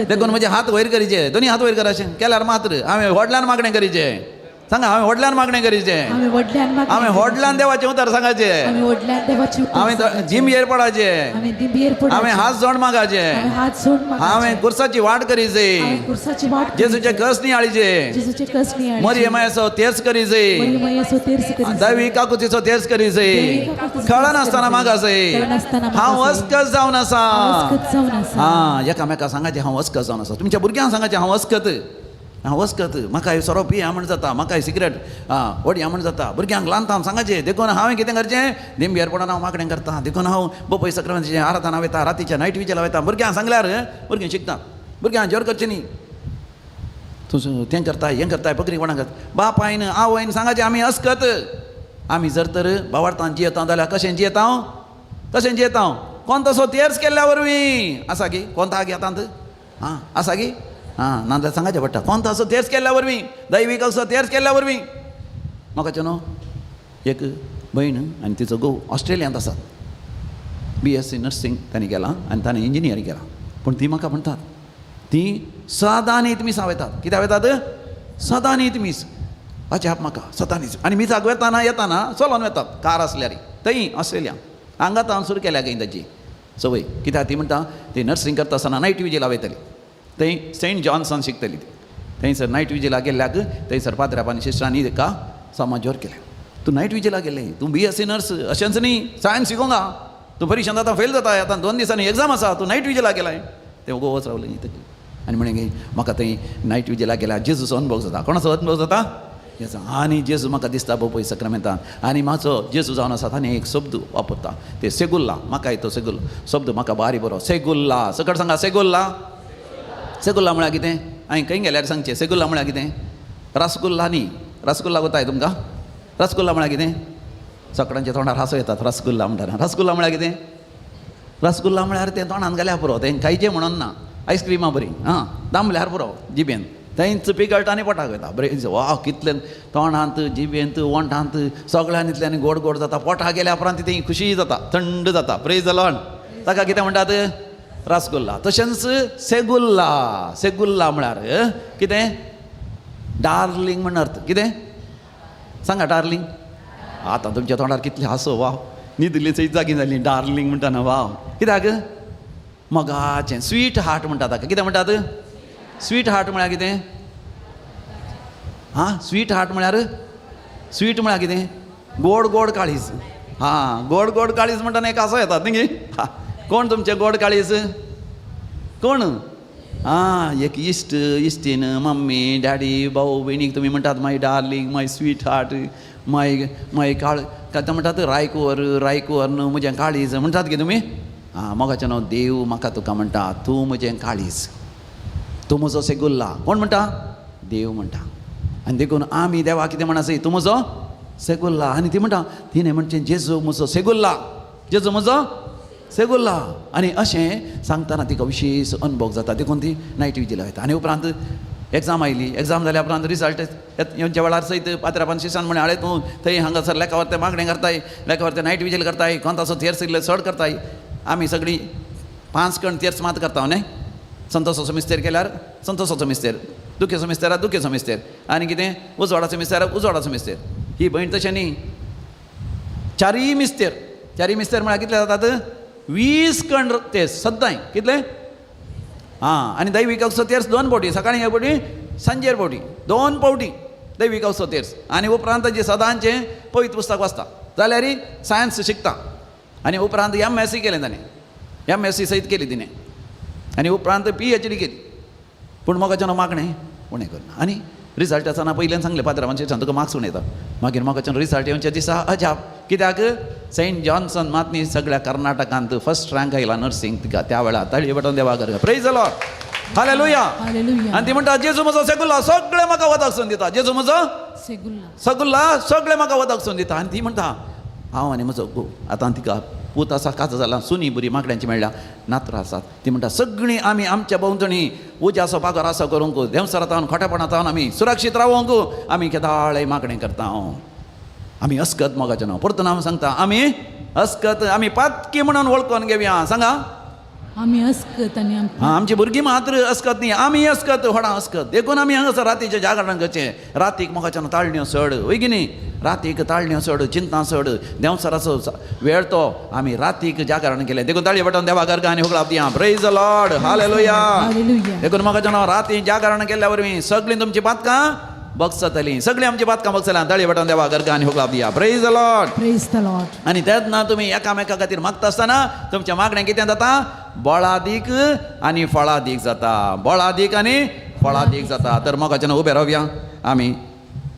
देखून म्हजे हात वयर करीचे, दोनी हात वयर कर अशें केल्यार मात्र हांवें व्हडल्यान मागणें करीचें. सांगा हांवें व्हडल्यान मागणें करीचें. हांवें व्हडल्यान देवाचें उतर सांगाचें. हांवें जिमयेर पडाचें. हांवें हात जोड मागाचें. हांवें कुर्साची वाट करीचे. जेजूचे कस नियाळीचे. मरियमायाचो तेर्स करीचे. दैवी काकुतीचो तेर्स करीचे. कळनासतना मागाचे. हांव अस्कत जावन आसा. हां, एकामेका सांगाचें हांव अस्कत जावन आसा. तुमच्या भुरग्यांक सांगाचें हांव अस्कत, हांव अस्कत. म्हाका सोरो पिया म्हण जाता, म्हाका सिगरेट ओडया म्हण जाता. भुरग्यांक ल्हान तान सांगाचें. देखून हांवें कितें करचें? दिंबेर पडून हांव मागणें करता. देखून हांव बोपय सक्रांतीचें आराधना वयता, रातीचें नायट विजेला वयता. भुरग्यांक सांगल्यार भुरगीं शिकता. भुरग्यांक जोर करचें न्ही. तूं तें करताय हें करताय बकरी कोणाक करता. बापायन आवयन सांगाचें आमी अस्कत. आमी जर तर भावार्थान जियेता जाल्यार कशें जियेता? कशें जियेता? कोण तसो तेर्स केल्ल्या वरवीं आसा की कोण ता घेतात? आं आसा की? आं, नाजाल्यार सांगाचें पडटा. कोण तसो तेर्स केल्ल्या वरवीं, दैवीक असो तेर्स केल्ल्या वरवीं. म्हाका न्हू एक भयण आनी तिचो घोव ऑस्ट्रेलियांत आसात. BSc nursing तांणी केलां आनी ताणें इंजिनियरींग केलां. पूण ती म्हाका म्हणटात ती सदां न्हीद मिसां वयतात. कित्याक वयतात? सदां न्हीद मीस. अजाप म्हाका सदां न्हीद. आनी मिसाक वेताना येताना चलोन वेतात कार आसल्यार. थंय ऑस्ट्रेलिया हांगा हांव सुरू केल्या खंय ताची संवय. कित्याक ती म्हणटा ती नर्सिंग करता आसतना नायट विजीला वयतली. थंय सेंट जॉन्सन शिकतली ती. थंयसर नायट विजीला गेल्ल्याक थंयसर पाद्रापान शिस्टरांनी ताका समाजोर केलें. तूं नायट विजीला गेलें, तूं BSc nurse अशेंच न्ही, सायन्स शिकोंक आहा, तूं परिक्षांत आतां फेल जाता, आतां 2 दिसांनी एग्जाम आसा, तूं नायट विजीला गेलाय. तें वगोच रावलें न्ही तकली. आनी म्हणलें की म्हाका थंय नायट विजीला गेल्यार जेजूचो अनुभव जाता. कोणाचो अनुभव जाता? जेजू. आनी जेजू म्हाका दिसता बोपय सक्रामेंतान. आनी म्हाजो जेजू जावन आसा ताणें एक शब्द वापरता ते सेगुल्ला. म्हाका तो सेगुल्ला शब्द म्हाका बारी बरो. सेगुल्ला. सकट सांगा सेगुल्ला. सेगुल्ला म्हळ्यार कितें? हांवें खंय गेल्यार सांगचें. सेगुल्ला म्हळ्यार कितें? रसगुल्ला न्ही. रसगुल्ला कोताय तुमकां? रसगुल्ला म्हळ्यार कितें? सगळ्यांच्या तोंडार हांसो येतात रसगुल्ला म्हणटाना. रसगुल्ला म्हळ्यार कितें? रसगुल्ला म्हळ्यार तें तोंडान घाल्यार पुरो, तें खायचें म्हणून ना. आयस्क्रिमा बरी आं दामल्यार पुरो जिबेन, थंयच पिगळटा आनी पोटाक वयता. बरें वा कितलें तोंडांत जिबेंत ओंठांत सगळ्यान इतल्यान गोड गोड जाता. पोटाक गेल्या उपरांत ती खुशी जाता, थंड जाता. Praise the Lord. ताका कितें म्हणटात? रसगुल्ला. तशेंच सेगुल्ला. सेगुल्ला म्हळ्यार कितें? डार्लिंग म्हण अर्थ. कितें सांगा? डार्लिंग. आतां तुमच्या तोंडार कितलें हांसो वाव, न्हिदली सयत जागी जाली डार्लिंग म्हणटाना वाव. कित्याक? मोगाचें. स्वीट हार्ट म्हणटा ताका. कितें म्हणटात? स्वीट हार्ट म्हळ्यार कितें? हां, स्वीट हार्ट म्हळ्यार स्वीट म्हळ्यार कितें? गोड गोड काळीज. हां, गोड गोड काळीज म्हणटाना एक हांसो येतात न्ही. कोण तुमचें गोड काळीज? कोण? आं, एक इश्ट इश्टीन, मम्मी डॅडी, भाऊ भयणीक तुमी म्हणटात my darling, my sweetheart, my my काळ काय म्हणटात, रायकुवर रायकुवर न्हू म्हजें काळीज म्हणटात गे तुमी. आं, मोगाचें नांव देव म्हाका तुका म्हणटा, तूं म्हजें काळीज, तूं म्हजो सेगुल्ला. कोण म्हणटा? देव म्हणटा. आनी देखून आमी देवा कितें म्हणा, तूं म्हजो सेगुल्ला. आनी ती म्हणटा, तिणें म्हणचें जेजू म्हजो सेगुल्ला, जेजू म्हजो सेगुल्ला. आनी अशें सांगतना तिका विशेश अनुभव जाता, देखून ती नायट विजीला वयता. आनी उपरांत एग्जाम आयली, एग्जाम जाल्या उपरांत रिजल्ट येवच्या वेळार सयत पात्रापान शिसान म्हणे हाडे तूं थंय हांगासर लेखावर ते मागणें करताय, लेखावर ते नायट विजील करताय, कोंताचो तेर्स इल्ले चड करताय. आमी सगळीं 5 कण तेर्स मात करता न्हय. संतोषाचो मिस्तेर केल्यार संतोषाचो मिस्तेर, दुखेचो मिस्तेर दुखेचो मिस्तेर, आनी कितें उजवाडाचो मिस्तेर उजवाडाचो मिस्तेर. ही भयण तशें न्ही, चारीय मिस्तेर, चारीय मिस्तेर म्हळ्यार कितले जातात? 20 कण तेर्स सद्दांय. कितले? आं, आनी दैवीक असो तेर्स 2 फावटी, सकाळीं एक फावटी, सांजेर फावटी, 2 फावटी दैवीक असो तेर्स. आनी उपरांत जे सदांचें पवित्र पुस्तक वाचता जाल्यार सायन्स शिकता. आनी उपरांत MSc केलें ताणें, MSc सयत केली तिणें, आनी उपरांत PhD केली. पूण मोगाचें मागणें उणें करना. आनी रिजल्ट आसतना पयल्यान सांगलें पात्रावान शिक्षण तुका मार्क्स उणें येता. मागीर मोगाचें रिजल्ट येवच्या दिसा अजाप, कित्याक सेंट जॉन्सन मातनी सगळ्या कर्नाटकांत फर्स्ट रँक आयला नर्सिंग तिका त्या वेळार. ताळी बटन देवा कर, प्रेज the Lord, hallelujah. आनी ती म्हणटा जेजू म्हजो सेगुल्ला, सगळें म्हाका वदक सोन दिता, जेजू म्हजो सेगुल्ला सगळें म्हाका वदक सोन दिता. आनी ती म्हणटा हांव आनी म्हजो घोव, आतां तिका पूत आसा, काज जाला, सुनी बरी माकड्यांची मेळ्ळ्या, नातरां आसात. ती म्हणटा सगळीं आमी आमच्या भोंवतणी उज्याचो पागर आसा करूंक, देंवसरातावन खोटेपणातावन आमी सुरक्षीत रावोंक आमी केदाळे मागणें करता. आमी अस्कत मोगाचें नांव परतून हांव सांगता, आमी अस्कत, आमी पातकी म्हणून वळखून घेवया. सांगा आमी अस्कत. आनी आमची भुरगीं मात्र अस्कत न्ही, आमी अस्कत, व्हडां अस्कत. देखून आमी हांगासर रातीचें जागरण करचें. रातीक मोगाच्यान ताळण्यो चड वय की न्ही, रातीक ताळण्यो चड, चिंता चड, देंवसराचो वेळ तो आमी रातीक जागरण केलें. देखून ताळये बटन देवा गर्गा आनी हुगळाप दिया, प्रेज the Lord, hallelujah. देखून मोगाच्यान राती जागरण केल्ल्या वरवीं सगळीं तुमचीं पातकां बगसतलीं, सगळीं आमची पातकां बगसल्या. ताळये बटन देवा गर्गा आनी हुगळाप दिया, praise the Lord, praise the Lord. आनी तेन्ना तुमी एकामेका खातीर मागता आसतना तुमच्या मागणें कितें जाता? बळादीक आनी फळादीक जाता, बळादीक आनी फळादीक जाता. तर मोगाच्यान उबे रावया, आमी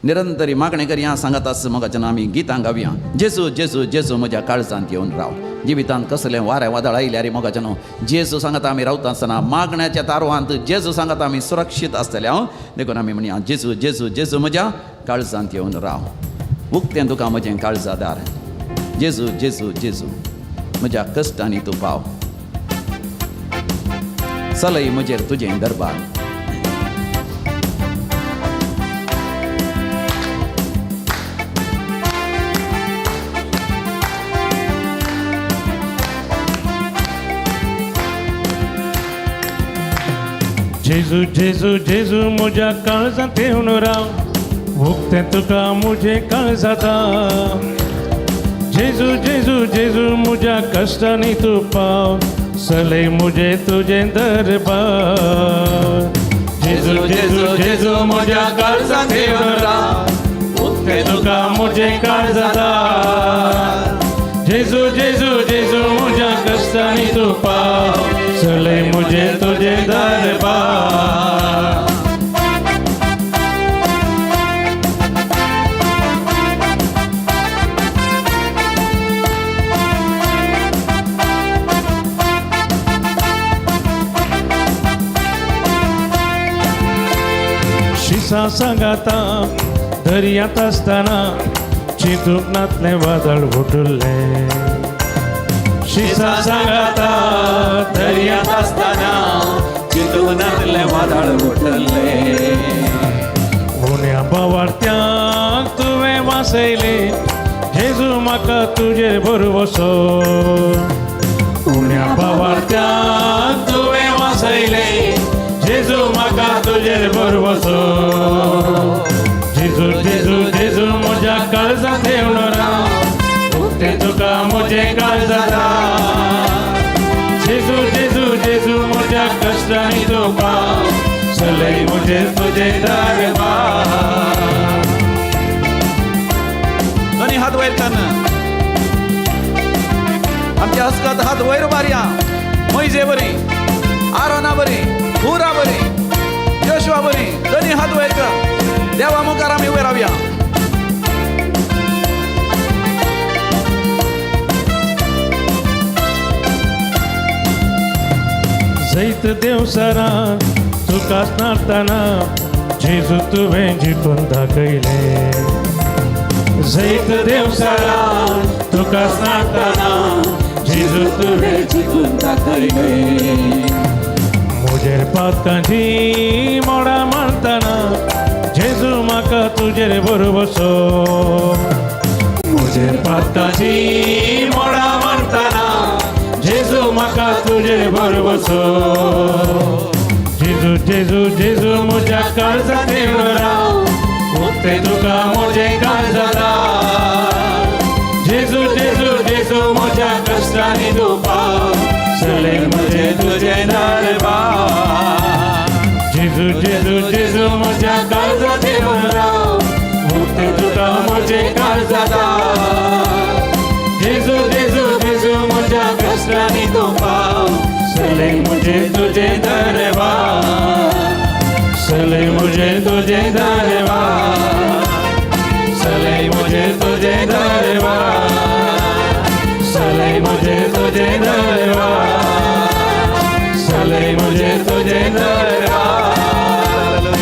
निरंतरी मागणें करया, सांगत आस मोगाच्यान आमी गितां गावया. जेजू जेजू जेजू म्हज्या काळजांत येवन राव. जिवितांत कसलें वारें वादळ आयल्यार मोगाच्यान जेजू सांगता आमी रावता आसतना मागण्याच्या तारवांत जेजू सांगता आमी सुरक्षीत आसतले. हांव देखून आमी म्हणया जेजू जेजू जेजू म्हज्या काळजांत येवन राव, उक्तें तुका म्हजें काळजादार, जेजू जेजू जेजू म्हज्या कश्टांनी तूं पाव, चलय म्हजेर तुजें दरबार. जेजू जेजू जेजू म्हज्या काळजांत येवन राव, उक्तें तुका म्हजें काळजादार, जेजू जेजू जेजू म्हज्या कश्टांनी तूं पाव, चलय म्हजें तुजें दरबार. जेजू जेजू जेजू म्हज्या काळजांत येवन राव, उक्तें तुका म्हजें काळजादार, जेजू जेजू जेजू म्हज्या कश्टांनी तूं पाव, चलय म्हजें तुजें दरबार. शिसा सांगाता दर्यांत आसतना चिंतूंक नातलें वादळ उठुल्लें, शिसा सांगाता दर्यांत आसतना चिंतूंक नातलें वादळ उठुल्लें. उण्या बावार्थ्यांक तुवें वासयलें, जेजू म्हाका तुजेर भरवसो. उण्या बावार्थ्यांक तुवें वासयलें, जेजू म्हाका तुजेर भरवसो. जेजू जेजू जेजू म्हज्या काळजांत येवन राव, उक्तें तुका म्हजें काळजादार, जेजू जेजू जेजू म्हज्या कश्टांनी तूं पाव, चलय म्हजेर तुजें दरबार. दोनी हात वयर कर, आमच्या हस्कत हात वयर उबारया मोयजे बरी. आरोना बरी, हुरा बरी, योशुआ बरी, दोनी हात वयर कर. देवा मुखार आमी उबे रावया. जैत देवसरा तुका नातना जेजू तुवें जिखून दाखयलें. जैत देवसरा तुका नातना जेजू तुवें जिखून दाखयलें. म्हजेर पातकांची मोडा मारतना जेजू म्हाका तुजेर बरोबसो. म्हजेर पातकांची मोडा मारतना जेजू म्हाका तुजेर बरोबसो. जेजू जेजू जेजू म्हज्या काळजांत येवन राव, उक्तें तुका म्हजें काळजांत. जेजू जेजू जेजू म्हज्या कश्टांनी तूं पाव, सगळें म्हजें तुजें दरबार. जेजू जेजू जेजू म्हज्या काळजांत येवन राव, उक्तें तुका म्हजें काळजांत. जेजू जेजू जेजू म्हज्या कश्टांनी तूं पाव, सगळें म्हजें तुजें दरबार. सगळें म्हजें तुजें दरबार. सगळें म्हजें तुजें दरबार. सगळें म्हजें तुजें दरबार. सगळें म्हजें तुजें दरबार.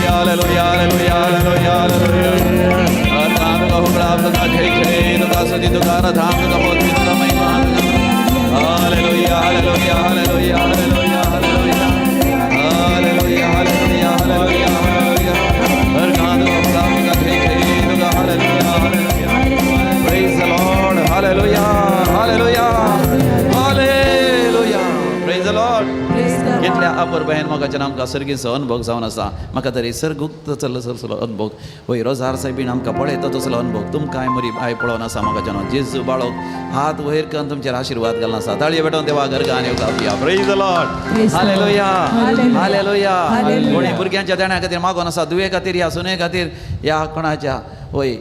Hallelujah, hallelujah, hallelujah, hallelujah, hallelujah. तुका हुकळाप, तुका जय जय, तुका स्तुती, तुका आराधना, तुका पदवी, तुका महिमा. Hallelujah, hallelujah, hallelujah, hallelujah, hallelujah. Hallelujah, hallelujah, hallelujah, hallelujah. तुका हुकळाप, तुका जय जय, तुका hallelujah, hallelujah. Praise the Lord. Hallelujah, hallelujah, hallelujah. Praise the Lord. कितल्या अपुरबायेन मोगाच्यान आमकां सर्गीचो अनुभव जावन आसा. म्हाका तरी सर्गुक्त चल्लो तसलो अनुभव, वय रोजार सायबीन आमकां पळयता तसलो अनुभव तुमकां मरी I पळोवन आसा. मोगाच्यान जेजू बाळक हात वयर करून तुमचेर आशिर्वाद घालून आसा. ताळये पेटोवन देवा गर्गान येवया. Praise the Lord. Hallelujah, hallelujah. कोणी भुरग्यांच्या देण्या खातीर मागोन आसा, दुये खातीर या सुने खातीर या कोणाच्या वय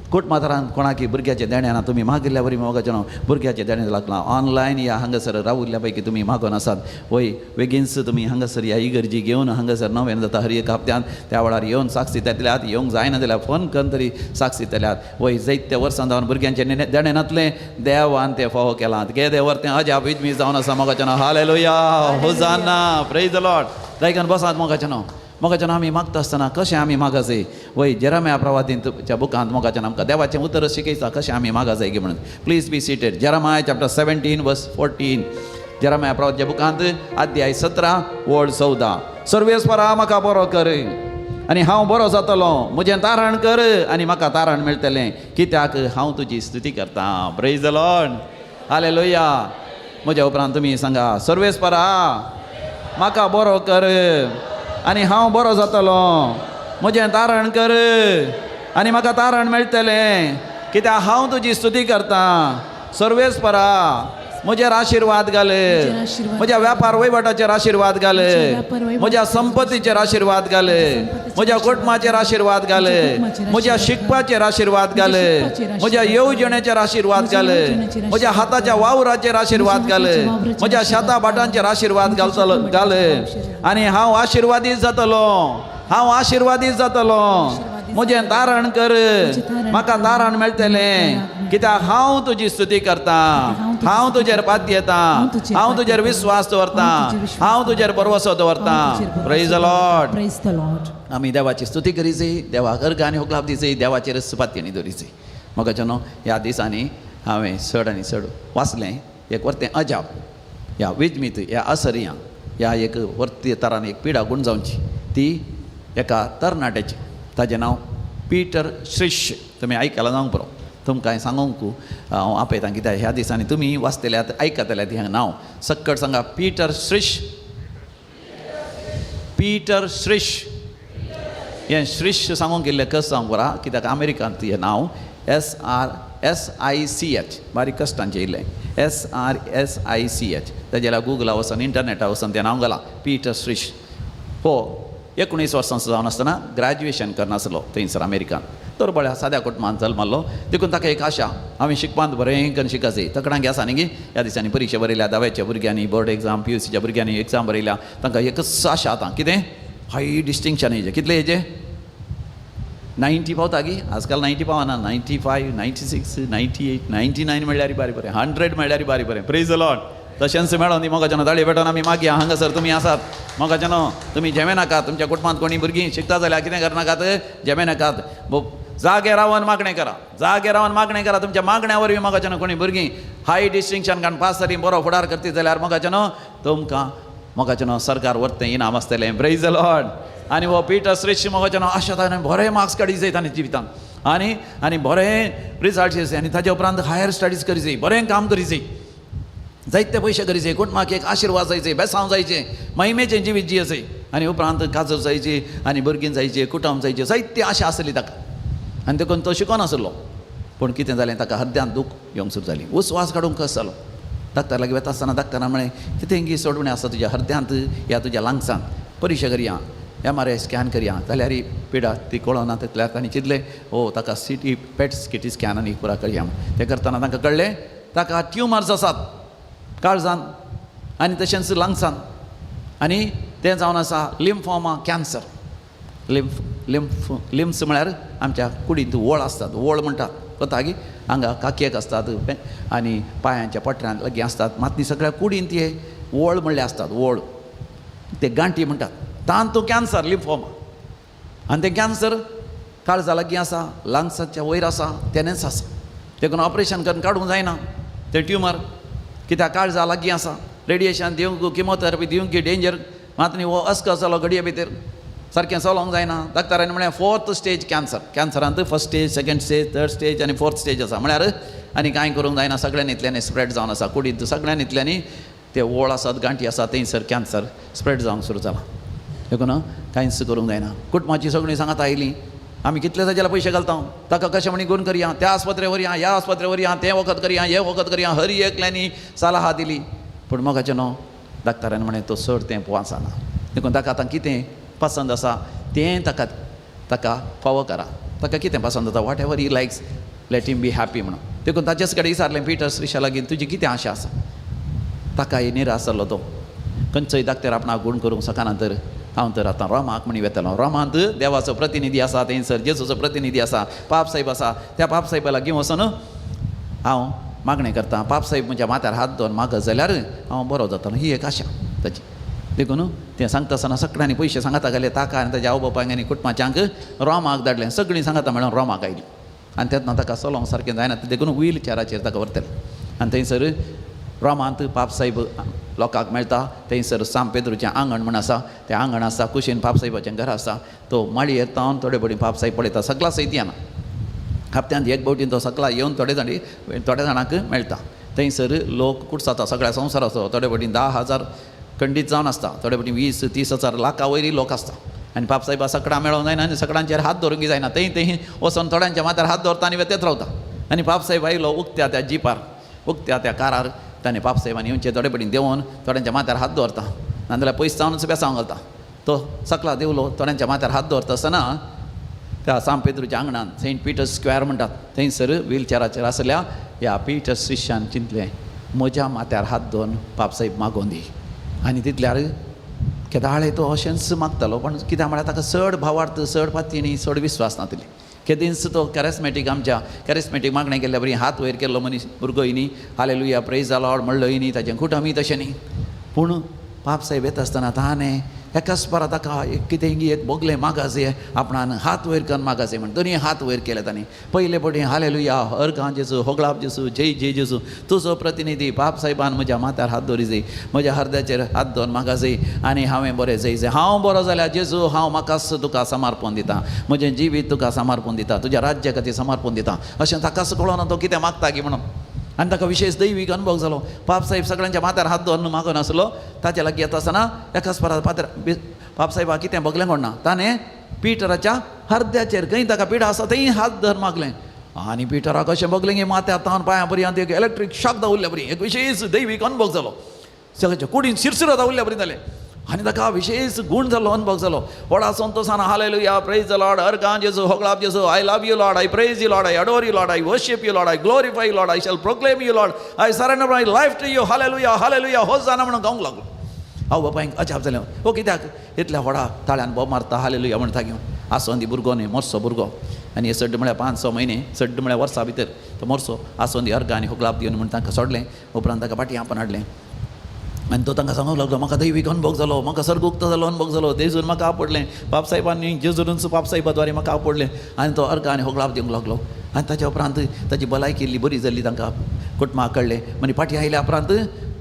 कुटमाथारान कोणाकी भुरग्याचें देणें ना, तुमी मागिल्ल्या वरी मोगाचें नांव भुरग्याचें देणें लागलां. ऑनलायन या हांगासर रावुल्ल्या पैकी तुमी मागोन आसात, वय बेगीनच तुमी हांगासर ह्या इगर्जी घेवन हांगासर नवेन जाता हर एक हप्त्यान त्या वेळार येवन साक्ष दितल्यात. येवंक जायना जाल्यार फोन करून तरी साक्ष दितल्यात. वय जायत्या वर्सां जावन भुरग्यांचें देणें नातलें देवान तें फावो केलां. केदें वर तें अजाप विजमी जावन आसा. मोगाचें नांव hallelujah, hosanna, praise the Lord. जायकान बसात. मोगाचें नांव, मोगाच्यान आमी मागता आसतना कशें आमी मागाजय, वय जेराम्या प्रवादींच्या बुकांत मोगाच्यान आमकां देवाचें उतर शिकयता कशें आमी मागाजय की म्हणून. Please be seated. Jeremiah chapter 17 verse 14. जेराम्या प्रवादीच्या बुकांत अध्याय 17 ओळ 14. सर्वेस्परा म्हाका बरो कर आनी हांव बरो जातलो, म्हजें तारण कर आनी म्हाका तारण मेळटलें, कित्याक हांव तुजी स्तुती करतां. Praise the Lord. Hallelujah. म्हज्या उपरांत तुमी सांगा, सर्वेस्परा म्हाका बरो कर आनी हांव बरो जातलो, म्हजें तारण कर आनी म्हाका तारण मेळटलें, कित्याक हांव तुजी स्तुती करतां. सर्वेस्परा म्हजेर आशिर्वाद घाल, म्हज्या व्यापार वहिवाटाचेर आशिर्वाद घाल, म्हज्या संपत्तीचेर आशिर्वाद घाल, म्हज्या कुटुंबाचेर आशिर्वाद घाल, म्हज्या शिकपाचेर आशिर्वाद घाल, म्हज्या येवजणेचेर आशिर्वाद घाल, म्हज्या हाताच्या वावराचेर आशिर्वाद घाल, म्हज्या शेता भाटांचेर आशिर्वाद घालतलो घाल आनी हांव आशिर्वादीत जातलो, हांव आशिर्वादीत जातलो. म्हजें तारण कर, म्हाका तारण मेळटलें, कित्याक हांव तुजी स्तुती करतां, हांव तुजेर पातयेतां, हांव तुजेर विस्वास दवरतां, हांव तुजेर भरवसो दवरतां. Praise the Lord. Praise the Lord. आमी देवाची स्तुती करीची, देवाक अर्घ आनी होकलाप दिची, देवाचेर पातयेणी दवरीची. म्हाका न्हू ह्या दिसांनी हांवें चड आनी चड वाचलें एक वर्तें अजाप ह्या विजमीत ह्या असरिया ह्या एक वर्ती तरान एक पिडा गुण जावची ती एका तरणाट्याची, ताजें नांव पीटर श्रिश. तुमी आयकलां जावंक पुरो, तुमकां हांवें सांगूंक हांव आपयतां कित्याक ह्या दिसांनी तुमी वाचतल्यात आयकतल्यात हें नांव. सक्कड सांगा, पीटर श्रिश. पीटर श्रिश. हें श्रिश सांगूंक गेल्लें कस जावंक पुरो, कित्याक अमेरिकांत हें नांव SRSICH बारीक कश्टांचें येयलें SRSICH. तेजें जाल्यार गुगला वचून इंटरनेटा वचून तें नांव घालां, पीटर श्रिश. हो 19 वर्सांचो जावन आसतना ग्रॅज्युएशन करनासलो थंयसर अमेरिकान. तर बळ्या साद्या कुटुंबान जल्मल्लो देखून ताका एक आशा हांवें शिकपांत बरें करून शिकायचें तकडांक आसा न्ही ह्या दिसांनी परिक्षा बरयल्या धाव्याच्या भुरग्यांनी बोर्ड एग्जाम PUCच्या भुरग्यांनी एग्जाम बरयल्या तांकां एकच आशा आतां कितें हाय डिस्टिंक्शन येयचें कितलें येयचें 90 पावता गी आजकाल 90 पावना 95 96 98 99 म्हणल्यार बारी बरें 100 म्हणल्यार बारी बरें प्रेज the Lord तशेंच मेळोन दी मोगाच्यानो ताळी पेटोवन आमी मागया हांगासर तुमी आसात मोगाच्यानो तुमी झेमे नाकात तुमच्या कुटुंबांत कोणी भुरगीं शिकता जाल्यार कितें करनाकात झेमे नाकात जागे रावन मागणें करा जागे रावन मागणें करा तुमच्या मागण्या वरवीं मोगाच्यानो कोणी भुरगीं हाय डिस्टिंक्शन काडून पास जालीं बरो फुडार करती जाल्यार मोगाच्यानो तुमकां मोगाच्यानो सरकार वरतें इनाम आसतलें प्रेज the Lord आनी हो पीटर श्रेष्ठ मोगाच्यानो आशा ताणें बरे मार्क्स काडी जाय ताणें जिवितांत आनी आनी बरें रिजल्ट येयचे आनी ताजे उपरांत हायर स्टडीज करी जाय बरें काम करी जाय जायते पयशे करीचे कुटुंबाक एक आशिर्वाद जायचे बेसांव जायचे महिमेचें जिवीत जियेचें आनी उपरांत काजर जायची आनी भुरगीं जायचे कुटुंब जायचे जायती आशा आसली ताका आनी देखून तो शिकोन आसलो पूण कितें जालें ताका हद्द्यान दूख येवंक सुरू जाली उस्वास काडूंक कस जालो डाक्टर लागीं वता आसतना डाक्टरान म्हळें कितें गी सोडवणें आसा तुज्या हद्द्यांत या तुज्या लंग्सांत परिक्षा करया MRI scan करया जाल्यार पिडा ती कळना तितल्यार तांणी चिंतलें ओ ताका CT पेट सिटी स्कॅन आनी पुरा करया तें करतना तांकां कळ्ळें ताका ट्युमर्स आसात काळजान आनी तशेंच लंग्सान आनी तें जावन आसा lymphoma cancer lymph lymph limbs म्हळ्यार आमच्या कुडींत वळ आसतात वळ म्हणटात कोता गी हांगा काकयेक आसतात आनी पांयांच्या पटऱ्यांत लागीं आसतात मात ती सगळ्या कुडींत ते वळ म्हणले आसतात वळ ते गांठी म्हणटात तांतू कॅन्सर लिम्फोमा आनी तें कॅन्सर काळजा लागीं आसा लंग्साच्या वयर आसा तेणेंच आसा देखून ऑपरेशन करून काडूंक जायना तें ट्युमर कित्याक काळजा लागीं आसा रेडिएशन दिवंक किमोथेरपी दिवंक डेंजर मात न्ही हो अस्कस जालो घडये भितर सारकें चलोवंक जायना डाक्टरांनी म्हळें फोर्थ स्टेज कॅन्सर कॅन्सरांत first stage second stage third stage आनी फोर्थ स्टेज आसा म्हळ्यार आनी कांय करूंक जायना सगळ्यांनी इतल्यांनी स्प्रेड जावन आसा कुडींत सगळ्यांनी इतल्यांनी ते वळ आसात गांठी आसात थंयसर कॅन्सर स्प्रेड जावंक सुरू जाला देखून कांयच करूंक जायना कुटुंबाची सगळीं सांगात आयलीं आमी कितले जाल्यार पयशे घालता ताका कशें म्हणी गुण करया त्या आस्पत्रे व्हरया ह्या आस्पत्रे व्हरया तें वखद करया हें वखद करया हर एकल्यांनी सलाह दिली पूण मोगाचें न्हू डाक्टरान म्हळें तो चड तें वाचना देखून ताका आतां कितें पसंद आसा तें ताका ताका फावो करा ताका कितें पसंद आसा whatever he likes let him be happy म्हणून देखून ताचेच कडेन विचारलें पीटर श्रीशा लागीं तुजी कितें आशा आसा ताका निराश जालो तो खंयचोय डाक्टर आपणाक गूण करूंक शकना तर हांव तर आतां रोमाक म्हणी वेतलो रोमांत देवाचो प्रतिनिधी आसा थंयसर जेजूचो प्रतिनिधी आसा पाप साहेब आसा त्या पाप साहेबा लागीं वचून हांव मागणें करता पाप साहेब म्हज्या माथ्यार हात दवरून मागत जाल्यार हांव बरो जातलो ही एक आशा ताची देखून तें सांगता आसतना सगळ्यांनी पयशे सांगाता घाले ताका आनी ताज्या आवय बापायक आनी कुटुंबाच्यांक रोमाक धाडलें सगळीं सांगाता म्हणून रोमाक आयलीं आनी तेन्ना ताका चलोवंक सारकें जायना देखून व्हील चेराचेर ताका व्हरतलें आनी थंयसर रोमांत पाप साहेब लोकांक मेळटा थंयसर सांत पेद्रूचें आंगण म्हण आसा तें आंगण आसा कुशीन पाप साहेबाचें घर आसा तो माळयेर तावन थोडे भटी पाप साहेब पळयता सगळा सयत येना हप्त्यांत एक फावटीन तो सगळा येवन थोडे जाणी थोड्या जाणांक मेळटा थंयसर लोक कुडसाता सगळ्या संवसाराचो थोडे फावटी 10,000 खंडीत जावन आसता थोडे फावटी 20-30 हजार लाखां वयरी लोक आसता आनी पाप साहेबा सगळां मेळोंक जायना आनी सगळ्यांचेर हात दवरूंक जायना थंय थंय वचोन थोड्यांच्या माथ्यार हात दवरता आनी वेतेच रावता आनी पाप साहेब आयलो उक्त्या त्या जिपार उक्त्या त्या कारार ताणें पाप साहेबान येवचें थोडे फावटी देंवोन थोड्यांच्या माथ्यार हात दवरता नाजाल्यार पयस जावनच बेसांव घालता तो सकला देंवलो थोड्यांच्या माथ्यार हात दवरता आसतना त्या सांत पेद्रूच्या आंगणान सेंट पीटर्स स्क्वेअर म्हणटात थंयसर व्हीलचेराचेर आसल्या ह्या पीटर शिश्यान चिंतलें म्हज्या माथ्यार हात दवरून पाप साहेब मागोवन दी आनी तितल्यार केदाळे तो अशेंच मागतालो पण कित्याक म्हळ्यार ताका चड भावार्थ चड पातयेणी चड विस्वास नासली केदींच तो कॅरेस्मेटीक आमच्या कॅरेस्मेटीक मागणें केल्ल्या बरी हात वयर केल्लो मनीस भुरगोय न्ही हालेलुया प्रेज the Lord म्हणलोय न्ही ताचें कुटुंबूय तशें न्ही पूण पाप साहेब येता आसतना ताणें एकाच परा ताका एक कितें एक बोगलें मागाजे आपणान हात वयर करून मागाजे म्हण दोनूय हात वयर केले तांणी पयले पटी हालेलुया अर्गां जेजू होगळाप जेजू जय जय जेजू तुजो प्रतिनिधी पाप साहेबान म्हज्या माथ्यार हात दवरी जाय म्हज्या हरद्याचेर हात दवरून मागाजे आनी हांवें बरें जय जय हांव बरो जाल्यार जेजू हांव म्हाकाच तुका समर्पण दिता म्हजें जिवीत तुका समर्पण दिता तुज्या राज्या खातीर समर्पण दिता अशें ताकाच कळना तो कितें मागता की म्हणून आनी ताका विशेश दैवीक अनुभव जालो पाप साहेब सगळ्यांच्या माथ्यार हात दवरून मागून आसलो ताच्या लागीं येता आसतना एकाच परात पात्र पाप साहेबा कितें बगलें कोण ना ताणें पिटराच्या हरद्याचेर खंय ताका पिडा आसा थंय हात धर मागलें आनी पिटराक अशें बगलें की माथ्यार तावन पांयां पर्यंत एक इलेक्ट्रीक शॉक दावल्ल्या बरी एक विशेश दैवीक अनुभव जालो सगळ्याच्या कुडीन शिरशिरो दावल्ल्या बरी जालें आनी ताका विशेश गूण जालो, अनुभव जालो. व्हडा संतोशान हालेलुया, प्रेज the Lord, अर्गां जेजू, होगळाप जेजू, I love you Lord, I praise you Lord, I adore you Lord, I worship you Lord, I glorify you Lord, I shall proclaim you Lord, I surrender my life to you, hallelujah, hallelujah, hosanna म्हणून गावंक लागलो. हांव बापायक अजाप जालें, हो कित्याक इतल्या व्हडा ताळ्यान बोब मारता हालेलुया म्हणटा घेवन. आसोन दी भुरगो न्ही, मोरसो भुरगो, आनी हे सड्ड म्हळ्यार 5-6 म्हयने, सड्ड म्हळ्यार वर्सा भितर तो मोरसो आसोन दी अर्गां आनी होगळाप दिवन म्हण तांकां सोडलें. उपरांत ताका फाटीं आपण हाडलें आनी तो तांकां सांगूंक लागलो, म्हाका दैवीक अनुभव जालो, म्हाका सर्ग उक्तो जालो अनुभव जालो, जेजून म्हाका आपडलें, बापसाहेबांनी जेजूनच बापसाहेबा द्वारे म्हाका आपडलें. आनी तो अर्गां आनी होगळाप दिवंक लागलो. आनी ताच्या उपरांत ताची भलायकी इल्ली बरी जाल्ली तांकां कुटुंबाक कळ्ळें. मागीर फाटीं आयल्या उपरांत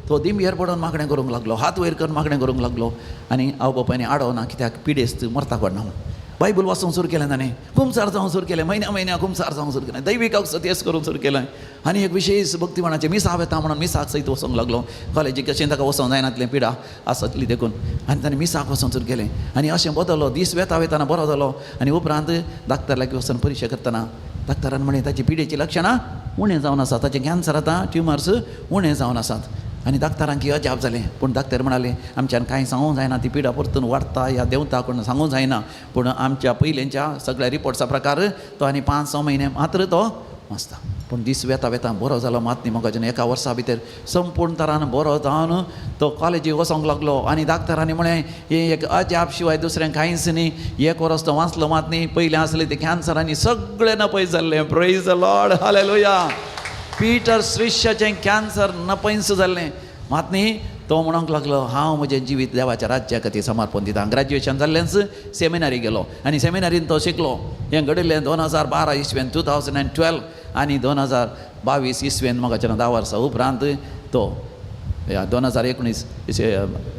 तो दिंबयेर पडून मागणें करूंक लागलो, हात वयर करून मागणें करूंक लागलो. आनी आवय बापायनी आडवना कित्याक पिडेस्त मरता पडना म्हूण. बायबल वाचूंक सुरू केलें ताणें, कुमसार जावंक सुरू केलें, म्हयन्या म्हयन्या कुमसार जावंक सुरू केलें, दैवीक औषध करूंक सुरू केलें. आनी एक विशेश भक्तिमानाचें मिसा वेता म्हणून मिसाक सयत वचूंक लागलो. कॉलेजीक कशें ताका वचोंक जायनातलें, पिडा आसतली देखून. आनी ताणें मिसाक वचोंक सुरू केलें आनी अशें बदललो, दीस वेता वेताना बरो जालो. आनी उपरांत डाक्टर लागीं वचून परिक्षा करतना डाक्टरान म्हणलें ताची पिडेचीं लक्षणां उणें जावन आसात, ताचें कॅन्सर आतां ट्युमर्स उणें जावन आसात. आनी डाक्टरांक अजाप जालें, पूण डाक्टर म्हणाले आमच्यान कांय सांगूंक जायना, ती पिडा परतून वाडटा या देंवता कोण सांगूंक जायना, पूण आमच्या पयलींच्या सगळ्या रिपोर्ट्सा प्रकार तो आनी 5-6 म्हयने मात्र तो वाचता. पूण दीस वेता वेता बरो जालो मात न्ही म्हाका एका वर्सा भितर संपूर्ण तरान बरो जावन तो कॉलेजीक वचोंक लागलो. आनी डाक्टरांनी म्हळें हें एक अजाप शिवाय दुसरें कांयच न्ही, एक वर्स तो वाचलो मात न्ही, पयलें आसलें तें कॅन्सर आनी सगळें नपयत जाल्लें. Praise the Lord, hallelujah. Peter श्रिश्याचें कॅन्सर नपयस जाल्लें मात न्ही, तो म्हणूंक लागलो हांव म्हजें जिवीत देवाच्या राज्या खातीर समर्पण दिता. ग्रॅज्युएशन जाल्लेंच सेमिनारी गेलो आनी सेमिनारीन तो शिकलो. हें घडिल्लें 2012 इसवेन, 2012, आनी 2022 इसवेन म्हाका 10 वर्सां उपरांत तो 2019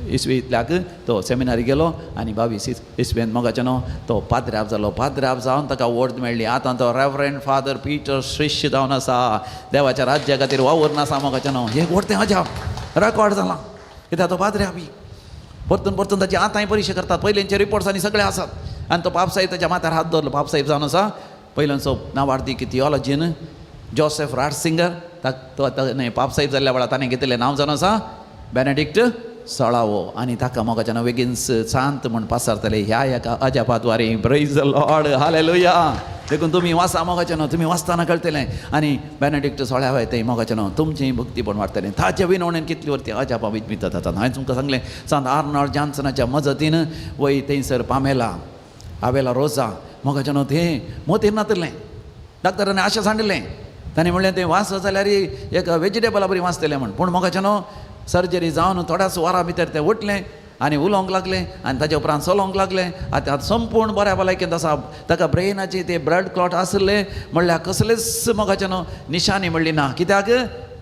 इसवींतल्याक तो सेमिनारी गेलो आनी 22 इसवेन मोगाच्यानो तो पाद्र्याब जालो. पाद्र्याब जावन ताका वोर्द मेळ्ळी. आतां तो रेवरंड फादर पीटर श्रेश्ठ जावन आसा, देवाच्या राज्या खातीर वावुरून आसा. मोगाच्यानो हें व्हडलें अजाप रेकॉर्ड जालां कित्याक तो पाद्र्याबी परतून परतून ताची आतांय परिक्षा करतात, पयलींचे रिपोर्ट्स आनी सगळे आसात. आनी तो बापसाहेब ताच्या माथ्यार हात दवरलो. बापसाहेब जावन आसा पयल्यांचो नांवार्दीक थियोलॉजीन जोसेफ राटसिंगर, तो आतां पापसाहेब जाल्ल्या वेळार ताणें घेतिल्लें नांव जावन आसा बेनेडिक्ट सळावो. आनी ताका मोगाच्यान वेगींच शांत म्हूण पासारतले ह्या एका अजापाद्वारे. Praise the Lord, hallelujah. देखून तुमी वाचा मोगाच्यान, तुमी वाचतना कळटलें. आनी बेनेडिक्ट सोळ्या तें मोगाच्यान तुमचें भक्तीपण वाडटलें. ताच्या विनवणेन कितली वरती अजापां विजमीत जातात. हांवें तुमकां सांगलें सांत आर्नॉल्ड जॉन्सनाच्या मजतीन वय थंयसर पामेला आवेला रोजा मोगाच्यान तें मोतीर नातलें. डाक्टरांनी आशा सांडिल्लें, ताणें म्हणलें तें वाचत जाल्यार एक वेजिटेबला बरी वाचतलें म्हण. पूण मोगाच्यान सर्जरी जावन थोड्याच वरां भितर तें उठलें आनी उलोवंक लागलें आनी ताच्या उपरांत चलोवंक लागलें. आतां संपूर्ण बऱ्या भलायकेंत आसा. ताका ब्रेनाचे ते ब्लड क्लॉट आसले म्हणल्यार कसलेच मोगाच्यान निशाणी म्हणली ना. कित्याक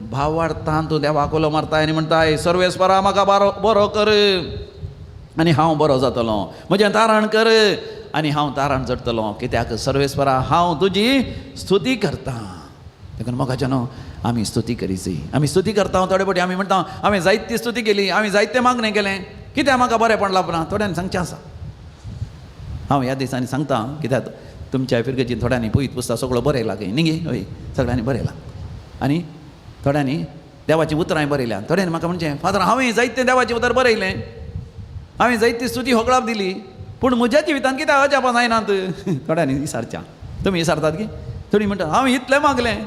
भावार्थान तूं देवाक उलो मारताय आनी म्हणटाय सर्वेस्परा म्हाका बरो बरो कर आनी हांव बरो जातलो, म्हजें तारण कर आनी हांव तारण चडटलो, कित्याक सर्वेस्परा हांव तुजी स्तुती करतां. देखून मोगाच्यान आमी स्तुती करीची. आमी स्तुती करता थोडे फावटी आमी म्हणटा हांवें जायती स्तुती केली, हांवें जायतें मागणें केलें, कित्याक म्हाका बरेंपण लाभना? थोड्यांनी सांगचें आसा. हांव ह्या दिसांनी सांगता कित्याक तुमच्या फिरगेचीन थोड्यांनी पयत पुस्तक सगळो बरयला खंय न्ही गे? हय, सगळ्यांनी बरयला आनी थोड्यांनी देवाचीं उतरांय बरयल्या. थोड्यांनी म्हाका म्हणचें फादर हांवें जायतें देवाचें उतर बरयलें, हांवें जायती स्तुती होगळाप दिली, पूण म्हज्या जिवितांत कित्याक अजापां जायनात? थोड्यांनी विसारच्या. तुमी विसारतात की थोडीं म्हणटा हांवें इतलें मागलें,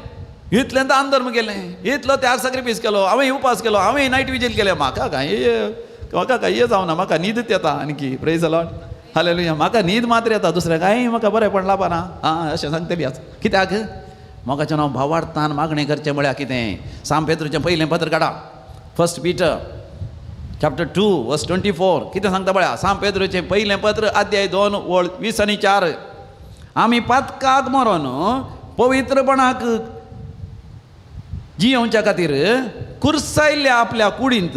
इतलें दान धर्म केलें, इतलो त्याग सॅक्रिफायस केलो, हांवें उपास केलो, हांवें नायट विजील केलें, म्हाका कांय जावना, म्हाका न्हीदच येता. आणकी प्रेज the Lord, hallelujah. म्हाका न्हीद मात्र येता, दुसरें कांय म्हाका बरेंपण लाभना. आं, अशें सांगतली आज. कित्याक मोगाचें नांव भावार्थान मागणें करचें म्हळ्यार कितें? सांत पेत्रूचें पयलें पत्र काडा, 1 पीटर चॅप्टर 2 वर्स 24. कितें सांगता पळया? सांत पेत्रूचें पयलें पत्र अध्याय 2 ओळ 20 आनी 4. आमी पातकाक मरोन पवित्रपणाक जियोवच्या खातीर कुर्सायल्ल्या आपल्या कुडींत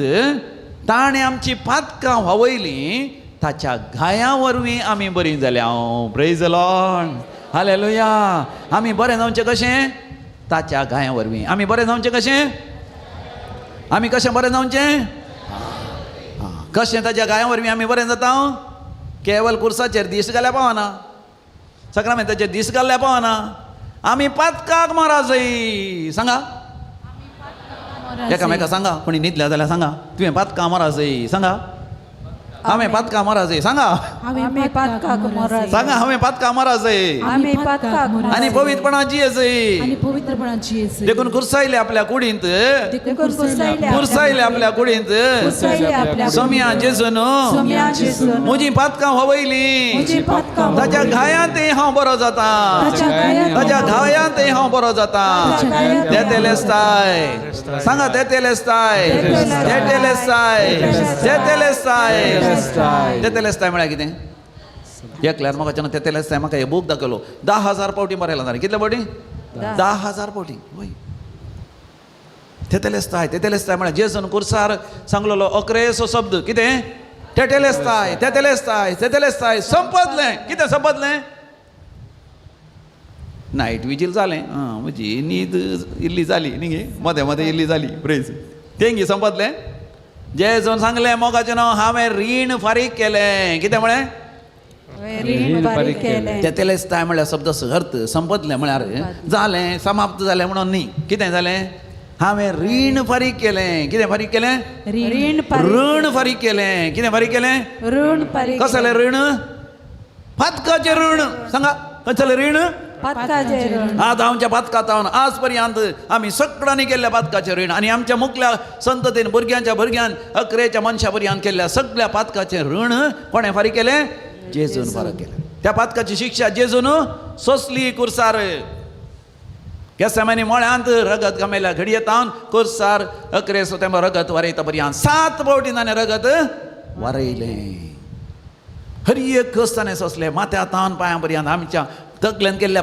ताणें आमची पातकां व्हांवयलीं, ताच्या घाया वरवीं आमी बरीं जाल्या. Praise the Lord, hallelujah. आमी बरें जावचें कशें? ताच्या घाया वरवीं आमी बरें जावचें कशें? आमी कशें बरें जावचें? कशें ताच्या घाया वरवीं आमी बरें जाता? केवल कुर्साचेर दीस घाल्यार पावना, सक्रामेंताचेर दीस घाल्यार पावना, आमी पातकाक मराजय. सांगा एकामेका, सांगा कोणी न्हिदल्या जाल्यार सांगा तुवें पातकां मराजय. सांगा हांवें पातकां मराजय. सांगा, आमी पातकाक मराजय. सांगा, हांवें पातकां मराजय आमी पातकाक आनी पवित्रपणा जियेजय. आनी पवित्रपणाची येजय. देखून कुर्सायले आपल्या कुडींत, देखून कुर्सायले कुर्सायले आपल्या कुडींत कुर्सायले आपल्या सोम्या जेजून सोम्या जेजून म्हजी पातकां व्हवयली. म्हजी पातकां ताच्या घायांत हांव बरो जाता, ताच्या ताच्या घायांत हांव बरो जाता. तेतेलेस्ताय. सांगा, तेतेलेस्ताय, तेतेलेस्ताय, तेतेलेस्ताय, तेतेलेस्ताय म्हळ्यार कितें? एकल्यान म्हाका जेन्ना तेतेलेस्ताय म्हाका हे बूक दाखयलो, 10,000 पावटी बरयला ताणें. कितले पावटी? 10,000 पावटी. वय, तेतेलेस्ताय, तेतेलेस्ताय म्हळ्यार जेजून कुर्सार सांगलेलो अकरेसो शब्द कितें? तेतेलेस्ताय, तेतेलेस्ताय, तेतेलेस्ताय. संपतलें. कितें संपतलें? नायट विजील जालें. आं, म्हजी न्हीद इल्ली जाली न्ही गे, मदें मदें इल्ली जाली प्रेज तेंगी संपतलें. जेजून सांगलें मोगाचें नांव, हांवें रीण फारीक केलें. कितें म्हळें? रीण फारीक केलें. तेतेलेस्ताय म्हळ्यार शब्दाचो अर्थ संपतलें म्हळ्यार जालें, समाप्त जालें म्हणून न्ही. कितें जालें? हांवें रीण फारीक केलें. कितें फारीक केलें? रीण ऋण फारीक केलें. कितें फारीक केलें? ऋण फारीक. कसलें रीण? पातकाचें ऋण. सांगा, कसलें रीण? पातकाचें ऋण. आज आमच्या पातकांत आज पर्यंत आमी सगळ्यांनी केल्ल्या पातकाचें रीण आनी आमच्या मुखल्या संततीन भुरग्यांच्या भुरग्यान अकरेच्या मनशा पर्यंत केल्ल्या सगळ्या पातकाचें ऋण कोणें फारीक केलें? जेजून फारीक केलें. त्या पातकाची शिक्षा जेजून सोंसली कुर्सार. गेसेमानी मळ्यांत रगत गमेल्या घडये तावन कुर्सार अकरेसो तेंपा रगत वारयता पर्यंत 7 फावटी ताणें रगत वारयलें. हर एक कस ताणें सोंसलें, माथ्या तावन पांयां पर्यंत. आमच्या तकलेन केल्ल्या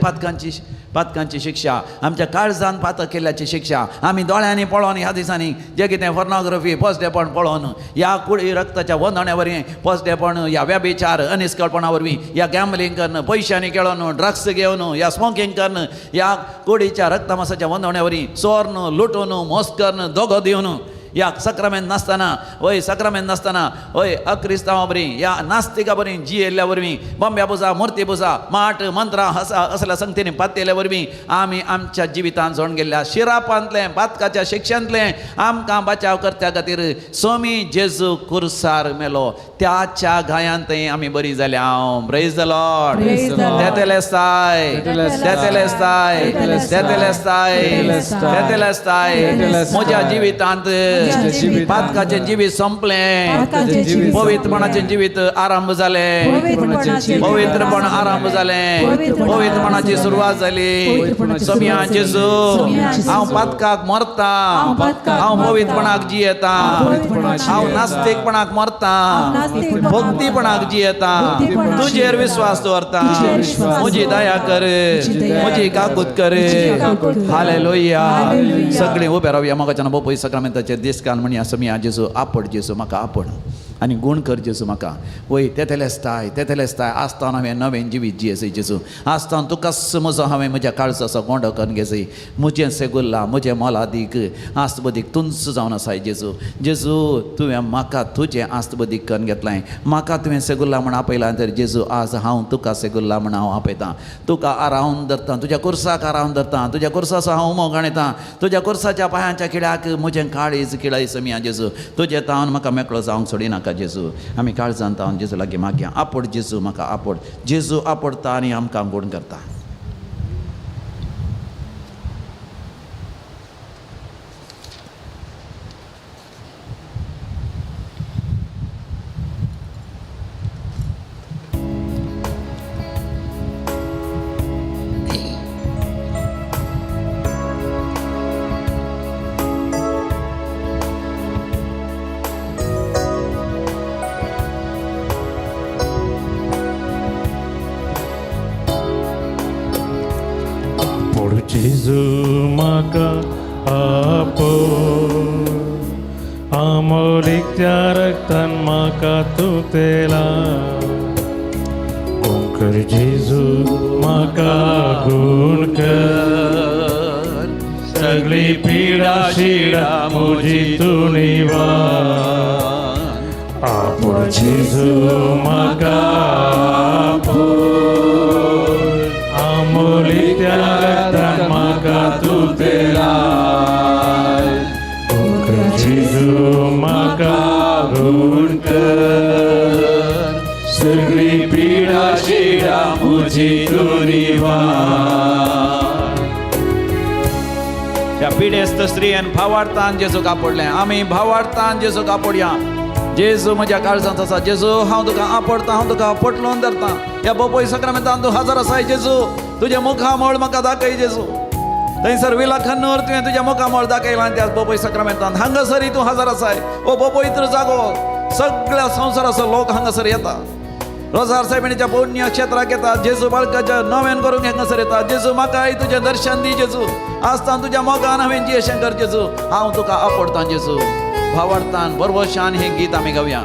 पातकांची शिक्षा, आमच्या काळजान पातक केल्ल्याची शिक्षा, आमी दोळ्यांनी पळोवन ह्या दिसांनी जे कितें फोर्नोग्राफी पोसडेपण पळोवन, ह्या कुडी रक्ताच्या वंदण्या वरवीं पोसडेपण, ह्या व्यभिचार अनिस्कळपणा वरवीं, ह्या गॅम्बलिंग करून, पयशांनी खेळोन, ड्रग्स घेवन, ह्या स्मोकींग करून, ह्या कुडीच्या रक्तमासाच्या वंदण्या वरवीं चोरन, लुटून, मोस करून, दोगो दिवन, ह्या सक्रामेंत नासतना, वय सक्रामेंत नासतना, वय अक्रिस्तांवा बरी, ह्या नास्तिका बरी जियेल्ल्या वरवीं, बॉम्ब्या पुजा, मुर्ती पुजा, माट मंत्रां हसा असल्या संगतींनी पातयेल्ल्या वरवीं आमी आमच्या जिवितांत जोडून गेल्ल्या शिरापांतलें पातकाच्या शिक्षांतलें आमकां बचाव करत्या खातीर स्वामी जेजू कुर्सार मेलो. त्याच्या घायांत आमी बरी जाल्या. Praise the Lord. तेतेलेस्ताय, तेतेलेस्ताय, तेतेलेस्ताय, तेतेलेस्ताय. म्हज्या जिवितांत पातकाचें जिवीत संपलें, पवित्रपणाचें जिवीत आरंभ जालें, पवित्रपण आरंभ जालें, पवित्रपणाची सुरवात जाली. सोम्या जेजू, हांव पातकाक मरता, हांव पवित्रपणाक जियेता, हांव नास्तिकपणाक मरता, भक्तीपणाक जियेता, तुजेर विस्वास दवरता. म्हजी दया कर, म्हजी काकूत कर. हालेलुया. सगळीं उबे रावया. म्हाका बापूय सक्रामेंताचेर दिसकान म्हणया, सोम्या जेजू आपड, जेजू म्हाका आपड आनी गूण कर जेजू म्हाका. वय तेतेलेस्ताय, तेतेलेस्ताय. आसतना हांवें नवें जिवीत जियेसय जेजू, आसतना तुकाच म्हजो हांवें म्हज्या काळजाचो गोंडो करून घेसय. म्हजें सेगुल्ला, म्हजें मोलादीक आस्तबदीक तुंच जावन आसाय जेजू. जेजू तुवें म्हाका तुजें आस्तबदीक करून घेतलें, म्हाका तुवें सेगुल्ला म्हण आपयलां तर जेजू आज हांव तुका सेगुल्ला म्हण हांव आपयतां. तुका आरावन धरतां, तुज्या कुर्साक आरावन धरतां, तुज्या कुर्साचो हांव उमो गणयतां, तुज्या कुर्साच्या पांयांच्या किड्याक म्हजें काळीज किळाय समिया जेजू. तुजें तावन म्हाका मेकळो जावंक सोडिनाका जेजू. आमी काळजान तावन जेजू लागीं मागया, आपड जेजू म्हाका आपड. जेजू आपडता आनी आमकां गूण करता. जेजू म्हाका आपड, आमोलीक त्या रक्तान म्हाका तूं तेला. गुण कर जेजू म्हाका गुण कर, सगळी पिडा शिडा म्हजी तूं निवार. आपड जेजू म्हाका आपड, आमोली त्या रक्तान म्हाका तूं तेला. गुण कर जेजू म्हाका गुण कर. पिडेस्त स्त्रियेन भावार्थान जेजूक आपडलें. आमी भावार्थान जेजूक आपडया. जेजू म्हज्या काळजांत आसा. जेजू हांव तुका आपडटा, हांव तुका पटलोवन धरता. ह्या बोपोय सक्रमेंतान तूं हजर आसाय जेजू. तुजें मुखामळ म्हाका दाखय जेजू. थंयसर विलाखन्नूर तुवें तुज्या मुखामळ दाखयलां त्या बोपोय सक्रमेंतान. हांगासरय तूं हजर आसाय. ओ पवित्र जागो, सगळ्या संवसाराचो लोक हांगासर येता. रोजार सायबिणीच्या पुण्य क्षेत्राक येता. जेजू बाळकाच्या नव्यान करूंक हांगासर येता. जेजू म्हाकाय तुजें दर्शन दी जेजू. आसतान तुज्या मोगान हांवें जियेशें कर जेजू. हांव तुका आपडतां जेजू. भावार्थान बरवशान हें गीत आमी गावया.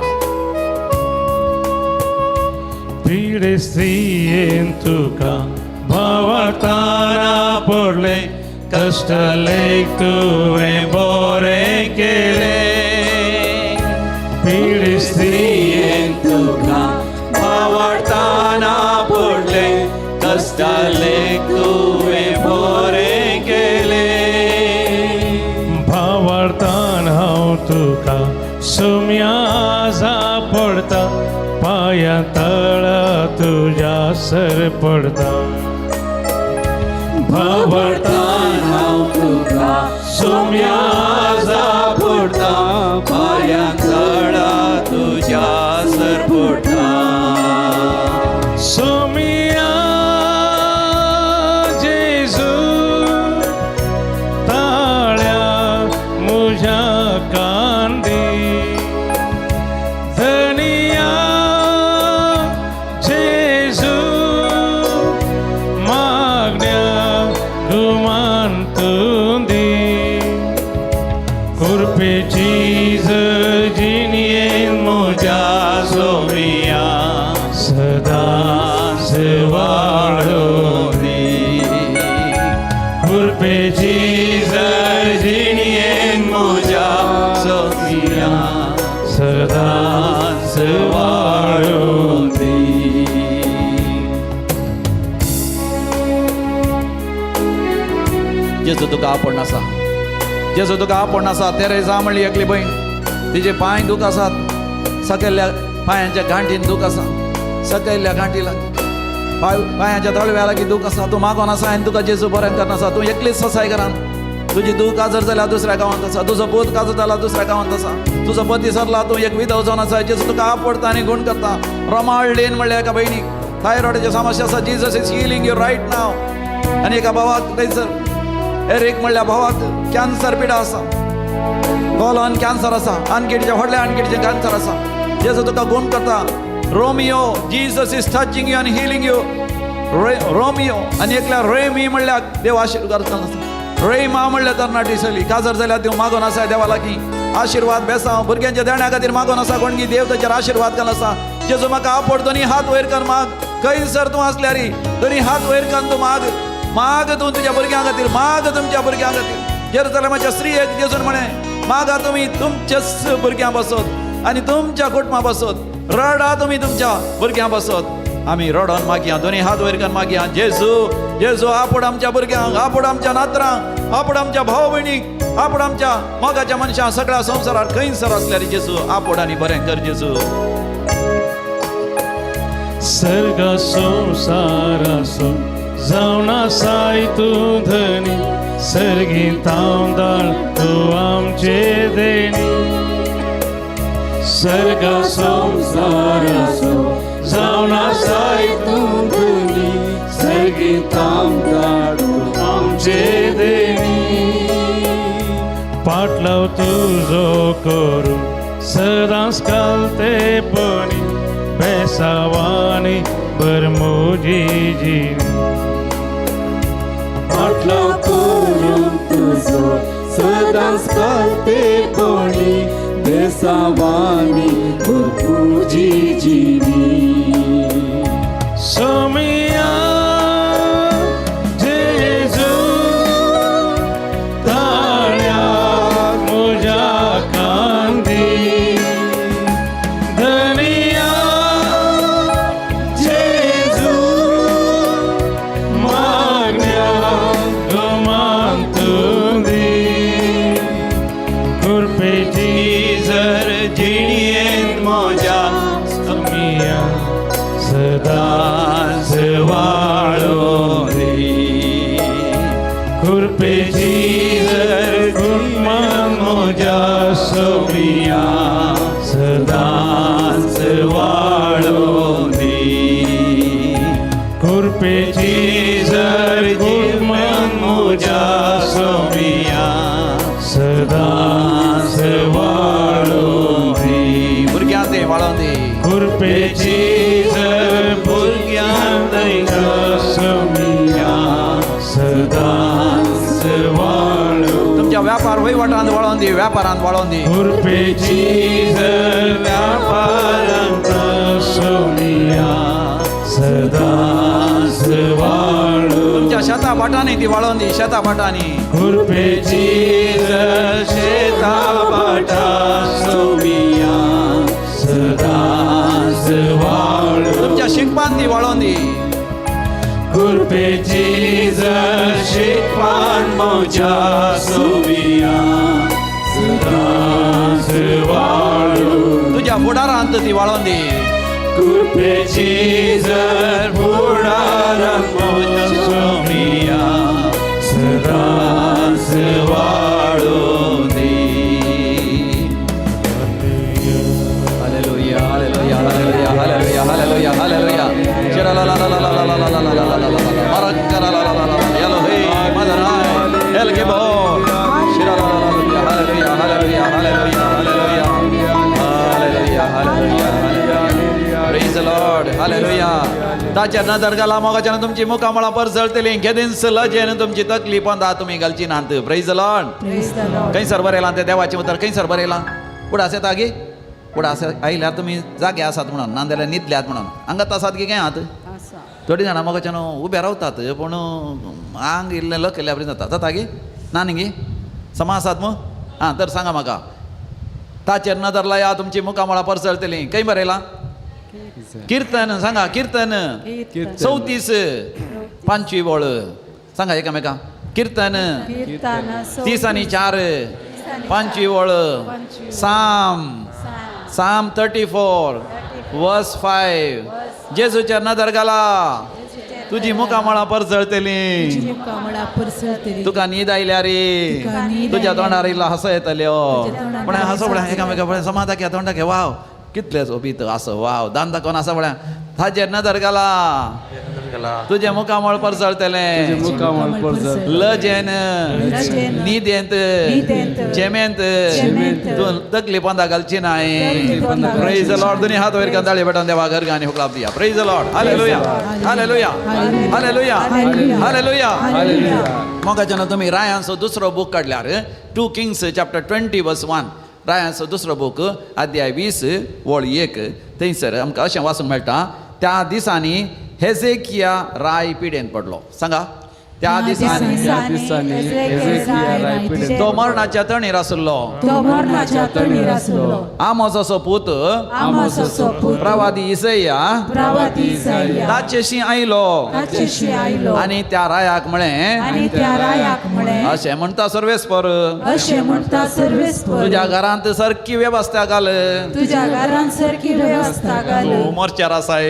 पीडे स्त्रियेन तुका भावार्थान आपडलें, कश्ट लेख तुवें बरें केलें. पीडे स्त्रियेन तुका भावार्थान आपडलें, कश्ट लेख तुवें बरें केलें. भावार्थान हांव तुका सुम्या पडता, पांया तळा तुज्या सर पडता. भावार्थान हांव तुका सुम्या पडता, पांया तळा तुज्या सर पडता. सुमिया जेजू ताळ्या मुझ्या कांदी, धनिया जेजू मागण्या गुमान तूं दी. कृपेची जिणयेन म्हज्या सोमिया सदांच वाडोवं दी. कृपेची जिणयेन म्हज्या सोमिया सदांच वाडोवं दी. जेजू तुका आपड आसा. जेजू तुका आपड आसा. तेरेजा म्हणली एकली भयण, तिजे पांय दूख आसात, सकयल्ल्या पांयांच्या गांठीन दूख आसा, सकयल्ल्या गांठी लागीं पांयांच्या तळव्या लागीं दूख आसा. तूं मागोन आसा आनी तुका जेजू बरें करना आसा. तूं एकलीच सोसाय घरान. तुजी दूख काजर जाल्या दुसऱ्या गांवांत आसा, तुजो पूत काजर जाला दुसऱ्या गांवांत आसा, तुजो पती सरला, तूं एक विधव जावन आसा. जेजू तुका आपडता आनी गूण करता. रोमाळ लेन म्हणल्या एका भयणीक थायरॉयडाची समस्या आसा. Jesus is healing you right now. आनी एका भावाक थंयसर एरीक म्हणल्या भावाक कॅन्सर पिडा आसा, कोलन कॅन्सर आसा, आनकिडीचें व्हडल्या आनकिडीचें कॅन्सर आसा. जेजू तुका गूण करता. Romeo, Jesus is touching you आनी हिलींग you. Romeo आनी एकल्या रेमी म्हणल्यार देव आशिर्वाद आसा. रेमा म्हणल्यार तरणाटी चली काजर जाल्यार तूं मागोन आसा देवा लागीं आशिर्वाद बेसांव. भुरग्यांच्या देण्या खातीर मागोन आसा कोणगी देव ताचेर आशिर्वाद घाल आसा. जेजू म्हाका आपड, दोनी हात वयर कर माग. खंयसर तूं आसल्यार दोनी हात वयर कर तूं माग. माग तूं तुज्या भुरग्यां खातीर, माग तुमच्या भुरग्यां खातीर. जेरुसलेमाच्या स्त्रियेक जेजून म्हळें, मागा तुमी तुमच्याच भुरग्यां बसत आनी तुमच्या कुटुंबा बसत, रडा तुमी तुमच्या भुरग्यां बसत. आमी रडोन मागया, दोनी हात वयर करून मागया. जेजू जेजू आपड आमच्या भुरग्यांक, आपड आमच्या नातरांक, आपड आमच्या भाव भयणीक, आपड आमच्या मोगाच्या मनशां सगळ्या संवसारार खंयसर आसल्यार जेजू आपड आनी बरें कर जेजू. सर्गा संवसारासो जावन आसाय तूं धनी, सर्गी तांदळ तूं आमचे देणी. सर्गा संवसारासो जावन आसाय तूं धनी, सर्गी तांदळ तूं आमचे देणी. पाटलाव तुजो करूं सदांच कालतेपणी, बेसावानी भर म्हजी जिणी. पाटलाव करूं तुजो सदांच कालतेपणी, बेसावानी भर म्हजी जिणी. सोमिया जेजू ताळ्या म्हज्या कांदी, धनिया जेजू मागण्या गुमान तूं दी. कृपेची जर जिणयेन म्हज्या सोमिया सदांच वाडोवं दी. कृपेची जर सोमिया सदांच वाळों दी. कृपेची जर मन म्हज्या सोमिया सदांच वाळों दी. भुरग्यां ते वाळों दी. कृपेची जर भुरग्यां सोमिया सदांच वाळों. तुमच्या व्यापार वहिवाटांत वाळों दी, व्यापारांत वाळों दी. कृपेची जर व्यापारांत सोमिया सदांच वाळों. तुमच्या शेता भाटांनी ती वाळों दी, शेता भाटांनी. कृपेची जर शेता भाटा सोमिया सदांच वाळों. तुमच्या शिकपान ती वाळों दी. कृपेची जर शिकपान म्हज्या सोमिया सदांच वाळों. तुझ्या फुडारांत ती वाळों दी. कृपेची जर फुडारांत म्हज्या सोमिया सदांच वाळों दी. Hallelujah, hallelujah, hallelujah, hallelujah, hallelujah, hallelujah. शिरालालालालालालालालालालालालालाला. मरक्कलालालालाला. Elohim Adonai, El Gibbor. शिरालालालाला. Hallelujah, hallelujah, hallelujah, hallelujah. Hallelujah, hallelujah, hallelujah. Praise the Lord. Hallelujah. ताचेर नदर घाला मोगाच्यान तुमची मुखामळां परजळतलीं. केदींच लजेन तुमची तकली पोंदा तुमी घालची नात. Praise the Lord. Praise the Lord. खंयसर बरयलां तें देवाचें उतर खंयसर बरयलां? उडास येता गी? उडास आयल्यार तुमी जागे आसात म्हणून, नाजाल्यार न्हिदल्यात म्हणून. हांगात आसात की काय आहात? थोडीं जाणां मोगाच्यान उबे रावतात पूण आंग इल्लें लकयल्ल्या बरी जाता. जाता गी? ना न्ही गी? समा आसात मू? आं तर सांगा म्हाका, ताचेर नदर लाया तुमची मुखामळां परसळतलीं. खंय बरयलां? किर्तन. सांगा किर्तन 34 5वी वळ. सांगा एकामेका. किर्तन 30 आणि 4 5वी वळ. साम साम 34 वर्स 5. जेजूचेर नदर घाला तुजी मुखामळां परजळतलीं. तुका न्हीद आयल्या रे, तुज्या तोंडार इल्लो हांसो येतल्यो. पण हांसो पळय एकामेका पळय समा दाखया तोंड दाखया. वाव कितले सोबीत आसो, वाव दान दाखोवन आसा पळय. ताचेर नदर घाला तुजें मुखामळ परजळतलें. लजेन न्हिदेंत झेमेंत तूं तकली पोंदा घालची नाय. Praise the Lord. दोन्ही हात वयर करून ताळी पेटोवन देवा घर आनी हुकलाप दिया. Praise the Lord. Hallelujah, hallelujah, hallelujah, hallelujah. मोगाच्यान तुमी रायांचो दुसरो बूक काडल्यार 2 Kings chapter 20 verse 1. रायांचो दुसरो बूक अध्याय 20 वळ 1. थंयसर आमकां अशें वाचूंक मेळटा, त्या दिसांनी हेजेकिया राय पिडेन पडलो. सांगा, त्या दिसांनी तो मरणाच्या तणीर आसलो. आमोसाचो पूत प्रवादी इसाया ताचेशी आयलो आनी त्या रायाक म्हळें, अशें म्हणटा सर्वेस्पर, तुज्या घरांत सारकी वेवस्था घाल. तूं मोर्चार आसाय.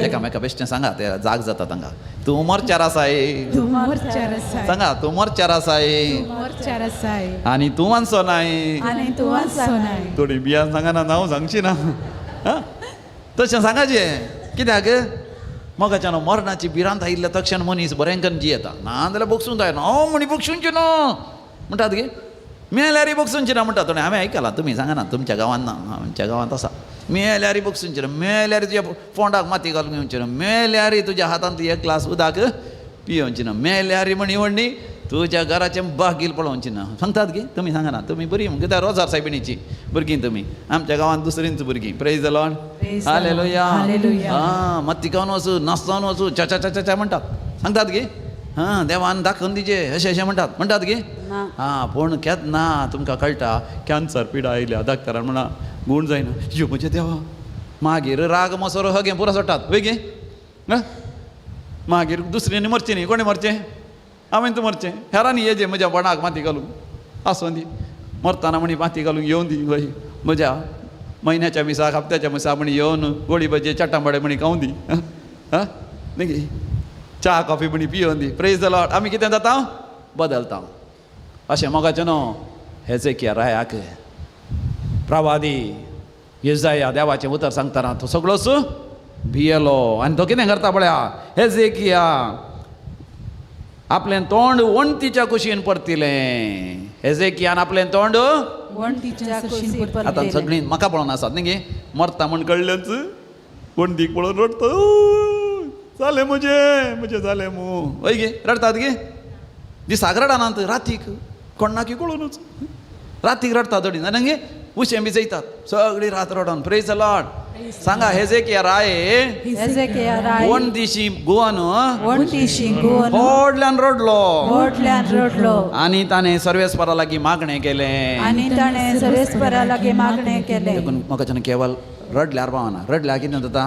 एकामेका बेश्टें सांगा, ते जाग जाता तांकां. तूं मोर्चार आसाय. सांगा, तूं मोर्चार आसाय आनी तूं वांचो नाय. थोडी बियान सांगा ना, हांव सांगची ना. तशें सांगाचें कित्याक मोगाच्यान मरणाची भिरांत आयिल्ल्या तक्षण मनीस बरें करून जियेता. ना जाल्यार बगसून जायना. हांव म्हणी बगसूनचें ना म्हणटात गे, मेल्यारी बगसूनचें ना म्हणटात. थोडें हांवें आयकलां, तुमी सांगा ना, तुमच्या गांवांत ना, आमच्या गांवांत आसा. मेल्यारी बगसूनचें ना, मेल्यारी तुज्या फोंडाक माती घालून घेवचें ना, मेल्यारी तुज्या हातांत एक ग्लास उदक पियोवचें ना, मेल्यारी म्हणी व्हडली तुज्या घराचें बागील पळोवचें ना. सांगतात गे, तुमी सांगा ना, तुमी बरी कित्याक रोजार सायबिणीची भुरगीं तुमी, आमच्या गांवांत दुसरींच भुरगीं. Praise the Lord. Hallelujah. आं मत्ती खावन वचू, नाचतावन वचू, च्या च्या च्या च्या म्हणटात. सांगतात गे, हां देवान दाखोवन दिचे अशें अशें म्हणटात. म्हणटात गे. हां पूण केन्ना तुमकां कळटा कॅन्सर पिडा आयल्या, डॉक्टरान म्हणा गूण जायना. यो म्हज्या देवा, मागीर राग मसरो हगें पुरो सोडटात वय गे. मागीर दुसऱ्यांनी मरचें न्ही, कोणें मरचें? हांवें तूं मरचें. हेरांनी येजें म्हज्या बोणाक माती घालूंक आसूं दी, मरतना म्हणी माती घालूंक येवन दी. वय म्हज्या म्हयन्याच्या मिसाक हप्त्याच्या मिसाक म्हणी येवन गोळी भजे चट्टांबाडे म्हणी खावं दी. हां न्ही, च्या कॉफी म्हणी पियोवन दी. Praise the Lord. आमी कितें जाता? बदलता. अशें मोगाचें न्हू हेजेकिया रायाक प्रवादी येजाया देवाचें उतर सांगतना तो सगळोच भियेलो आनी तो कितें करता पळया, हेजेकिया आपलें तोंड वणटीच्या कुशीन परतिलें. हेजेकियान आपलें तोंड वणटीच्या कुशीन परतिलें. आतां सगळीं म्हाका पळोवन आसात न्ही गे, मरता म्हण कळ्ळेंच, वणटीक पळोवन रडटा, जालें म्हजें म्हजें जालें मू, हय गे रडटात गे, दिसाक रडनात रातीक कोणाकी कळोनूच रातीक रडटा थोडी ना गे, उशें बी जयतात सगळी रात रडोन. Praise the Lord. सांगा हेजेकिया राय हेजेकिया राय वणटीशी गुवन वणटीशी गुवन व्हडल्यान रडलो व्हडल्यान रडलो आनी ताणें सर्वेस्परा लागीं मागणें केलें. आनी ताणें सर्वेस्परा लागीं मागणें केलें. देखून म्हाका केवल रडल्यार पावना, रडल्यार कितें जाता,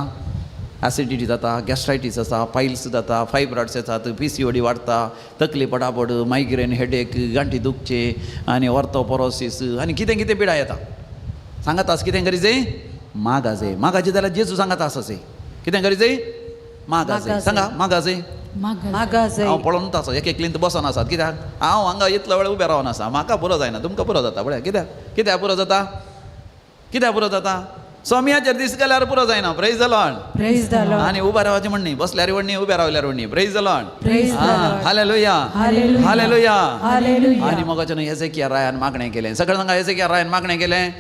एसिडिटी जाता, गॅस्ट्रायटीस आसा, पायल्स जाता, फायब्रॉड्स येतात, PCOD वाडटा, तकली पडापड, मायग्रेन, हेडेक, गांठी दुखचे आनी ऑर्थोपोरोसीस आनी कितें कितें पिडा येता. सांगात आस कितें करी जाय, मागाजे मागाचे जाल्यार जेजू सांगात आसा कितें करी जाय, मागाजे. सांगा मागाजे मागाजे. हांव पळोवन आसा एक एकलीन बसोन आसात, कित्याक हांव हांगा इतलो वेळ उबें रावन आसा, म्हाका पुरो जायना, तुमकां पुरो जाता. पळया कित्याक कित्याक पुरो जाता, कित्याक पुरो जाता, सोम्याचेर दीस गेल्यार पुरो जायना. Praise the Lord. Praise the Lord. आनी उबे रावचें म्हण न्ही, बसल्यार म्हणणी, उबे रावल्यार म्हणणी. Praise the Lord. Praise the Lord. Hallelujah. Hallelujah. Hallelujah. आनी मोगाच्यान हेजेकिया रायान मागणें केलें. सगळें सांगा हेजेकिया रायान मागणें केलें.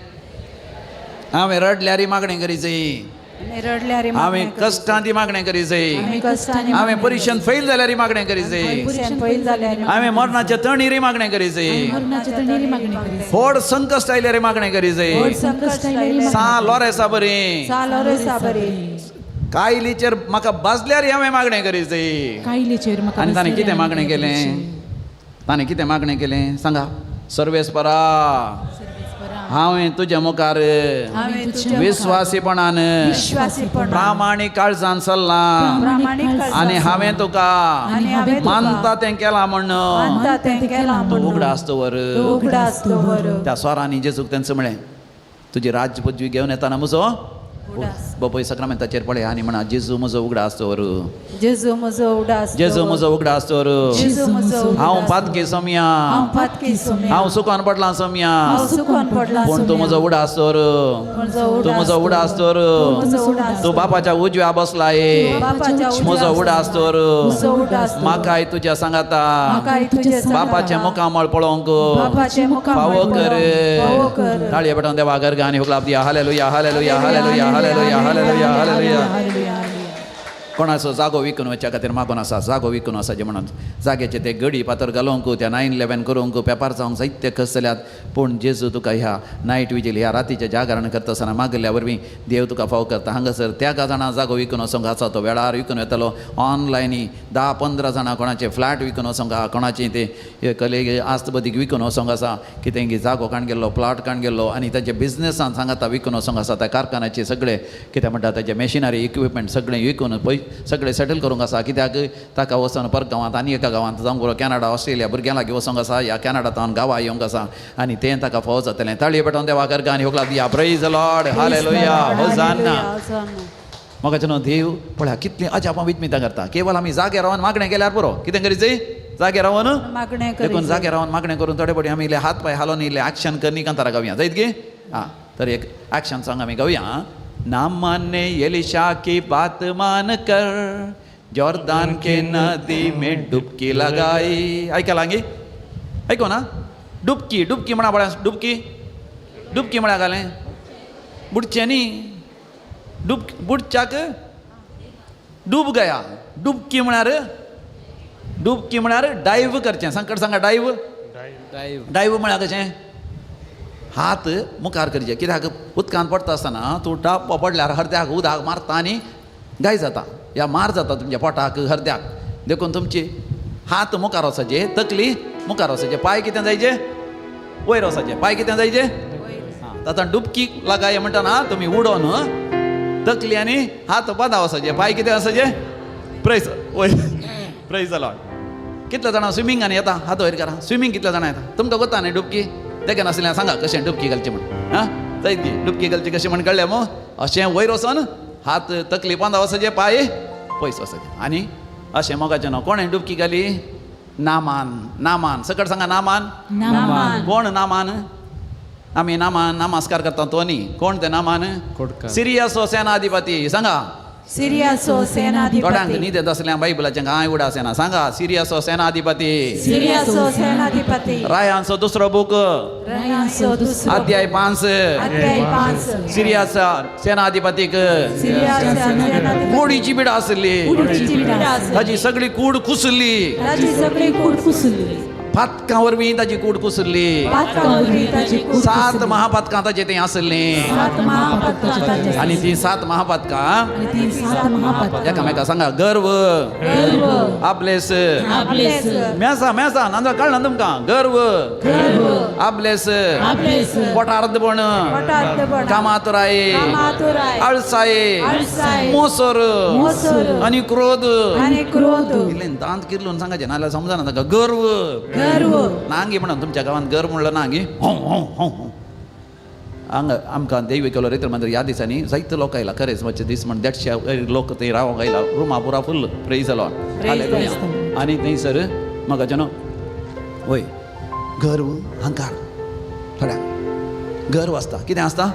हांवें रडल्यारी मागणें करी जाय, हांवें कश्टांती मागणें करी जाय, हांवें परिक्षेंत फेल जाल्यार मागणें करी जाय, हांवें मरणाच्या तणीर मागणें करी जाय, व्हड संकश्ट आयल्यार मागणें करी जाय, सा लोरेसा बरी कायलीचेर म्हाका बाजल्यार हांवें मागणें करी जाय. आनी ताणें कितें मागणें केलें, ताणें कितें मागणें केलें सांगा, सर्वेस्परा हांवें तुज्या मुखार विस्वासीपणान प्रामाणीक काळजान चल्लां आनी हांवें तुका मानता तें केलां म्हण तूं उगडास दवर. त्या स्वरांनी जेजूक तेंच म्हळें, तुजी राज्य पदवी घेवन येताना म्हजो बापूय सक्रामेंताचेर पळय आनी म्हणा, जेजू म्हजो उगडास दवर, जेजू म्हजो उगडास, जेजू म्हजो उगडास दवर, हांव पातकी सोम्या, हांव सुकोन पडलां सोम्या, पूण तूं म्हजो उगडास दवर, तूं म्हजो उगडास दवर, तूं बापाच्या उजव्या बसलाय, म्हजो उगडास दवर, म्हाकाय तुज्या सांगाता बापाचें मुखामळ पळोवंक फावो कर. ताळये पेटोवन देवा गर्गा आनी हुकलाप दिया. Hallelujah. Hallelujah. Hallelujah. Hallelujah. Hallelujah. Hallelujah. कोणाचो जागो विकून वचच्या खातीर मागून आसा, जागो विकून आसा जे म्हणून जाग्याचे ते गडी पातर घालूंक, त्या 9/11 करूंक, पेपार जावंक जायते कश्ट जाल्यात, पूण जेजू तुका ह्या नायट विजील ह्या रातीचें जागरण करता आसतना मागिल्ल्या वरवीं देव तुका फाव करता. हांगासर त्या जाणां जागो विकून वचोंक आसा, तो वेळार विकून येतलो. ऑनलायनी 10-15 जाणां कोणाचे फ्लॅट विकून वचोंक आसा, कोणाचे ते कले आस्तबदीक विकून वचोंक आसा, कितें जागो काण गेल्लो, प्लॉट काण गेल्लो आनी तांच्या बिजनेसान सांगाता विकून वचोंक आसा. त्या कारखान्याचे सगळे कितें म्हणटा ताचे मशिनरी इक्विपमेंट सगळें विकून पय सगळें सेटल करूंक आसा. कित्याक ताका वचोन परत गांवांत आनी एका गांवांत जावंक बरो कॅनडा ऑस्ट्रेलिया भुरग्यां लागीं वचोंक आसा, ह्या कॅनडा तावन गांवा येवंक आसा आनी तें ताका फावो जातलें. ताळये पेटोवन देवा गर्गा आनी होगला दिया. Praise the Lord. Hallelujah. Hosanna. म्हाका न्हू देव पळया कितलीं अजापां विस्मितां करता. केवल आमी जाग्यार रावन मागणें केल्यार पुरो. कितें करी जाय, जाग्यार रावन मागणें, देखून जाग्यार रावन मागणें करून थोडे फावटी आमी इल्ले हात पांय हालोवन इल्ले एक्शन करनी कांतारा गावया जायत गे. आं तर एक एक्शन सांग आमी गावया. नामान ने एलिशा की बात मान कर जॉर्दान के नदी में डुबकी लगाई. ऐकला गे, ऐको ना, डुबकी डुबकी म्हणा पळया, डुबकी डुबकी म्हळ्यार घालें बुडचें न्ही, डुब बुडच्याक डूब गया. डुबकी म्हळ्यार, डुबकी म्हळ्यार डायव करचें. संकट सांगा, डायव डायव म्हळ्यार कशें, हात मुखार करचे, कित्याक उदकांत पडटा आसतना तूं टप पडल्यार हरद्याक उदक मारता आनी गाय जाता या मार जाता तुमच्या पोटाक हरद्याक. देखून तुमची हात मुखार वचचे, तकली मुखार वचचे, पांय कितें जायचे वयर वचचे, पांय कितें जायचे. आतां डुबकी लगाय म्हणटा ना तुमी उडोन तकली आनी हात बादा वचचे, पांय कितें आसाचे प्रेज वयर. Praise the Lord. कितले जाणां स्विमींग आनी येता, हात वयर करा. स्विमींग कितले जाणां येता तुमकां कोता न्ही डुबकी, तेका नासलें सांगा कशें डुबकी घालची म्हण. आं जायत गी डुबकी घालची कशें म्हण कळ्ळें मू. अशें वयर वचोन हात तकली पोंदा वचचे, पांय पयस वचचे आनी अशें मोगाचें न्हू. कोणें डुबकी घाली? नामान. नामान सकट सांगा, नामान. नामान. कोण नामान? आमी नामान नमस्कार करता तो न्ही. कोण ते नामान? सिरियाचो सेनाधिपती. सांगा, सिरियाचो सेनाधिपती. थोड्यांक न्हीद आसल्या बायबलाचें कांय उडास येना. सांगा, सिरियाचो सेनाधिपती. सिरियाचो सेनाधिपती. रायांचो दुसरो बूक, रायांचो दुसरो अध्याय 5, अध्याय 5. सिरियाचा सेनाधिपतीक कोडीची बिडा आसली, ताजी सगळी कूड कुसली, ताजी सगळी कूड कुसली. पातकां वरवीं ताजी कूड कुसली. 7 महापातकां ताजे थंय आसलीं आनी तीं 7 महापातकां एकामेका सांगा. गर्व, आपलेस, मेसा मेसा नाजाल्यार कळना तुमकां. गर्व, आपलेस, पोटार्दपण, कामातुराय, आळसाय, मोसर आनी क्रोध. इल्लें दांत किरलून सांगाचें नाजाल्यार समजना तांकां. गर्व नांगी म्हणून तुमच्या गांवांत गर्व म्हणलं नांगी. हांगा आमकां दैवी केलो रेतर मंदिर ह्या दिसांनी जायते लोक आयला. खरेंच मातशे दीस म्हण 150 लोक थंय रावंक आयला. रुमा पुरा फुल्ल. प्रेज जालो. आनी थंयसर म्हाका न्हू वय गर्व, अहंकार. थोड्यांक गर्व आसता. कितें आसता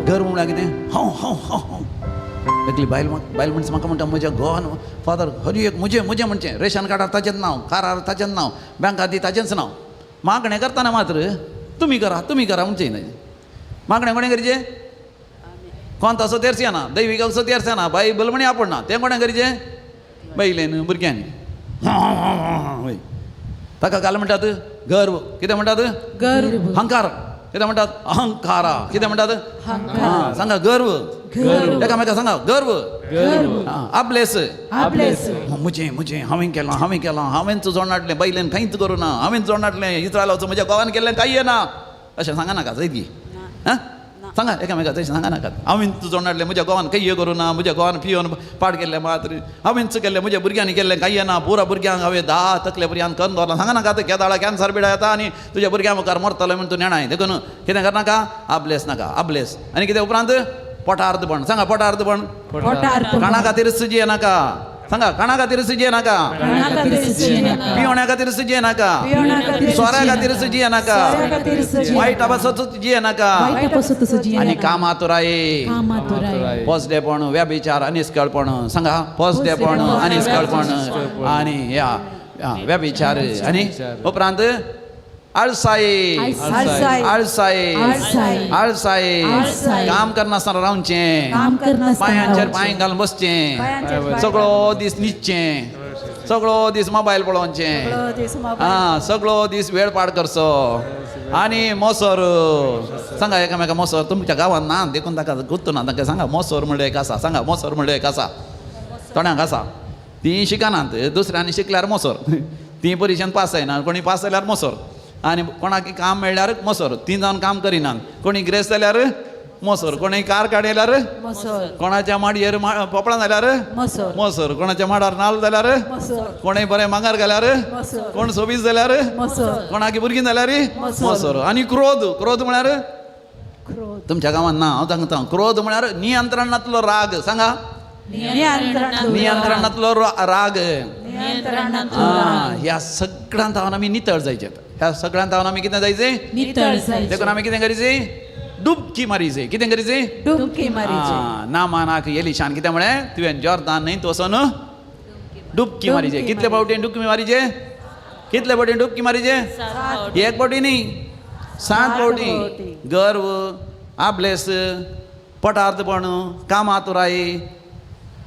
गर्व म्हळ्यार कितें? हांव हांव हांव हांव. एकली बायल बायल मनीस म्हाका म्हणटा, म्हज्या घोवान फादर हर एक म्हजें म्हजें म्हणचें. रेशन कार्डार ताचेंच नांव, कारार ताचेंच नांव, बँकां दी ताचेंच नांव. मागणें करतना मात्र तुमी करा तुमी करा म्हणचें न्हय. मागणें कोणें करचें? कोण तसो तेरसी ना, दैवीक असो तेरसी ना, बायबल म्हणी आपूण ना. तें कोणें करचें? बायलेन भुरग्यांनी. वय ताका घाल म्हणटात गर्व. कितें म्हणटात? गर्व. अहंकार. कितें म्हणटात? अहंकारा. कितें म्हणटात? हां सांगा, गर्व. एकामेका सांगा, गर्व, आपलेस, म्हजें म्हजें हांवें केलां हांवें केलां, हांवेंच जोड हाडलें, बायलेन कांयच करूं ना, हांवेंच जोड हाडलें, इस्रायलाचो म्हज्या घोवान केल्लें कांय येना. अशें सांगा नाका जैतगी. हां सांगा एकामेका तशें सांगा नाकात. हांवेंच जोड हाडलें, म्हज्या घोवान कांय करूं ना, म्हज्या घोवान पियोन पाड केल्लें मात्र, हांवेंच केल्लें, म्हज्या भुरग्यांनी केल्लें कांय येना, पुरा भुरग्यांक हांवें 10 तकले भुरग्यांक करून दवरलां. सांगा नाका. केदाळा कॅन्सर बिडा येता आनी तुज्या भुरग्यां मुखार मरतलो म्हूण तूं नेणाय. देखून कितें करनाका? आपलेस नाका. आपलेस आनी कितें उपरांत पोटार्दपण. सांगा, पोटार्दपण. काणा खातीर सुजी नाका. सांगा, काणा खातीर सुजी नाका, पिवण्या खातीर सुजी नाका, सोऱ्या खातीर सुजी नाका, वायटा पासत जिये नाका, आनी कामातुराय, पोसडेपण, व्यभिचार, अनिस्कळपण. सांगा, पोसडेपण, अनिस्कळपण आनी ह्या व्यभिचार. आनी उपरांत आळसाय, आळसाय, आळसाय. काम करनासतना रावचें, पांयांचेर पांय घालून बसचें, सगळो दीस न्हिदचें, सगळो दीस मोबायल पळोवचें, आं सगळो दीस वेळ पाड करचो. आनी मोसर. सांगा एकामेका, मोसर तुमच्या गांवांत ना देखून ताका गुत्त ना. तांकां सांगा, मोसर म्हणल्यार एक आसा. सांगा, मोसर म्हणल्यार एक आसा. थोड्यांक आसा तीं शिकनात, दुसऱ्यांनी शिकल्यार मोसर. तीं परिक्षेन पास जायना, कोणी पास जाल्यार मोसर. आनी कोणाक काम मेळ्ळ्यार मोसर. तीं जावन काम करिनात. कोणी ग्रेस जाल्यार मोसर, कोणी कार काडयल्यार मोसर, कोणाच्या माडयेर पोपळां जाल्यार मोसर, मोसर, कोणाच्या माडार नाल्ल जाल्यार मोसर, कोणें बरें मांगार घाल्यार मोसर, कोण सोबीत जाल्यार मोसर, कोणाक भुरगीं जाल्यार मोसर. आनी क्रोध. क्रोध म्हळ्यार तुमच्या गांवांत ना, हांव सांगता. क्रोध म्हळ्यार नियंत्रणांतलो राग. सांगा, नियंत्रणांतलो राग. ह्या सगळ्यांत हांव आमी नितळ जायचे. ह्या सगळ्यांत हांव आमी कितें जायचें? नितळ जायचें. देखून आमी कितें करीचें? डुबकी मारीचे. कितें करीचें? डुबकी मारीचे. नामानाक एलिशान कितें म्हळें? तुवें जॉर्दान न्हय वचून डुबकी मारीचे. कितले फावटी डुबकी मारीचे? कितले फावटी डुबकी मारीचे? एक फावटी न्ही, 7 फावटी. गर्व, आपलेस, पटार्थपण, कामातुराय,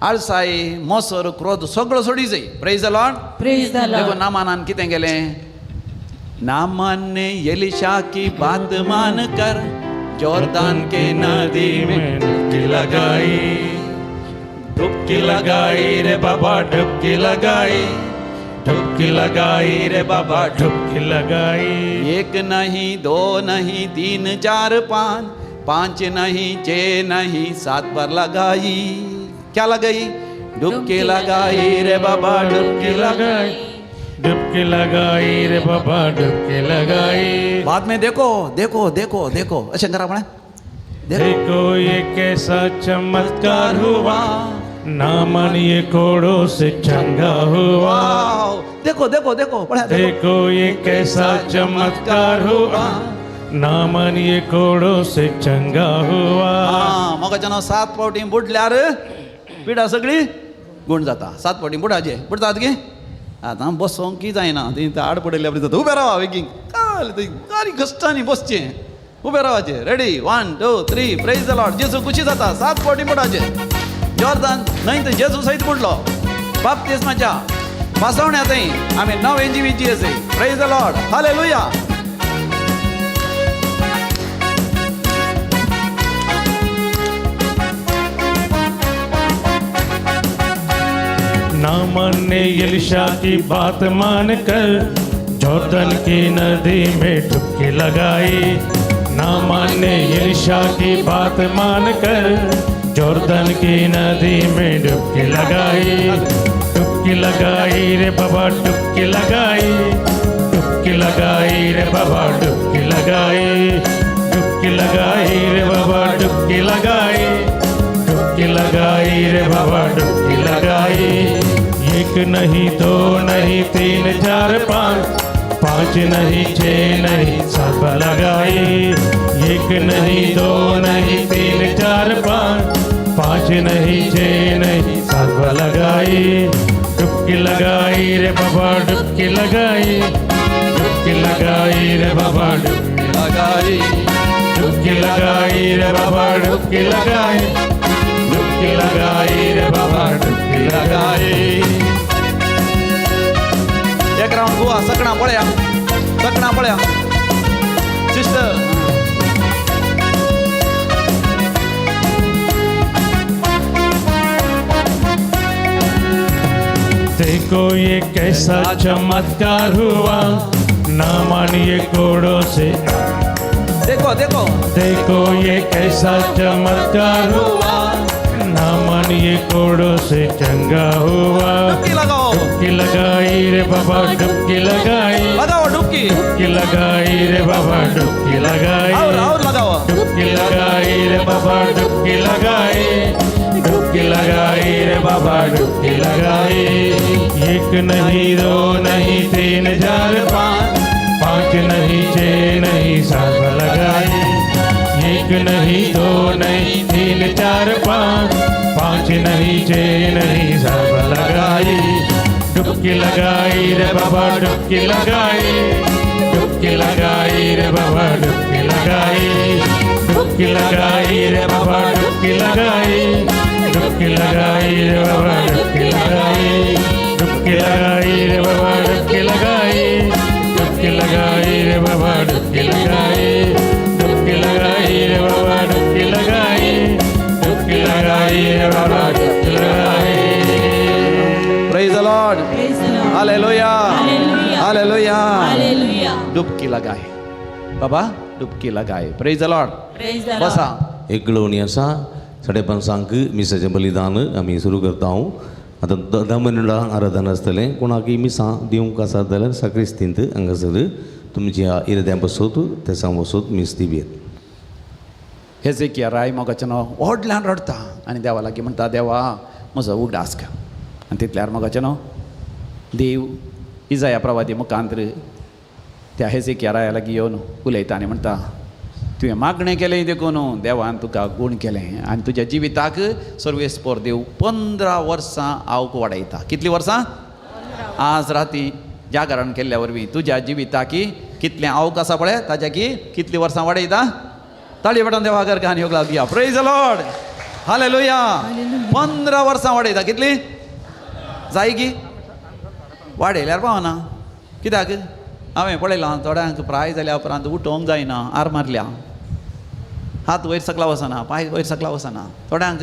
आळसाय, मोसर, क्रोध सगळो सोडीचे. Praise the Lord. Praise the Lord. देखून नामानान कितें केलें? नामान ने एलिशा की बात मान कर जोर्दान के नदी में डुबकी लगाई, डुबकी लगाई रे बाबा, डुबकी लगाई, डुबकी लगाई रे बाबा, डुबकी लगाई। 1 नहीं 2 नहीं 3 4 5, 5 नहीं 6 नहीं 7 पर लगाई। क्या लगाई? डुबकी लगाई रे बाबा, डुबकी लगाई, डुबकी लगाई रे बाबा, डुबकी लगाई। बाद में देखो देखो देखो देखो, अच्छा करा पड़ा, देखो ये कैसा चमत्कार हुआ, नामान ये कोड़ों से चंगा हुआ। देखो देखो देखो, देखो ये कैसा चमत्कार हुआ, नामान ये कोड़ों से चंगा हुआ। मोगाच्यानो 7 फावटी बुडल्यार पिडा सगळी गुण जाता। 7 फावटी बुडाचे बुडतात की आतां बसोंक की जायना, ती आड पडिल्ल्या जाता। उबे रावा बेगीन, काल कश्टांनी बसचें, उबे रावाचे। Ready, 1 2 3, praise the Lord. जेजू खुशी जाता। 7 फावटी बुडाचे। जॉर्दन न्हंयत जेजू सयत बुडलो। बाप्तिस्माच्या पासवण्या थंय आमी नवें जिवीत जियेसे। Praise the Lord, hallelujah. Naaman ने एलिशा की बात मानकर जॉर्दन की नदी में डुबकी लगाई। नामान ने एलिशा की बात मानकर जॉर्दन की नदी में डुबकी लगाई। डुबकी लगाई रे बाबा, डुबकी लगाई, डुबकी लगाई रे बाबा, डुबकी लगाई, डुबकी लगाई रे बाबा, डुबकी लगाई, डुबकी लगाई रे बाबा, डुबकी लगाई। 1 नहीं 2 नहीं 3 4 5, 5 नहीं 6 नहीं 7 लगाई। 1 नहीं 2 नहीं 3 4 5, 5 नहीं 6 नहीं 7 लगाई। डुबकी लगाई रे बाबा, डुबकी लगाई, डुबकी लगाई रे बाबा, डुबकी लगाई, डुबकी लगाई रे बाबा, डुबकी लगाई, डुबकी लगाई रे बाबा, डुबकी लगाई। एक राउंड गोवा सकणा पळया, सकणा पळया सिस्टर। देखो ये कैसा चमत्कार हुआ, नामान ये कोड़ों से। देखो देखो देखो ये कैसा चमत्कार हुआ, नामान ये कोड़ों से चंगा हुआ। डुबकी लगाओ, डुबकी लगाई रे बाबा, डुबकी लगाई, लगाओ डुबकी, डुबकी लगाई रे बाबा, डुबकी लगाई, और लगाओ, डुबकी लगाई रे बाबा, डुबकी लगाई, डुबकी लगाई रे बाबा, डुबकी लगाई। 1 नहीं 2 नहीं 3 4 5, 5 नहीं 6 नहीं 7 लगाई। 1 नहीं 2 नहीं 3 4 5, 5 नहीं 6 नहीं 7 लगाई। डुबकी लगाई रे बाबा, डुबकी लगाई, डुबकी लगाई रे बाबा, डुबकी लगाई, डुबकी लगाई रे बाबा, डुबकी लगाई, डुबकी लगाई रे बाबा, डुबकी लगाई, डुबकी लगाई रे बाबा, डुबकी लगाई, डुबकी लगाई रे बाबा, डुबकी लगाई, डुबकी लगाई रे बाबा, डुबकी लगाई, डुबकी लगाई रे बाबा, डुबकी लगाई। Praise the Lord, hallelujah, hallelujah. डुबकी लगाय बाबा, डुबकी लगाय। Praise the Lord. बसा एक गळवणी आसा। 5:30 मिसाचें बलिदान आमी सुरू करता। आतां 10 मिनटां आराधन आसतलें। कोणाकय मिसां दिवंक आसा जाल्यार साक्रिस्तींत हांगासर तुमच्या इराद्यां बसोत तेसां बसोत मीस दिवयेत। हेजेकिया राय मोगाच्यानो व्हडल्यान रडटा आनी देवा लागीं म्हणटा, देवा म्हजो उगडास कर। आनी तितल्यार मोगाच्यानो देव इजाया प्रवादी मुखांतर त्या हेजेकिया राया लागीं येवन उलयता आनी म्हणटा, तुवें मागणें केलें देखून देवान तुका गूण केलें आनी तुज्या जिविताक सर्वेस्पोर देव 15 वर्सां आवक वाडयता। कितलीं वर्सां? आज राती जागरण केल्ल्या वरवीं तुज्या जिविताकी कितलें आवक आसा पळय ताच्या की कितलीं वर्सां वाडयता। ताळी पेटोवन देवा कर गान योग दिया। Praise the Lord, hallelujah. 15 वर्सां वाडयता। कितलीं जाय की वाडयल्यार पावना। कित्याक हांवें पळयलां थोड्यांक प्राय जाल्या उपरांत उठोवंक जायना, आर मारल्या, हात वयर सकला वचना, पांय वयर सकला वचना। थोड्यांक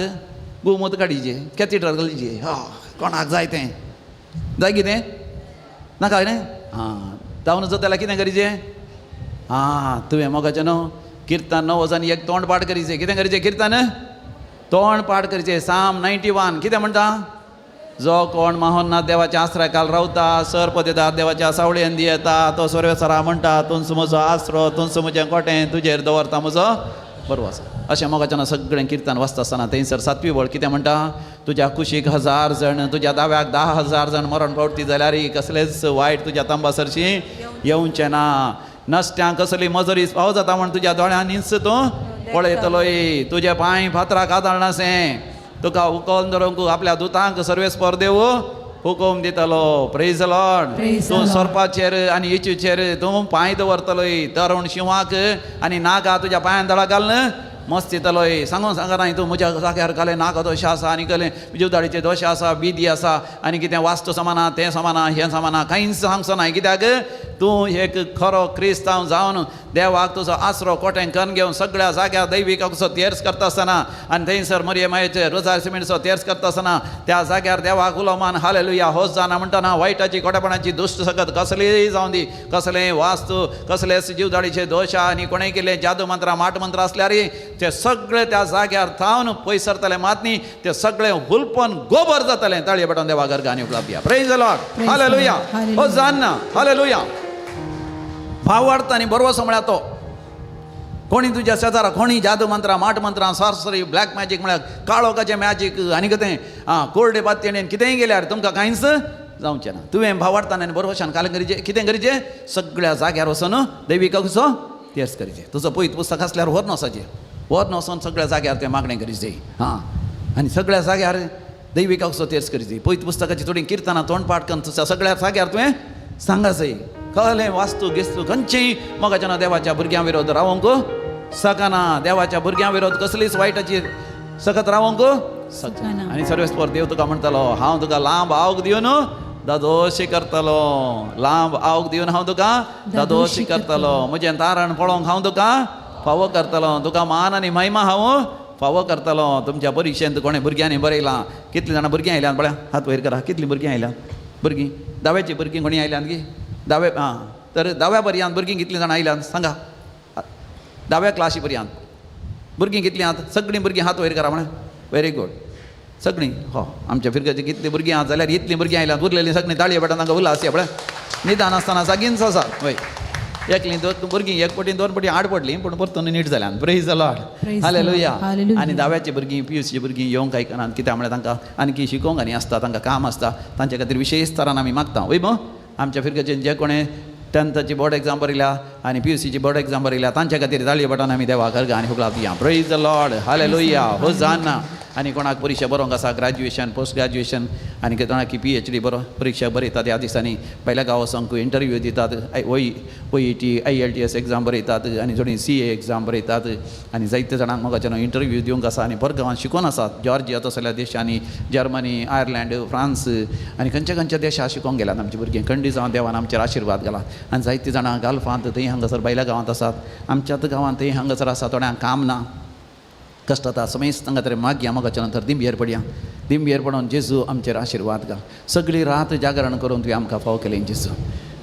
गोमूत काडिजे, कॅथिड्रल घालिजे, ह कोणाक जाय तें जाय कितें नाका न्ही। आं जावन जाता जाल्यार कितें करिजें? आं तुवें मोगाचें न्हू किर्तन 9,001 तोंड पाठ करिजें। कितें करिजें? किर्तन तोंड पाठ करिजें। साम 91 कितें म्हणटा? जो कोण माहोन्ना देवाच्या आसऱ्याकाल रावता, सर्प दिता देवाच्या सावळेन दियेता, तो सर्वेसरा म्हणटा तुंच म्हजो आसरो, तुंच म्हजें कोटें, तुजेर दवरता म्हजो बरो आसा। अशें मोगाच्यान सगळें किर्तन वाचता आसतना थंयसर 7वी वळ कितें म्हणटा? तुज्या कुशीक 1000 जण, तुज्या दाव्याक 10,000 जण मरण पावटी जाल्यार कसलेच वायट तुज्या तांबा सरशी येवचें ना. नसत्यांक कसली मजरी पाव जाता म्हण तुज्या दोळ्यांनीच तूं पळयतलोय. तुजे पांय फातराक आदाळनासें, तुका उकोल धरूंक आपल्या दुतांक सर्वेस्पर देव हुकूम दितलो. Praise the Lord. तूं सोरपाचेर आनी इचूचेर तूं पांय दवरतलोय. तरुण शिंवाक आनी नागा तुज्या पांयान दळा घालून मस्त दितलोय. सांगून सांगना तूं म्हज्या जाग्यार घालें नागा दोश आसा आनी कलें जुदाडीचे दोश आसा, बिदी आसा आनी कितें वास्तू समाना, तें समाना, हें समाना, कांयच सांगचो ना. कित्याक तूं एक खरो क्रिस्तांव जावन देवाक तुजो आसरो कोटें कन्न घेवन सगळ्या जाग्यार दैवीक असो तेर्स करता आसतना आनी थंयसर मरिये मायेचे रोजार सिमेंटचो तेर्स करता आसतना त्या जाग्यार देवाक उलो मान हालेलुया होच जाना म्हणटना वायटाची खोटेपणाची दुश्ट सकत कसलीय जावं दी, कसलेय वास्तू, कसलेच जीवदाडीचे दोश आनी कोणें केले जादू मंत्रां माट मंत्रां आसल्यार ते सगळे त्या जाग्यार थावन पयस सरतले मात न्ही, ते सगळे हुलपन गोबर जातले. ताळये पेटोवन देवा घर गाणी उपलब्ध. Praise the Lord. Hallelujah. Hosanna. Hallelujah. भाव वाडटा आनी बरोसो म्हळ्यार तो कोणी तुज्या शेजारा कोणी जादू मंत्रां माट मंत्रां सारसरी ब्लॅक मॅजीक म्हळ्यार काळोखाचें मॅजीक आनी कितें आं कोरडे पातयेन कितेंय गेल्यार तुमकां कांयच जावचें ना. तुवें भावार्थान आनी बरोवशान काल करीचे कितें करीचें सगळ्या जाग्यार वचून दैवीक कसो तेर्स करीचें. तुजो पयत पुस्तक आसल्यार व्हर वचपाचें, व्हर वचोन सगळ्या जाग्यार तें मागणें करीचें. हां आनी सगळ्या जाग्यार दैवीक कसो तेर्स करीचें. पयत पुस्तकाची थोडी किर्तनां तोंडपाठ करून तुज्या सगळ्या जाग्यार तुवें सांगा जाय. कहलें वास्तू गिस्तू खंयचेय मोगाच्या देवाच्या भुरग्यां विरोध रावोंक शकना. देवाच्या भुरग्यां विरोध कसलीच वायटाची सकत रावोंक शकना. आनी सर्वेस्पर देव तुका म्हणटलो हांव तुका लांब आवक दिवन दादोशी करतलो. लांब आवक दिवन हांव तुका दादोशी करतलो. म्हजें तारण पळोवंक हांव तुका फावो करतलो. तुका मान आनी महिमा हांव फावो करतलो. तुमच्या परिक्षेंत कोणें भुरग्यांनी बरयलां, कितलीं जाणां भुरगीं आयल्यान पळया हात वयर करा. कितलीं भुरगीं आयल्यान? भुरगीं दाव्याचीं भुरगीं कोणी आयल्यान की दावे आं तर दाव्या पर्यंत भुरगीं कितलीं जाणां आयल्यान सांगा. दाव्या क्लासी पर्यंत भुरगीं कितलीं आहात? सगळीं भुरगीं हात वयर करा म्हळ्यार व्हेरी गूड सगळीं. हो आमच्या फिरगाची कितलीं भुरगीं आहात जाल्यार इतलीं भुरगीं आयल्यात. उरलेलीं सगळीं ताळये पेटान तांकां उल्लास या पळय निदान आसतना सागींच आसात. वय एकलीं दोन भुरगीं एक पटी दोन पटी आड पडलीं पूण परतून नीट जाल्यान. Praise the Lord. Hallelujah. आनी दाव्याची भुरगीं पियूसीची भुरगीं येवंक आयकनात कित्याक म्हळ्यार तांकां आणखी शिकोवंक आनी आसता, तांकां काम आसता, तांचे खातीर विशेश तरान आमी मागता. वय मो आमच्या फिरगाचेर जे कोणें टेंथाची बोर्ड एग्जाम बरयल्या आनी पीयूसीची बोर्ड एग्जाम बरयल्या तांच्या खातीर ताळये बटान आमी देवा घर आनी हुकला दिया. Praise the Lord. Hallelujah. Hosanna. आनी कोणाक परिक्षा बरोवंक आसा ग्रॅज्युएशन पोस्ट ग्रॅज्युएशन आनी कोणाक पीएचडी बरो परिक्षा बरयतात ह्या दिसांनी पयल्या गांव वचोंक इंटरव्यू दितात, O E T I L T S exam बरयतात आनी थोडीं सी ए एक्जाम बरयतात आनी जायते जाणांक मोगाच्यान इंटरव्यू दिवंक आसा आनी परगांवांत शिकोन आसात. जॉर्जिया तसल्या देशांनी, जर्मनी, आयर्लंड, फ्रांस आनी खंयच्या खंयच्या देशां शिकोंक गेल्यात आमची भुरगीं. खंडी जावन देवान आमचेर आशिर्वाद घाला. आनी जायतीं जाणां गाल्फांत थंय हांगासर भायल्या गांवांत आसात, आमच्याच गांवांत थंय हांगासर आसा. थोड्यांक काम ना, कश्ट जाता. समेस्त तांकां तरी मागया मोगाच्या नंतर दिंबयेर पडया. दिंबयेर पडोन जेजू आमचेर आशिर्वाद घाल. सगळी रात जागरण करून तुवें आमकां फावो केलें जेजू.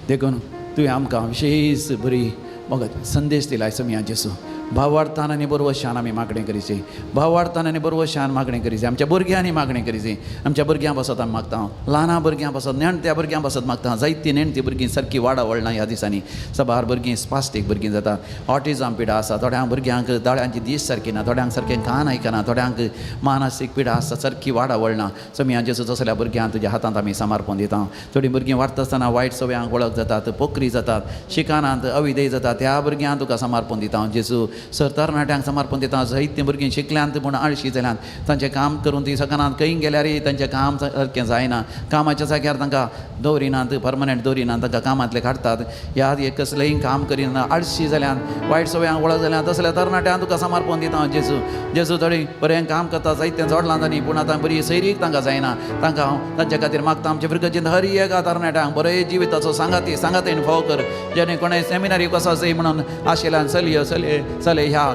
देखून तुवें आमकां विशेश बरी मोगा संदेश दिलाय समया जेजू. भावार्थान आनी बरोवशान आमी मागणें करीचे. भावार्थान आनी बरोवशान मागणें करीचे. आमच्या भुरग्यांनी मागणें करीचे. आमच्या भुरग्यां पासत आमी मागता, ल्हाना भुरग्यां पासत, नेणट्या भुरग्यां पासत मागता. जायतीं नेणटी भुरगीं सारकी वाडावळ ना ह्या दिसांनी. साबार भुरगीं स्पास्टीक भुरगीं जाता, ऑटिजम पिडा आसा. थोड्यांक भुरग्यांक दोळ्यांची दीस सारकी ना, थोड्यांक सारकें कान आयकना, थोड्यांक मानसीक पिडा आसता, सारकी वाडावळ ना. समया जेजू तसल्या भुरग्यांक तुज्या हातांत आमी समर्पण दिता. थोडीं भुरगीं वाडटा आसतना वायट सवयांक वळख जातात, पोकरी जातात, शिकानात, अविधेय जातात. त्या भुरग्यांक तुका समर्पण दिता जेजू. सर तरणाट्यांक समर्पण दिता. जायतीं भुरगीं शिकल्यांत पूण आळशी जाल्यांत, तांचें काम करून ती शकनात. खंय गेल्यारय तांचें काम सारकें जायना. कामाच्या जाग्यार तांकां दवरिनात, परमनंट दवरिनात, तांकां कामांतले काडटात. ह्या एक कसलेंय काम करिना, आळशी जाल्यान, वायट सवयांक वळख जाल्यान तसल्या तरणाट्यांक तुका समर्पण दिता जेजू. जेजू थोडीं बरें काम करता, जायतें जोडलां तांणी पूण आतां बरी सैरीक तांकां जायना. तांकां हांव तांच्या खातीर मागता. आमच्या फिरगजेंत हर एका तरणाट्यांक बरें जिविताचो सांगाती सांगातीन फावो कर, जेणे कोणें सेमिनारीक वचो जाय म्हणून आशिल्ल्यान चलयो चलये चले ह्या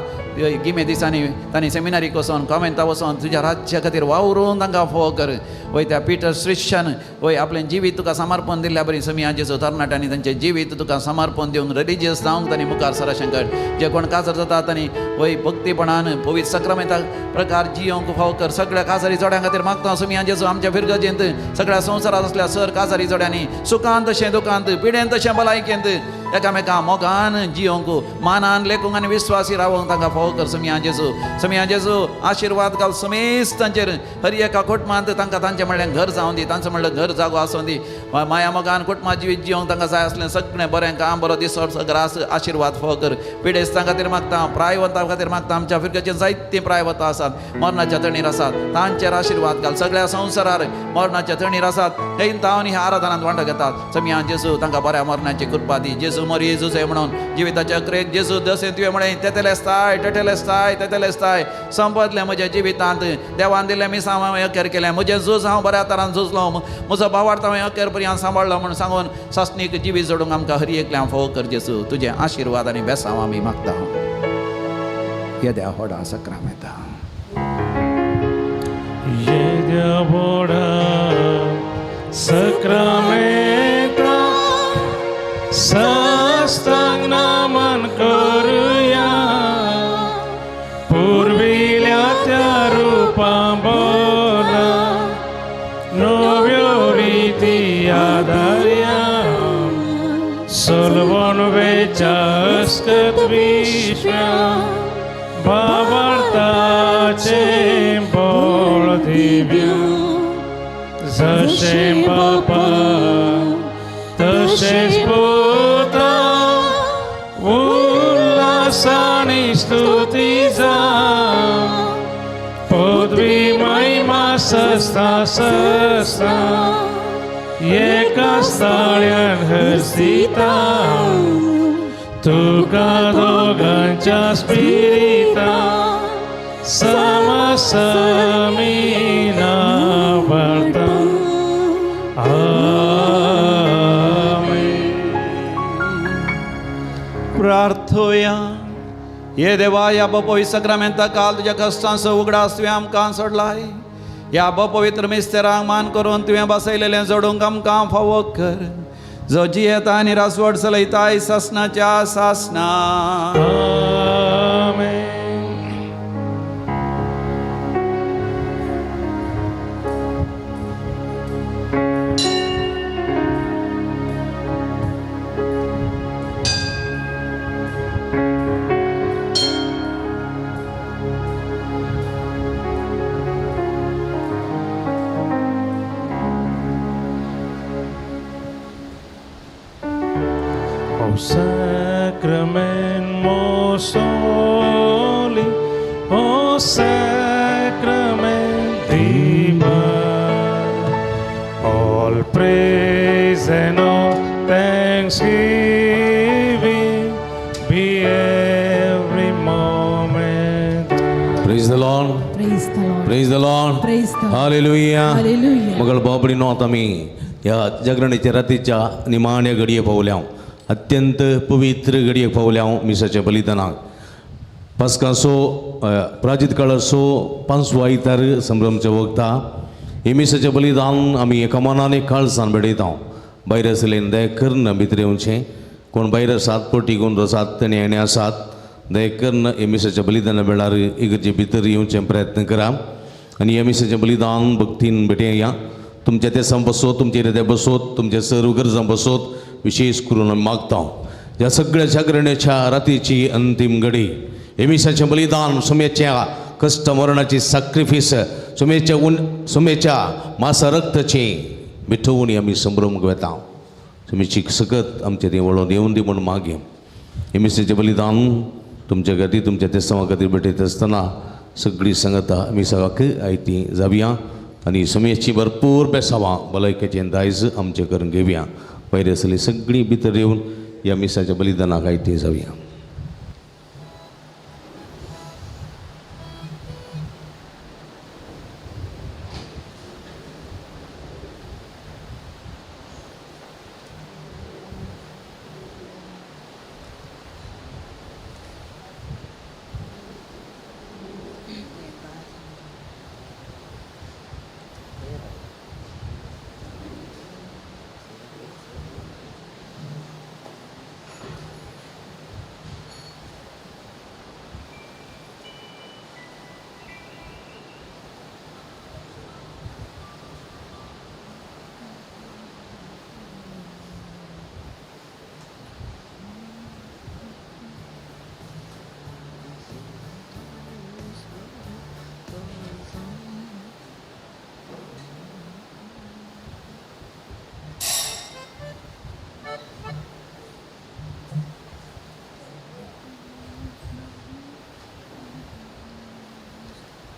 गिमे दिसांनी तांणी सेमिनारीक वचोन कॉमेंता वचोन तुज्या राज्या खातीर वावरून तांकां फावो कर. वय त्या पिटर श्रिश्चन वय आपलें जिवीत तुका समर्पण दिल्ल्या बरी समिया जेजू तरणाट्यांनी तांचें जिवीत तुका समर्पण दिवन रिलिजियस जावंक तांणी मुखार सर कर. जे कोण काजर जाता तांणी वय भक्तीपणान पवित्र सक्रामेंता प्रकार जियोंक फावो कर. सगळ्या काजारी जोड्यां खातीर मागता समिया जेजू. आमच्या फिरगजेंत सगळ्या संवसारांत असल्या सर काजारी जोड्यांनी सुखांत तशें दुखांत, पिडेन तशें भलायकेंत एकामेका मोगान जियोंक, मानान लेखूंक आनी विस्वासी रावोंक तांकां फावो फावो कर समिया जेजू. समिया जेजू आशिर्वाद घाल समेस्त तांचेर. हर एका कुटुंबांत तांकां तांचें म्हणलें घर जावं दी, तांचें म्हणलें घर जागो आसूं दी. माया मोगान कुटुंबा जिवीत जिवंक तांकां जाय आसलें सगळें बरें काम बरो दिसो ग्रास आशिर्वाद फावो कर. पिडेस्तां खातीर मागता, प्रायवंतां खातीर मागता. आमच्या आफ्रिकेचे जायतीं प्रायवतां आसात, मरणाच्या तणीर आसात, तांचेर आशिर्वाद घाल. सगळ्या संवसारार मरणाच्या तणीर आसात थंय तांव ह्या आराधनांत वांटो घेतात. समिया जेजू तांकां बऱ्या मरणाची कृपा दी. जेजू मोरी जेजू म्हणून जिविताच्या अखेरेक जेजू दसें तुवें म्हळें तेतेलेस्ताय टेटेलेस्ताय तेतेलेस्ताय. संपतलें म्हज्या जिवितांत देवान दिल्लें मिसांव हांवें अखेर केलें, म्हजें झूज हांव बऱ्या तरान झुजलो, म्हजो भावार्थ हांवें अखेर पर्यंत सांबाळ्ळो म्हूण सांगून सासणीक जिवीत जोडूंक आमकां हर एकल्यान फावो कर जेजू. तुजें आशिर्वाद आनी बेसांव आमी मागता. येद्या व्हडा सक्रामेंता. येद्या व्हडा सक्रामेंता साष्टांग नमन करुया, पुर्विल्या त्या रुपा बोला नव्यो रिती आदारया, सलवण वेच्या अस्कत विश्व्या भावार्थाचे बोळ दिव्या, जशें बापा तशेंच पुता उल्हासानी स्तुती जावं, पदवी महिमा सस्ता सस्ता एका ताळ्यान हर्षिता, तुका दोगांच्या स्पिरिता समसमीना वाडता. आमेन. प्रार्थोया. हे देवा, ह्या पवित्र सक्रामेंता काल तुज्या कश्टांचो उगडास तुवें आमकां सोडलाय. ह्या पवित्र मिस्तेरांक मान करून तुवें बसयलेलें जोडूंक आमकां फावो कर, जो जियेता आनी रासवड चलयताय सासणाच्या सासणा. आमेन. O sacrament most holy, O sacrament divine, all praise and all thanksgiving be every moment. Praise the Lord. Praise the Lord. Praise the Lord. Praise the Lord. Hallelujah. Hallelujah. मगळ बाबडीनो आतां आमी ह्या जागरणेच्या रातीच्या निमाण्या घडये पावल्या, अत्यंत पवित्र घडयेक पावल्या हांव मिसाच्या बलिदानाक. पास्काचो प्राजीत काळाचो पांचवो आयतार संभ्रमच्या वखता हे मिसाचें बलिदान आमी एका मनान एक काळसान भेटयता. भायर आसलें दया करून भितर येवचें, कोण भायर आसात पटी कोण आसात तेणी येणे आसात, दया करून हे मिसाच्या बलिदाना वेळार इगर्जे भितर येवचें प्रयत्न करा आनी ह्या मिसाचें बलिदान भक्तीन भेटया. तुमच्या देसां बसोत, तुमच्या हृदय बसोत, तुमच्या सर्व गरजां बसोत विशेष करून आमी मागता. ह्या सगळ्या जागरणेच्या रातीची अंतीम घडी हे मिसाचें बलिदान सुमेच्या कश्ट मरणाची सॅक्रिफीस सुमेच्या सुमेच्या मासा रक्ताची मिठोवणी आमी संभ्रम घेता. सुमेची सकत आमचे ती वळोवन येवन दी म्हूण मागीं. हे मिसाचें बलिदान तुमच्या खातीर तुमच्या तेस्तांवा खातीर भेटयता आसतना सगळीं सांगता मिसाक आयती जावया आनी सुमेची भरपूर बेसावां भलायकेचें दायज आमचें करून घेवया. पयलीं आसली सगळीं भितर येवन ह्या मिसाच्या बलिदानाक आयती जावया.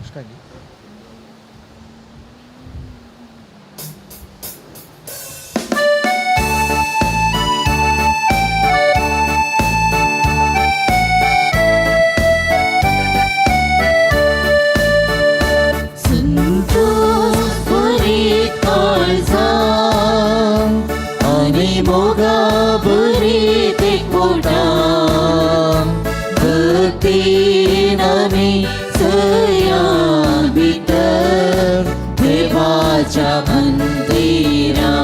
संतोष बरी काळजां आनी मोगा बरी एकवटां भक्तीन आमी सया भितर देवाच्या मंदिरां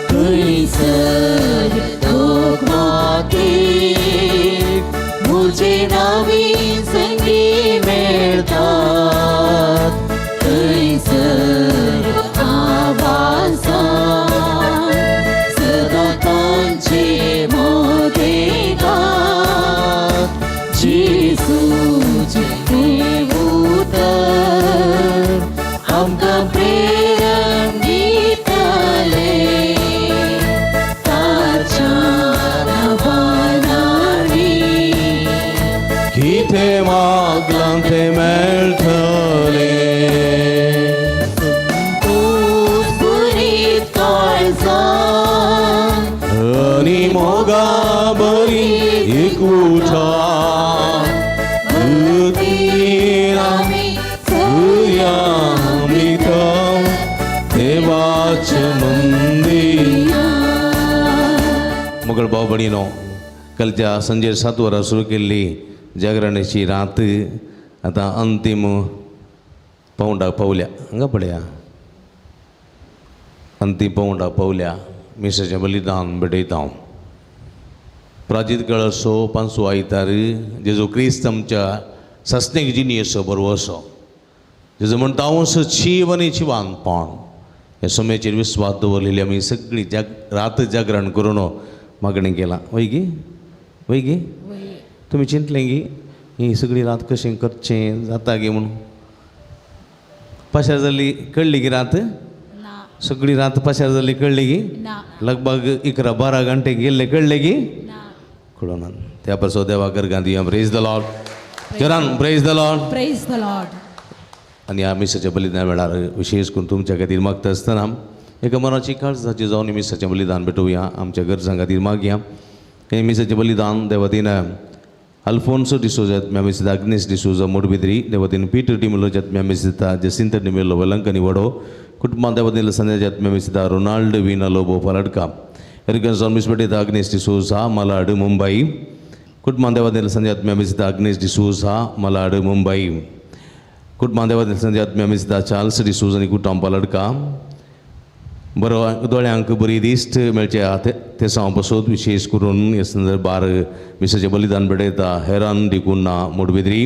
थंयसर लोकमाती म्हजे नावी संगी मेळतात थंयसर आवाजान सदां तांचे मोदेगात जेजूचें तें उतर आमकां प्रेरण दितलें ताच्या नांवान आमी कितें मागलां तें मेळटलें. तूं पुरीत काळजां आनी मोगा बरी एकवटा भक्तीन आमी सगळ्या भितर देवाचें मंदीर. मगळ भाव भयणीनो, कालच्या संजेर 7 वरां सुरू केल्ली जागरणाची रात आतां अंतीम पावंडाक पावल्या. हांगा पळया, अंतीम पावंडाक पावल्या. मिसाचें बलिदान भेटयता हांव. प्राचीत काळाचो पांचवो आयतार, जेजू क्रिस्त आमच्या सासणेक जिणेचो बरो जेजू म्हणटा, हांव जीव आनी जिवानपण. ह्या समेचेर विस्वास दवरलेली आमी सगळी जाग रात जागरण करून मागणें केलां. वय गी, वय गी? तुमी चिंतलें गी ही सगळी रात कशें करचें जाता गी म्हणून? पाशार जाली कळ्ळी गी रात? सगळी रात पाशार जाली कळ्ळी गी? लगभग 11-12 घंटे गेल्ले कळ्ळे गी? कळना. त्या पासो देवा गर्गां दिया. प्रेज the Lord Jaran, praise the Lord. Praise the Lord. आनी ह्या मिसाच्या बलिदान वेळार विशेष करून तुमच्या खातीर मागता आसतना एका मनाची काळजाची जावन मिसाचें बलिदान भेटोवया. आमच्या गरजां खातीर मागया. हें मिसाचें बलिदान देवतीन अल्फोन्सो डिसोजा आत्म्या अग्नेस डिसोजा मोडबिद्री, देवतीन पीटर डिमेलो आत्म्या मिसिता जसिंत डिमेलो वेलंकनी वडो कुटुंबा, देवतीन संध्याच्या आत्म्या मिसिता रोनाल्ड वीना लोबो फलडका, एरिकन मिस भेटयता अग्नेस डिसोजा मलाड मुंबई कुटुंबा, देवतीन संध्या आत्म्या मिसिता अग्नेस डिसोजा मलाड मुंबई कुटुंबा, देवतीन संध्या आत्म्या मिसिता चार्ल्स डिसोजा आनी कुटुंब पलडका. बरो दोळ्यांक बरी दिश्ट मेळचे तेसांव बसोत विशेष करून ह्या संदर्भार मिसाचें बलिदान भेटयता हेरान डिकुन्ना मोडबिद्री.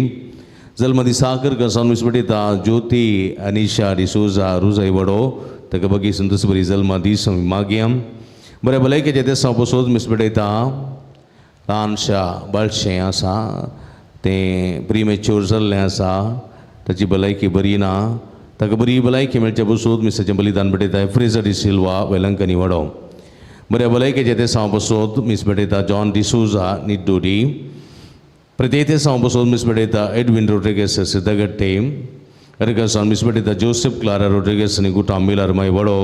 जल्मदिसा करसान मीस भेटयता ज्योती अनिशा डिसोजा रुजाई वडो, ताका बगी संतोष बरी जल्मा दीस आमी मागया. बरें भलायकेचें तेसांव बसोत मीस भेटयता ल्हानशा बाळशें आसा, तें प्रिमेच्योर जाल्लें आसा, ताची भलायकी बरी ना, ताका बरी भलायकी मेळचे बसून मिसाचें बलिदान भेटयता फ्रेजर डिसिल्वा वेलंकनी वडो. बऱ्या भलायकेचें तेसांव बसोत मीस भेटयता जॉन डिसोजा निड्डोडी. प्रत्येक तेसांव बसोत मीस भेटयता एडविन रोड्रिगस सिद्धगट्टे. एरिकसन मीस भेटयता जोसेफ क्लारा रोड्रिगस आनी गुटाम मिलर माय वडो.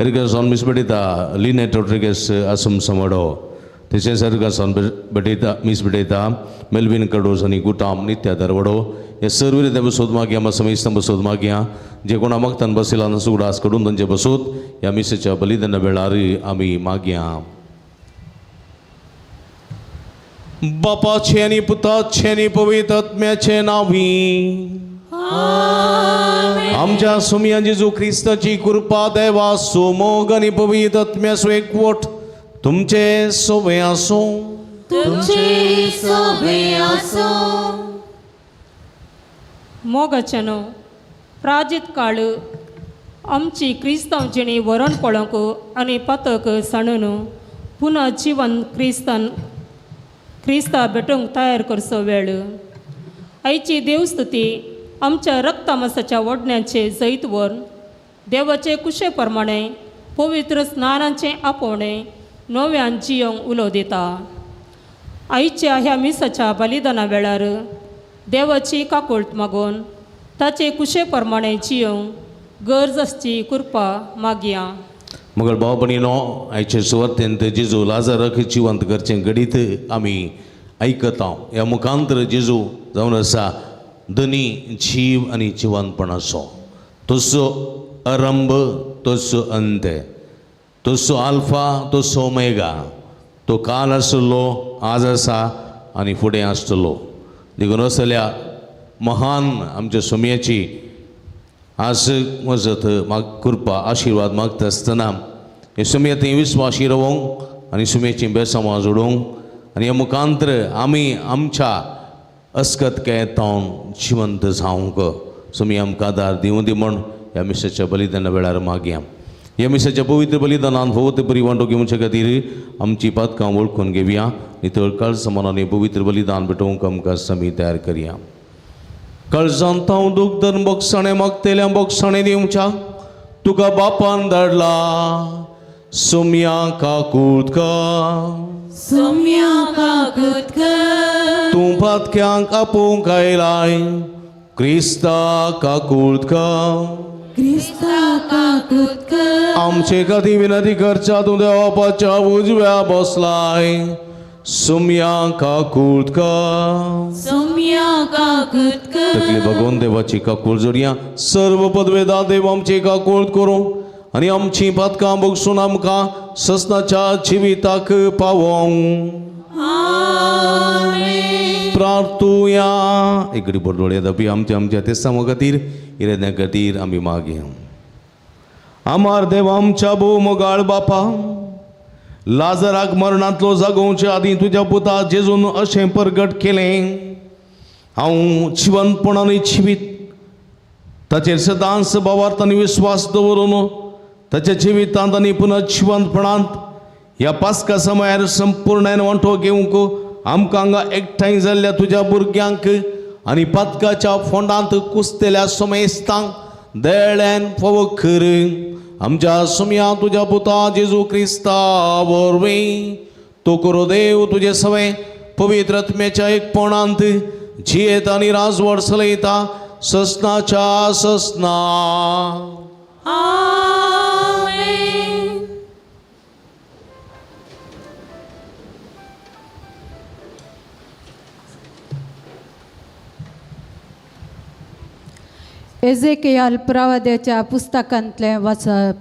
एरिकसन मीस भेटयता लिनेट रोड्रिगस असमसम वडो. तशेंच एरिकसन भेटयता मीस भेटयता मेल्विन कडोस आनी गुटाम नित्यादर वडो. हे सर्व रिते बसोत मागया, मा समेस्त बसोत मागया जे कोणा मागतान बसयला उडास कडून तांचे बसोत ह्या मिसेच्या बलिदाना वेळार आमी मागया. बापाचे आनी पुताचे आनी पवित्र आत्म्याचे नांवी आमच्या सुमया जेजू क्रिस्ताची कृपा, देवा सुमोग आनी पवित्र आत्म्याचो एकवट तुमचे सोबे आसूं. तुमचे सोबे आसूं. मोगाच्यानो, प्राजीत काळ आमची क्रिस्तांव जिणी वरण पळोवंक आनी पातक सांडून पुनः जिवन क्रिस्तान क्रिस्ता भेटूंक तयार करचो वेळ. आयची देवस्तुती आमच्या रक्तमासाच्या ओडण्याचे जैत वर देवाचे कुशे प्रमाणे पवित्र स्नानाचें आपोवणें नव्यान जियोंक उलो दिता. आयच्या ह्या मिसाच्या बलिदाना वेळार देवाची काकुळट मागून ताचे कुशे प्रमाणे जियोंक गरज आसची कृपा मागया. मगर भाव भयणीनो, आयचे सुवातेंत जेजू लाजारक जिवंत करचें घडीत आमी आयकता. ह्या मुखांतर जेजू जावन आसा धनी जीव आनी जिवंतपणाचो. तसो आरंभ तसो अंत, तसो आल्फा तसो ओमेगा. तो काल आसलो, आज आसा आनी फुडें आसतलो. देखून असल्या महान आमच्या सोम्याची आज मजत कृपा आशिर्वाद मागता आसतना हे सुमया थंय विस्वाशी रावोंक आनी सुम्याची बेसांवां जोडूंक आनी ह्या मुखांतर आमी आमच्या अस्कत केतावन जिवंत जावंक सुमी आमकां आदार दिवं दी म्हण ह्या मिसाच्या बलिदाना वेळार मागया. ह्या मिसाच्या पवित्र बलिदानान फावो ते बरी वांटो घेवचे खातीर आमची पातकां वळखून घेवया. नितळ काळजां मनांनी पवित्र बलिदान भेटोवंक आमकां समी तयार करया. काळजांत हांव दूख धरून बोगसाणें मागतेल्या बोगसाणें दिवच्या तुका बापान धाडला. सुम्या काकूत कर, सुम्या काकूत कर, तूं पातक्यांक आपोवंक आयलाय. क्रिस्ता काकूत कर, क्रिस्ता काकूत कर, आमचे खातीर विनंती करच्या तूं देवाच्या उजव्या बसलाय. सुम्या काकूत कर, सुम्या काकूत कर, तकली भगवंत देवाची काकूळ जोडया. सर्व पदवेदा देव आमची काकूळ करूं आनी आमची पातकां बगसून आमकां ससनाच्या जिविताक पावोवंक. प्रार्थुया. एक घडी डोळे दापी आमच्या आमच्या तेसांवा खातीर इराद्या खातीर आमी मागया. आमार देव आमच्या भोव मोगाळ बापा, लाजराक मरणांतलो जागोवचे आदीं तुज्या पुता जेजून अशें परगट केलें, हांव जिवंतपणान जिवीत ताचेर सदांच भावार्थ आनी विस्वास दवरून ताच्या जिवितांत आनी पुनः जिवंतपणांत ह्या पास्का समयार संपूर्ण वांटो घेवंक आमकां हांगा एकठांय जाल्ल्या तुज्या भुरग्यांक आनी पातकाच्या फोंडांत कुसतेल्या समेस्तांक दयाळ्यान फावो कर. आमच्या सुमया तुज्या पुता जेजू क्रिस्ता वरवीं तो करो देव तुजे सवें पवित्र आत्म्याच्या एकपणांत जियेत आनी राजवट चलयता ससनाच्या ससना. आमेन. एजेकियाल प्रवाद्याच्या पुस्तकांतलें वाचप.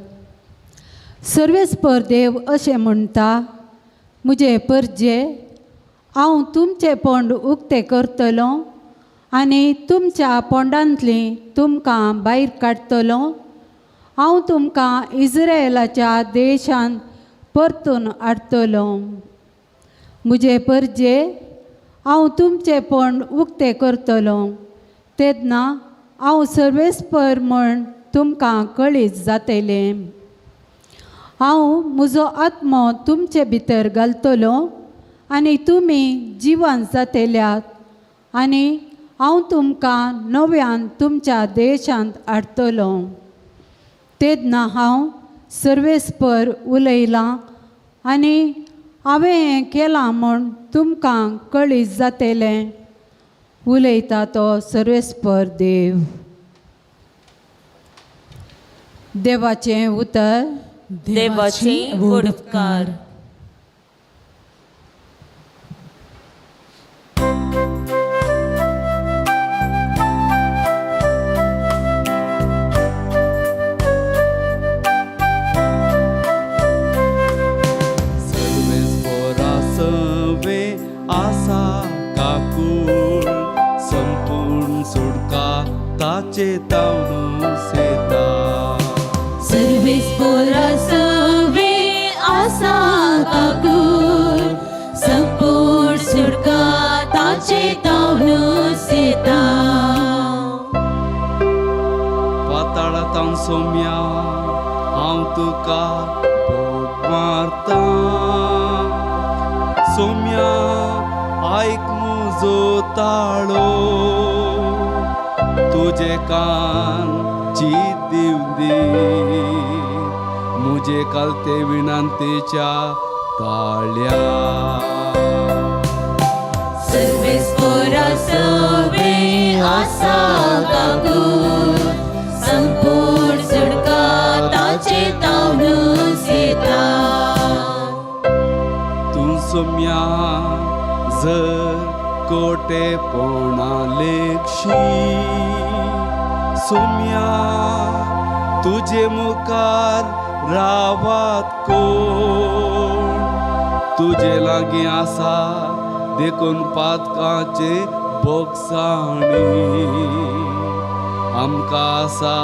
सर्वेस्पर देव अशें म्हणटा, म्हजे परजे हांव तुमचें पोंड उक्तें करतलो आनी तुमच्या पोंडांतलीं तुमकां भायर काडटलो. हांव तुमकां इस्रायलाच्या देशांत परतून हाडटलो. म्हजे परजे हांव तुमचें पोंड उक्तें करतलो तेन्ना हांव सर्वेस्पर म्हण तुमकां कळीत जातलें. हांव म्हजो आत्मो तुमचे भितर घालतलो आनी तुमी जिवन जातल्यात आनी हांव तुमकां नव्यान तुमच्या देशांत हाडटलो. तेन्ना हांव सर्वेस्पर उलयलां आनी हांवें हें केलां म्हूण तुमकां कळीत जातलें. उलयता तो सर्वेस्पर देव. देवाचें उतर. देवाचे व्हड उपकार. सर्वेस्परा सवे आसा काकूळ संपूर्ण सुटका ताचे तावनू सेता. सर्वेस्परा सवे आसा काकूळ संपूर्ण सुटका ताचे तावनू सेता. पाताळांत सोम्या हांव तुका भोग मारता. सोम्या आयक म्हजो ताळो, तुजे कान चीत दिवं दी म्हजे कालते विनंतीच्या ताळ्या. सर्वेस्परा सवे आसा काकूर संपूर्ण सुटका ताचे तावनूच येता. तूं सोम्या जर कोटेपणा लेखशी सोम्या तुजे मुखार रावात कोण तुजे लागीं आसा देखून पातकाचे बोगसाणी आमकां आसा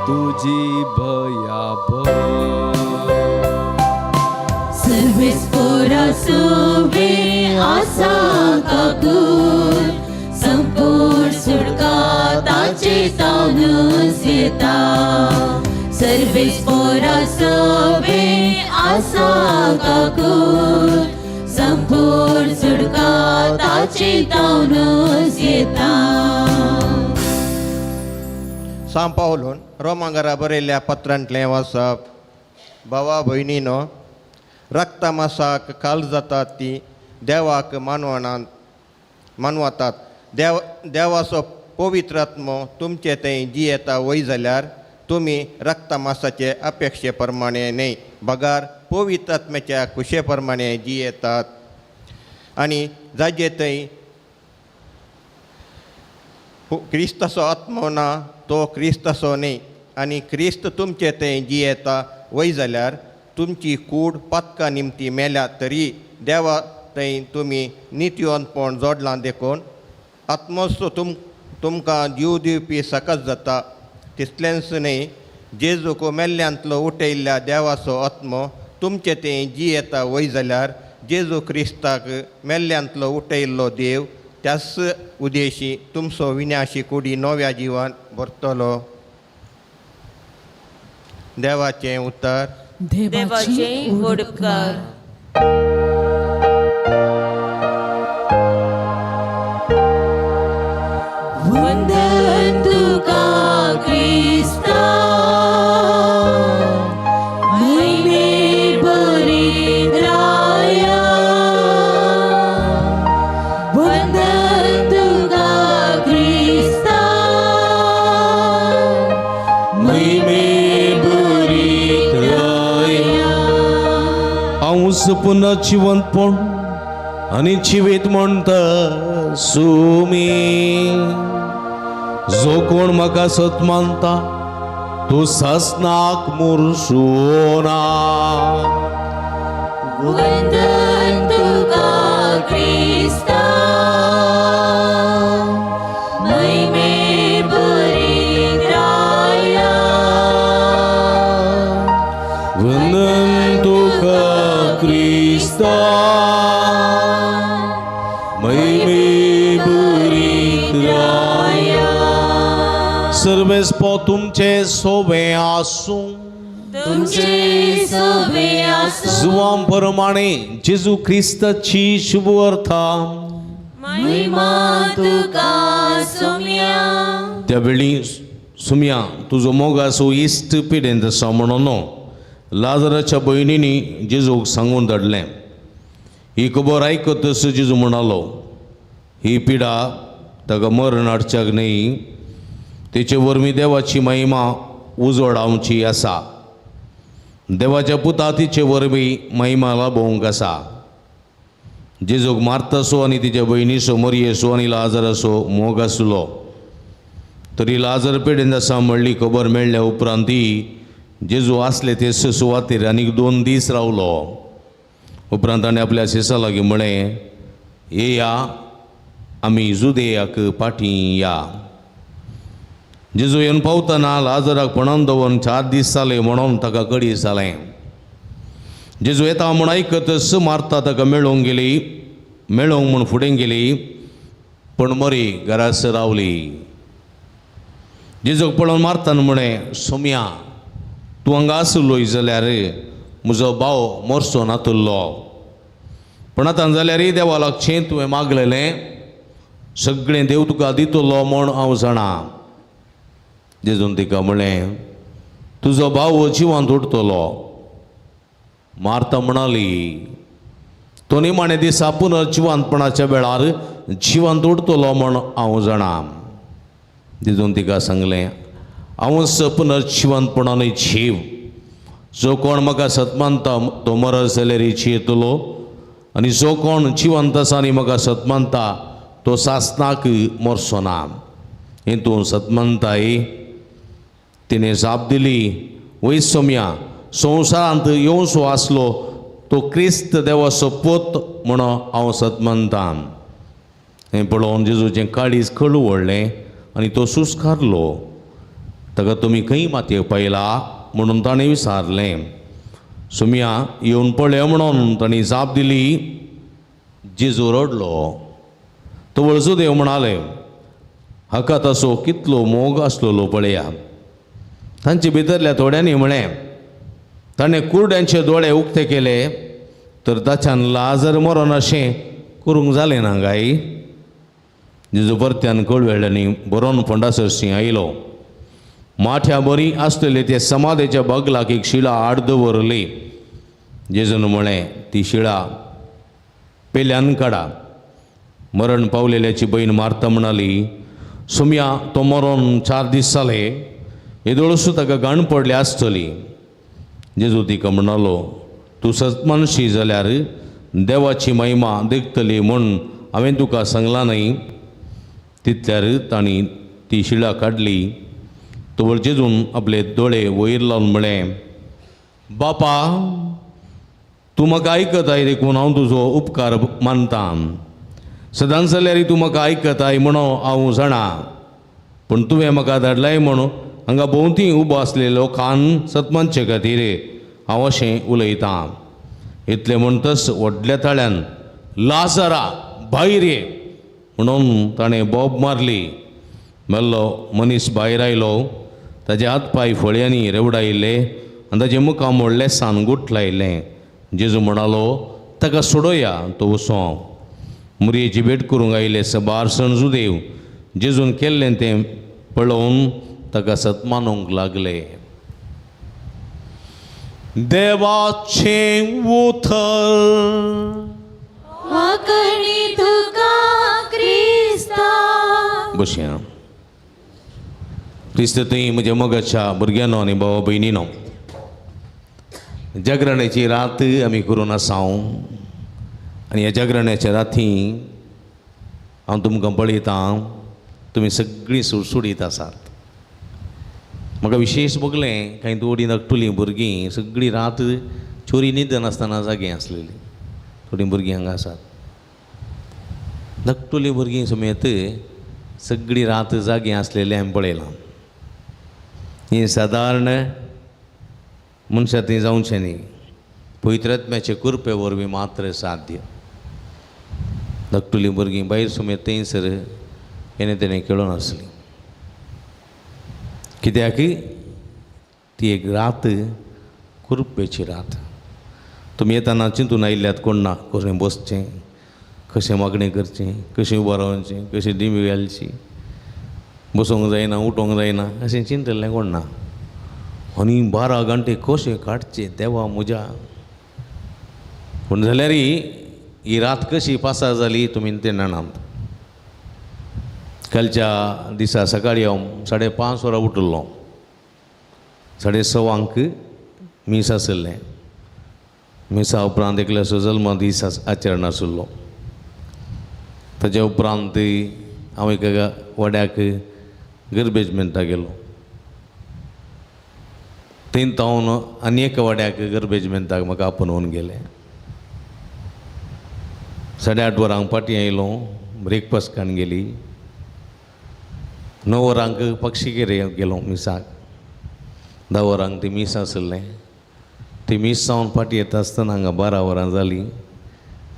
तुजी भयाभय. सर्वेस्पोरा सुवे आसा काकूर संपूर्ण सुटका ताचे तावनूच येता. सर्वेस्पोरा सुवे आसा काकूर संपूर्ण सुटका ताचे तावनूच येता. सांव पावलून रोमांगरा बरयल्ल्या पत्रांतलें वाचप. भावा भयणीनो, रक्तमासाक काल जातात ती देवाक मानवनात मानवतात. देव देवाचो पवित्र आत्मो तुमचे थंय जियेता वय जाल्यार तुमी रक्तमासाचे अपेक्षे प्रमाणे न्हय बगार पवित्र आत्म्याच्या खुशे प्रमाणे जियेतात. आनी जाजे थंय क्रिस्ताचो आत्मो ना तो क्रिस्ताचो न्हय. आनी क्रिस्त तुमचे थंय जियेता वय जाल्यार तुमची कूड पातका निमती मेल्या तरी देवा थंय तुमी नितयवंतपण जोडलां देखून आत्मोसो तुमकां जीव दिवपी सकत जाता. तितलेंच न्हय, जेजूक मेल्ल्यांतलो उठयल्ल्या देवाचो आत्मो तुमचे थंय जियेता वय जाल्यार जेजू क्रिस्ताक मेल्ल्यांतलो उठयल्लो देव त्याच उदेशी तुमचो विन्याशी कुडी नव्या जिवान भरतलो. देवाचें उतर. देवाचे उपकार. वंदन तुका क्रिस्ता महिमे भरीत राया. वंदन तुका क्रिस्ता महिमे भरीत राया. हांव पुन्हा जिवंतपण आनी जिवीत म्हणटा सुमी, जो कोण म्हाका सत मानता तो सासनाक मुरसोना. वंदन तुका क्रिस्ता महिमे भरीत राया. वंदन तुका क्रिस्ता महिमे भरीत राया. सर्वेस्पो तुमचे सोवे आसूं. तुमचे सोवे आसूं. जुवां प्रमाणे जेजू क्रिस्ताची शुभ अर्था. महिमा तुका सोम्या. त्या वेळी सुम्या तुजो मोगाचो इश्ट पिडेंत आसा म्हणून लाजराच्या भयणींनी जेजूक सांगून धाडलें. ही खबर आयकतच जेजू म्हणालो, ही पिडा ताका मरण हाडच्याक न्हय, तेचे वरवीं देवाची महिमा उजवाडावची आसा. देवाच्या पुता तिचे वरवीं महिमा लाभोवंक आसा. जेजूक मारतासो आनी तिच्या भयणीचो मरयेचो आनी लाजराचो मोग आसलो. तरी लाजर पेडेंत आसा म्हणली खबर मेळ्ळ्या उपरांत ती जेजू आसले ते सुवातेर आनीक 2 दीस रावलो. उपरांत ताणें आपल्या शिसा लागीं म्हळें, येया आमी जुदेयाक फाटीं या. जेजू येवन पावतना लाजराक पणान दवरून 4 दीस जाले म्हणून ताका कडी जालें. जेजू येता म्हूण आयकतच मारता ताका मेळोवंक गेली, मेळोवंक म्हूण फुडें गेली, पूण मरी घरास रावली. जेजूक पळोवन मारतान म्हळें, सोम्या तूं हांगा आसलोय जाल्यार म्हजो भाव मरचो नातुल्लो. पूण आतां जाल्यारय देवा लागचें तुवें मागलेलें सगळें देव तुका दितलो म्हूण हांव जाणा. जेजून तिका म्हळें, तुजो भाव जिवांत उरतलो. मार्ता म्हणाली, तो निमाणे दिसा पुनर्जिवंतपणाच्या वेळार जिवंत उरतलो म्हूण हांव जाणा. जेजून तिका सांगलें, हांवच पुनर्जिवंतपणान जीव, जो कोण म्हाका सतमानता तो मरत जाल्यार जियेतलो, आनी जो कोण जिवंत आसा आनी म्हाका सतमानता तो सासणाक मरचो ना. हें तूं सतमानताय? तिणें जाप दिली, वय सोम्या, संवसारांत येवचो आसलो तो क्रिस्त देवाचो पूत म्हणून हांव सतमानतां. हें पळोवन जेजूचें काळीज कळवळ्ळें आनी तो सुस्कारलो. ताका तुमी खंय मातयेक पायला म्हणून ताणें विचारलें. सोम्या, येवन पळय म्हणून तांणी जाप दिली. जेजू रडलो. तो वळसुदेव म्हणाले, हाका तसो कितलो मोग आसलेलो पळया. तांचे भितरल्या थोड्यांनी म्हळें, ताणें कुरड्यांचे दोळे उक्ते केले तर ताच्यान लाजर मरोन अशें करूंक जालें ना काय? जेजू परत्यान कळवेळ्यांनी बरोवन फोंडा सरशीं आयलो. माठ्या बरी आसलेले ते समाधेच्या बगलाक एक शिळा आड दवरली. जेजून म्हळें, ती शिळा पेल्यान काडा. मरण पावलेल्याची बहीण मार्ता म्हणाली, सोम्या, तो मरोन 4 दीस जाले, येदोळसू ताका घाण पडल्या आसतली. जेजू तिका म्हणालो, तूं सतमानशी जाल्यार देवाची महिमा देखतली म्हूण हांवें तुका सांगलां न्हय? तितल्यार तांणी ती शिळा काडली. तवळ जेजून आपले दोळे वयर लावन म्हळें, बापा, तूं म्हाका आयकताय देखून हांव तुजो उपकार मानतां. सदांच जाल्यार तूं म्हाका आयकताय म्हणून हांव जाणा, पूण तुवें म्हाका धाडलाय म्हणून हांगा भोंवती उबो आसले लोकान सतमानचे खातीर हांव अशें उलयतां. इतलें म्हणटच व्हडल्या ताळ्यान, लाजरा भायर ये म्हणून ताणें बोब मारली. मेल्लो मनीस भायर आयलो. ताजे हात पांय फळयांनी रेवडायिल्ले आनी ताजे मुखामळ लेसान गुठलायिल्लें. जेजू म्हणालो, ताका सोडोया, तो वचों. मुरयेची भेट करूंक आयिल्ले सबार सण जुदेव जेजून केल्लें तें पळोवन ताका सतमानूंक लागले. देवाचें उतर. वाकणी तुका क्रिस्ता. बसया. क्रिस्त थंय म्हज्या मोगाच्या भुरग्यांनो आनी भावा भयणीनो, जागरणाची रात आमी करून आसा आनी ह्या जागरणाच्या राती हांव तुमकां पळयतां, तुमी सगळीं सुडसुडीत आसात. म्हाका विशेश भोगलें, कांय थोडीं धाकटुलीं भुरगीं सगळीं रात चोरी न्हिदनासतना जागीं आसलेलीं. थोडीं भुरगीं हांगा आसात, धाकटुलीं भुरगीं समेत सगळी रात जागीं आसलेलीं हांवें पळयलां. ही सादारण मनशां थंय जावचें न्ही, पवित्र आत्म्याचे कृपे वरवीं मात्र साध्य. धाकटुलीं भुरगीं भायर समेत थंयसर हेणे तेणें खेळून आसलीं. कित्याक ती एक रात कृपेची रात. तुमी येताना चिंतून आयिल्ल्यात कोण ना, कशें बसचें, कशें मागणें करचें, कशें उबो रावचें, कशें दिमी घालची, बसोंक जायना, उठोंक जायना अशें चिंतलें कोण ना. आनी 12 घंटे कशें काडचे देवा म्हज्या. पूण जाल्यार ही रात कशी पासार जाली तुमी तें जाणात. कालच्या दिसा सकाळीं हांव 5:30 वरां उठलो. 6:30 मीस आशिल्लें. मिसा उपरांत एकल्याचो जल्म दीस आचरण आशिल्लो. ताच्या उपरांत हांव एका वाड्याक गरबेजमेंटाक गेलो. थंय तावन आनी एका वाड्याक गरबेजमेंटाक म्हाका आपोवन गेले. 8:30 वरांक फाटीं आयलो, ब्रेकफास्ट खाण गेली. 9 वरांक पक्षीगेर गेलो मिसाक. 10 वरांक ती मीस आशिल्लें. ती मीस जावन फाटीं येता आसतना हांगा 12 वरां जालीं.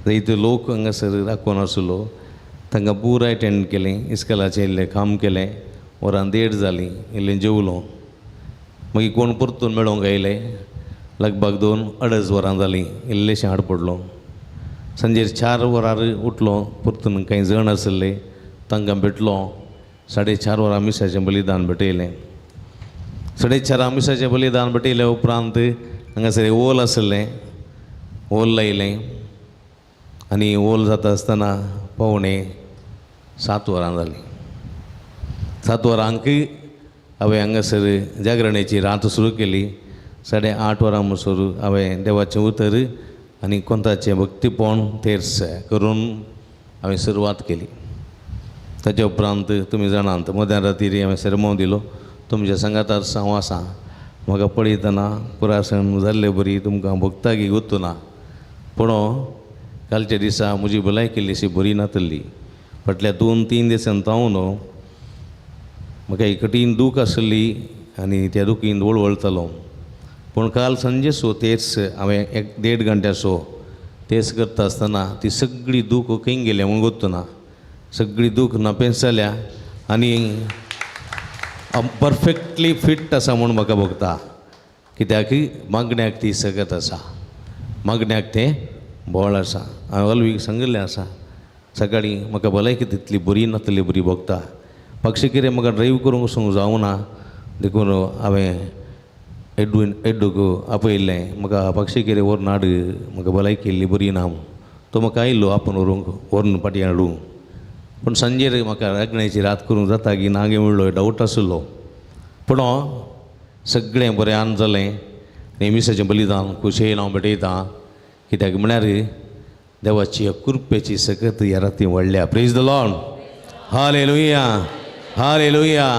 जायते लोक हांगासर राखून आशिल्लो, तांकां पुराय अटेंड केलें. इस्कॉलाचें इल्लें काम केलें. 1:30 जालीं, इल्लें जेवलो. मागीर कोण परतून मेळोंक आयले. लगभग 2-2.5 वरां जालीं, इल्लेशें हाड पडलो. सांजेर 4 वरार उठलो, परतून कांय जण आशिल्ले तांकां भेटलो. 4:30 वरां मिसाचें बलिदान भेटयलें. 4:30 मिसाचें बलिदान भेटयले उपरांत हांगासर ओल आशिल्लें, ओल लायलें आनी ओल जाता आसतना 6:45 वरां जालीं. 7 वरांक हांवें हांगासर जागरणेची रात सुरू केली. 8:30 वरां म्हणसर हांवें देवाचें उतर आनी कोंताचें भक्तीपण तेर्स करून हांवें सुरवात केली. ताच्या उपरांत तुमी जाणात मध्यान रातीर हांवें सेरमांव दिलो. तुमच्या सांगातार हांव आसा. म्हाका पळयतना पुरासण जाल्ले बरी तुमकां भोगतागी गुत्तुना. पूण कालच्या दिसा म्हजी भलायकी इल्लीशी बरी नातल्ली. फाटल्या 2-3 दिसान हांव न्हू म्हाका एक कठीण दूख आसली आनी त्या दुखीन वळवळतालो. पूण काल सांजे सो तेच हांवें 1-1.5 घंट्यासो तेच करता आसतना ती सगळी दूख खंय गेल्या म्हूण गोत्तुना. सगळी दूख नापेंच जाल्या आनी हांव परफेक्टली फिट आसा म्हूण म्हाका भोगता. कित्याक मागण्याक ती सगत आसा, मागण्याक तें बोळ आसा. हांवें अल्वीक सांगिल्लें आसा सकाळीं म्हाका भलायकी तितली बरी नातली बरी भोगता. पक्षी कितें म्हाका ड्रायव्ह करूंक वचूंक जावना देखून हांवें एडवीन एड्डूक आपयल्लें. म्हाका पक्षी कितें व्हरून हाड, म्हाका भलायकी इल्ली बरी ना म्हूण. तो म्हाका आयलो आपूण व्हरूंक, व्हरून फाटीं हाडूंक. पूण सांजेर म्हाका रागण्याची रात करूंक जाता की ना गे म्हणलो डावट आसलो. पूण सगळें बरें जालें आनी मिसाचें बलिदान खुशयेन हांव भेटयतां. कित्याक म्हळ्यार देवाची कृपेची सकत ह्या राती व्हडल्या. Praise the lord. Hallelujah, hallelujah.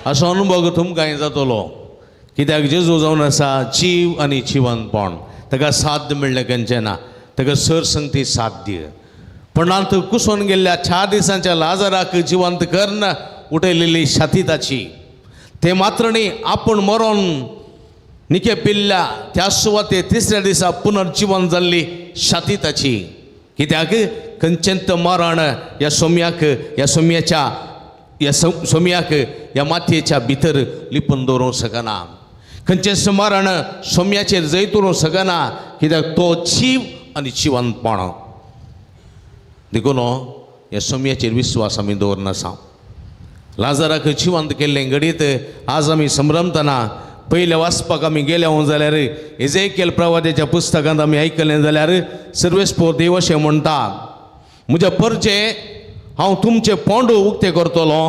असो अनुभव तुमकां जातलो. कित्याक जेजू जावन आसा जीव आनी जिवनपण. ताका साध्य मेळ्ळें खंयचें ना, ताका सर संगती साध्य. पण आतां कुसोन गेल्ल्या 4 दिसांच्या लाजराक जिवंत करून उठयलेली छाती ताची. ते मात्र न्ही, आपूण मरोन निके पिल्ल्या त्या सुवाते 3ऱ्या दिसा पुनर्जिवन जाल्ली छाती ताची. कित्याक खंयचेंत मरण ह्या सोम्याक, ह्या सोम्याच्या, ह्या सोम्याक ह्या मातयेच्या भितर लिपून दवरूंक शकना. खंयचेंच मरण सोम्याचेर जैत उरूंक शकना. कित्याक तो जीव आनी जिवनपण. देखून ह्या सोम्याचेर विस्वास आमी दवरनासा. लाजराक जिवंत केल्लें घडीत आज आमी संभ्रमतना पयलें वाचपाक आमी गेले जाल्यार एजेकेल प्रवाद्याच्या पुस्तकांत आमी आयकलें जाल्यार सर्वेस्पोर देव अशें म्हणटा, म्हज्या परचे हांव तुमचे फोंड उक्ते करतलो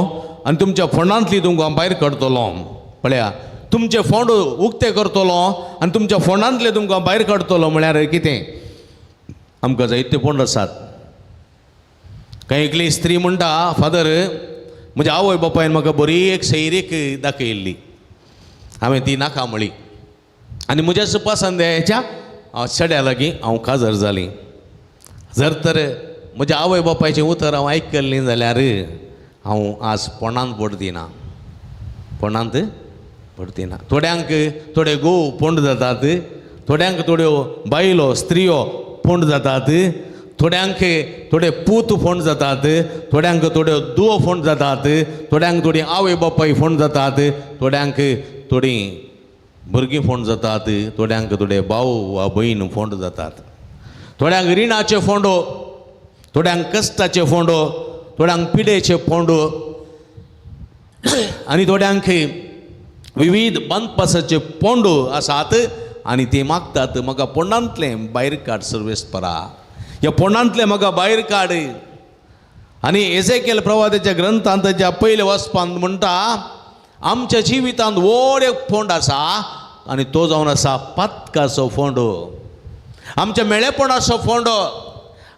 आनी तुमच्या फोंडांतली तुमकां भायर काडटलो. पळया, तुमचे फोंड उक्ते करतलो आनी तुमच्या फोंडांतले तुमकां भायर काडटलो म्हळ्यार कितें? आमकां जायते फोंड आसात. कांय एकली स्त्री म्हणटा, फादर म्हज्या आवय बापायन म्हाका बरी एक सैरीक दाखयल्ली, हांवें ती नाका म्हळी आनी म्हज्या सुपासंद्याच्या चेड्या लागीं हांव काजर जालीं. जर तर म्हज्या आवय बापायचें उतर हांव आयकल्लें जाल्यार हांव आज पोंडांत पडदिना, पोंडांत पडदिना. थोड्यांक थोडे घोव पोंड जातात, थोड्यांक थोड्यो बायलो स्त्रियो पोंड जातात, थोड्यांक थोडे पूत फोंड जातात, थोड्यांक थोड्यो दुवो फोंड जातात, थोड्यांक थोडी आवय बापाय फोंड जातात, थोड्यांक थोडीं भुरगीं फोंड जातात, थोड्यांक थोडे भाव वा भयण फोंड जातात, थोड्यांक रिणाचे फोंडो, थोड्यांक कश्टाचे फोंडो, थोड्यांक पिडेचे फोंडो आनी थोड्यांक विविध बांदपासाचे फोंडो आसात. आनी ते मागतात म्हाका फोंडांतलें भायर काड सर्वेस्परा, ह्या फोंडांतलें म्हाका भायर काड. आनी एजेकेल प्रवादाच्या ग्रंथांत ज्या पयल्या वाचपांत म्हणटा, आमच्या जिवितांत व्हड एक फोंड आसा आनी तो जावन आसा पातकाचो फोंडो, आमच्या मेळेपणाचो फोंडो,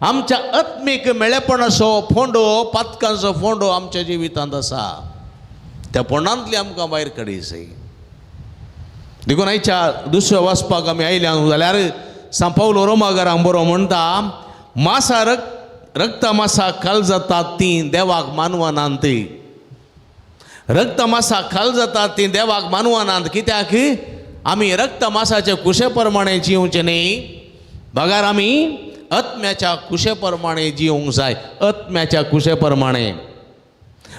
आमच्या आत्मीक मेळेपणाचो फोंडो, पातकांचो फोंडो आमच्या जिवितांत आसा. त्या फोंडांतली आमकां भायर काडीसय. देखून आयच्या दुसऱ्या वाचपाक आमी आयल्या जाल्यार सांव पावलो रोमागारांक बरो म्हणटा, मासा रक्त मासा खाल जातात तीं देवाक मानवनात, रक्त मासा खाल जातात तीं देवाक मानवनात. कित्याक आमी रक्त मासाचे कुशे प्रमाणे जिवचें न्ही, बगार आमी आत्म्याच्या कुशे प्रमाणे जिवंक जाय. आत्म्याच्या कुशे प्रमाणे.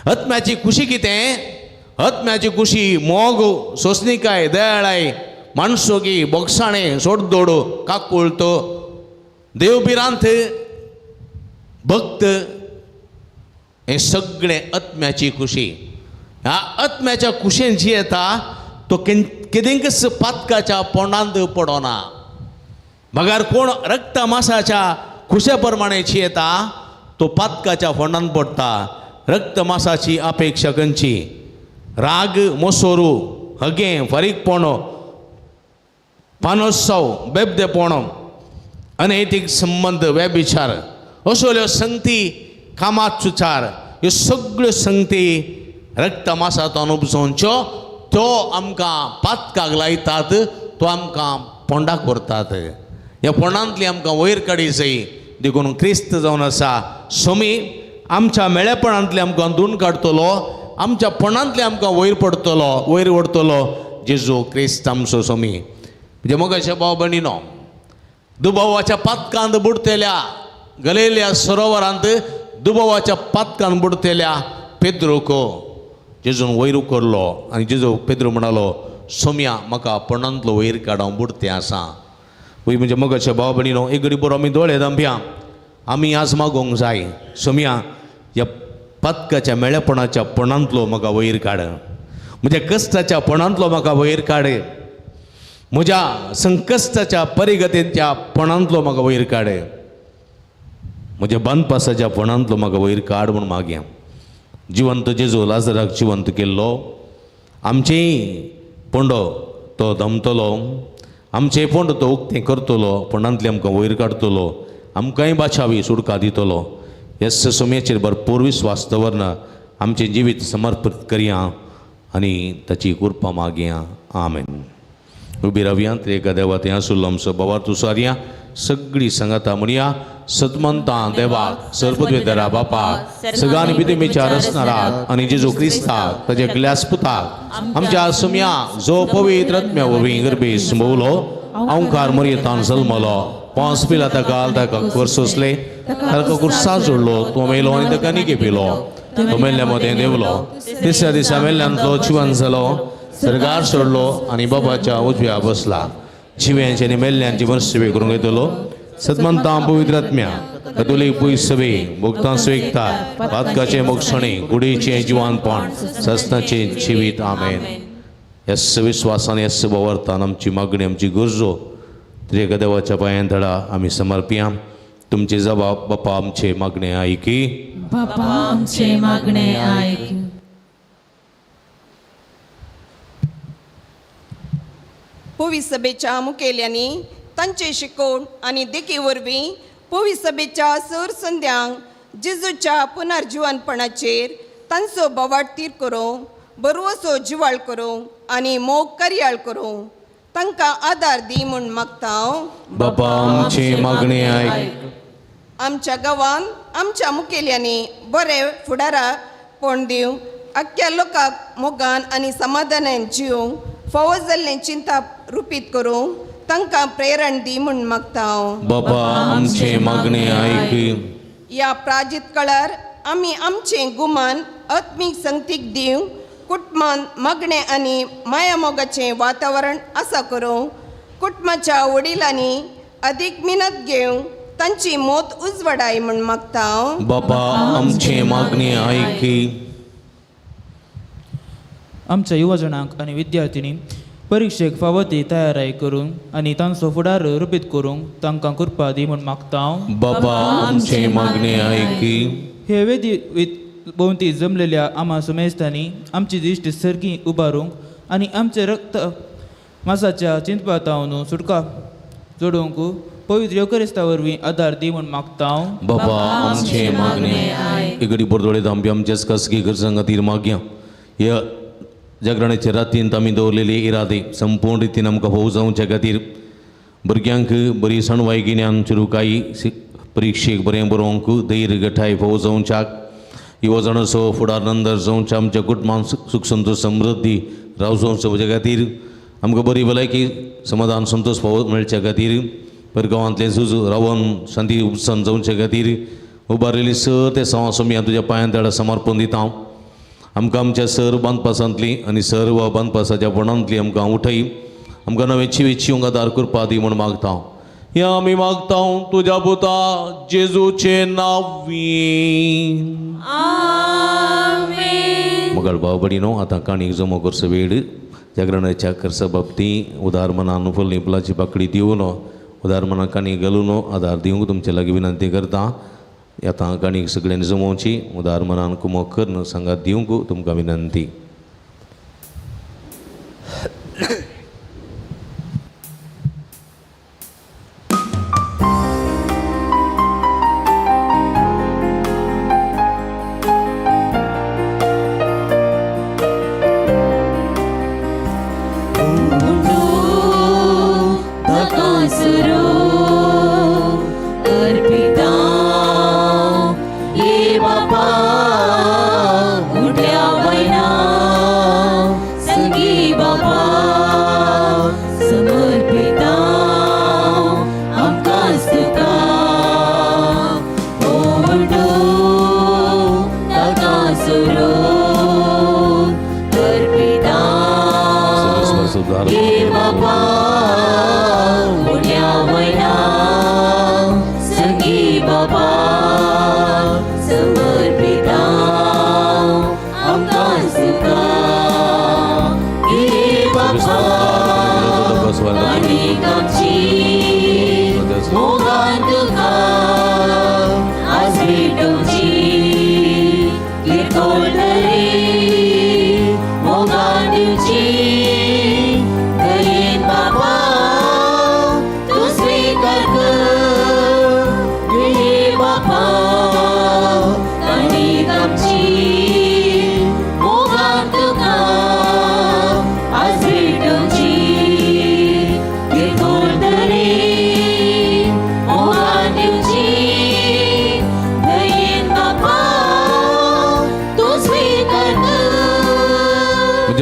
आत्म्याची खुशी कितें? आत्म्याची खुशी मोग, सोंसणीकाय, दयाळाय, माणसोगी, बोगसाणें, सोडदोडो, काकुळतो, देवभिरांत, भक्त, हें सगळें आत्म्याची खुशी. ह्या आत्म्याच्या खुशेन जी येता तो केदेंकच पातकाच्या पोंडांत पडना. मगर कोण रक्त मासाच्या खुशे प्रमाणे जी येता तो पातकाच्या फोंडांत पडटा. रक्तमासाची अपेक्षा करची. राग मोसोरू हगें फारीकपण पानोत्सव बेबदेपण अनैतीक संबंद व्यभिचार असल्यो संगती कामात सुचार ह्यो सगळ्यो संगती रक्तमासांतल्यान उपजोवच्यो त्यो आमकां पातकाक लायतात, तो आमकां पोंडाक व्हरतात. ह्या पोंडांतली आमकां वयर काडी जाय. देखून क्रिस्त जावन आसा सोमी आमच्या मेळेपणांतले आमकां धुवन काडटलो, आमच्या पोंडांतले आमकां वयर पडटलो, वयर व्हरतलो जेजू क्रिस्त आमचो सोमी. म्हणजे मोगाच्या भाव भयणीनो, दुबावाच्या पातकांत बुडतेल्या गलेल्या सरोवरांत दुबावाच्या पातकांत बुडतेल्या पेद्रूक जेजून वयर उखल्लो आनी जेजू पेद्रू म्हणालो सोम्या म्हाका पोंडांतलो वयर काड, हांव बुडतें आसा. वय म्हणजे मोगाच्या भाव भयणीनो, एक घडी बरो आमी दोळे धांपया, आमी आज मागोंक जाय सोम्या ह्या पातकाच्या मेळेपणाच्या पोंडांतलो म्हाका वयर काड, म्हज्या कश्टाच्या पोंडांतलो म्हाका वयर काड, म्हज्या संकश्टाच्या परिगतेच्या पोंडांतलो म्हाका वयर काड, म्हज्या बांदपासाच्या पोंडांतलो म्हाका वयर काड म्हूण मागया. जिवंत जेजू लाजराक जिवंत केल्लो, आमचेय पोंडो तो दमतलो, आमचेय पोंड तो उक्तें करतलो, पोंडांतले आमकां वयर काडटलो, आमकांय बाचावी सुटका दितलो. येस सोम्याचेर भरपूर विस्वास दवरना आमचें जिवीत समर्पीत करया आनी ताची कृपा मागया. आमेन. उबी रावया. एका देवा थंय आसुल्लो आमचो बाबा तुसारया सगळी सांगाता म्हणया सदमंतां देवाक सर्वद्वेदरा बापाक सगळ्यांनी बिदिमीच्या रसनाराक आनी जेजू क्रिस्ताक ताच्या ग्लास पुताक आमच्या सुम्या जो पवित्र आत्म्या वरवीं गर्भे संभवलो अंकार मरयेतान जल्मलो पांच पिला ताका ताका कर सोंसले ताका कुर्सा जोडलो तो मेलो आनी ताका निके पिलो तो मेल्ल्या मदें देंवलो तिसऱ्या दिसा मेल्ल्यांतलो जिवन जालो सरकार सोडलो आनी बाबाच्या उजव्या बसला जिव्यांची आनी मेल्ल्यांची मनसेवे करूंक येतलो. सदमंतां पवित्र आत्म्या कतोलीक पयस सवे भोगतां स्वेगता पातकाचें मोक्षणे कुडीचें जिवानपण सस्नाचें जिवीत. आमेन. येस विस्वासान येस भोवरतान आमची मागणी आमची गरजो त्रिएका देवाच्या पांयां धडा आमी समर्पया. तुमचे जबाब बापा आमचे मागणे आयकी, बापा आमचे मागणे आयक. पवी सभेच्या मुखेल्यांनी तांचे शिकोवण आनी देखी वरवीं पवी सभेच्या सर संद्यांक जेजूच्या पुनर्जिवनपणाचेर तांचो बोवाळतीर करूंक बरवसो जिवाळ करूंक आनी मोग कार्याळ करूंक तांकां आदार दी म्हूण मागता हांव. बापा आमचे मागणे आयक. आमच्या गांवांत आमच्या मुखेल्यांनी बरें फुडारापण दिवंक आख्ख्या लोकांक मोगान आनी समाधानान जिवंक फावो जाल्लें चिंताप रुपीत करूंक तांकां प्रेरण दी म्हूण मागता हांव. बापा आमचे मागणे आयक. ह्या प्राजीत काळार आमी आमचें गुमान आत्मीक संगतीक दिवंक कुटुंबान मागणें आनी मायामोगाचें वातावरण आसा करूंक कुटुंबाच्या वडिलांनी अदीक मिनत घेवंक तांची मोत उजवडाय म्हूण मागता हांव. बापा आमचे मागणे आयक. आमच्या युवजणांक आनी विद्यार्थिनी परिक्षेक फावो ती तयाराय करूंक आनी तांचो फुडार रुपीत करूंक तांकां कृपा दी म्हूण मागता हांव. बापा आमचे मागणे आयक. हे वेदी भोंवती जमलेल्या आमा सुमेस्तांनी आमची दिश्ट सरकी उबारूंक आनी आमचे रक्त मासाच्या चिंतपातावन सुटका जोडूंक पवित्र येवकरिस्ता वरवीं आदार दी म्हूण मागता हांव. बापा आमचे मागणे. इगडी बोरदोळे धांपी आमच्याच खासगी गरजां खातीर मागया. ह्या जागरणाचे रातीन आमी दवरलेले इरादे संपूर्ण रितीन आमकां फावो जावच्या खातीर भुरग्यांक बरी सणवाय गिन्यान चुरुकाय परिक्षेक बरें बरोवंक धैर्य गठाय फावो जावच्याक युवजणाचो फुडार नंदर जावच्या आमच्या कुटुंबान सुख संतोष समृद्धी राव जावचो खातीर आमकां बरी भलायकी समाधान संतोष फावो मेळच्या खातीर परगांवांतलें झूज रावन शांती उपसन जावचे खातीर उबारिल्ली सर ते सवा सोमया तुज्या पांयां तळा समर्पण दिता हांव. आमकां आमच्या सर बांदपासांतली आनी सर्व बांदपासाच्या पणांतली आमकां उठय आमकां नवें जिवीत जिवंक आदार करपा दी म्हूण मागता हांव. ह्या आमी मागता तुज्या पुता जेजूचे नांवी. मगळ भाव भयणीनो, आतां काणयेक जमो करचो वेळ जागरणाच्या खर्चा बाबती उदार मनान फुलनी फुलाची पाकळी दिवन उदार मनान काणी घालून आदार दिवंक तुमचे लागीं विनंती करता. आतां काणीक सगळ्यांनी जमोवची उदार मनान कुमोक करून सांगात दिवंक तुमकां विनंती.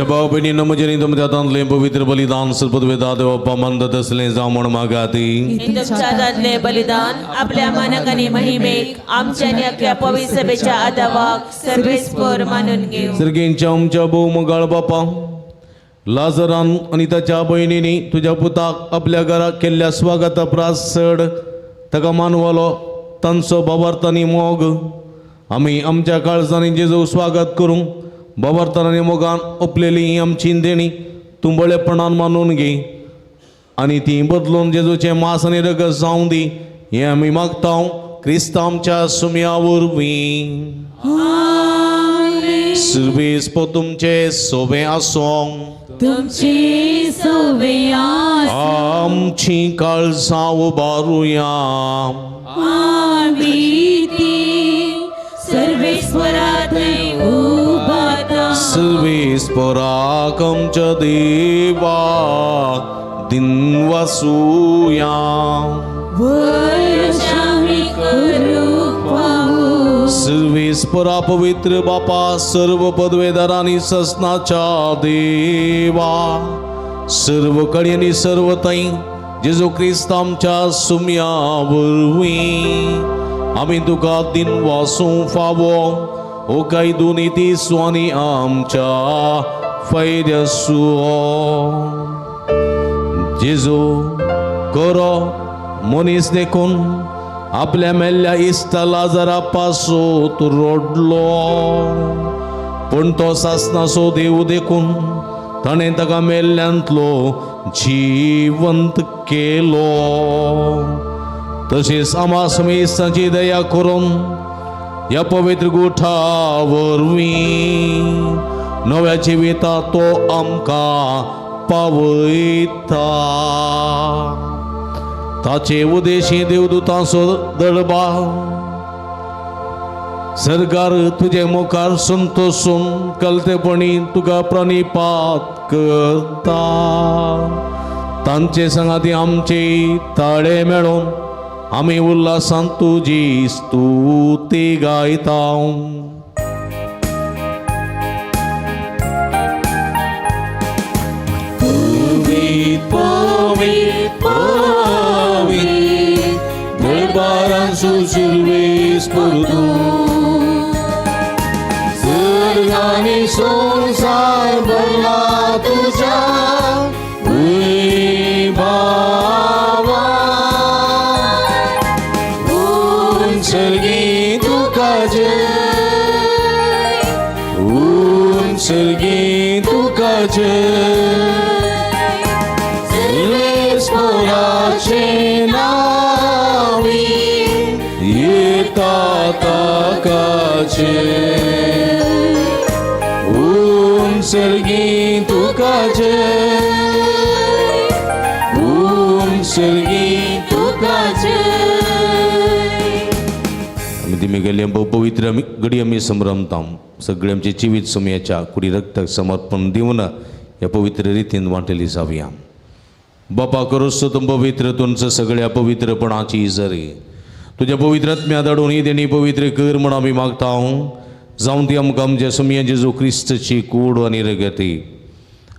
भाव भयणींनो म्हजें न्ही तुमच्या हातांतलें पवित्र बलिदान सदपदवेदा देवप्पा मंद तसलें जावं म्हूण मागाती. तुमच्या हातांतलें बलिदान आपल्या मानक आनी महिमेक आमच्या आनी अख्ख्या पवित्र सभेच्या आदावाक सर्वेस्पर मानून घेवं. सर्गेंच्या आमच्या भोव मोगाळ बापा, लाजरान आनी ताच्या भयणींनी तुज्या पुताक आपल्या घरा केल्ल्या स्वागता प्रास चड ताका मानवलो तांचो बाबार्थ आनी मोग आमी आमच्या काळजांनी जेजू स्वागत करूंक बाबार्थान आनी मोगान ओपलेली ही आमची देणी तूं बळेपणान मानून घे आनी ती बदलून जेजूचें मास आनी रगत जावं दी हें आमी मागता क्रिस्त आमच्या सुम्या वरवीं. सुर्वेस पो तुमचे सोबे आसूं, तुमचे सोबे आसूं, आमची काळजां उबारुया, आमी ती सर्वेस्पराथंय उबाता. सर्वेस्पराक आमच्या देवा दिनवासुया. वर्षामी करूंक पावू. सर्वेस्परा पवित्र बापा, सर्व पदवेदारांनी ससनाच्या देवा, सर्व कडेन सर्व थंय जेजू क्रिस्त आमच्या सुम्या वरवीं आमी तुका दिनवासूं फावो ओ कायदो निती स्वानी आमच्या फायद्यासू. जेजू करो मनीस देखून आपल्या मेल्ल्या इश्टा लाजरा पासून रडलो, पूण तो सासनाचो देव देखून ताणें ताका मेल्ल्यांतलो जिवंत केलो. तशेंच आमा समेस्तांची दया करून ह्या पवित्र गुठा वरवीं नव्या जिविता तो आमकां पावयता. ताचे उदेशी देवदूतांचो दळबा सरकार तुजे मुखार संतोसून कलतेपणी तुका प्रणिपात करता. तांचे सांगाती आमचे ताळे मेळोन आमी उल्हासान तुजी स्तुती गायता. पवित्र पवित्र दरबारांचो सुर्वेस परतून सर्गांनी संवसार भरला तुज्या वैभवान. उंचर्गी तुका जय, उंचर्गी तुका जय, सर्वेस्पराचे नांवी येता तुका जय, ओम सर्गी तुका जय, ओम सर्गी तुका जय. आमी तिमी गेल्ले पवित्र घडी आमी संभ्रमता सगळे आमचे जिवीत समयाच्या कुडी रक्ताक समर्पण दिवन ह्या पवित्र रितीन वांटली जावया. बापा करोस तूं पवित्र तुमचं सगळ्या पवित्रपणाची जरी तुज्या पवित्र आत्म्या धाडून ही देणी पवित्र कर म्हण आमी मागता. जावन ती आमकां आमच्या समया जेजू क्रिस्तची कूड आनी रगती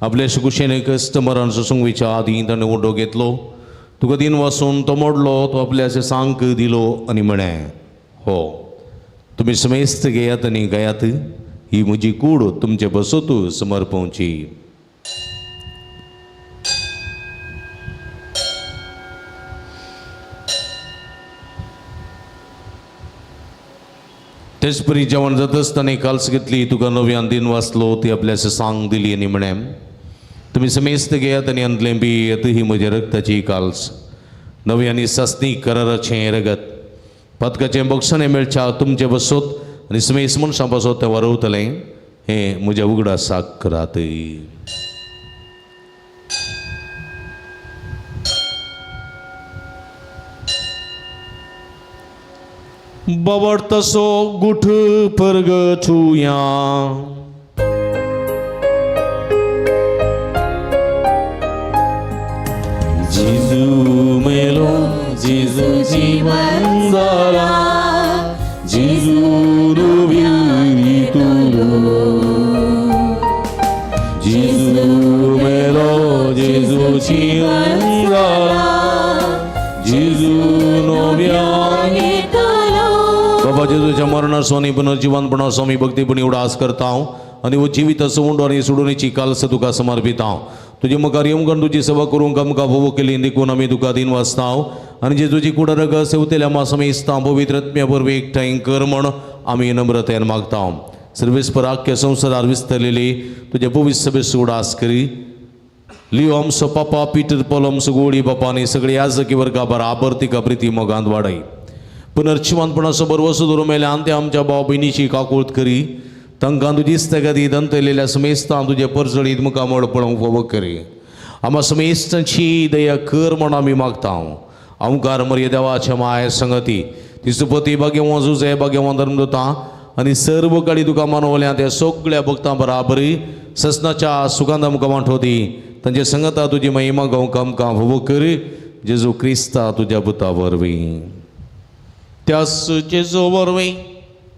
आपल्या कुशेन कस्त मरण सोसूंक आदीं ताणें उंडो घेतलो, तुका दिन वासून तो मोडलो, तो आपल्या सांक दिलो आनी म्हळें, हो तुमी समेस्त घेयात आनी गायात, ही म्हजी कूड तुमचे बसोत समर्पवची. तेच परी जेवण जाता आसतना काल्स घेतली, तुका नव्यान दिन वाचलो, ती आपल्या सांग दिली आनी म्हळें, तुमी समेस्त घेयात आनी अंतलें पियेत, ही म्हज्या रक्ताची काल्स, नवी आनी सासणी कराराचें रगत, पातकाचें बक्षाणें मेळच्या तुमचे बसोत आनी समेस्त मनशां पासत तें वारवतलें, हें म्हज्या उगडासाक करात. बाबड तसो गुठ परगचुया जेजू मेलो, जेजू जीवन जाला, जेजू नुव्यान जेजू मेलो, जेजू जीवन जाला, जेजू नव्यान. बाबा जेजूच्या मरणाचो आनी पुनर्जीवनपणाचो आमी भक्तीपणी उडास करता आनी हो जिविताचो उंडो आनी सोडोवणेची कालस तुका समर्पिता. तुजे मुखार येवंक तुजी सेवा करूंक आमकां भोव केली देखून आमी तुका दिन वाचता आनी जेजूची कुड रगत सेवतेल्या आमा समेस्तां पवित्र आत्म्या वरवीं एकठांय कर म्हण आमी नम्रतेन मागता. सर्वेस्पर आख्या संवसारार विस्तरलेली तुज्या पवित्र सभेचो उडास करी. लियो आमचो पापा पीटर पॉल आमचो गोळी बापा आनी सगळी याजकी वर्गा बराबर तिका प्रिती मोगांत वाडय. पुनर्जिवंतपणाचो बरवसो धरून मेल्यान ते आमच्या भाव भयणीची काकूळत करी. तांकां तुजी इस्तगादी दंतलेल्या समेस्तां तुजे परजळीत मुखामळ पळोवंक फावो करी. आमा समेस्तांची दया कर म्हण आमी मागता. ओंकार मरिय देवाच्या माय संगती तिसुपती भाग्यवान जुजे भाग्यवान धर्मदूतां आनी सर्व काळी तुका मानवल्या त्या सगळ्या भक्तां बराबरी ससनाच्या सुगंध आमकां वांटोती. तांचे संगता तुजी महिमा गावंक आमकां फावो करी. जेजू क्रिस्ता तुज्या पुता वरवीं. त्यास जेजू वरवीं,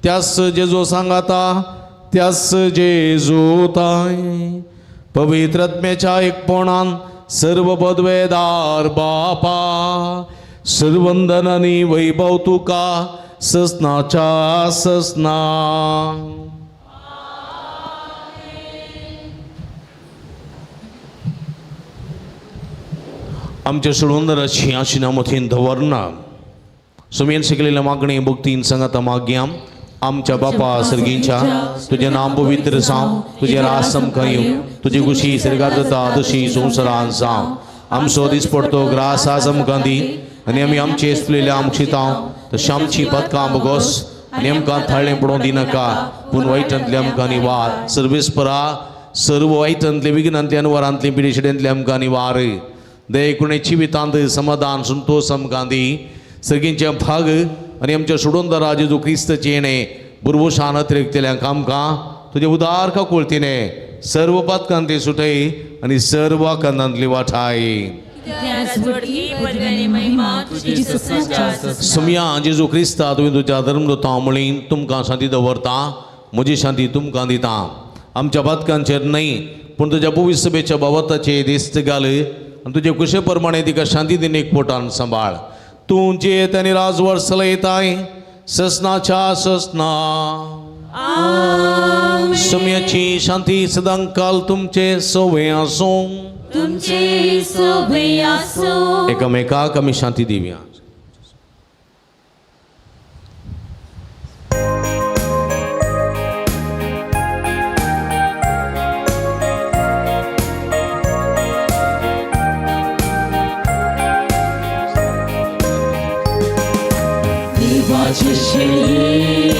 त्यास जेजू सांगाता, त्यास जेजू ताय पवित्र आत्म्याच्या एकपणान सर्व पदवेदार बापा सर्वंदन आनी वैभव तुका ससनाच्या ससना. आमच्या सोडवंदराची आशिना मथीन दवरना सुमेन शिकलेल्या मागणी भक्तीन सांगाता माग्याम. आमच्या बापा सर्गींच्या तुजें नांव पवित्र जावं, तुजें राज आमकां येवं, तुजी खुशी सर्गार जाता तशी संवसारान जावं. आमचो दिसपडतो ग्रास आज आमकां दी आनी आमी आमचे चुकलेल्या आमक्षितां तशें आमची पदकां बोगोस आनी आमकां थाळें पडोवंक दिनाका, पूण वायटांतले आमकां निवार. सर्वेस्परा सर्व वायटांतले विघ्नांतले अनवरांतले पिडेशिडेंतले आमकां निवार. दयेकुणे जिवितांत समाधान संतोष आमकां दी. सर्गींचे भाग आनी आमच्या सोडूनदारा जेजू क्रिस्तचें येणें बुरबुशान अतिरिक्तल्यांक आमकां तुजे उदार काकुळतीने सर्व पातकांतली सुटय आनी सर्व कांदांतली वाठाय. समया जेजू क्रिस्ता तुवें तुज्या धर्मदूतां म्हणीन तुमकां शांती दवरता, म्हजी शांती तुमकां दिता. आमच्या पातकांचेर न्हय पूण तुज्या पवित्र सभेच्या बाबताचे दिस्त घाल आनी तुजे कुशे प्रमाणे तिका शांती दिन एकपोटान सांबाळ. तूं जियेत आनी राजवट चलयताय ससनाच्या ससना. समयाची शांती सदांकाल तुमचे सवे आसूं, तुमचे सवे आसूं. एकामेकाक आमी शांती दिवया. देवाची शेळी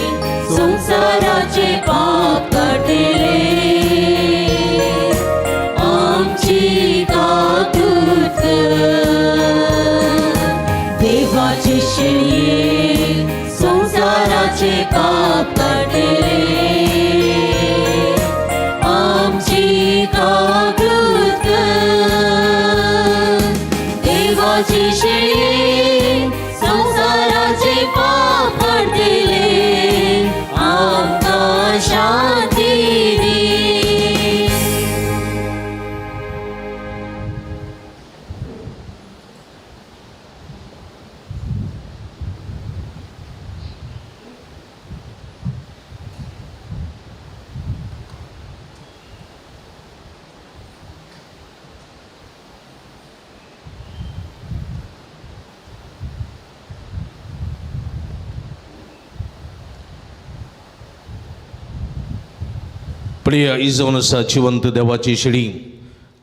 प्रिय इजोवन आसा जिवंत देवाची शिडी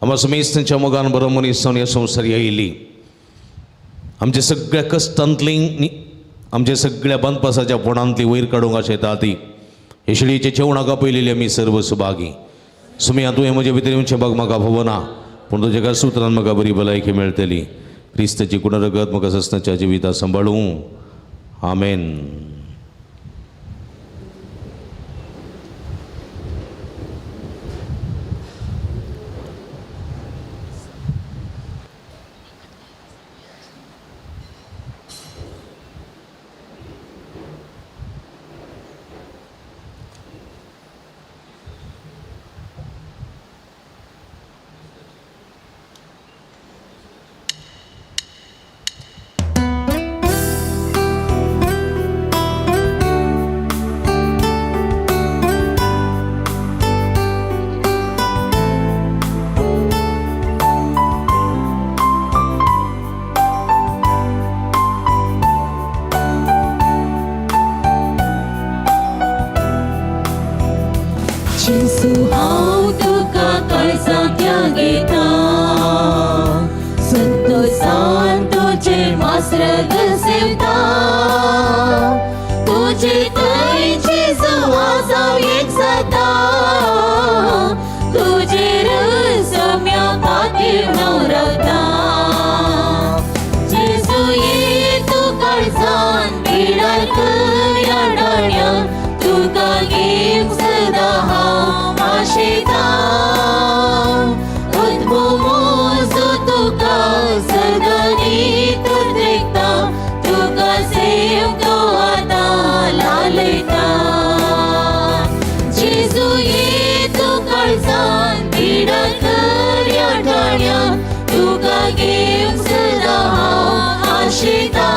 आमकां समेस्तांच्या मोगान बरो मनीस जावन ह्या संवसार आयिल्ली आमच्या सगळ्या कश्टांतली आमच्या सगळ्या बांदपासाच्या फोणांतली वयर काडूंक अशें येता ती हे शिडयेचे जेवणाक आपयलेली आमी सर्व सुभागी सुमया तुवें म्हजे भितर येवचें बाग म्हाका भोवना पूण तुज्या एका सुत्रान म्हाका बरी भलायकी मेळटली. क्रिस्ताची कुणरगत म्हाका सस्नाच्या जिविता सांबाळूं. आमेन. जेजू हांव तुका काळजांत घेता संतोषान तुजे मास्रग सेवता तुजे थंय जेजू आज हांव एक जाता तुजेर सम्या पातीव हांव रावता जेजू ये तूं काळजान पिडार कर डाण्या तुका घेवंक सदां हांव आशेता उद्भो मोजो तुका सदां नीत देखता तुका सेवक तो आतां लालयता जेजू ये तूं काळजान पिडा कर ह्या ठाण्या तुका घेवंक सदां हांव आशेता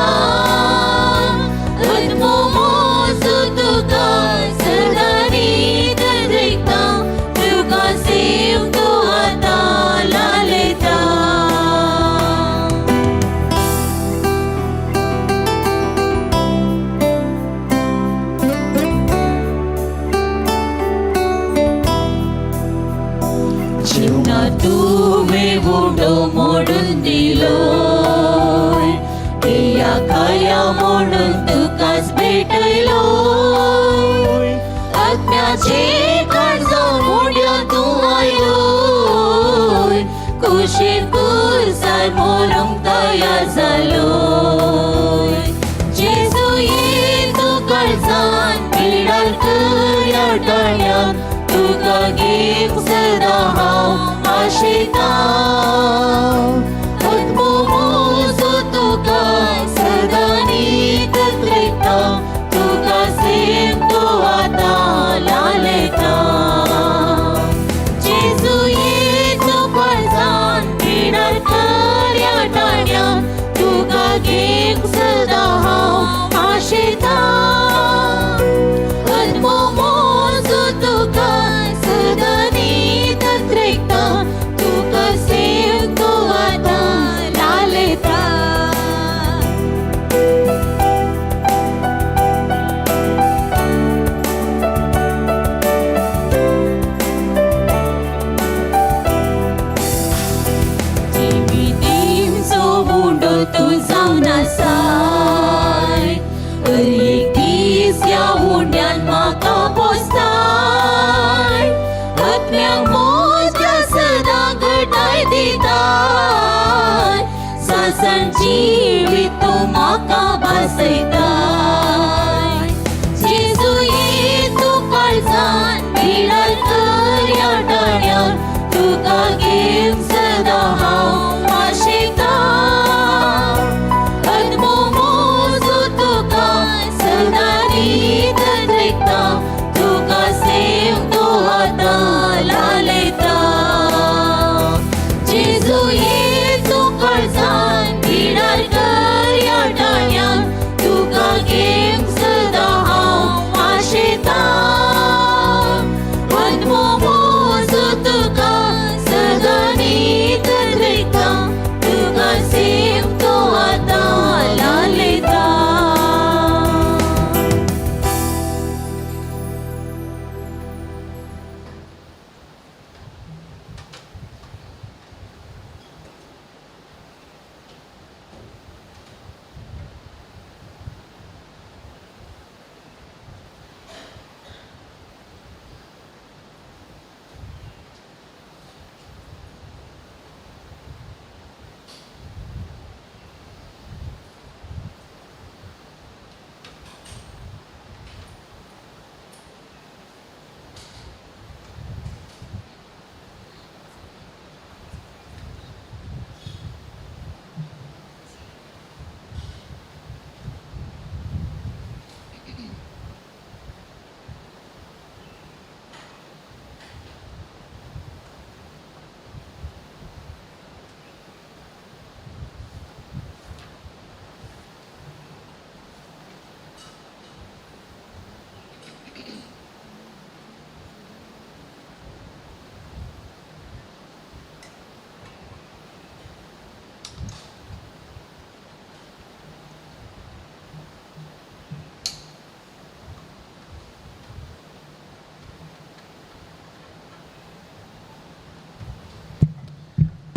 उद्भो मोजो तुका सदां नीत देखता तुका सेवक तो आतां लालयता. जीवना तुवें उडो मोडून दिलो पिया खाया म्हणून तुकाच भेटयलो आत्म्याचे काळजा मोड्या तूं आयलो कुशीन कुर्सार मरूंक तयार जालो जेजू ये तूं काळजान पिडार कर ह्या टाळ्यान तुका घेवंक सदां हांव आशेता उद्भो मोजो तुका सदां नीत देखता तुका सेवक तो आतां लालयता जेजू ये तूं काळजान पिडार कर ह्या टाळ्यान तुका घेवंक सदां हांव आशेता उद्भो मोजो तुका सदां नीत देखता तुका सेवक तो आतां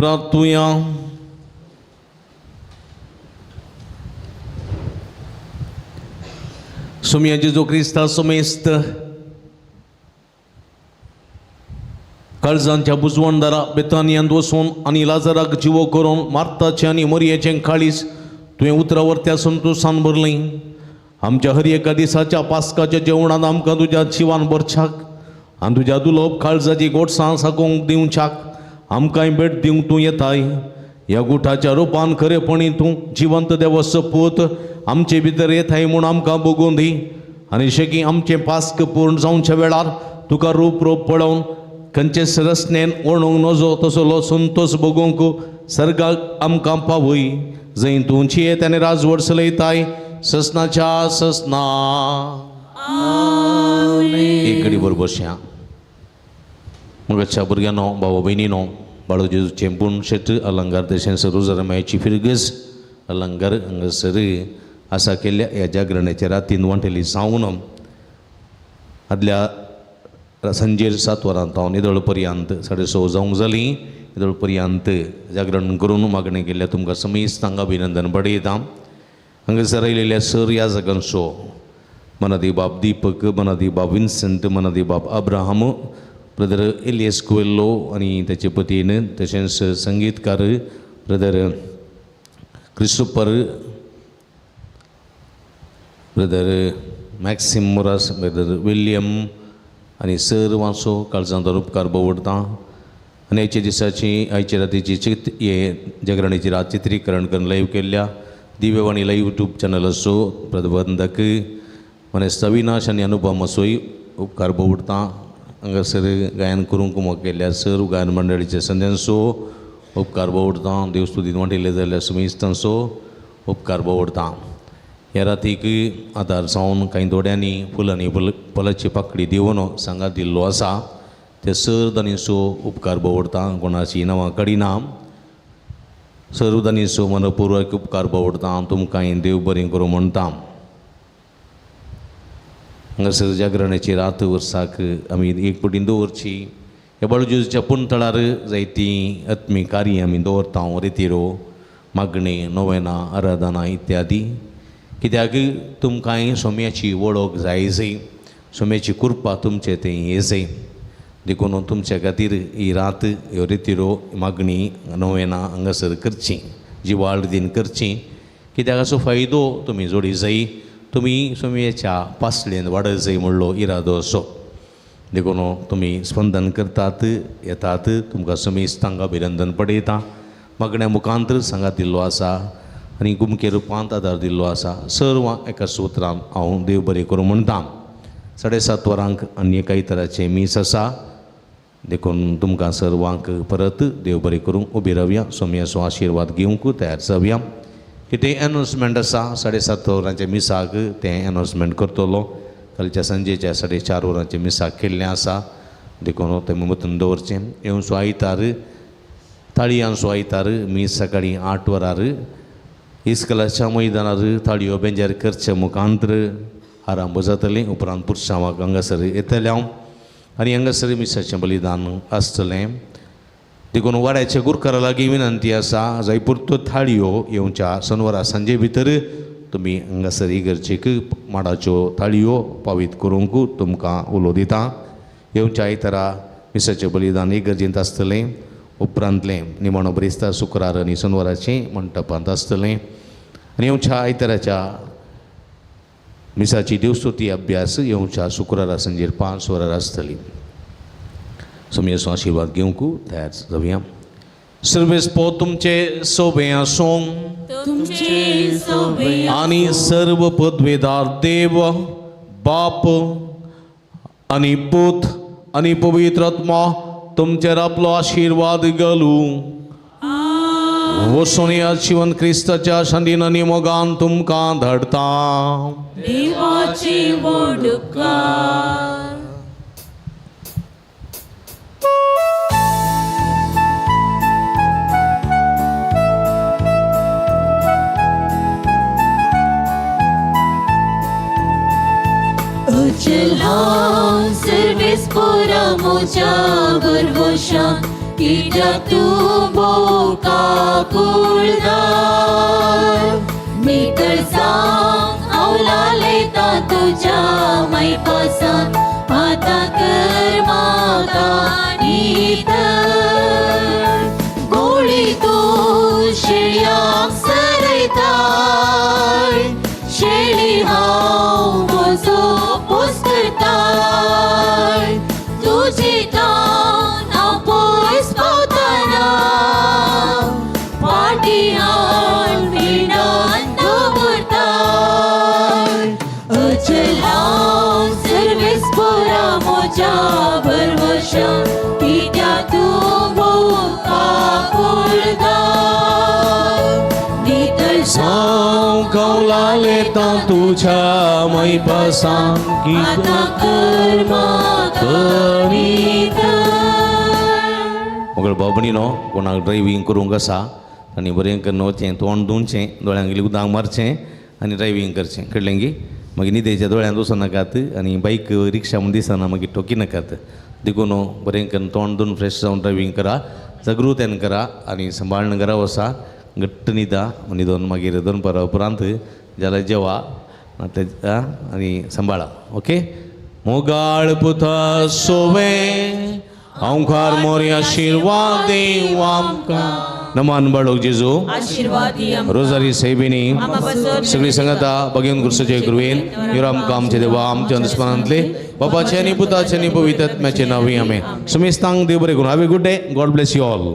प्रार्थुया. सोमया जेजू क्रिस्ता समेस्त काळजांच्या बुजवणदारा बेतानियांत वचून आनी लाजराक जिवो करून मार्ताचें आनी मरयेचें काळीज तुवें उतरावर त्या संतोशान भरलें. आमच्या हर एका दिसाच्या पास्काच्या जेवणांत आमकां तुज्या जिवान भरच्याक आनी तुज्या दुलोब काळजाची गोडसां सागोवंक दिवच्याक आमकांय भेट दिवंक तूं येताय. ह्या गुठाच्या रुपान खरेपणी तूं जिवंत देवाचो पूत आमचे भितर येताय म्हूण आमकां बगून दी आनी शेकी आमचें पास्क पूर्ण जावच्या वेळार तुका रूप रूप पळोवन खंयचे रसनेन ओणूंक नजो तसलो संतोश बगूंक सर्गाक आमकां पावय, जंय तूं जियेत आनी राजवट चलयताय ससनाच्या ससना. एक घडी बरोबर बसया. मगाच्या भुरग्यांनो, भाव भयणीनो, बाळू जेजूचें पूण शेत अलंकार तशेंच रोजरमायची फिरगज अलंकार हांगासर आसा केल्ल्या ह्या जागरणाच्या रातीन वांटेली जावन आदल्या सांजेर 7 वरां तावन येदोळ पर्यंत 6:30 जावंक जालीं. येदोळ पर्यंत जागरण करून मागणें केल्ल्या तुमकां समेस्तांक अभिनंदन बडयता. हांगासर आयिल्ल्या सर ह्या जागांचो मनादी बाब दीपक, मनादी बाब विन्संट, मनादी बाब अब्राहम, ब्रदर एलियस कुवेल्लो आनी ताचे पतीन, तशेंच संगीतकार brother Christopher, brother Maxim Moras, brother William आनी सर्वांचो काळजांत उपकार बवडता. आनी आयच्या दिसाची आयच्या रातीची चित हे जागरणाची रात चित्रीकरण करून लायव्ह केल्ल्या दिव्यवाणी लायव्ह यूट्यूब चॅनलाचो प्रबंधक मानेस्त अविनाश आनी अनुपम असोय उपकार बवडता. हांगासर गायन करूंक कुमक केल्ल्या सर्व गायन मंडळीच्या संद्यांचो उपकार बवडता. देवस्तुतीन वांटिल्ले जाल्यार समेस्तांचो उपकार बवडता. ह्या रातीक आदार जावन कांय थोड्यांनी फुलांनी फुलाची पाकळी दिवन सांगात दिल्लो आसा ते सर्व उपकार बवडता. कोणाची नांवां काडिना, सर्व दानीचो मनपूर्वक उपकार बवडता. तुमकांय देव बरें करूं म्हणटा. हांगासर जागरणाची रात वर्साक आमी एक पटीन दवरची. ह्या बाळू जेजूच्या पुणतळार जायतीं आत्मीक कार्यां आमी दवरता, रितिरो, मागणें, नोवेनां, आराधना इत्यादी. कित्याक तुमकांय सोम्याची वळख जाय जाय, सोम्याची कृपा तुमचे थंय ये जाय. देखून तुमच्या खातीर ही रात ह्यो रितिरो, मागणी, नोवेनां हांगासर करची, जिवाळ रितीन करची. कित्याक हाचो फायदो तुमी जोडी जाय, तुमी सोम्याच्या पासलेन वाडत जाय म्हणलो इरादो असो. देखून तुमी स्पंदन करतात, येतात, तुमकां समेस्तांक अभिनंदन पडयता. मागण्या मुखांत सांगात दिल्लो आसा आनी गुमके रुपांत आदार दिल्लो आसा. सर्व एका सूत्रान हांव देव बरें करूं म्हणटा. 7:30 वरांक आनी एका तराचें मीस आसा. देखून तुमकां सर्वांक परत देव बरें करूं उबी रावया, सोम्याचो आशिर्वाद घेवंक तयार जावया. कितें एनावन्समेंट आसा 7:30 वरांच्या मिसाक तें एनावन्समेंट करतलो. कालच्या सांजेच्या 4:30 वरांचें मिसाक केल्लें आसा. देखून तें मतीन दवरचें. येवचो आयतार ताळयांचो आयतार मीस सकाळीं 8 वरार इस्कलाच्या मैदानार ताळयो बेंजार करचे मुखांतर आरंभ जातलें. उपरांत पुरसांवाक हांगासर येतलें हांव आनी हांगासर मिसाचें बलिदान आसतलें. देखून वाड्याच्या गुरकारा लागीं विनंती आसा, जाय पुरत्यो थाळयो येवच्या सनवारा सांजे भितर तुमी हांगासर इगर्जेक माडाच्यो थाळयो पावीत करूंक तुमकां उलो दिता. येवच्या आयतारा मिसाचें बलिदान इगर्जेंत आसतलें. उपरांतलें निमाणो ब्रेस्तार शुक्रार आनी सनवाराचें मंटपांत आसतलें. आनी येवच्या आयताराच्या मिसाची देवस्तुती अभ्यास येवच्या शुक्रारा सांजेर 5 वरार आसतली. सोमयेचो आशिर्वाद घेवंक तयार जावया. सर्वेस्पो तुमचे सोबे आसूं आनी सर्व पदवेदार देव बाप आनी पूत आनी पवित्र आत्मा तुमचेर आपलो आशिर्वाद घालूं. वचून ह्या जिवन क्रिस्ताच्या शांतीन आनी मोगान तुमकां धाडटा. देवाची वडकार. उचल हांव सर्वेस्पोरा मोजा भरवशान कित्याक तूं भोव काकुळदार नितळ सांग हांव लालेता तुज्या मायपासान आतां कर म्हाका नितळ गोळी तूं शेळयांक सरयताय शेळी हांव म्हजो पोस करताय तुजे तान हांव पयस पावतना फाटीं हाड पिंडान दवरताय अचल हांव सर्वेस्पोरा म्हज्या भरवशा कित्याक तूं भोव काकुळदार नितळ सांव कौलालेता तुझ्या मैपासान आतां कर म्हाका नितळ. मगळ बाबणीनो कोणाक ड्रायव्हींग करूंक आसा आनी बरें करून वचचें, तोंड धुवचें, दोळ्यांक इल्लें उदक मारचें आनी ड्रायव्हींग करचें, कळ्ळें गी? मागीर न्हिदेच्या दोळ्यांत वचूं नाकात आनी बायक रिक्षा म्हूण दिसना मागीर ठोकी नाकात. देखून बरें करून तोंड धुवन फ्रेश जावन ड्रायव्हींग करा, जागृतायेन करा आनी सांबाळून घरा वसा, घट्ट न्हिदा, न्हिदोन मागीर दनपारा उपरांत जाल्यार जेवा आनी सांबाळा. ओके. मोगाळ पुता सोवे हांवकार मोरी आशिर्वाद देव आमकां. नमान बाळोक जेजू आशीर्वाद दी आमकां. रोजारी सायबिणी आमा पासून सगळी संगता भगेवन गुरुसाचे कृपेन आमकां आमचे देवा आमच्या दुस्मानांतले बापाचे आनी पुताचे आनी पवित्र आत्म्याचे नांवी आमेन. सुमेस्तांक देव बरें करूं. Have a good day. God bless you all.